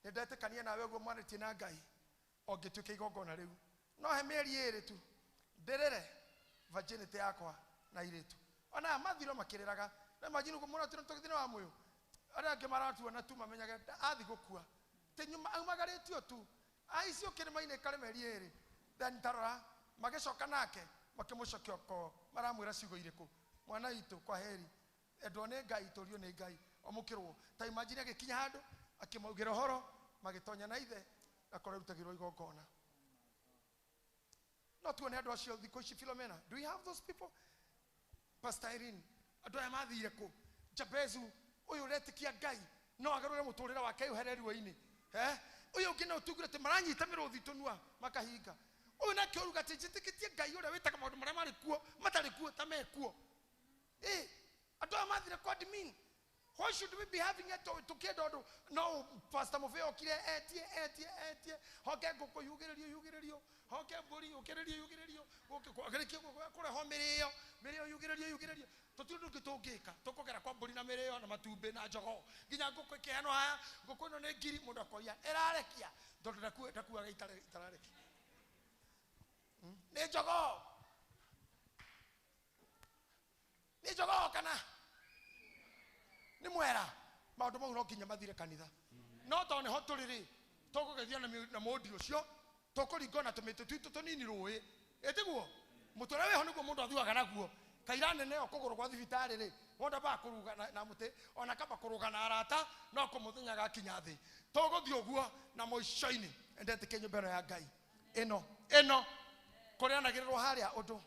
nĩ ndetĩkania nawe ũguo mwarĩtie na Ngai ũngĩtuĩka igongona rĩu no he mĩeri ĩĩrĩ tu ndĩrĩre virginity yakwa na airĩtu. Ona mathiro makĩrĩraga na imagine ũguo mũno tũgĩthĩ wa mũyũ arĩa angĩ maratuona tu mamenyage athi gũkua ti nyuma aumagarĩtio tu aicio kĩrĩma-inĩ karĩ mĩeri ĩĩrĩ. Then tarora magĩcoka nake makĩmũcokia ko maramwĩra ciugo irĩkũ, mwana witũ kwa heri, endwo nĩ Ngai, tũrio nĩ Ngai, omũkĩrwo. Ta imagine agĩkinya handũ akĩmaugĩra ũhoro magĩtonya na ithe na kũrutagĩrwo igongona. No tuone andũ acio thikũ ici. Philomena, do we have those people? Pastor Irene, andũ aya mathire kũ? Jabezu ũyũ ũretĩkia Ngai no agarũre mũtũrĩre wake ũhere ruo-inĩ. Ũyũ ũngĩ no tugire atĩ maranyita mĩrũthi tũnua makahinga. Ũyũ nake ũruga atĩ njĩtĩkĩtie Ngai ũrĩa wĩtaga maũndũ marĩa marĩ kuo matarĩ kuo ta mekuo. Andũ aya mathire kwa admin. Why should we be having it tũkĩenda ũndũ? No Pastor Mũbĩa okire etie etie etie hoke ngũkũ yugĩrĩrio yugĩrĩrio, hoke mbũri yũkĩrĩrio yugĩrĩrio, gũkĩ kũreho mĩrĩo mĩrĩo yugĩrĩrio yugĩrĩrio. Tũtirĩ ũndũ ũngĩ tũngĩka, tũkũgera kwa mbũri na mĩrĩo na matumbĩ na jogoo nginya ngũkũ ĩkĩheanwo haya. Ngũkũ ĩno nĩ ngiri, mũndũ akoia ĩrarekia tondũ ndakuaga itararekia nĩ jogoo, nĩ jogoo kana nĩ mwera. Maũndũ mau no nginya mathire kanitha. No tondũ nĩho tũrĩ rĩ, tũkũgeithio na mũndi ũcio, tũkũringwo na tũmĩtĩ twitũ tũnini rũĩ. Ĩtiguo mũtĩ ũrĩa wĩho nĩguo mũndũ athiaga naguo. Kaira nene ĩyo kũgũrũ gwa thibitarĩ rĩ, wona ambaga kũruga na mũtĩ, ona kamba kũrũga na arata, no kũmũthenya gakinya thĩ. Tũgũthiĩ ũguo na mũico-inĩ. Ndetĩkia nyũmba ĩno ya Ngai ĩno ĩno kũrĩanagĩrĩrwo harĩa ũndũ.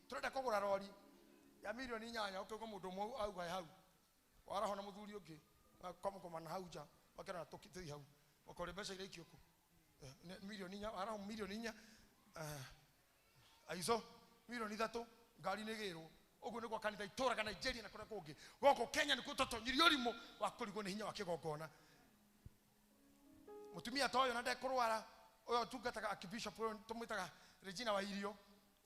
Tũrenda kũgũra rori ya mirioni 8 ũkĩigua mũndũ ũmwe auga hau waraho na mũthuri ũngĩ makomana hau nja makerana tũthiĩ hau ũkore mbeca iria ikio kũ mirioni 4 waraho mirioni 4 aico mirioni 3 ngari nĩ gĩrwo. Ũguo nĩguo kanitha itũraga Nigeria na kũrĩa kũngĩ. Gũkũ Kenya nĩkuo tũtonyirio ũrimũ wa kũrigwo nĩ hinya wa kĩgongona. Mũtumia ta ũyũ na ndekũrwara, ũyũ ũtungataga archbishop ũyũ tũmwĩtaga Regina wa irio,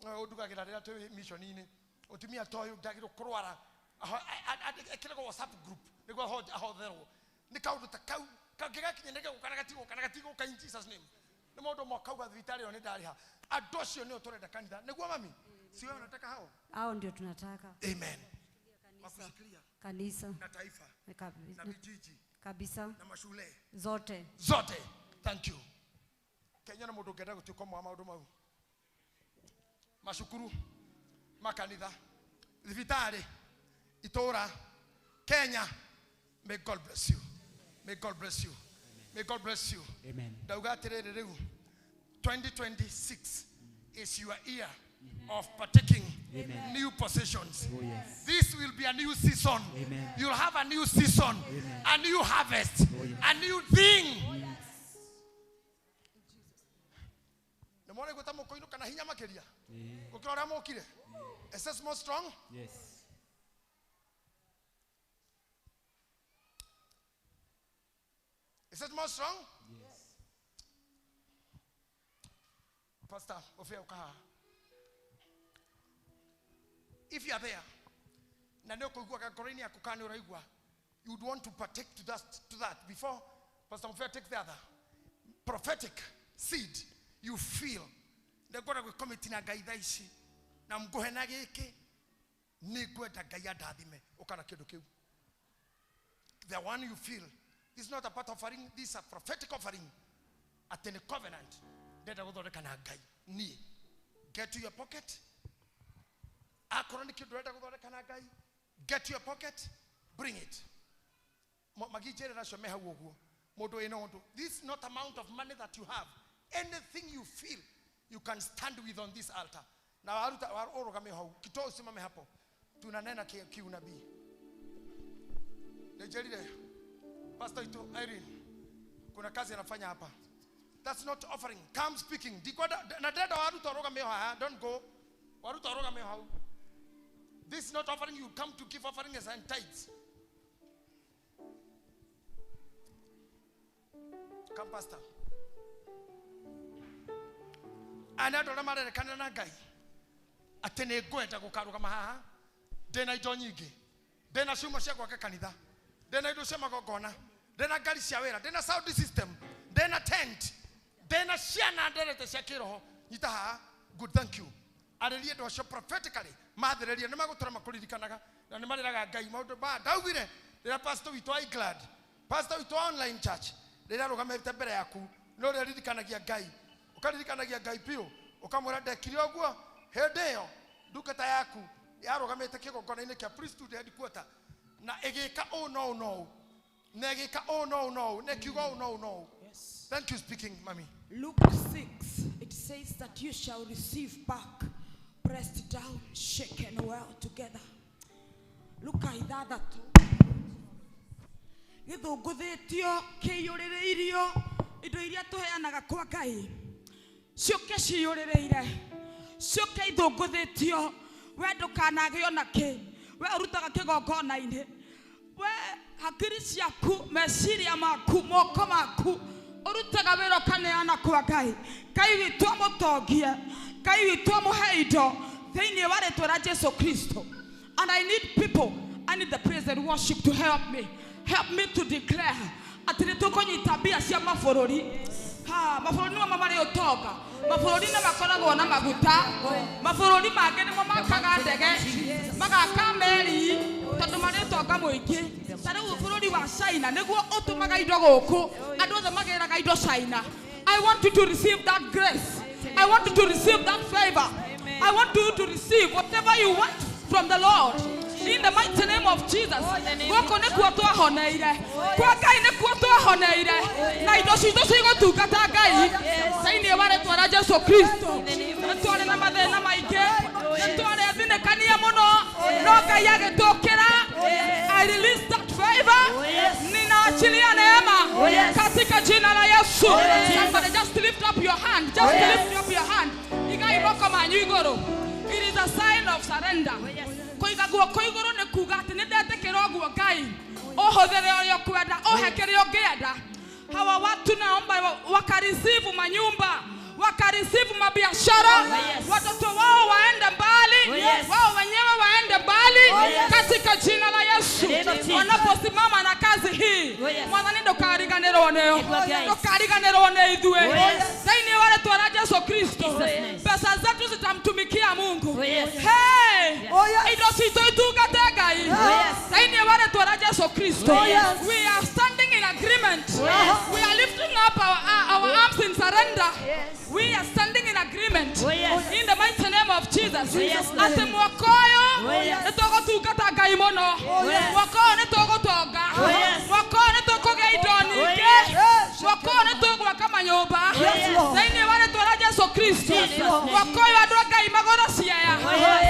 ũyũ ũndugagĩra rĩrĩa twĩ mission-inĩ. Mũtumia ta ũyũ ndagĩrĩirwo kũrwara, ekĩragwo WhatsApp group nĩguo ahotherwo. Nĩ kaũndũ ta kau kangĩgakinya nĩ gegũka na gatigũka na gatigũka in Jesus name. Nĩ maũndũ moka auga thibitarĩ ĩyo nĩ ndarĩha. Andũ acio nĩo tũrenda kanitha. Nĩguo mami? Si wewe unataka hao? Hao ndio tunataka. Amen. Wakushikilia. Kanisa. Na taifa. Na vijiji. Kabisa. Na mashule. Zote. Zote. Thank you. Kenya na mũndũ ũngĩenda gũtuĩka ũmwe wa maũndũ mau. Macukuru, makanitha, thibitarĩ, itũũra, Kenya. May God bless you. May God bless you. May God bless you. Amen. Ndauga atĩrĩrĩ rĩu, 2026 is your year of partaking Amen. new possessions. Oh, yes. This will be a new season. Amen. You'll have a new season, Amen. a new harvest, Oh, yes. a new thing. Oh, yes. Nĩ Nĩ ta mũkũinũka na hinya makĩria gũkĩra ũrĩa mũkire. Is this more strong? Yes. Is it more strong? Yes. Pastor, Ofia uka. If you are there, na nĩ ũkũigua ngoro-inĩ yaku kana nĩ ũraigua, you would want to partake to that before Pastor Mufia take the other prophetic seed you feel. Ndĩngwenda gwĩcommit na Ngai thaa ici na ngũhe na gĩkĩ, nĩ ngwenda Ngai andathime ũkana kĩndũ kĩu. The one you feel, this is not a part offering, this is a prophetic offering. Atĩ nĩ covenant ndenda gũthondeka na Ngai niĩ. Get to your pocket. Akorwo nĩ kĩndũ ũrenda gũthondeka na Ngai, get to your pocket, bring it. Magĩnjĩrĩra acio me hau ũguo, mũndũ wĩna ũndũ. This is not amount of money that you have. Anything you feel you can stand with on this altar. Na waruta ũrũgame hau, kitoa usimame hapo. Tunanena kiunabii. Nĩnjĩrire Pastor itu Irene, kuna kazi anafanya hapa. That's not offering. Come speaking. Ndikwenda na ndĩrenda waruta ũrũgame haha, don't go. Waruta ũrũgame hau. This is not offering. You come to give offering as and tithes. Come, Pastor. Aya nĩ andũ arĩa marerekana na Ngai atĩ nĩ ngwenda gũkarũgama haha, ndĩna indo nyingĩ, ndĩna ciuma cia gwaka kanitha, ndĩna indo cia magongona, ndĩna ngari cia wĩra, ndĩna sound system, ndĩna tent, ndĩna ciana nderete cia kĩroho. Nyita haha. Good, thank you. Arĩrie andũ acio prophetically, mathĩrĩrie nĩ magũtũra makũririkanaga na nĩ marĩraga Ngai maũndũ ma ndaugire rĩrĩa pastor witũ wa England, pastor witũ wa online church, rĩrĩa arũgamĩte mbere yaku, no ũrĩa ririkanagia Ngai, ũkaririkanagia Ngai biũ, ũkamwĩra ndekire ũguo hĩndĩ ĩyo ndungata yaku yarũgamĩte kĩgongona-inĩ kĩa priesthood headquarter na ĩgĩka ũũ no ũũ no ũũ na ĩgĩka ũũ no ũũ no ũũ na ĩkiuga ũũ no ũũ no ũũ. Thank you, speaking, mami. Luke 6, it says that you shall receive back, pressed down, shaken well together. Luka 6 gĩthũngũthĩtio kĩiyũrĩrĩirio indo iria tũheanaga kwa Ngai ciũke ciyũrĩrĩire, ciũke ithũngũthĩtio. We ndũkanagĩo na kĩ, we ũrutaga kĩgongona-inĩ, we hakiri ciaku, meciria maku, moko maku, ũrutaga wĩra ũkaneana kwa Ngai. Ngai witũ amũtongie, Ngai witũ amũhe indo thĩinĩ wa rĩtwa rĩa Jesu Kristo. And I need people, I need the praise and worship to help me, help me to declare atĩ nĩ tũkũnyita mbia cia mabũrũri. Ha, mabũrũri nĩmo marĩ ũtonga, mabũrũri nĩ makoragwo na maguta, mabũrũri mangĩ nĩmo makaga ndege, magaka meri, tondũ marĩ ũtonga mũingĩ. Ta rĩu bũrũri wa China nĩguo ũtũmaga indo gũkũ, andũ othe magĩraga indo China. I want you to receive that grace. I want you to receive that favor. I want you to receive whatever you want from the Lord. In the mighty name of Jesus. Gũkũ nĩkuo twahoneire, kwa Ngai nĩkuo twahoneire, na indo citũ cigũtungata Ngai thĩinĩ wa rĩtwa rĩa Jesu Kristo. Nĩ twarĩ na mathĩna maingĩ, nĩ twarĩ athinĩkania mũno, no Ngai agĩtũkĩra. I release that favor. Ninaachilia neema katika jina la Yesu. Somebody just lift up your hand. Just lift up your hand. Igai moko manyu igũrũ. It is a sign of surrender. Kũiga guoko igũrũ nĩ kuga atĩ nĩ ndetĩkĩra ũguo Ngai, ũhũthĩre ũrĩa ũkwenda, ũhe kĩrĩa ũngĩenda. Hawa watu naomba wakareceive manyumba, wakareceive mabiashara, watoto wao waende mbali, wao wenyewe waende mbali katika jina la Yesu. Wanaposimama na kazi hii, Mwathani ndũkariganĩrwo nĩo, ndũkariganĩrwo nĩ ithuĩ thĩinĩ wa rĩtwa rĩa Jesu Kristo. Pesa zetu zitamtumikia Mungu. Hey, indo citũ itungate Ngai thĩinĩ wa rĩtwa rĩa Jesu Kristo. We are standing in agreement. We are lifting up our arms in surrender. We are standing in agreement in the mighty name of Jesus. Atĩ mwaka ũyũ nĩ tũgũtungata Ngai mũno, mwaka ũyũ nĩ tũgũtonga, mwaka ũyũ nĩ tũkũgĩa indo nyingĩ, mwaka ũyũ nĩ tũgwaka manyũmba thĩinĩ wa rĩtwa rĩa Jesu Kristo. Mwaka ũyũ andũ a Ngai magũra ciaya,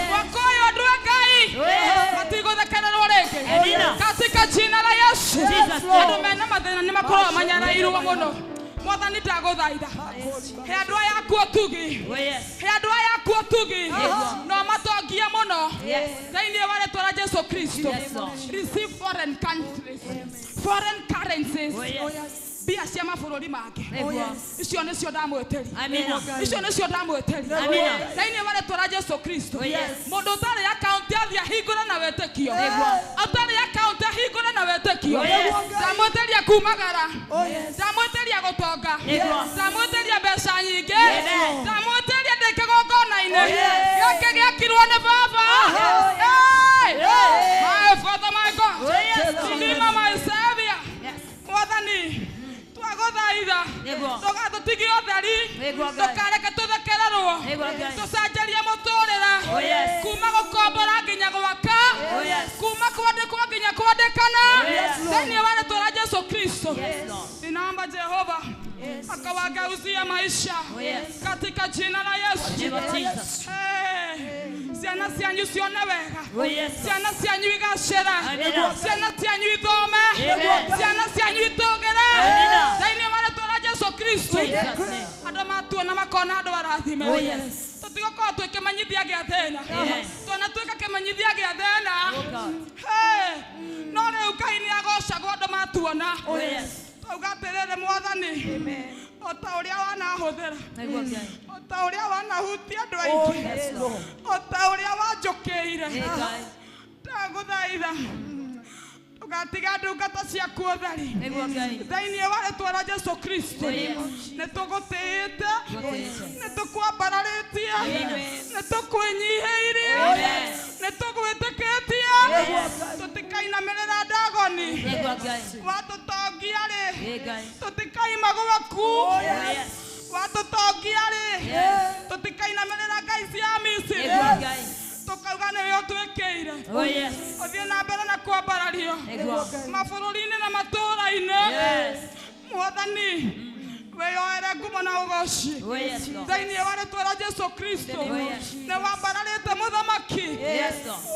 mwaka ũyũ andũ a Ngai matigũthekererwo rĩngĩ katika jina la Yesu. Andũ mena mathĩna nĩ makoragwo manyarairwo mũno. Mwathani ndagũthaitha he andũ aya aku ũtugi, he andũ aya aku ũtugi, no matongie mũno thĩinĩ wa rĩtwa rĩa Jesu Kristo. Receive foreign countries, foreign currencies, mbia cia mabũrũri mangĩ, icio nĩcio ndamwĩtĩria, icio nĩcio ndamwĩtĩria thĩinĩ wa rĩtwa rĩa Jesu Kristo. Mũndũ ũtarĩ akaunti athiĩ ahingũre na wĩtĩkio, ũtarĩ akaunti ahingũre na wĩtĩkio. Ndamwĩtĩria kumagara, ndamwĩtĩria gũtonga, ndamwĩtĩria mbeca nyingĩ, ndamwĩtĩria ndĩ kĩgongona-inĩ gĩkĩ gĩakirwo nĩ baba. My Father, my God, Redeemer, my Savior, Mwathani twagũthaitha ndũgatũtigie ũtheri, ndũkareke tũthekererwo, tũcenjerie mũtũrĩre kuma gũkombora nginya gwaka, kuma kwandĩkwo nginya kwandĩkana thĩinĩ wa rĩtwa rĩa Jesu Kristo. Ninaomba Jehova akawageuzie maisha katika jina la Yesu. Ciana cianyu cione wega, ciana cianyu igacĩre, ciana cianyu ithome, ciana cianyu itũgĩre thĩinĩ wa rĩtwa rĩa Jesu Kristo. Andũ matuona makona andũ arathime. Tũtigũkorwo twĩ kĩmenyithia gĩa thĩna, twanatuĩka kĩmenyithia gĩa thĩna. No rĩu Ngai nĩ agocagwo andũ matuona. Twauga atĩrĩrĩ Mwathani, o ta ũrĩa wanahũthĩra, o ta ũrĩa wanahutia andũ aingĩ, o ta ũrĩa wanjũkĩire, ndagũthaitha ndũgatiga ndungata ciaku ũtheri thĩinĩ wa rĩtwa rĩa Jesu Kristo. Nĩ tũgũtĩĩte, nĩ tũkwambararĩtie, nĩ tũkwĩnyihĩirie, nĩ tũgwĩtĩkĩtie, tũtikainamĩrĩra ndagoni watũtongia rĩ, tũtikaima gwaku watũtongia rĩ, tũtikainamĩrĩra ngai cia Misiri, tukauga nĩwe ũtwĩkĩire. Ũthiĩ na mbere na kwambarario mabũrũri-inĩ na matũũra-inĩ. Mwathani wĩyoere ngumo na ũgoci thĩinĩ wa rĩtwa rĩa Jesu Kristo. Nĩ wambararĩte mũthamaki,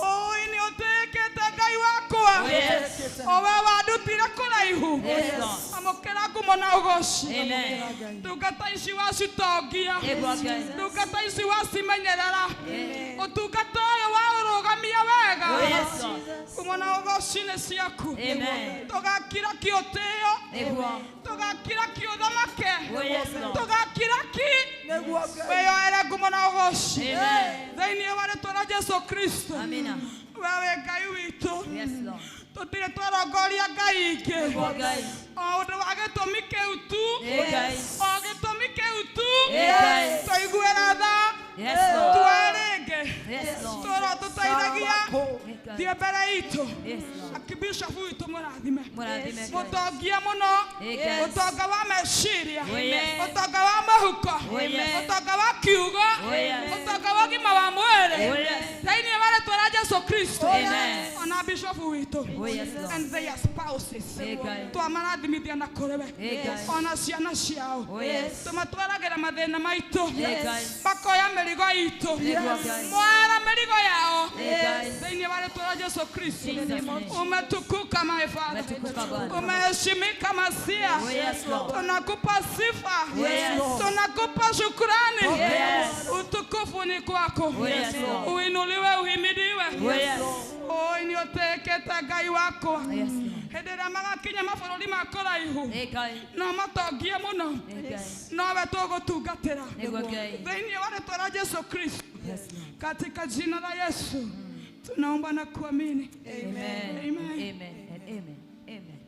ũĩ nĩ ũtĩĩkĩte Ngai wakwa, o we wandutire kũraihu. Amũkĩra ngumo na ũgoci. Ndungata ici wacitongia, ndungata ici wacimenyerera, ũtungata ũyũ waũrũgamia wega, ngumo na ũgoci nĩ ciaku. Tũgakira ki ũtĩo, tũgakira ki ũthamake, tũgakira ki wĩyoere ngumo na ũgoci thĩinĩ wa rĩtwa rĩa Jesu Kristo. Wewe Ngai witũ, tũtirĩ twarongoria ngai ingĩ, o ũndũ wa gĩtũmi kĩu tu, o gĩtũmi kĩu tu, tũiguĩra tha, tuoe rĩngĩ, tũro tũteithagia, thiĩ mbere itũ. Akibishopu witũ mũrathime, mũtongie mũno, ũtonga wa meciria, ũtonga wa mũhuko, ũtonga wa kiugo, ũtonga wa ũgima wa mwĩrĩ thĩinĩ wa rĩtwa rĩa Jesu Kristo. Ona bishopu witũ and their spouses twamarathimithia na kũrĩ we, ona ciana ciao tũmatwaragĩra mathĩna maitũ, makoya mĩrigo itũ, mwara mĩrigo yao thĩinĩ wa rĩtwa rĩa Jesu Kristo. Umetukuka my Father, umeheshimika Masia, tunakupa sifa, tunakupa shukrani, utukufu ni kwako, uinuliwe, uhimidiwe. Oi nĩ ũtĩĩkĩte Ngai wakwa, hĩndĩ ĩrĩa magakinya mabũrũri ma kũraihu no matongie mũno, nowe tũgũtungatĩra thĩinĩ wa rĩtwa rĩa Jesu Kristo. Katika jina la Yesu tunaomba na kuamini. Amen. Amen. Amen. Amen. Amen.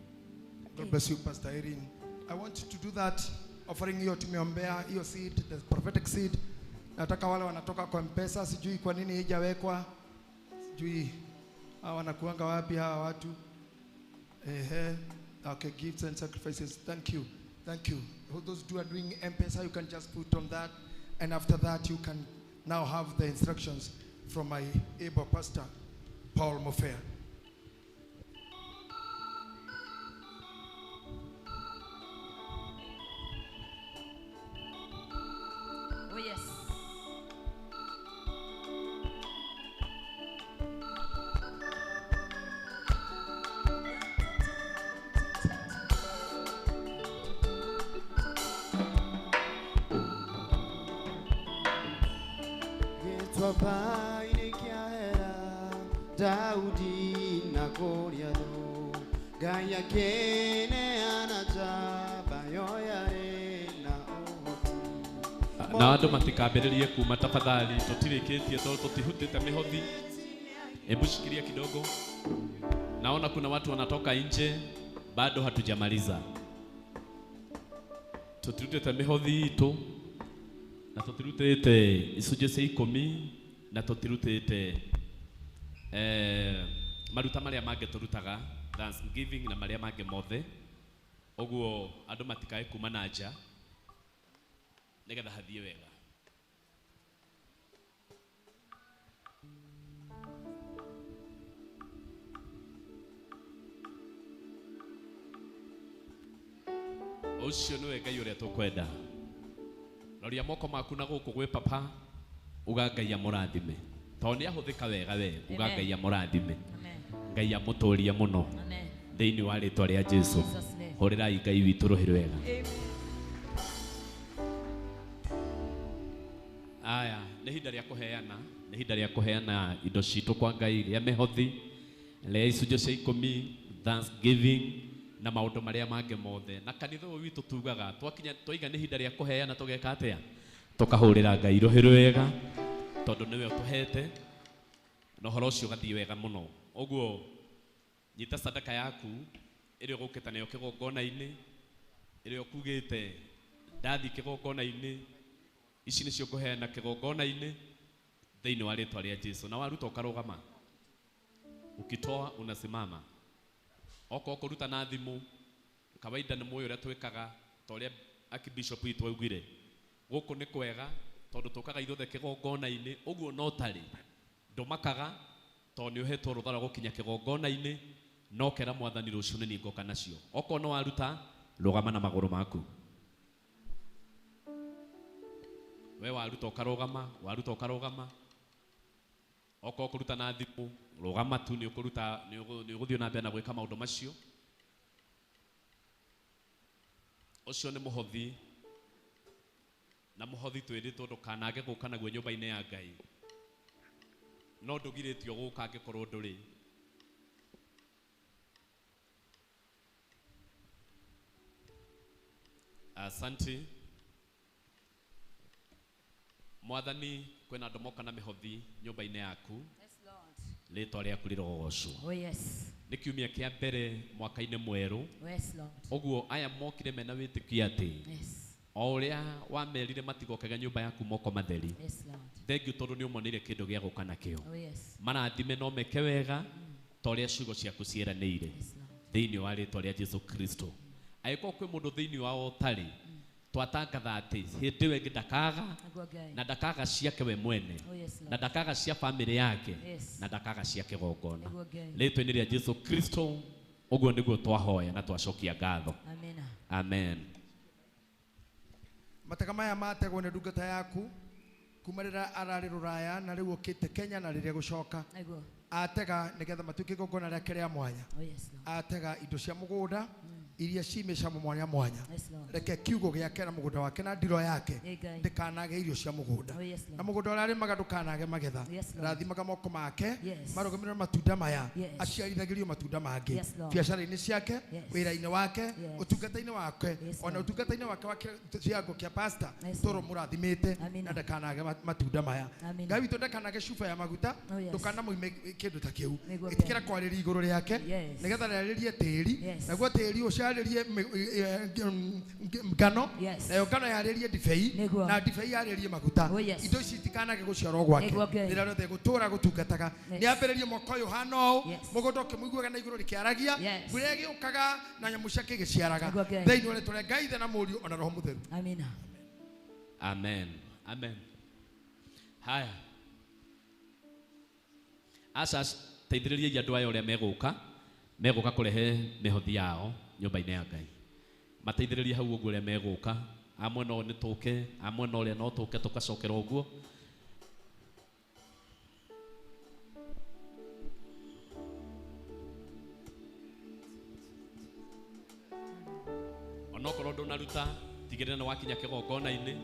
God bless you, Pastor Irene. I want you to do that offering hiyo tumeombea, hiyo seed, the prophetic seed. Nataka wale wanatoka kwa M-Pesa, sijui kwa nini haijawekwa. Sijui hawa wanakuanga wapi hawa watu. Okay, gifts and sacrifices. Thank you. Thank you. Those who are doing M-Pesa, you can just put on that, and after that you can now have the instructions from my able pastor, Paul Mofea. Oh yes. Gĩtuamba-inĩ kĩa Hera Daudi na Goliathũ Ngai akĩneana njamba yo yarĩ na ũhoti. Na andũ matikambĩrĩrie kuma tafadhali, tũtirĩkĩtie tondũ tũtihutĩte mĩhothi. Hebu shikilia kidogo. Naona kuna watu wanatoka nje, bado hatujamaliza. Tũtirutĩte mĩhothi itũ na tũtirutĩte icunjĩ cia ikũmi na tũtirutĩte maruta marĩa mangĩ tũrutaga thanksgiving na marĩa mangĩ mothe. Ũguo andũ matikae kuma na nja nĩgetha hathiĩ wega. Ũcio nĩwe Ngai ũrĩa tũkwenda. Roria moko maku na gũkũ gwĩ papa uga Ngai amũrathime. Tondũ nĩ ahũthĩka wega we, uga Ngai amũrathime. Ngai amũtũrie mũno. Thĩinĩ wa rĩtwa rĩa Jesu. Hũrĩrai Ngai witũ rũhĩ rwega. Aya, nĩ ihinda rĩa kũheana, nĩ ihinda rĩa kũheana indo citũ kwa Ngai, rĩa mĩhothi, rĩa icunjĩ cia ikũmi, thanksgiving na maũndũ marĩa mangĩ mothe. Na kanitha ũyũ witũ tugaga twakinya twaiga nĩ ihinda rĩa kũheana tũgeka atĩa? Tũkahũrĩra Ngai rũhĩ rwega tondũ nĩwe ũtũhete na ũhoro ũcio ũgathiĩ wega mũno. Ũguo nyita sadaka yaku ĩrĩa ũgũkĩte nayo kĩgongona-inĩ, ĩrĩa ũkugĩte ndathiĩ kĩgongona-inĩ, ici nĩcio ngũheana kĩgongona-inĩ thĩinĩ wa rĩtwa rĩa Jesu. Na waruta ũkarũgama, ukitoa unasimama. Okorwo kũruta na thimũ, kawaida nĩ mũĩ ũrĩa twĩkaga ta ũrĩa Archbishop witũ augire, gũkũ nĩ kwega tondũ tũkaga ithuothe kĩgongona-inĩ. Ũguo no tarĩ ndũmakaga tondũ nĩ ũhetwo rũtha rwa gũkinya kĩgongona-inĩ, no kera mwathani rũciũ nĩ niĩ ngoka nacio. Okorwo no waruta, rũgama na magũrũ maku. We waruta ũkarũgama, waruta ũkarũgama. Okorwo kũruta na thimũ, rũgama tu, nĩ ũkũruta, nĩ ũgũthiĩ na mbere na gwĩka maũndũ macio. Ũcio nĩ mũhothi, na mũhothi twĩrĩtwo ndũkanage gũka naguo nyũmba-inĩ ya Ngai. No ndũgirĩtio gũka angĩkorwo ndũrĩ. Asante. Mwathani, kwĩna andũ moka na mĩhothi nyũmba-inĩ yaku. Rĩtwa rĩaku rĩrogocwo. Oh yes. Nĩ kiumia kĩa mbere mwaka-inĩ mwerũ. Yes Lord. Ũguo aya mokire mena wĩtĩkio atĩ Yes. o ũrĩa wamerire matigokage nyũmba yaku moko matheri. Yes Lord. Thengiũ tondũ nĩ ũmonire kĩndũ gĩa gũka nakĩo. Oh yes. Marathime no meke wega ta ũrĩa ciugo ciaku ciĩranĩire. Thĩinĩ wa rĩtwa rĩa Jesu Kristo. Angĩkorwo kwĩ mũndũ thĩinĩ wao ũtarĩ, twatangatha atĩ hĩndĩ ĩyo ĩngĩ ndakaga, na ndakaga ciake we mwene, na ndakaga cia famĩlĩ yake, na ndakaga cia kĩgongona. Rĩtwa-inĩ rĩa Jesu Kristo, ũguo nĩguo twahoya na twacokia ngatho. Amen. Amen. Matega maya mategwo nĩ ndungata yaku kuma rĩrĩa ararĩ rũraya na rĩu okĩte Kenya na rĩrĩa gũcoka. Atega nĩgetha matuĩke igongona rĩake rĩa mwanya. Atega indo cia mũgũnda iria ci mĩcamo mwanya mwanya. Reke kiugo gĩake na mũgũnda wake na ndiro yake ndĩkanage irio cia mũgũnda. Na mũgũnda ũrĩa arĩmaga ndũkanage magetha. Rathimaga moko make marũgamĩrĩre matunda maya, aciarithagĩrio matunda mangĩ biacara-inĩ ciake, wĩra-inĩ wake, ũtungata-inĩ wake, ona ũtungata-inĩ wake wa kĩango kĩa pastor toro mũrathimĩte na ndakanage matunda maya. Ngai witũ ndakanage cuba ya maguta, ndũkanamuime kĩndũ ta kĩu. Ĩtĩkĩra kwarĩria igũrũ rĩake nĩgetha rĩarĩrie tĩri, naguo tĩri ũcarĩrie ngano, nayo ngano yarĩrie ndibei, na ndibei yarĩrie maguta. Indo ici itikanage gũciarwo gwake rĩrĩa rĩothe gũtũra gũtungataga. Nĩambĩrĩrie mwaka ũyũ hana ũũ, mũgũnda ũkĩmũiguaga na igũrũ rĩkĩaragia, mbura ĩgĩũkaga na nyamũ ciake igĩciaraga. Thĩinĩ wa rĩtwa rĩa Ngai Ithe na Mũriũ ona Roho Mũtheru. Amina. Amen. Amen. Haya. Aca teithĩrĩriai andũ aya ũrĩa megũka kũrehe mĩhothi yao nyũmba-inĩ ya Ngai. Mateithĩrĩrie hau ũguo ũrĩa megũka, amwe no nĩ tũke, amwe no ũrĩa no tũke tũgacokera ũguo. Onokorwo ndũnaruta, tigĩrĩra nĩ wakinya kĩgongona-inĩ.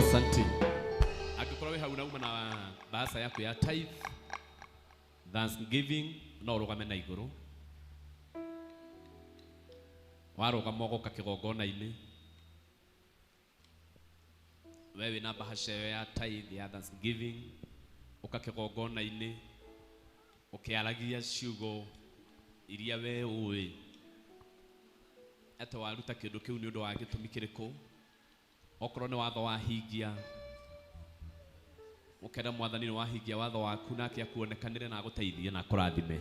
Asante. Angĩkorwo wĩ hau na uma na bahasa yaku ya tithe, thanksgiving, no ũrũgame na igũrũ. Warũgama ũgoka kĩgongona-inĩ. We wĩna bahasha ĩyo ya tithe ya thanksgiving, ũka kĩgongona-inĩ ũkĩaragia ciugo iria we ũĩ atĩ waruta kĩndũ kĩu nĩ ũndũ wa gĩtũmi kĩrĩkũ. Okorwo nĩ watho wahingia, ũkera mwathani nĩ wahingia watho waku nake akuonekanĩre na agũteithie na akũrathime.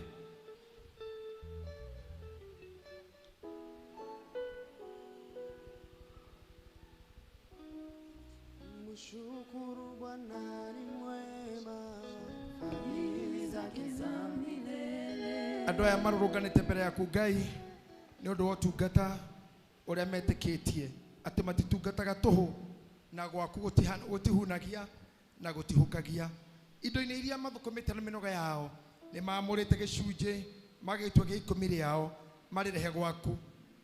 Mshukuru Bwana ni mwema, fadhili zake za milele. Andũ aya marũrũnganĩte mbere yaku Ngai nĩ ũndũ wa ũtungata ũrĩa metĩkĩtie atĩ matitungataga tũhũ na gwaku gũtihunagia na gũtihukagia. Indo-inĩ iria mathũkũmĩte na mĩnoga yao nĩ maamũrĩte gĩcunjĩ magĩtua gĩa ikũmi rĩao marĩrehe gwaku.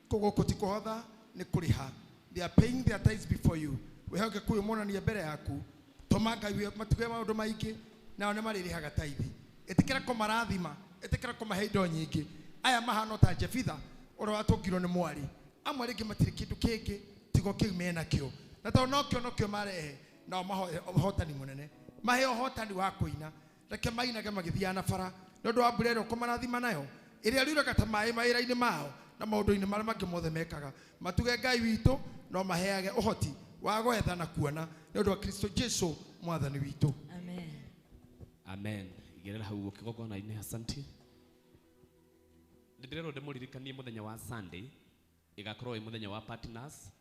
Koguo gũkũ ti kũhotha nĩ kũrĩha. They are paying their tithes before you. Wĩhokeku ũyũ monanie mbere yaku. Tũma Ngai matuge maũndũ maingĩ nao nĩ marĩrĩhaga tithe. Ĩtĩkĩra kũmarathima, ĩtĩkĩra kũmahe indo nyingĩ. Aya mahana ta Jefitha ũrĩa watũngirwo nĩ mwarĩ. Amwe rĩngĩ matirĩ kĩndũ kĩngĩ tigo kĩu menakĩo. Na tondũ nokĩo nokĩo marehe nao mahoe ũhotani mũnene. Mahe ũhotani wa kũina. Reke mainage magĩthiaga na bara nĩ ũndũ wa mbura ĩrĩa ũkũmarathima nayo ĩrĩa riuraga ta maĩ mawĩra-inĩ mao na maũndũ-inĩ marĩa mangĩ mothe mekaga. Matuge Ngai witũ no maheage ũhoti wa gwetha na kuona nĩ ũndũ wa Kristo Jesu mwathani witũ. Amen. Amen. Igĩrĩra hau kĩgongona-inĩ. Asante. Ndĩrerwo ndĩmũririkanie mũthenya wa Sunday ĩgakorwo ĩ mũthenya wa partners.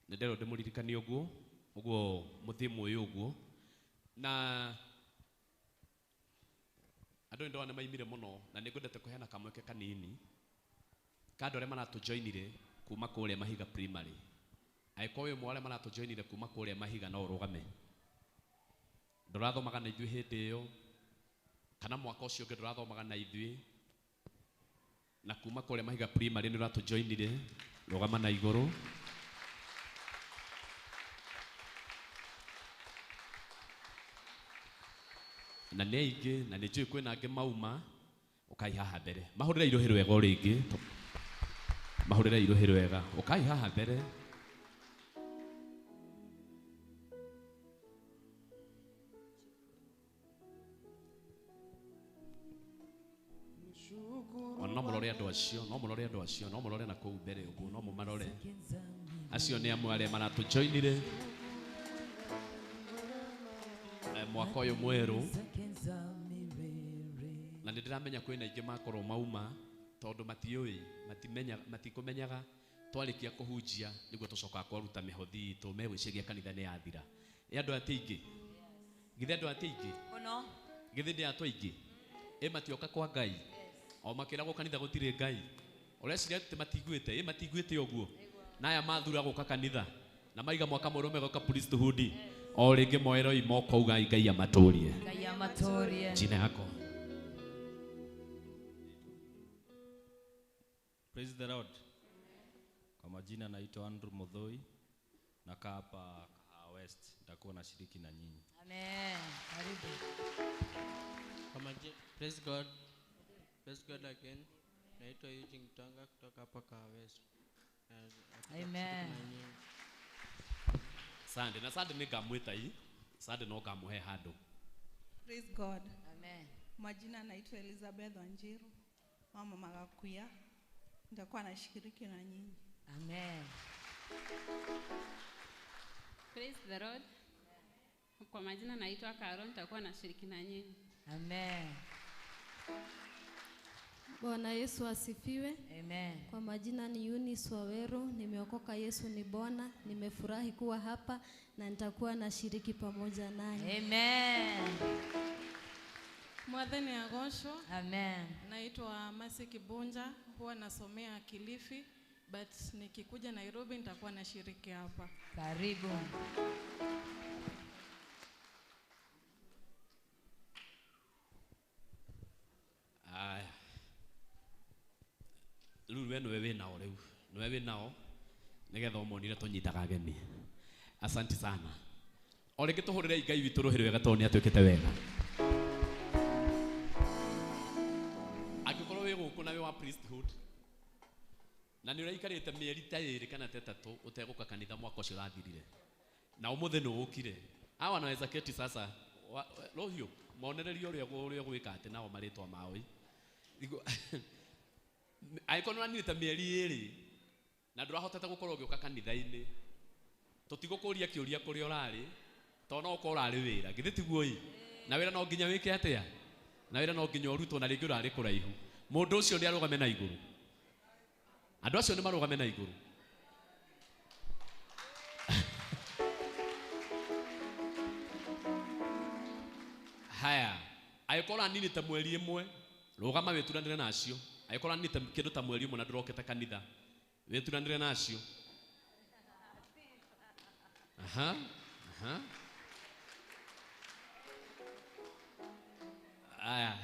Ndĩrerwo ndĩmũririkanie ũguo ũguo mũthiĩ mũĩ ũguo. Na andũ nĩ ndona nĩ maimire mũno na nĩ ngwendete kũheana kamweke kanini ka andũ arĩa maratũjoinire kuma kũrĩa Mahiga Primary. Angĩkorwo wĩ ũmwe wa arĩa maratũjoinire kuma kũrĩa Mahiga no ũrũgame. Ndũrathomaga na ithuĩ hĩndĩ ĩyo kana mwaka ũcio ũngĩ ndũrathomaga na ithuĩ, na kuma kũrĩa Mahiga Primary nĩ ũratũjoinire, rũgama na igũrũ. Na nĩ aingĩ na nĩ njũĩ kwĩna angĩ mauma, ũkai haha mbere. Mahũrĩre irũhĩ rwega o rĩngĩ. Mahũrĩre irũhĩ rwega. Ũkai haha mbere. No mũrore andũ acio, no mũrore andũ acio, no mũrore na kũu mbere ũguo, no mũmarore. Acio nĩ amwe arĩa maratũjoinire mwaka ũyũ mwerũ. Na nĩ ndĩramenya kwĩna aingĩ makorwo mauma tondũ matiũĩ, matimenya, matikũmenyaga twarĩkia kũhunjia nĩguo tũcokaga kwaruta mĩhothi itũ megwĩciria kanitha nĩ yathira. Ĩ andũ aya ti aingĩ? Githĩ andũ aya ti aingĩ? Mũno. Githĩ ndĩ andũ aingĩ? Ĩ matioka kwa Ngai? O makĩragwo kanitha gũtirĩ Ngai. Ũreciria atĩ matiguĩte? Ĩ matiguĩte ũguo. Na aya mathura gũka kanitha na maiga mwaka mwerũ megoka priesthood. O rĩngĩ moeroi moko uga Ngai amatũrie. Ngai amatũrie. Jina yako. Praise the Lord. Kwa majina naitwa Andrew Muthoi, nakaa hapa Kahawa West. Nitakuwa nashiriki na nyinyi. Amen. Karibu. Kwa majina, praise God. Praise God again. Naitwa Eugene Tanga kutoka hapa Kahawa West. Amen. Sande na sande ni ngamwita hii. Sande no ngamuhe handũ. Praise God. Amen. Majina naitwa Elizabeth Wanjiru, mama Magakuya. Nitakuwa nashiriki na nyinyi. Amen. Praise the Lord. Kwa majina naitwa Karo, nitakuwa nashiriki na nyinyi. Amen. Bwana Yesu asifiwe. Amen. Kwa majina ni Eunice Waweru, nimeokoka, Yesu ni Bwana, nimefurahi kuwa hapa na nitakuwa nashiriki pamoja nanyi. Amen. Mwathani agocwo. Amen. Naitwa Mercy Kibunja, huwa nasomea Kilifi, but nikikuja Nairobi nitakuwa nashiriki hapa. Karibu. Aya. Rĩu we nĩwe wĩ nao rĩu. Nĩwe wĩ nao nĩgetha ũmonire tũnyitaga ageni. Asante sana. O rĩngĩ tũhũrĩrei Ngai witũ rũhĩ rwega tondũ nĩ atwĩkĩte wega. Angĩkorwo wĩ gũkũ na wĩ wa priesthood na nĩ ũraikarĩte mĩeri ta ĩrĩ kana ta ĩtatũ ũtegũka kanitha mwaka ũcio ũrathirire na ũmũthĩ nĩ ũkire, hawa wanaweza keti sasa rũhiũ monererio ũrĩa ũgwĩka atĩ nao marĩtwa mao ĩ. Angĩkorwo nĩ ũraninĩte mĩeri ĩrĩ na ndũrahotete gũkorwo ũgĩũka kanitha-inĩ, tũtigũkũria kĩũria kũrĩa ũrarĩ tondũ no ũkorwo ũrarĩ wĩra, githĩ tiguo ĩ? Na wĩra no nginya wĩke atĩa? Na wĩra no nginya ũrutwo na rĩngĩ ũrarĩ kũraihu. Mũndũ ũcio nĩ arũgame na igũrũ. Andũ acio nĩ marũgame na igũrũ. Haya, angĩkorwo ũraninĩte mweri ĩmwe, rũgama wĩturanĩre na acio. Angĩkorwo ũraninĩte kĩndũ ta mweri ũmwe na ndũrokĩte kanitha, wĩturanĩre na acio. Aha, aha. Aya.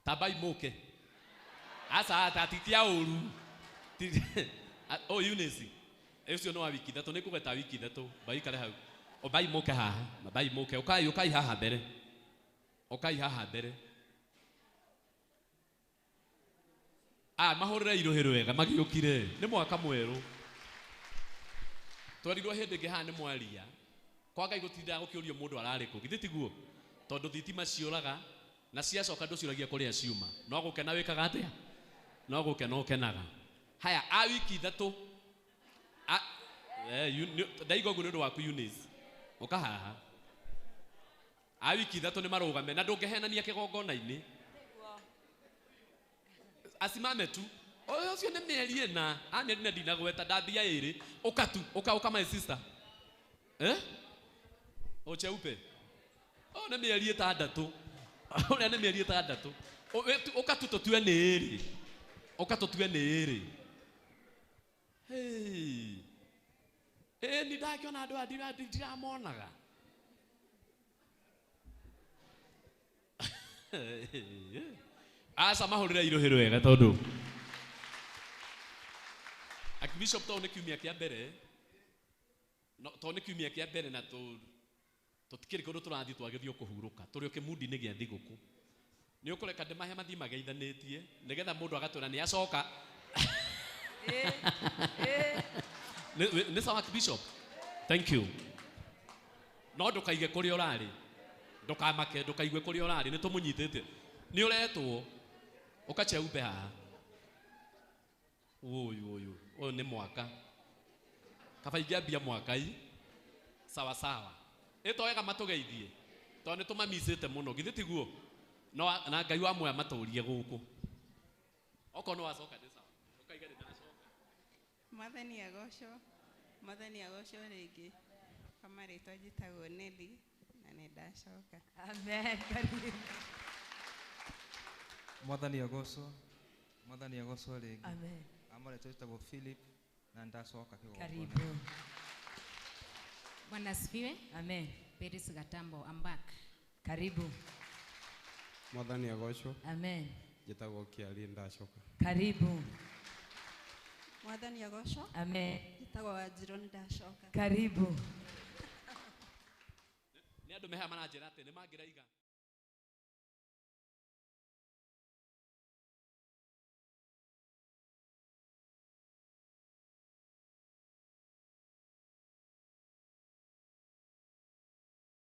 Tabai mũke. Aca ata ti tia ũru. Oh Eunice. Ũcio nĩ wa wiki ithatũ, nĩ kũgweta wiki ithatũ, baikare hau. O bai mũke haha, bai mũke. Ũkai, ũkai haha mbere. Ũkai haha mbere. Ah, mahũrĩre irũhĩ rwega magĩũkire. Nĩ mwaka mwerũ. Twerirwo hĩndĩ ĩngĩ haha nĩ mwaria. Kwa Ngai gũtindaga gũkĩũrio mũndũ ararĩ kũ. Githĩ tiguo? Tondũ thitima ciũraga na ciacoka ndũciũragia kũrĩa ciuma. No gũkena wĩkaga atĩa? No gũkena ũkenaga. Haya, a wiki ithatũ. Ndaigua ũguo nĩ ũndũ waku Eunice. Ũka haha. A wiki ithatũ nĩ marũgame na ndũngĩhenania kĩgongona-inĩ. Asimame tu. Ũyũ ũcio nĩ mĩeri ĩna. A mĩeri ĩna ndinagweta ndambia ĩrĩ. Ũka tu, ũka ũka my sister. Eh? Ũcheupe. Ũyũ nĩ mĩeri ĩtandatũ. Ũrĩa nĩ mĩeri ĩtandatũ. Ũka tu tũtue nĩ ĩrĩ. Ũka tũtue nĩ ĩrĩ. Hey. Nĩ ndakĩona andũ aya ndiramonaga. Aca mahũrĩre irũhĩ rwega tondũ Archbishop tondũ nĩ kiumia kĩa mbere, tondũ nĩ kiumia kĩa mbere na tũtikĩrĩ kũndũ tũrathiĩ twagĩthiĩ kũhurũka, tũrĩ o kĩmundi-inĩ gĩa thigũkũ. Nĩ ũkũreka ndĩmahe mathiĩ mageithanĩtie nĩgetha mũndũ agatwĩra nĩ acoka. Nĩ sawa Archbishop? Thank you. No ndũkaige kũrĩa ũrarĩ, ndũkamake, ndũkaigue kũrĩa ũrarĩ, nĩ tũmũnyitĩte. Nĩ ũretwo ũkacheumbe haha. Ũyũ ũyũ ũyũ nĩ mwaka. Kaba ingĩambia mwaka i sawa sawa. Ĩ wega matũgeithie tondũ nĩ tũmamicĩte mũno, githĩ tiguo? No na Ngai wa muoya matũrie gũkũ. Okorwo nĩ wacoka nĩ sawa. Ũkaiga nĩ ndacoka. Mwathani agocwo, Mwathani agocwo rĩngĩ. Kwa marĩtwa njĩtagwo Nelly na nĩ ndacoka. Amen. Karibu. Mwathani agocwo, Mwathani agocwo rĩngĩ. Amen. Amarĩtwa njĩtagwo Philip na ndacoka kĩgongona. Karibu. Bwana asifiwe. Amen. Peris Gatambo, I'm back. Karibu. Mwathani agocwo. Amen. Njĩtagwo Kĩari ndacoka. Karibu. Mwathani agocwo. Amen. Njĩtagwo Wanjirũ nĩ ndacoka. Karibu. Nĩ andũ mehaha maranjĩra atĩ nĩ mangĩraiga.